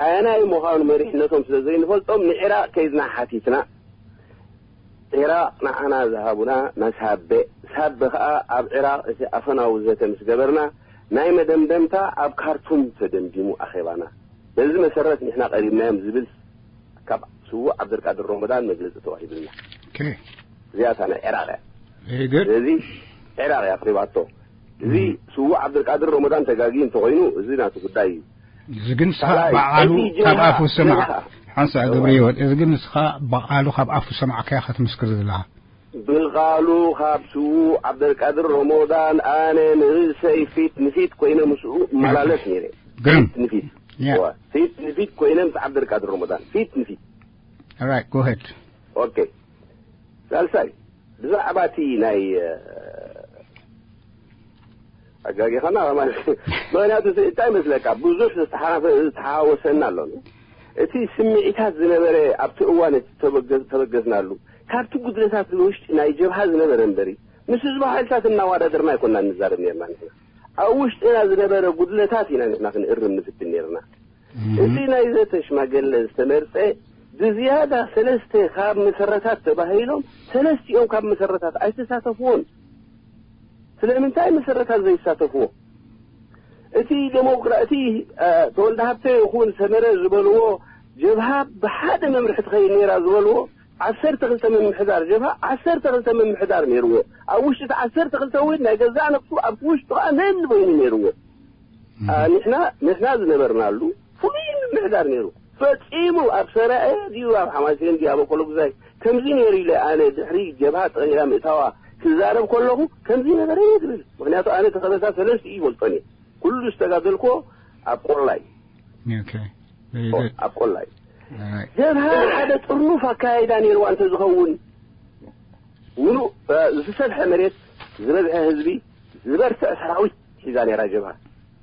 ኣየናይ ምዃኑ መሪሕነቶም ስለ ዘይንፈልጦም ንዒራቕ ከይድና ሓቲትና። ዒራቕ ንዓና ዝሃቡና ንሳበ፣ ሳበ ከኣ ኣብ ዒራቕ እቲ ኣፈናዊ ዘተ ምስ ገበርና፣ ናይ መደምደምታ ኣብ ካርቱም ተደምዲሙ ኣኼባና። በዚ መሰረት ንሕና ቀሪብናዮም ዝብል ካብ ስዉእ ዓብደልቃድር ሮሞዳን መግለጺ ተዋሂቡልና። ኦኬ። እዚኣታ ናይ ዒራቕ እያ። Very good። ስለዚ ዒራቕ እያ ኣቕሪባቶ። እዚ ስዉእ ዓብደልቃድር ሮሞዳን ተጋጊ እንተኾይኑ፣ እዚ ናቱ ጉዳይ እዩ። እዚ ግን ንስኻ ካልኣይ፣ በዓሉ እቲ ጀብሃ፣ ካብ ኣፉ ዝሰማዕ ጀብሃ። ሓንሳ እዋ። ገብረ ህይወት፣ እዚ ግን ንስኻ በዓሉ ካብ ኣፉ ዝሰማዕካያ ክትምስክር ዘለኻ። ብቓሉ ካብ ስዉእ ዓብደልቃድር ሮሞዳን ኣነ ንርእሰይ ፊት ንፊት ኮይነ ምስኡ እመላለስ ነይረ። ግርም። ፊት ንፊት። ያ። እዋ። ፊት ንፊት ኮይነ ምስ ዓብደልቃድር ሮሞዳን። ፊት ንፊት። All right, go ahead. ኦኬ። ሳልሳይ፣ ብዛዕባ እቲ ናይ፣ እ፣ ኣጋጊኻና ማለት እዩ። ምኽንያቱ እቲ እንታይ መስለካ? ብዙሕ ዝተሓናፈ-፣ ዝተሓዋወሰና ኣሎ። እቲ ስምዒታት ዝነበረ ኣብቲ እዋን እቲ ተበገ-፣ ተበገስናሉ፣ ካብቲ ጉድለታት ንውሽጢ ናይ ጀብሃ ዝነበረ እምበሪ፣ ምስ ህዝባዊ ሓይልታት እናዋዳደርና ኣይኮና ንዛረብ ነርና ንሕና። ኣብ ውሽጥና ዝነበረ ጉድለታት ኢና ንሕና ክንእርም ንፍትን ነርና። እቲ ናይ ዘተ ሽማገለ ዝተመርጸ ብዝያዳ ሰለስተ ካብ መሰረታት ተባሂሎም፣ ሰለስቲኦም ካብ መሰረታት ኣይተሳተፍዎን። ስለምንታይ መሰረታት ዘይሳተፍዎ? እቲ ዴሞክራ-፣ እቲ፣ እ፣ ተወልደ ሃብተ ይኹን ሰመረ ዝበልዎ፣ ጀብሃ ብሓደ መምርሒ ትኸይድ ነይራ ዝበልዎ፣ ዓሰርተ ክልተ ምምሕዳር ጀብሃ፣ ዓሰርተ ክልተ ምምሕዳር ነይርዎ። ኣብ ውሽጢ እቲ ዓሰርተ ክልተ እውን ናይ ገዛእ ነብሱ ኣብቲ ውሽጡ ኸዓ መን በይኑ ነይርዎ። አ፣ ንሕና፣ ንሕና ዝነበርናሉ ፍሉይ ምምሕዳር ነይሩ። ፈጺሙ ኣብ ሰራየ ድዩ፣ ኣብ ሓማሴን ድዩ፣ ኣብ ኣኮሎ ጉዛይ ከምዚ ነይሩ ኢለ ኣነ ድሕሪ ጀብሃ ጠቕሊላ ምእታዋ ክዛረብ ከለኹ ከምዚ ነበረ እየ ዝብል። ምኽንያቱ ኣነ ተኸበሳ ሰለስቲኡ ይፈልጦን እየ። ኩሉ ዝተጋደልክዎ ኣብ ቆላይ። Okay. Very good. ኣብ ቆላይ። All right. ጀብሃ ሓደ ጥርኑፍ ኣካያይዳ ነይርዋ እንተዝኸውን፣ ምሉእ፣ እ፣ ዝተሰፍሐ መሬት፣ ዝበዝሐ ህዝቢ፣ ዝበርትዕ ሰራዊት ሒዛ ነይራ ጀብሃ።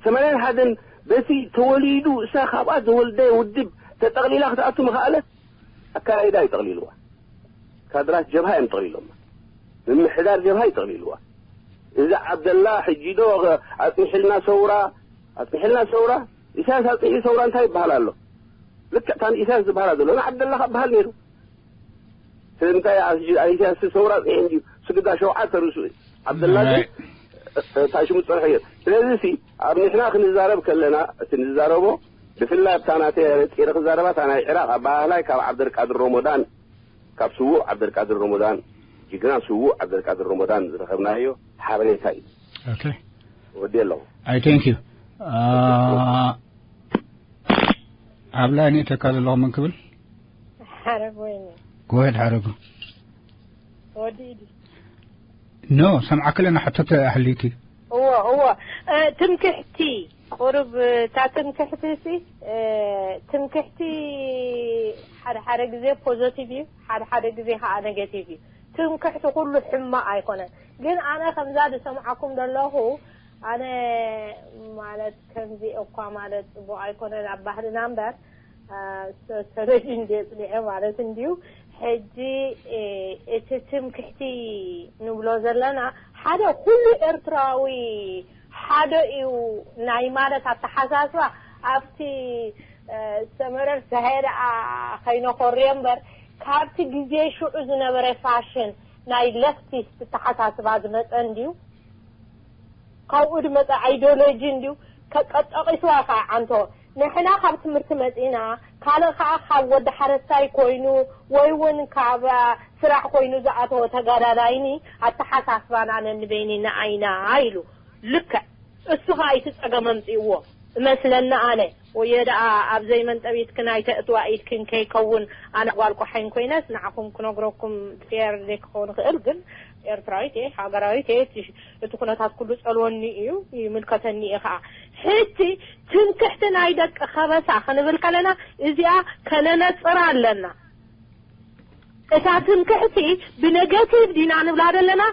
ሰማንያን ሓደን በቲ ተወሊዱ እሳ ካብኣ ዘወልደ ውድብ ተጠቕሊላ ክትኣቱ ምኽኣለት፣ ኣካያይዳ ይጠቕሊልዋ። ካድራት ጀብሃ እዮም ጠቕሊሎማ። ምምሕዳር ጀብሃ ይጠቕሊልዋ። እዚ ዓብደላ ሕጂ ዶ ኣጽኒሕልና ሰውራ፣ ኣጽኒሕልና ሰውራ፣ ኢሳያስ ኣጽኒሑ ሰውራ እንታይ ይበሃል ኣሎ? ልክዕ ታን ኢሳያስ ዝበሃል ዘሎ፣ ንዓብደላ ካብ በሃል ነይሩ። ስለምንታይ ኣዚ-፣ ኢሳያስ ሰውራ ኣጽኒሑ እንዲዩ፣ ስግዳ ሸውዓተ ርእሱ እዩ። ዓብደላ ግን፣ Right. እ-፣ እ-፣ እንታይ ሽሙ ዝጸንሐ እዩ። ስለዚ ሲ፣ ኣብ ንሕና ክንዛረብ ከለና፣ እቲ ንዛረቦ፣ ብፍላይ ኣብታ ናተይ ኣነጺረ ክዛረባ፣ እታ ናይ ዒራቕ ኣበሃህላይ ካብ ዓብደልቃድር ሮሞዳን፣ ካብ ስዉእ ዓብደልቃድር ሮሞዳን፣ ጅግና ስዉእ ዓብደልቃድር ሮሞዳን ዝረኸብናዮ ሓበሬታ እዩ። Okay. ወዲ ኣለኹ። I thank you. Uh, ኣብ ላይ እተካ ዘለኹ መን ክብል? ሓረግ ወይኒ Go ahead ሓረጉ። ወዲ ኢዲ No, ሰምዓክ ኣለና ሕቶ ኣህሊቲ። እዎ እዎ እ፣ ትምክሕቲ ቁሩብ እታ ትምክሕቲ ሲ እ፣ ትምክሕቲ ሓደ ሓደ ግዜ ፖዘቲቭ እዩ፣ ሓደ ሓደ ግዜ ከዓ ኔጌቲቭ እዩ። ትምክሕቲ ኩሉ ሕማቕ ኣይኮነን። ግን ኣነ ከምዛ ዝሰምዓኩም ዘለኹ ኣነ ማለት ከምዚ እኳ ማለት ጽቡቕ ኣይኮነን ኣብ ባህልና እምበር፣ አ፣ ሶ-፣ ሶሎጂ እንድየ ጽኒዐ ማለት እንድዩ። ሕጂ፣ እ፣ እቲ ትምክሕቲ ንብሎ ዘለና ሓደ ኩሉ ኤርትራዊ ሓደ እዩ ናይ ማለት ኣተሓሳስባ ኣብቲ፣ እ፣ ሰመረር ሳሄ ደኣ ከይነኾርዮ እምበር ካብቲ ግዜ ሽዑ ዝነበረ ፋሽን ናይ ለፍቲስት ኣተሓሳስባ ዝመጸ እንድዩ። ካብኡ ዝመጸ ኣይዲዮሎጂ እንድዩ። ከ-፣ ቀጠቒስዋ ከኣ ዓንቶ። ንሕና ካብ ትምህርቲ መጺና፣ ካልእ ከኣ ካብ ወዲ ሓረስታይ ኮይኑ ወይ እውን ካብ ስራሕ ኮይኑ ዝኣተወ ተጋዳላይኒ ኣተሓሳስባና ነንበይኒ ንዓይና ኢሉ። ልክዕ። እሱ ከኣ እቲ ጸገም ኣምጺእዎ። እመስለኒ ኣነ። ወዮ ደኣ ኣብ ዘይመንጠቢትክን ኣይተእትዋ ኢድክን ከይከውን፣ ኣነ ጓል ቆሓይን ኮይነስ ንዓኹም ክነግረኩም ፌር ዘይክኸውን ይኽእል፣ ግን ኤርትራዊት እየ፣ ሃገራዊት እየ። እቲ እቲ ኩነታት ኩሉ ጸልወኒ እዩ፣ ይምልከተኒ እዩ ኸኣ። ሕጂ ትምክሕቲ ናይ ደቂ ከበሳ ክንብል ከለና እዚኣ ከነነጽራ ኣለና። እታ ትምክሕቲ ብነጋቲቭ ዲና ንብላ ዘለና፣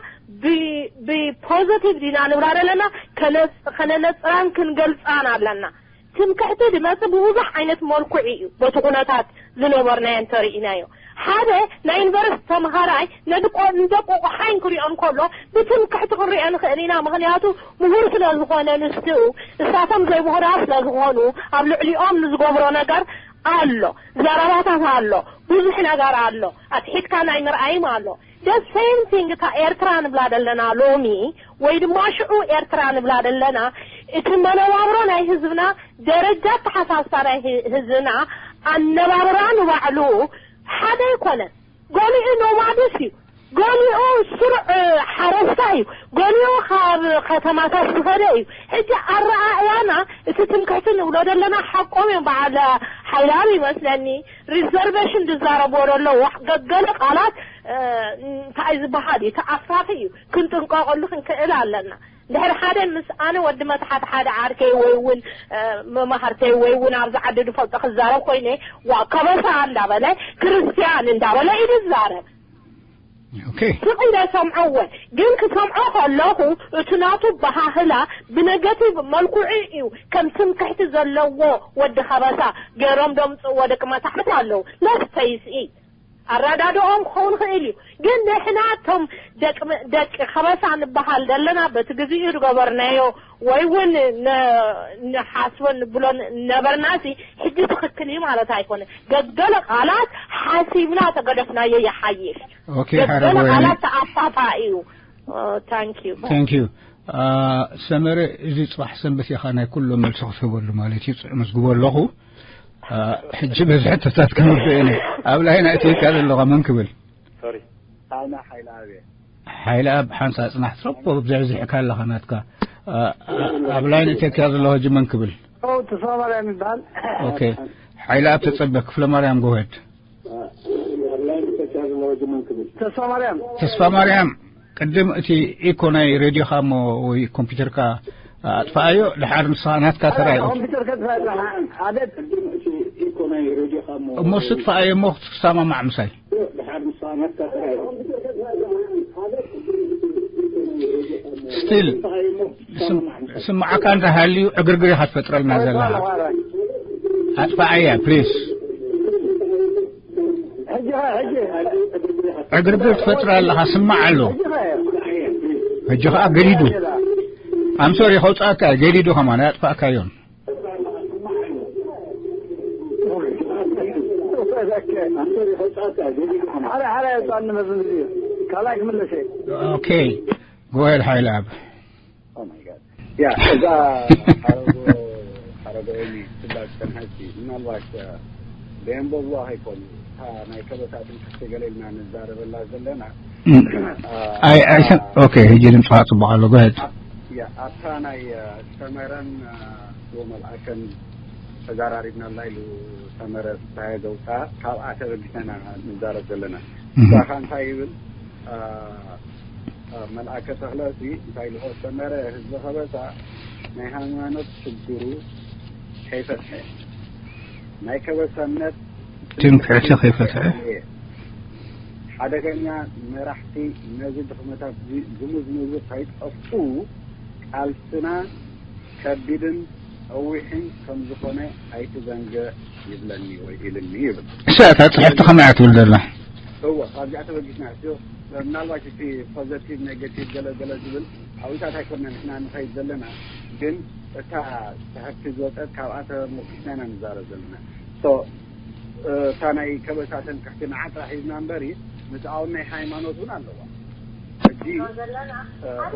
ብ- ብፖዚቲቭ ዲና ንብላ ዘለና፣ ከነ- ከነነጽራን ክንገልጻን ኣለና። ትምክሕቲ ድመጽእ ብብዙሕ ዓይነት መልክዑ እዩ፣ በቲ ኩነታት ዝነበርናዮ እንተርኢናዮ። ሓደ ናይ ዩኒቨርሲቲ ተምሃራይ ነድቆ ንደቁ ቆሓይን ክሪኦ እንከሎ ብትምክሕቲ ክንሪኦ ንኽእል ኢና። ምኽንያቱ ምሁር ስለ ዝኾነ ንሱ፣ እሳቶም ዘይምሁራት ስለ ዝኾኑ ኣብ ልዕሊኦም ንዝገብሮ ነገር ኣሎ፣ ዘረባታት ኣሎ፣ ብዙሕ ነገር ኣሎ፣ ኣትሒትካ ናይ ምርኣይም ኣሎ። The same thing እታ ኤርትራ ንብላ ዘለና ሎሚ ወይ ድማ ሽዑ ኤርትራ ንብላ ዘለና፣ እቲ መነባብሮ ናይ ህዝብና፣ ደረጃ ኣተሓሳስባ ናይ ህ- ህዝብና፣ ኣነባብራ ንባዕሉ ሓደ ኣይኮነን። ገሊኡ ኖማድስ እዩ፣ ገሊኡ ስሩዕ ሓረስታይ እዩ፣ ገሊኡ ካብ ከተማታት ዝኸደ እዩ። ሕጂ ኣረኣእያና እቲ ትምክሕቲ ንብሎ ዘለና ሓቆም እዮም። በዓል ሓይላብ ይመስለኒ ሪዘርቬሽን ዝዛረብዎ ዘለዉ ገገለ ቃላት እንታይ ዝበሃል እዩ፣ ተኣፋፊ እዩ። ክንጥንቀቐሉ ክንክእል ኣለና። ድሕሪ ሓደ ምስ ኣነ ወዲ መትሓት ሓደ ዓርከይ ወይ እውን መማህርተይ ወይ እውን ኣብዚ ዓዲ ዝፈልጦ ክዛረብ ኮይነ፣ ዋ ከበሳ እንዳበለ፣ ክርስቲያን እንዳበለ እዩ ዝዛረብ። ኦኬ ስቕ ኢለ ሰምዐወ። ግን ክሰምዖ ከለኹ እቲ ናቱ በሃህላ ብነገቲቭ መልክዑ እዩ፣ ከም ትምክሕቲ ዘለዎ ወዲ ከበሳ ገይሮም ደምፅዎ ደቂ መታሕት ኣለዉ። Let's face it። ኣረዳድኦም ክኸውን ይኽእል እዩ። ግን ንሕና እቶም ደቂ ደቂ ከበሳ ንበሃል ዘለና በቲ ግዜኡ ዝገበርናዮ ወይ እውን ንሓስቦ ንብሎ ነበርናሲ ሕጂ ትኽክል እዩ ማለት ኣይኮነ። ገገለ ቃላት ሓሲብና ተገደፍናዮ ይሓይሽ። ኦኬ ሓረጎ ቃላት ተኣፋፋ እዩ። Thank you። Thank you። ሰመረ፣ እዚ ፅባሕ ሰንበት ኢኻ ናይ ኩሎም መልሲ ክትህበሉ ማለት እዩ። መዝግቦ ኣለኹ። ሕጂ በዚ ሕቶታት ከመብእ እየ። ኣብ ላይን ኣእትየካ ዘለኻ መን ክብል? ሶሪ። ሳና ሓይለ ኣብየ። ሓይለ ኣብ ሓንሳ ጽናሕ ትረቦ ብዘዕዝሕካ ኣለኻ ናትካ። ኣብ ላይን እተካ ዘለኹ ሕጂ መን ክብል? ተስፋ ማርያም ይበሃል። ኦኬ። ሓይለ ኣብ ተጸበ ክፍለ ማርያም ጎሄድ። ተስፋ ማርያም። ተስፋ ማርያም ቅድም እቲ ኢኮ ናይ ሬድዮኻ እሞ ወይ ኮምፒውተርካ ኣጥፍኣዮ። ድሓር ንስኻ ናትካ ተራይ ኮምፒውተር ከጥፋ ሓደ እሞ እሱ ጥፍኣዮ እሞ ክትሰማማዕ ምሳይ ስቲል ስምዓካ እንተሃልዩ ዕግርግር ኢኻ ትፈጥረልና ዘለኻ። ኣጥፍኣያ ፕሊስ። ዕግርግር ትፈጥር ኣለኻ። ስማዕ ኣሎ። ሕጂ ኸዓ ገዲዱ ኣምሶሪ ከውፅኣካ ገዲዱ ከማን ኣጥፋእካዮም። ሓደ ሓደ ጣን መዝን እዩ ካልኣይ ክምለሰ ኦኬ ጎሄድ ሓይለ ኣብ ያ እዛ ሓረጎ ሓረጎ ኤሊ ትብላ ዝፀንሐት ምናልባት ደየንበብዋ ከይኮኑ እታ ናይ ከበሳትን ክፍቲ ገለ ኢልና ንዛረበላ ዘለና ኣይ ኣይ ኦኬ ሕጂ ድምፅኻ ፅቡቅ ኣሎ ጎሄድ ያ ኣብታ ናይ ሰመረን ብኡ መልኣከን ተዛራሪብናላ ኢሉ ሰመረ ፍስሃየ ዘውፅኣ ካብኣ ተበጊሰና ንዛረብ ዘለና እሳኻ እንታይ ይብል መልኣከ ተኽለ እዚ እንታይ ኢልዎ ሰመረ ህዝቢ ከበሳ ናይ ሃይማኖት ሽግሩ ከይፈትሐ ናይ ከበሳነት ትምክሕቲ ከይፈትሐ ሓደገኛ መራሕቲ ነዚ ድኽመታት ዝምዝምዙ ከይጠፍኡ ቃልስና ከቢድን ጠዊሕን ከም ዝኾነ ኣይትዘንግዕ ይብለኒ ወይ ኢልኒ ይብል። እሳ እታ ጽሕፍቲ ከመይ እያ ትብል ዘላ? እወ ካብዚኣ ተበጊስና እሱ ምናልባት እቲ ፖዘቲቭ ኔጌቲቭ ገለ ገለ ዝብል ኣብታት ኣይኮንና ንሕና ንኸይድ ዘለና ግን እታ ጽሕፍቲ ዝወጸት ካብኣ ተመርኪስና ኢና ንዛረብ ዘለና። እታ ናይ ከበሳተን ክሕቲ ንዓ ጥራሕ ሒዝና እምበሪ ምስኣውን ናይ ሃይማኖት እውን ኣለዋ። ሕጂ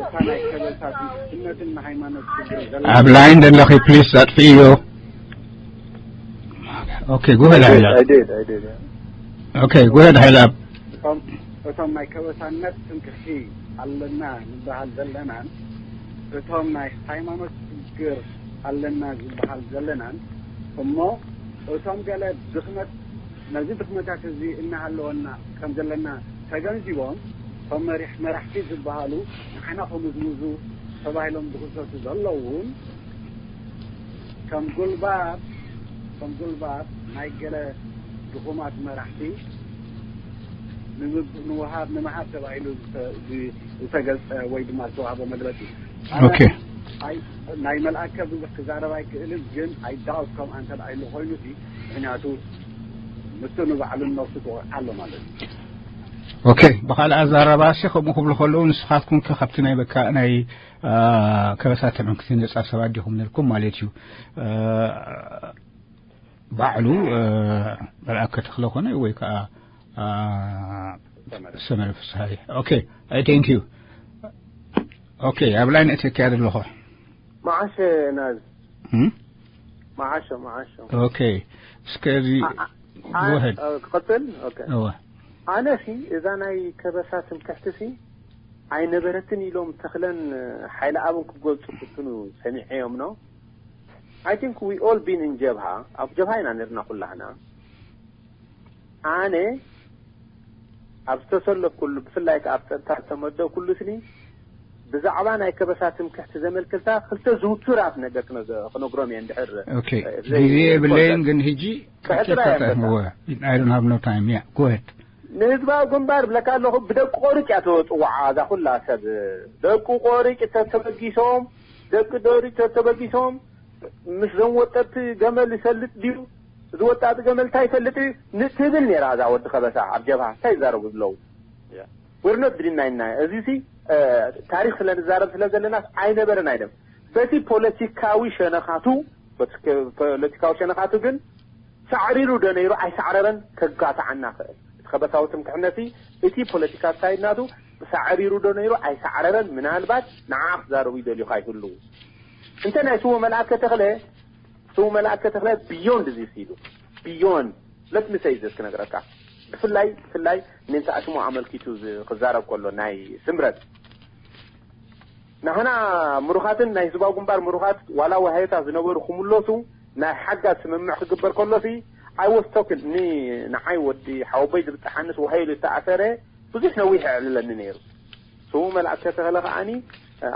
እታ ናይ ከበሳትን ክሕትነትን ንሃይማኖት ሽግር ዘላ ኣብ ላይን ዘለኺ ፕሊስ ኣጥፍእዮ። ኦኬ ጉህል ሓይላ I did, I did. ኦኬ ጉህል ሓይላ እቶም እቶም ናይ ከበሳነት ትምክሕቲ ኣለና ንበሃል ዘለናን እቶም ናይ ሃይማኖት ሽግር ኣለና ዝበሃል ዘለናን እሞ እቶም ገለ ድኽመት ነዚ ድኽመታት እዚ እናሃለወና ከም ዘለና ተገንዚቦም ከም መሪሕ መራሕቲ ዝበሃሉ ንዓና ከሙዝሙዙ ተባሂሎም ዝኽሰሱ ዘለውን ከም ጉልባብ ከም ጉልባብ ናይ ገለ ድኹማት መራሕቲ ንምሃብ ተባሂሉ ዝተገጸ ወይ ድማ ዝተዋህቦ መግለጺ። ኦኬ። ናይ መልኣከ ብዙሕ ክዛረብ ኣይክእልን፣ ግን I doubt ከም ኣንተ ደኣ ኢሉ ኮይኑ ሲ ምክንያቱ ንሱ ንባዕሉ ነፍሱ ክወቅዓ ኣሎ ማለት እዩ። ኦኬ። ብኻልእ ኣዛረባ ሲ ከምኡ ክብሉ ከለዉ ንስኻትኩም ከ ካብቲ ናይ በካ ናይ ከበሳትዕም ክቲ ነጻ ሰባት ዲኹም ነልኩም ማለት እዩ። ባዕሉ መልኣከ ተኽለ ኮነ ወይ ከዓ ሰመረ ፍስሃየ። ኦኬ። Thank you። ኦኬ። ኣብ ላይን እተኪያ ዘለኹ መዓሸ ናዝ እም? መዓሾ መዓሾ ኦኬ። እስከ እዚ አ- አ- go ahead። አ- ክቐጽል ኦኬ እወ። ኣነ ሲ እዛ ናይ ከበሳ ትምክሕቲ ሲ ኣይነበረትን ኢሎም ተኽለን ሓይለ ኣብን ክገልጹ ክፍትኑ ሰሚዐዮም ነው። I think we all been in ጀብሃ ኣብ ጀብሃ ኢና ነርና ኩላህና። ኣነ ኣብ ዝተሰለፍኩሉ ብፍላይ ከኣ ኣብ ጸጥታ ዝተመደብኩሉ ስኒ ብዛዕባ ናይ ከበሳ ትምክሕቲ ዘመልክታ ክልተ ዝውቱራት ነገር ክነዘ- ክነግሮም እየ እንድሕር ኦኬ። ግዜ የብለይን ግን ሕጂ ቀጥታ ቀጥታ የንበታ። እወ። I don't have no time. Yeah, go ahead. ንህዝባዊ ግንባር ብለካ ኣለኹ ብደቂ ቆርጭ እያ ተወፅዋዓ እዛ ኩላ ሰብ ደቂ ቆርጭ ተተበጊሶም ደቂ ደሪት ተተበጊሶም ምስ ዘም ወጠርቲ ገመል ይፈልጥ ድዩ? እዚ ወጣጢ ገመል እንታይ ይፈልጥ እዩ ንትብል ነይራ እዛ ወዲ ከበሳ ኣብ ጀብሃ እንታይ ይዛረቡ ዝለዉ Yeah. we're not denying እዚ ሲ ታሪክ ስለ ንዛረብ ስለ ዘለና ኣይነበረን ኣይደም በቲ ፖለቲካዊ ሸነኻቱ በቲ ፖለቲካዊ ሸነኻቱ ግን ሳዕሪሩ ዶ ነይሩ ኣይሳዕረረን ከጋትዓና ክእል እቲ ከበሳዊ ትምክሕነሲ እቲ ፖለቲካ ኣካይድናቱ ሳዕሪሩ ዶ ነይሩ ኣይሳዕረረን ምናልባት ንዓ ክዛረቡ ይደልዩ ካይህልዉ እንተ ናይ ስሙ መልኣከ ተኽለ ስሙ መልኣከ ተኽለ beyond this ኢሉ beyond let me say this ክነግረካ ብፍላይ ብፍላይ ምንታ ኣሽሙ ኣመልኪቱ ዝ- ክዛረብ ከሎ ናይ ስምረት ንሕና ምሩኻትን ናይ ህዝባዊ ግንባር ምሩኻት ዋላ ወሃዮታት ዝነበሩ ክምለሱ ናይ ሓጋዝ ስምምዕ ክግበር ከሎሲ ኣይወስቶክን ኒ ንዓይ ወዲ ሓወቦይ ዝብፅሓንስ ወሃይሉ ዝተኣሰረ ብዙሕ ነዊሕ የዕልለኒ ነይሩ ስሙ መልኣከ ተኸለ ከዓኒ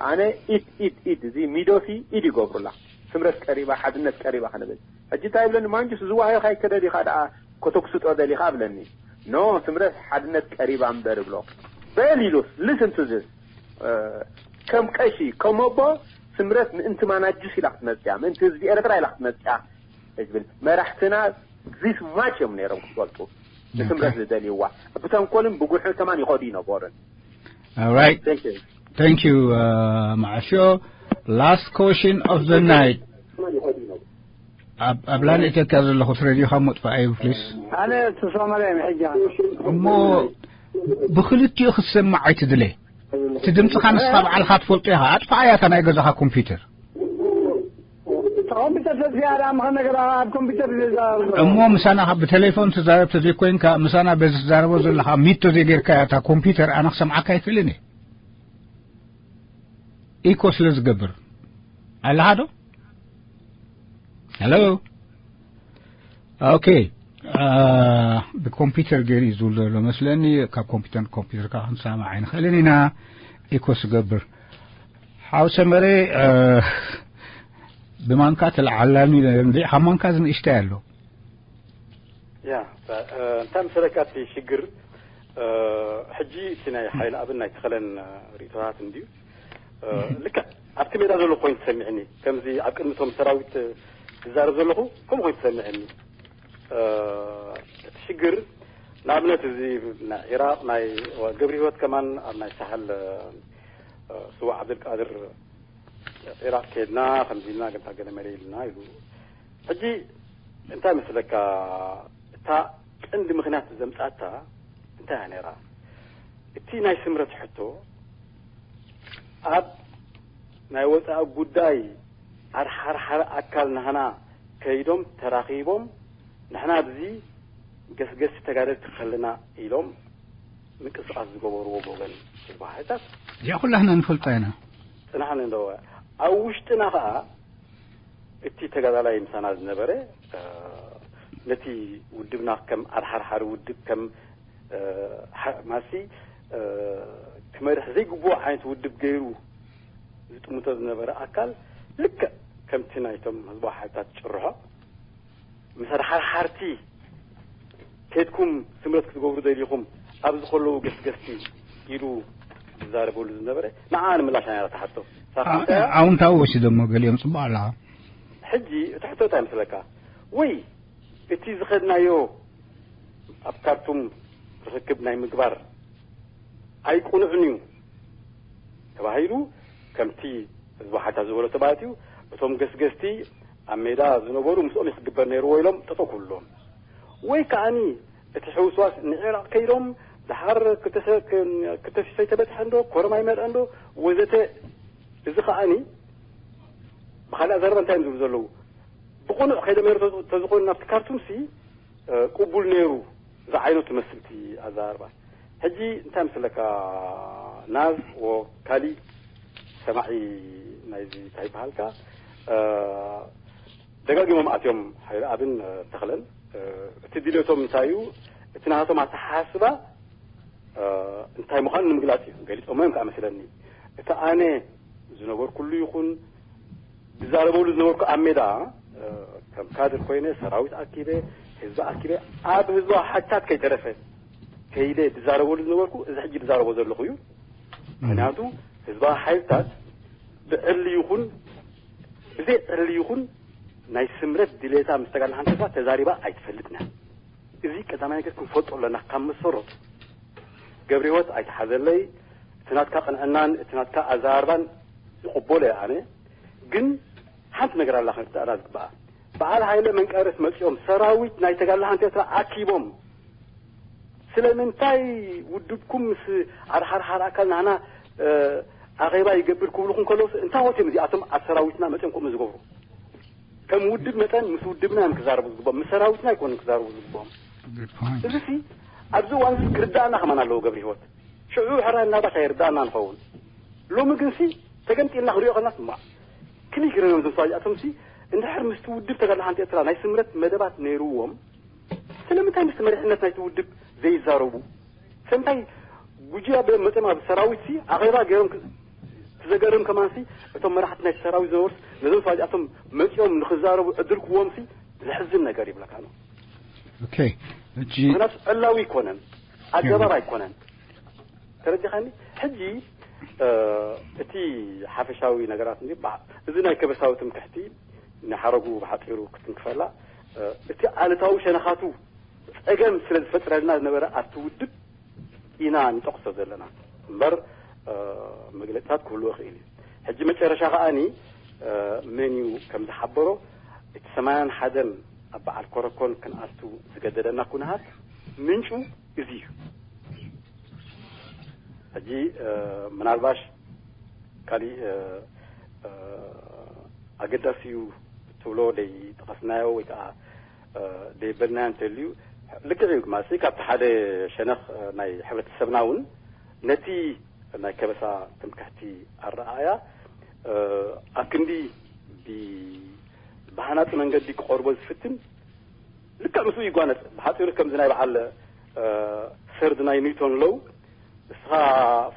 ኣነ ኢድ ኢድ ኢድ እዚ ሚዶሲ ኢድ ይገብሩላ ስምረት ቀሪባ ሓድነት ቀሪባ ክንብል ሕጂ እንታይ ይብለኒ ማንጁስ ዝዋሃዮ ካይከደድ ኢኻ ደኣ ከተኩስጦ ደሊኻ ብለኒ ኖ ስምረት ሓድነት ቀሪባ እምበር ብሎ በል ኢሉስ listen to this ከም ቀሺ ከም ኣቦ ስምረት ምእንቲ ማናጁስ ኢላ ክትመፅያ ምእንቲ ህዝቢ ኤርትራ ኢላ ክትመፅያ ዝብል መራሕትና this much እዮም ነይሮም ክትፈልጡ ንስምረት ዝደልይዋ ብተንኮልን ብጉሕን ከማን ይኸዱ ይነበሩን All right. Thank you. Thank you, uh, Maasho. Last question of the night. ኣብ ኣብ ላን ኢትዮጵያ ዘለኹ ሬድዮ ካብ መጥፋእ እዩ please። ኣነ ተሰማማይ ሕጂ እሞ ብክልቲኡ ክትሰማዕ ኣይትድለ። እቲ ድምፅኻ ንስኻ በዓልኻ ትፈልጦ ኢኻ። ኣጥፋኣያ እታ ናይ ገዛኻ ኮምፒውተር። ኮምፒውተር ተዝያዳ ምኸ ነገር ኣብ ኮምፒውተር ዝዛረብ እሞ ምሳና ካብ ብቴሌፎን ትዛረብ ተዘይኮይንካ ምሳና በዚ ትዛረቦ ዘለኻ ሚቶ ዘይጌርካ እታ ኮምፒውተር ኣነ ክሰምዓካ ኣይክእልን እየ። ኢኮ ስለ ዝገብር ኣለኻ ዶ? ሄሎ ኦኬ። ብኮምፒውተር ገይሩ እዩ ዝብል ዘሎ መስለኒ። ካብ ኮምፒውተር ኮምፒውተር ካብ ክንሰማዕ ኣይንኽእልን ኢና። ኢኮ ስገብር ሓው ሰመረ ብማንካ ተለዓላኒ እንዲ ካብ ማንካ ዝንእሽታይ ኣሎ። ያ እንታይ መሰለካ እቲ ሽግር ሕጂ እቲ ናይ ሓይል ኣብን ናይ ተኸለን ርእቶታት እንድዩ ልክዕ ኣብቲ ሜዳ ዘሎ ኮይኑ ትሰሚዕኒ ከምዚ ኣብ ቅድሚቶም ሰራዊት ዝዛረብ ዘለኹ ከምኡ ኮይኑ ትሰሚዕኒ እቲ ሽግር ንኣብነት እዚ ናይ ኢራቅ ናይ ገብሪ ህይወት ከማን ኣብ ናይ ሳሕል ስዋ ዓብደልቃድር ኢራቅ ከድና ከምዚልና ገንታ ገለ መለ ኢልና ኢሉ ሕጂ እንታይ መስለካ እታ ቀንዲ ምክንያት ዘምጻታ እንታይ እያ ነይራ እቲ ናይ ስምረት ሕቶ ኣብ ናይ ወፃኢ ጉዳይ ኣርሓርሓር ኣካል ናህና ከይዶም ተራኺቦም ንሕና ኣብዚ ገስገስ ተጋደልቲ ከለና ኢሎም ምንቅስቃስ ዝገበርዎ ብወገን ህዝቢ ሓይልታት እዚኣ ኩላህና ንፈልጣ ኢና ፅናሕና እንደወ ኣብ ውሽጥና ከዓ እቲ ተጋዳላይ ምሳና ዝነበረ ነቲ ውድብና ከም ኣድሓርሓሪ ውድብ ከም ማሲ ክመርሕ ዘይግብኦ ዓይነት ውድብ ገይሩ ዝጥምቶ ዝነበረ ኣካል፣ ልክዕ ከምቲ ናይቶም ህዝባዊ ሓይልታት ጭርሖ ምስ ኣድሓርሓርቲ ከድኩም ስምረት ክትገብሩ ደሊኹም ኣብዚ ከለዉ ገስገስቲ ኢሉ ዝዛረበሉ ዝነበረ፣ ንዓ ንምላሽ ናይ ኣራተሓቶ ኣውንታዊ ወሲዶሞ ገሊኦም ጽቡቕ ኣለኻ። ሕጂ እቲ ሕቶ እንታይ መስለካ? ወይ እቲ ዝኸድናዮ ኣብ ካርቱም ርኽክብ ናይ ምግባር ኣይቁኑዕን እዩ ተባሂሉ፣ ከምቲ ህዝቢ ሓታ ዝበሎ ተባእትዩ፣ እቶም ገስገስቲ ኣብ ሜዳ ዝነበሩ ምስኦም ክግበር ነይርዎ ኢሎም ጠጠው ክብልዎም፣ ወይ ከዓኒ እቲ ሕውስዋስ ንዒራቕ ከይዶም ደሓር ክተሰ- ክ- ክተሲሶ ይተበፅሐ እንዶ ኮረም ኣይመልአ እንዶ ወዘተ። እዚ ከዓኒ ብካልእ ኣዛረባ እንታይ እዮም ዝብሉ ዘለዉ? ብቕኑዕ ከይደ ነይሩ ተዝኾኑ ናብቲ ካርቱም ሲ ቅቡል ነይሩ ዝዓይነቱ ትመስል እቲ ኣዛርባ። ሕጂ እንታይ ምስለካ ናዝ ወ ካሊእ ሰማዒ ናይዚ እንታይ ይበሃልካ ደጋጊሞም ኣትዮም ሓይለ ኣብን ተኽለን እቲ ድልዮቶም እንታይ እዩ? እቲ ናቶም ኣተሓስባ እንታይ ምዃኑ ንምግላጽ እዩ። ገሊጾሞ እዮም ከዓ መስለኒ። እቲ ኣነ ዝነበርኩሉ ይኹን ዝዛረበሉ ዝነበርኩ ኣብ ሜዳ ከም ካድር ኮይነ ሰራዊት ኣኪበ ህዝቢ ኣኪበ ኣብ ህዝባዊ ሓታት ከይተረፈ ከይደ ዝዛረበሉ ዝነበርኩ እዚ ሕጂ ዝዛረቦ ዘለኹ እዩ። ምክንያቱ ህዝባዊ ሓይልታት ብዕሊ ይኹን ብዘይ ዕሊ ይኹን ናይ ስምረት ድሌታ ምስ ተጋድለ ሓንተሳ ተዛሪባ ኣይትፈልጥን እያ። እዚ ቀዳማይ ነገር ክንፈልጦ ኣለና። ካብ መሰረቱ ገብረ ህይወት ኣይትሓዘለይ። እቲ ናትካ ቅንዕናን እቲ ናትካ ኣዘራርባን ይቕበሎ እየ ኣነ። ግን ሓንቲ ነገር ኣላ ክንርዳእላ ዝግባኣ። በዓል ሃይለ መንቀርስ መጺኦም ሰራዊት ናይ ተጋድለ ሓንቲ ኤርትራ ኣኪቦም ስለምንታይ ውድብኩም ምስ ኣድሓርሓር ኣካል ናህና ኣኼባ ይገብር ክብልኹም ከለውስ እንታይ ወትዮም እዚኣቶም ኣብ ሰራዊትና መፅኦም ከምኡ ዝገብሩ? ከም ውድብ መጠን ምስ ውድብና እዮም ክዛረቡ ዝግብኦም፣ ምስ ሰራዊትና ኣይኮኑን ክዛረቡ ዝግብኦም። እዚሲ ኣብዚ እዋን እዚ ክርዳእና ከማን ኣለዎ ገብረ ህይወት። ሽዑ ሕራይ ምናልባሽ ኣይርዳእና ንኸውን። ሎሚ ግንሲ ተገምጢልና ክንሪኦ ከለናስ እማ ክሊግረኖም ዘምስዋ እዚኣቶምሲ እንድሕር ምስቲ ውድብ ተጋድሎ ሓንቲ ኤርትራ ናይ ስምረት መደባት ነይርዎም ስለምንታይ ምስቲ መሪሕነት ናይቲ ውድብ ዘይዛረቡ? ስለምንታይ ጉጅለ ኣቢሎም መፅኦም ኣብ ሰራዊት ሲ ኣኼባ ገይሮም ክ- እቲ ዘገርም ከማን ሲ እቶም መራሕቲ ናይቲ ሰራዊት ዝነበሩስ ነዞም ሰባት እዚኣቶም መፂኦም ንክዛረቡ ዕድል ክህብዎም ሲ ዘሕዝን ነገር ይብለካ ነው። ኦኬ እጂ ምክንያቱ ዕላዊ ኣይኮነን፣ ኣገባብ ኣይኮነን። ተረዲኻኒ? ሕጂ እቲ ሓፈሻዊ ነገራት እዚ ናይ ከበሳዊ ትምክሕቲ ንሓረጉ ብሓፂሩ ክትንክፈላ እቲ ኣሉታዊ ሸነኻቱ ፀገም ስለ ዝፈጥረልና ዝነበረ ኣብቲ ውድብ ኢና ንጠቕሶ ዘለና እምበር መግለፅታት ክህልዎ ይኽእል እዩ። ሕጂ መጨረሻ ከዓኒ መን እዩ ከም ዝሓበሮ እቲ ሰማንያን ሓደን ኣብ በዓል ኮረኮን ክንኣቱ ዝገደደና ኩነሃት ምንጩ እዚ እዩ። ሕጂ ምናልባሽ ካሊእ ኣገዳሲ እዩ ትብሎ ደይ ጠቐስናዮ ወይ ከዓ ደይ በልናዮ እንተልዩ ልክዕ እዩ። ማሲ ካብቲ ሓደ ሸነኽ ናይ ሕብረተሰብና እውን ነቲ ናይ ከበሳ ትምክሕቲ ኣረኣእያ ኣብ ክንዲ ብሃናፂ መንገዲ ክቐርቦ ዝፍትን ልክዕ ምስኡ ይጓነፅ። ብሓፂሩ ከምዚ ናይ በዓል ሰርድ ናይ ኒውቶን ሎው እስኻ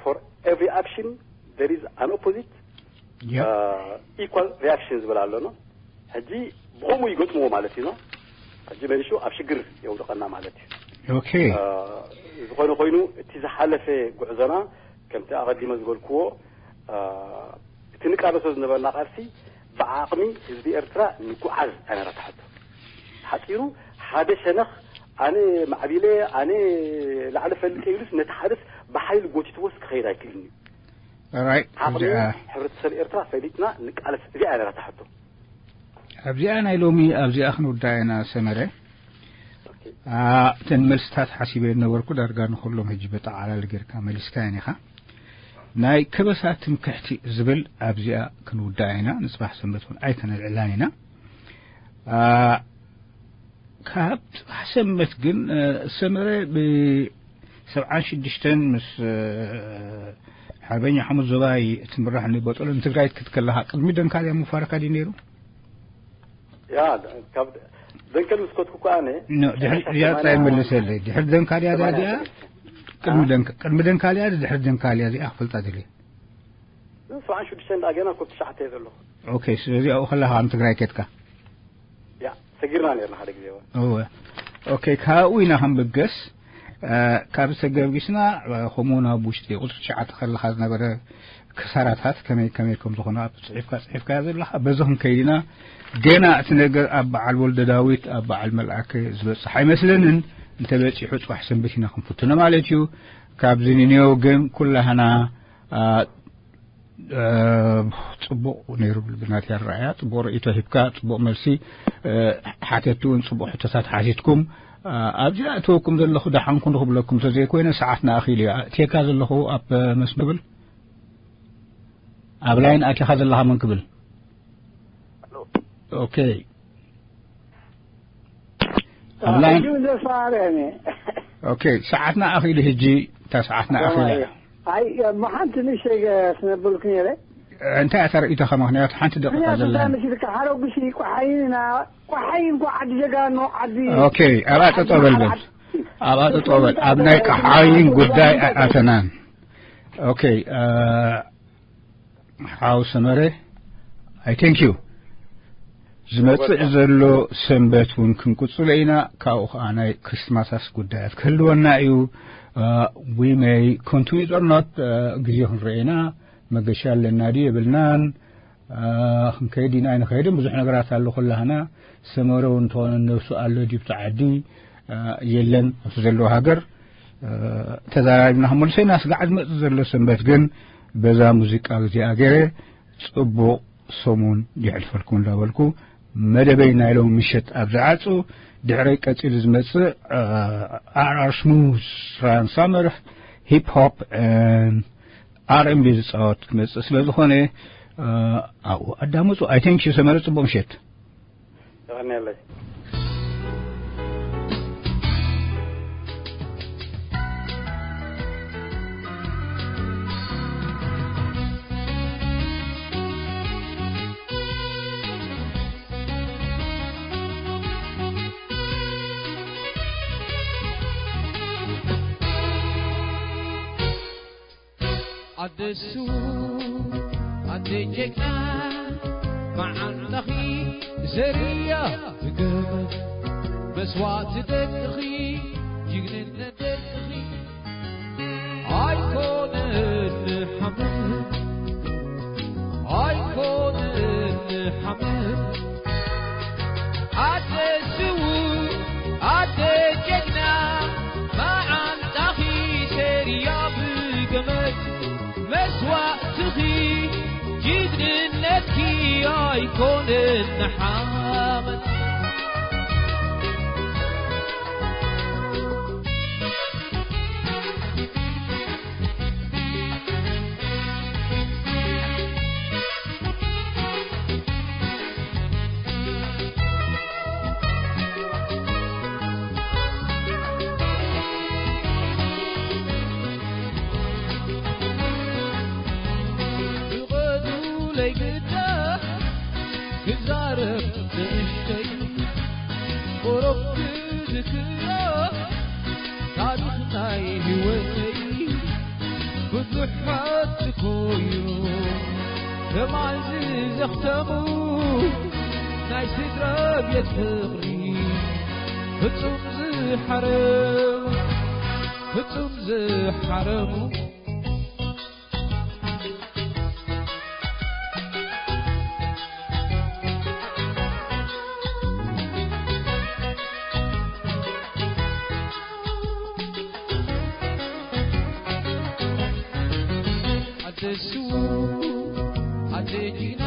for every action there is an opposite equal reaction ዝብል ኣሎ ነው። ሕጂ ብኸምኡ ይገጥምዎ ማለት እዩ ነው። ሕጂ መሊሱ ኣብ ሽግር የውድቐና ማለት እዩ። ኦኬ ዝኾነ ኮይኑ እቲ ዝሓለፈ ጉዕዞና ከምቲ ኣቐዲመ ዝበልክዎ እቲ ንቃለሶ ዝነበርና ቃልሲ ብዓቕሚ ህዝቢ ኤርትራ ንጉዓዝ ኣይነበራ ትሓቶ ሓፂሩ ሓደ ሸነኽ ኣነ ማዕቢለ ኣነ ላዕሊ ፈልጠ ኢሉስ ነቲ ሓደስ ብሓይሊ ጎቲትዎስ ክኸይድ ኣይክእልን እዩ። ራይት ዓቕሚ እዚኣ ሕብረተሰብ ኤርትራ ፈሊጥና ንቃለስ እዚኣ እያ ነራ ትሓቶ። ኣብዚኣ ናይ ሎሚ ኣብዚኣ ክንውዳ ኢና ሰመረ። ኦኬ። አ፣ እተን መልስታት ሓሲበ ነበርኩ ዳርጋ ንኩሎም ሕጂ በጠቓላሊ ጌርካ መሊስካ ኢኻ። ናይ ከበሳ ትምክሕቲ ዝብል ኣብዚኣ ክንውዳ ኢና። ንጽባሕ ሰንበት እውን ኣይተነልዕላን ኢና። አ፣ ካብ ጽባሕ ሰንበት ግን እ፣ ሰመረ ብ ሰብዓን ሽዱሽተን ምስ እ፣ ሓርበኛ ሓሙስ ዞባይ ትምራሕ ንበጦሎ ንትግራይ ክትከለኻ ቅድሚ ደንካልያ ምፋርካ ድዩ ነይሩ? ያ ካብ ደንከል ምስ ከድኩ እኮ ኣነ ኖ፣ ድሕሪ መጨረሻ እዚኣ ጥራይ ሰማንያ መልሰለይ። ድሕሪ ደንካልያ እዚኣ ሰማንያ ድያ? ሰለስተ። ቅድሚ አ? ደንካ-፣ ቅድሚ ደንካልያ ድያ? ድሕሪ ደንካልያ እዚኣ ክፈልጣ ደልየ። ሰብዓን ሽዱሽተን ደኣ ገና ኮብ ትሽዓተ እየ ዘለኹ። ኦኬ፣ ስለዚ ኣብኡ ከለኻ ኣብ ትግራይ ኬድካ? ያ፣ ሰጊርና ነርና ሓደ ግዜ እውን። እወ። ኦኬ፣ ካብኡ ኢና ክንብገስ። እ፣ ካብ ተገርጊስና፣ እ፣ ከምኡ ናብ ውሽጢ ቁፅሪ ትሽዓተ ከለኻ ዝነበረ ክሳራታት ከመይ ከመይ ከም ዝኾነ ኣብ ጽሒፍካ፣ ጽሒፍካዮ ዘለኻ፣ በዚ ክንከይድ ኢና። ገና እቲ ነገር ኣብ በዓል ወልደ ዳዊት፣ ኣብ በዓል መልኣከ ዝበጽሕ ኣይመስለንን። እንተበጺሑ ጽባሕ ሰንበት ኢና ክንፍትኖ ማለት እዩ። ካብዚ ንንዮ ግን ኩላህና፣ እ፣ እ፣ ጽቡቕ ነይሩ ብናትይ ኣረኣእያ። ጽቡቕ ርእይቶ ሂብካ፣ ጽቡቕ መልሲ፣ እ፣ ሓተትቲ እውን ጽቡቕ ሕቶታት ሓቲትኩም። እ፣ ኣብዚ ኣእተወኩም ዘለኹ ደሓንኩ ንኽብለኩም እንተዘይኮይነ ሰዓትና ኣኺሉ እዩ። ኣእትየካ ዘለኹ ኣብ መስመር ክብል፣ ኣብ ላይን ኣቲኻ ዘለኻ መን ክብል? ኦኬ። ኣብ ላይን ሕጂ እውን ዘሰማምዐኒ። ኦኬ፣ ሰዓትና ኣኺሉ ሕጂ፣ እታ ሰዓትና ኣኺላ። ኣይ፣ እሞ ሓንቲ ንእሽተይ ክነብልኩ ነይረ። እንታይ እያ ተርእይቶኻ? ምኽንያቱ ሓንቲ ደቂቃ ምኽንያቱ ዘላ። እንታይ መሲልካ? ሓረጉሲ ቋሓይና፣ ቋሓይ እንኳ ዓዲ ጀጋኑ፣ ዓዲ ኦኬ፣ ኣብኣ ጠጠው በል በል። ዓዲ ኣብኣ ጠጠው በል። ኣብ ናይ ቃሓይን ጉዳይ ኣይኣተናን። ኦኬ፣ እ፣ ሓው ሰመረ፣ I thank you። ዝመጽእ ዘሎ ሰንበት እውን ክንቅጽሎ ኢና። ካብኡ ኸዓ ናይ ክሪስማሳስ ጉዳያት ክህልወና እዩ። እ፣ we may continue it or not፣ እ፣ ግዜ ክንርኢ ኢና። መገሻ ኣለና ድዩ የብልናን? እ፣ ክንከይድ ኢና ኣይንኸይድን? ብዙሕ ነገራት ኣሎ። ኩላህና ሰመረ እውን እንተኾነ ነብሱ ኣሎ ድዩ ኣብቲ ዓዲ? እ፣ የለን ኣብቲ ዘለዎ ሃገር። እ፣ ተዛራሪብና ክንመልሶ ኢና። ስጋዕ ዝመጽእ ዘሎ ሰንበት ግን በዛ ሙዚቃ እዚኣ ገይረ ጽቡቕ ሰሙን የሕልፈልኩም እንዳበልኩ መደበይ ናይ ሎሚ ምሸት ኣብ ዝዓጹ። ድሕረይ ቀጺሉ ዝመጽእ፣ እ፣ ኣር ኣር ስሙዝ፣ ራን ሳመር፣ ሂፕ ሆፕ፣ ን ኣር ኤን ቢ ዝጻወት ክመጽእ ስለ ዝኾነ፣ እ፣ ኣብኡ ኣዳምጹ። I thank you ሰመረ፣ ጽቡቕ ምሸት። የቐንየለይ። ኣደሱ ኣደ ጀግና መዓንጣኺ ዘርያ ብገመድ መስዋዕቲ ደቅኺ ጅግንነት ደቅኺ ኣይኮነን ሓመድ ኣይኮነን ሓመድ ኣደ ስውእ ኣደ ጀግና መዓንጣኺ ዘርያ ብገመድ መስዋእትኺ ጅግንነትኪ ኣይኮነን ንሓመድ ብቐዱ ለይግዳ ክዛረብ ንእሽተይ ቁሩብ ክዝክሮ ታሪኽ ናይ ህይወተይ ብዙሕ ሓትኮዩ ከማይ ዝዘኽተሙ ናይ ስድራ ቤት ፍቕሪ ፍጹም ዝሓረሙ ፍጹም ዝሓረሙ ኣደሱ ኣደጅና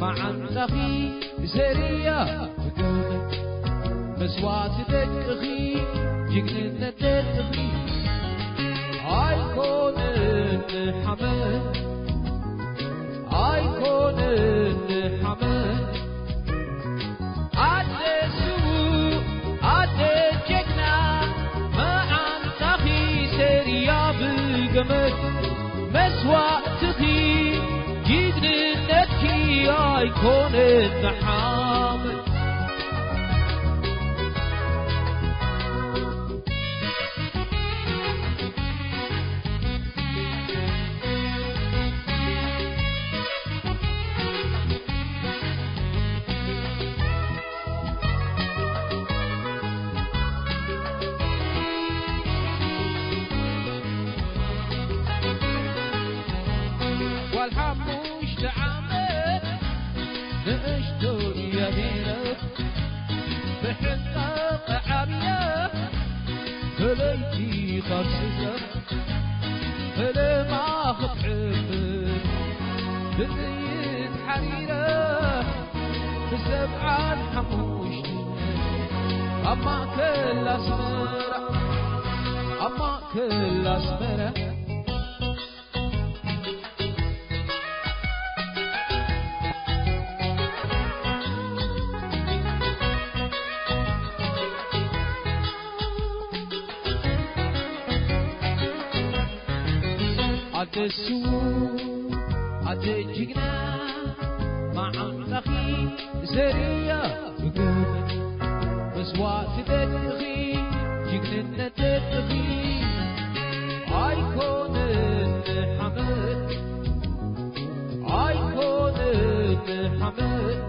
መዓንጣኺ ዘርያ ብገመድ መስዋዕቲ ደቅኺ ጅግንነት ደቅኺ ኣይኮነን ሓመድ ኣይኮነን ሓመድ ኣደ ስዉእ ኣደ ጀግና መዓንጣኺ ዘርያ ብገመድ መስዋእትኺ ጅግንነትኪ ኣይኮነን ንሓመድ። ጓል ሓሙሽተ ዓመት ንእሽቶ እያ ነይረ፣ ብሕንቃቐ ዓብያ፣ ከለይቲ ካብ ስጋ ፈለማ ክትሕብር፣ ብጥይት ሓሪረ፣ ብሰብዓን ሓሙሽተ ኣብ ማእከል ኣስመራ፣ ኣብ ማእከል ኣስመራ። ኣደ ስዉእ፣ ኣደ ጅግና፣ መዓንጣኺ ዘርያ ብግብሪ፣ መስዋእቲ ደቅኺ፣ ጅግንነት ደቅኺ ኣይኮነን ሓመድ፣ ኣይኮነን ሓመድ።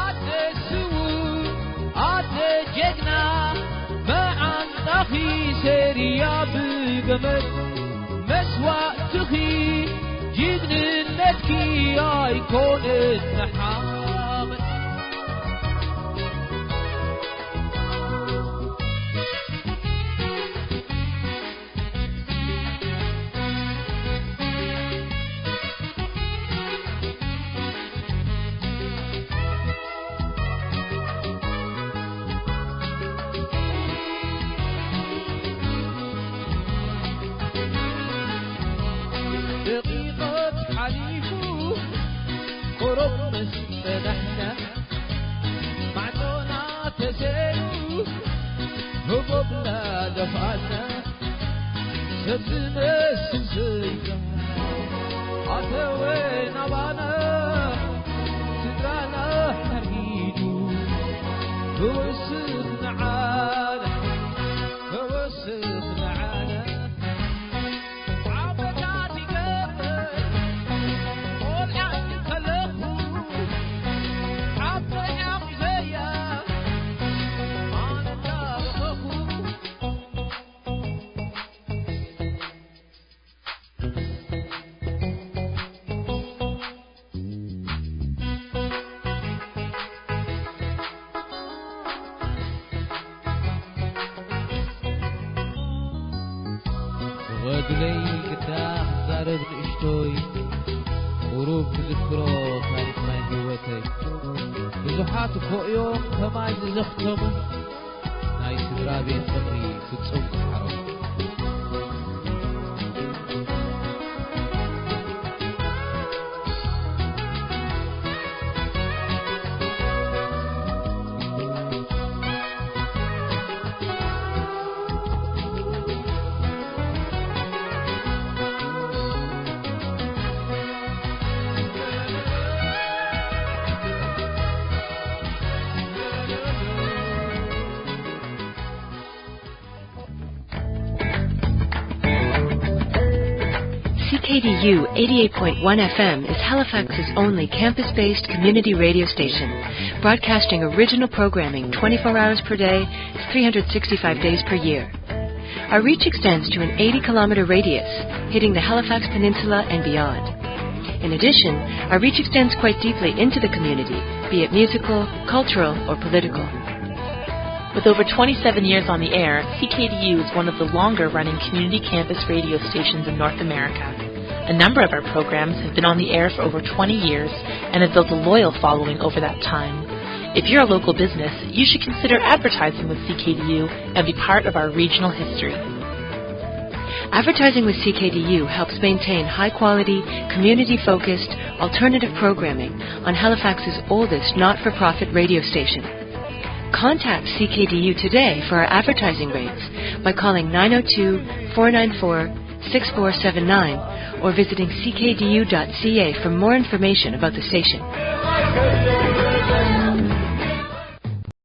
ኣደ ስዉእ፣ ኣደ ጀግና፣ መዓንጣኺ ሰሪያ ብገመድ፣ መስዋእትኺ ጅግንነትኪ ኣይኮነን ንሓመድ። ደቂቐት ሓሊፉ ቁሩብ ምስ ጸናሕና፣ ማዕጾና ተሰይሩ፣ ህቦብና ደፋና፣ ሰብ ዝመስል ዘይብላ ኣተወ ናባና፣ ስድራና ሓሪዱ፣ ክወስኽ ንዓና፣ ክወስኽ ንዓና። ዓመታት ይገብር ቆልዓ ከለኹ፣ ዓበይ ኣኺዘያ ኣነ እንዳበኸኹ። ወግለይ ግዳ ክዛረብ ንእሽቶይ፣ ቁሩብ ክዝክሮ ታሪኽ ናይ ህይወተይ። ብዙሓት እኮ እዮም ከማይ ዝዘኽተሙ፣ ናይ ስድራ ቤት ፍቕሪ ፍጹም ዝሓረሙ። C K D U eighty-eight point one F M is Halifax's only campus-based community radio station, broadcasting original programming twenty-four hours per day, three hundred sixty-five days per year. Our reach extends to an eighty kilometer radius, hitting the Halifax Peninsula and beyond. In addition, our reach extends quite deeply into the community, be it musical, cultural, or political. With over twenty-seven years on the air, C K D U is one of the longer running community campus radio stations in North America. A number of our programs have been on the air for over twenty years and have built a loyal following over that time. If you're a local business, you should consider advertising with C K D U and be part of our regional history. Advertising with C K D U helps maintain high quality, community focused, alternative programming on Halifax's oldest not for profit radio station. Contact C K D U today for our advertising rates by calling nine oh two, four nine four, six four seven nine or visiting C K D U dot C A for more information about the station.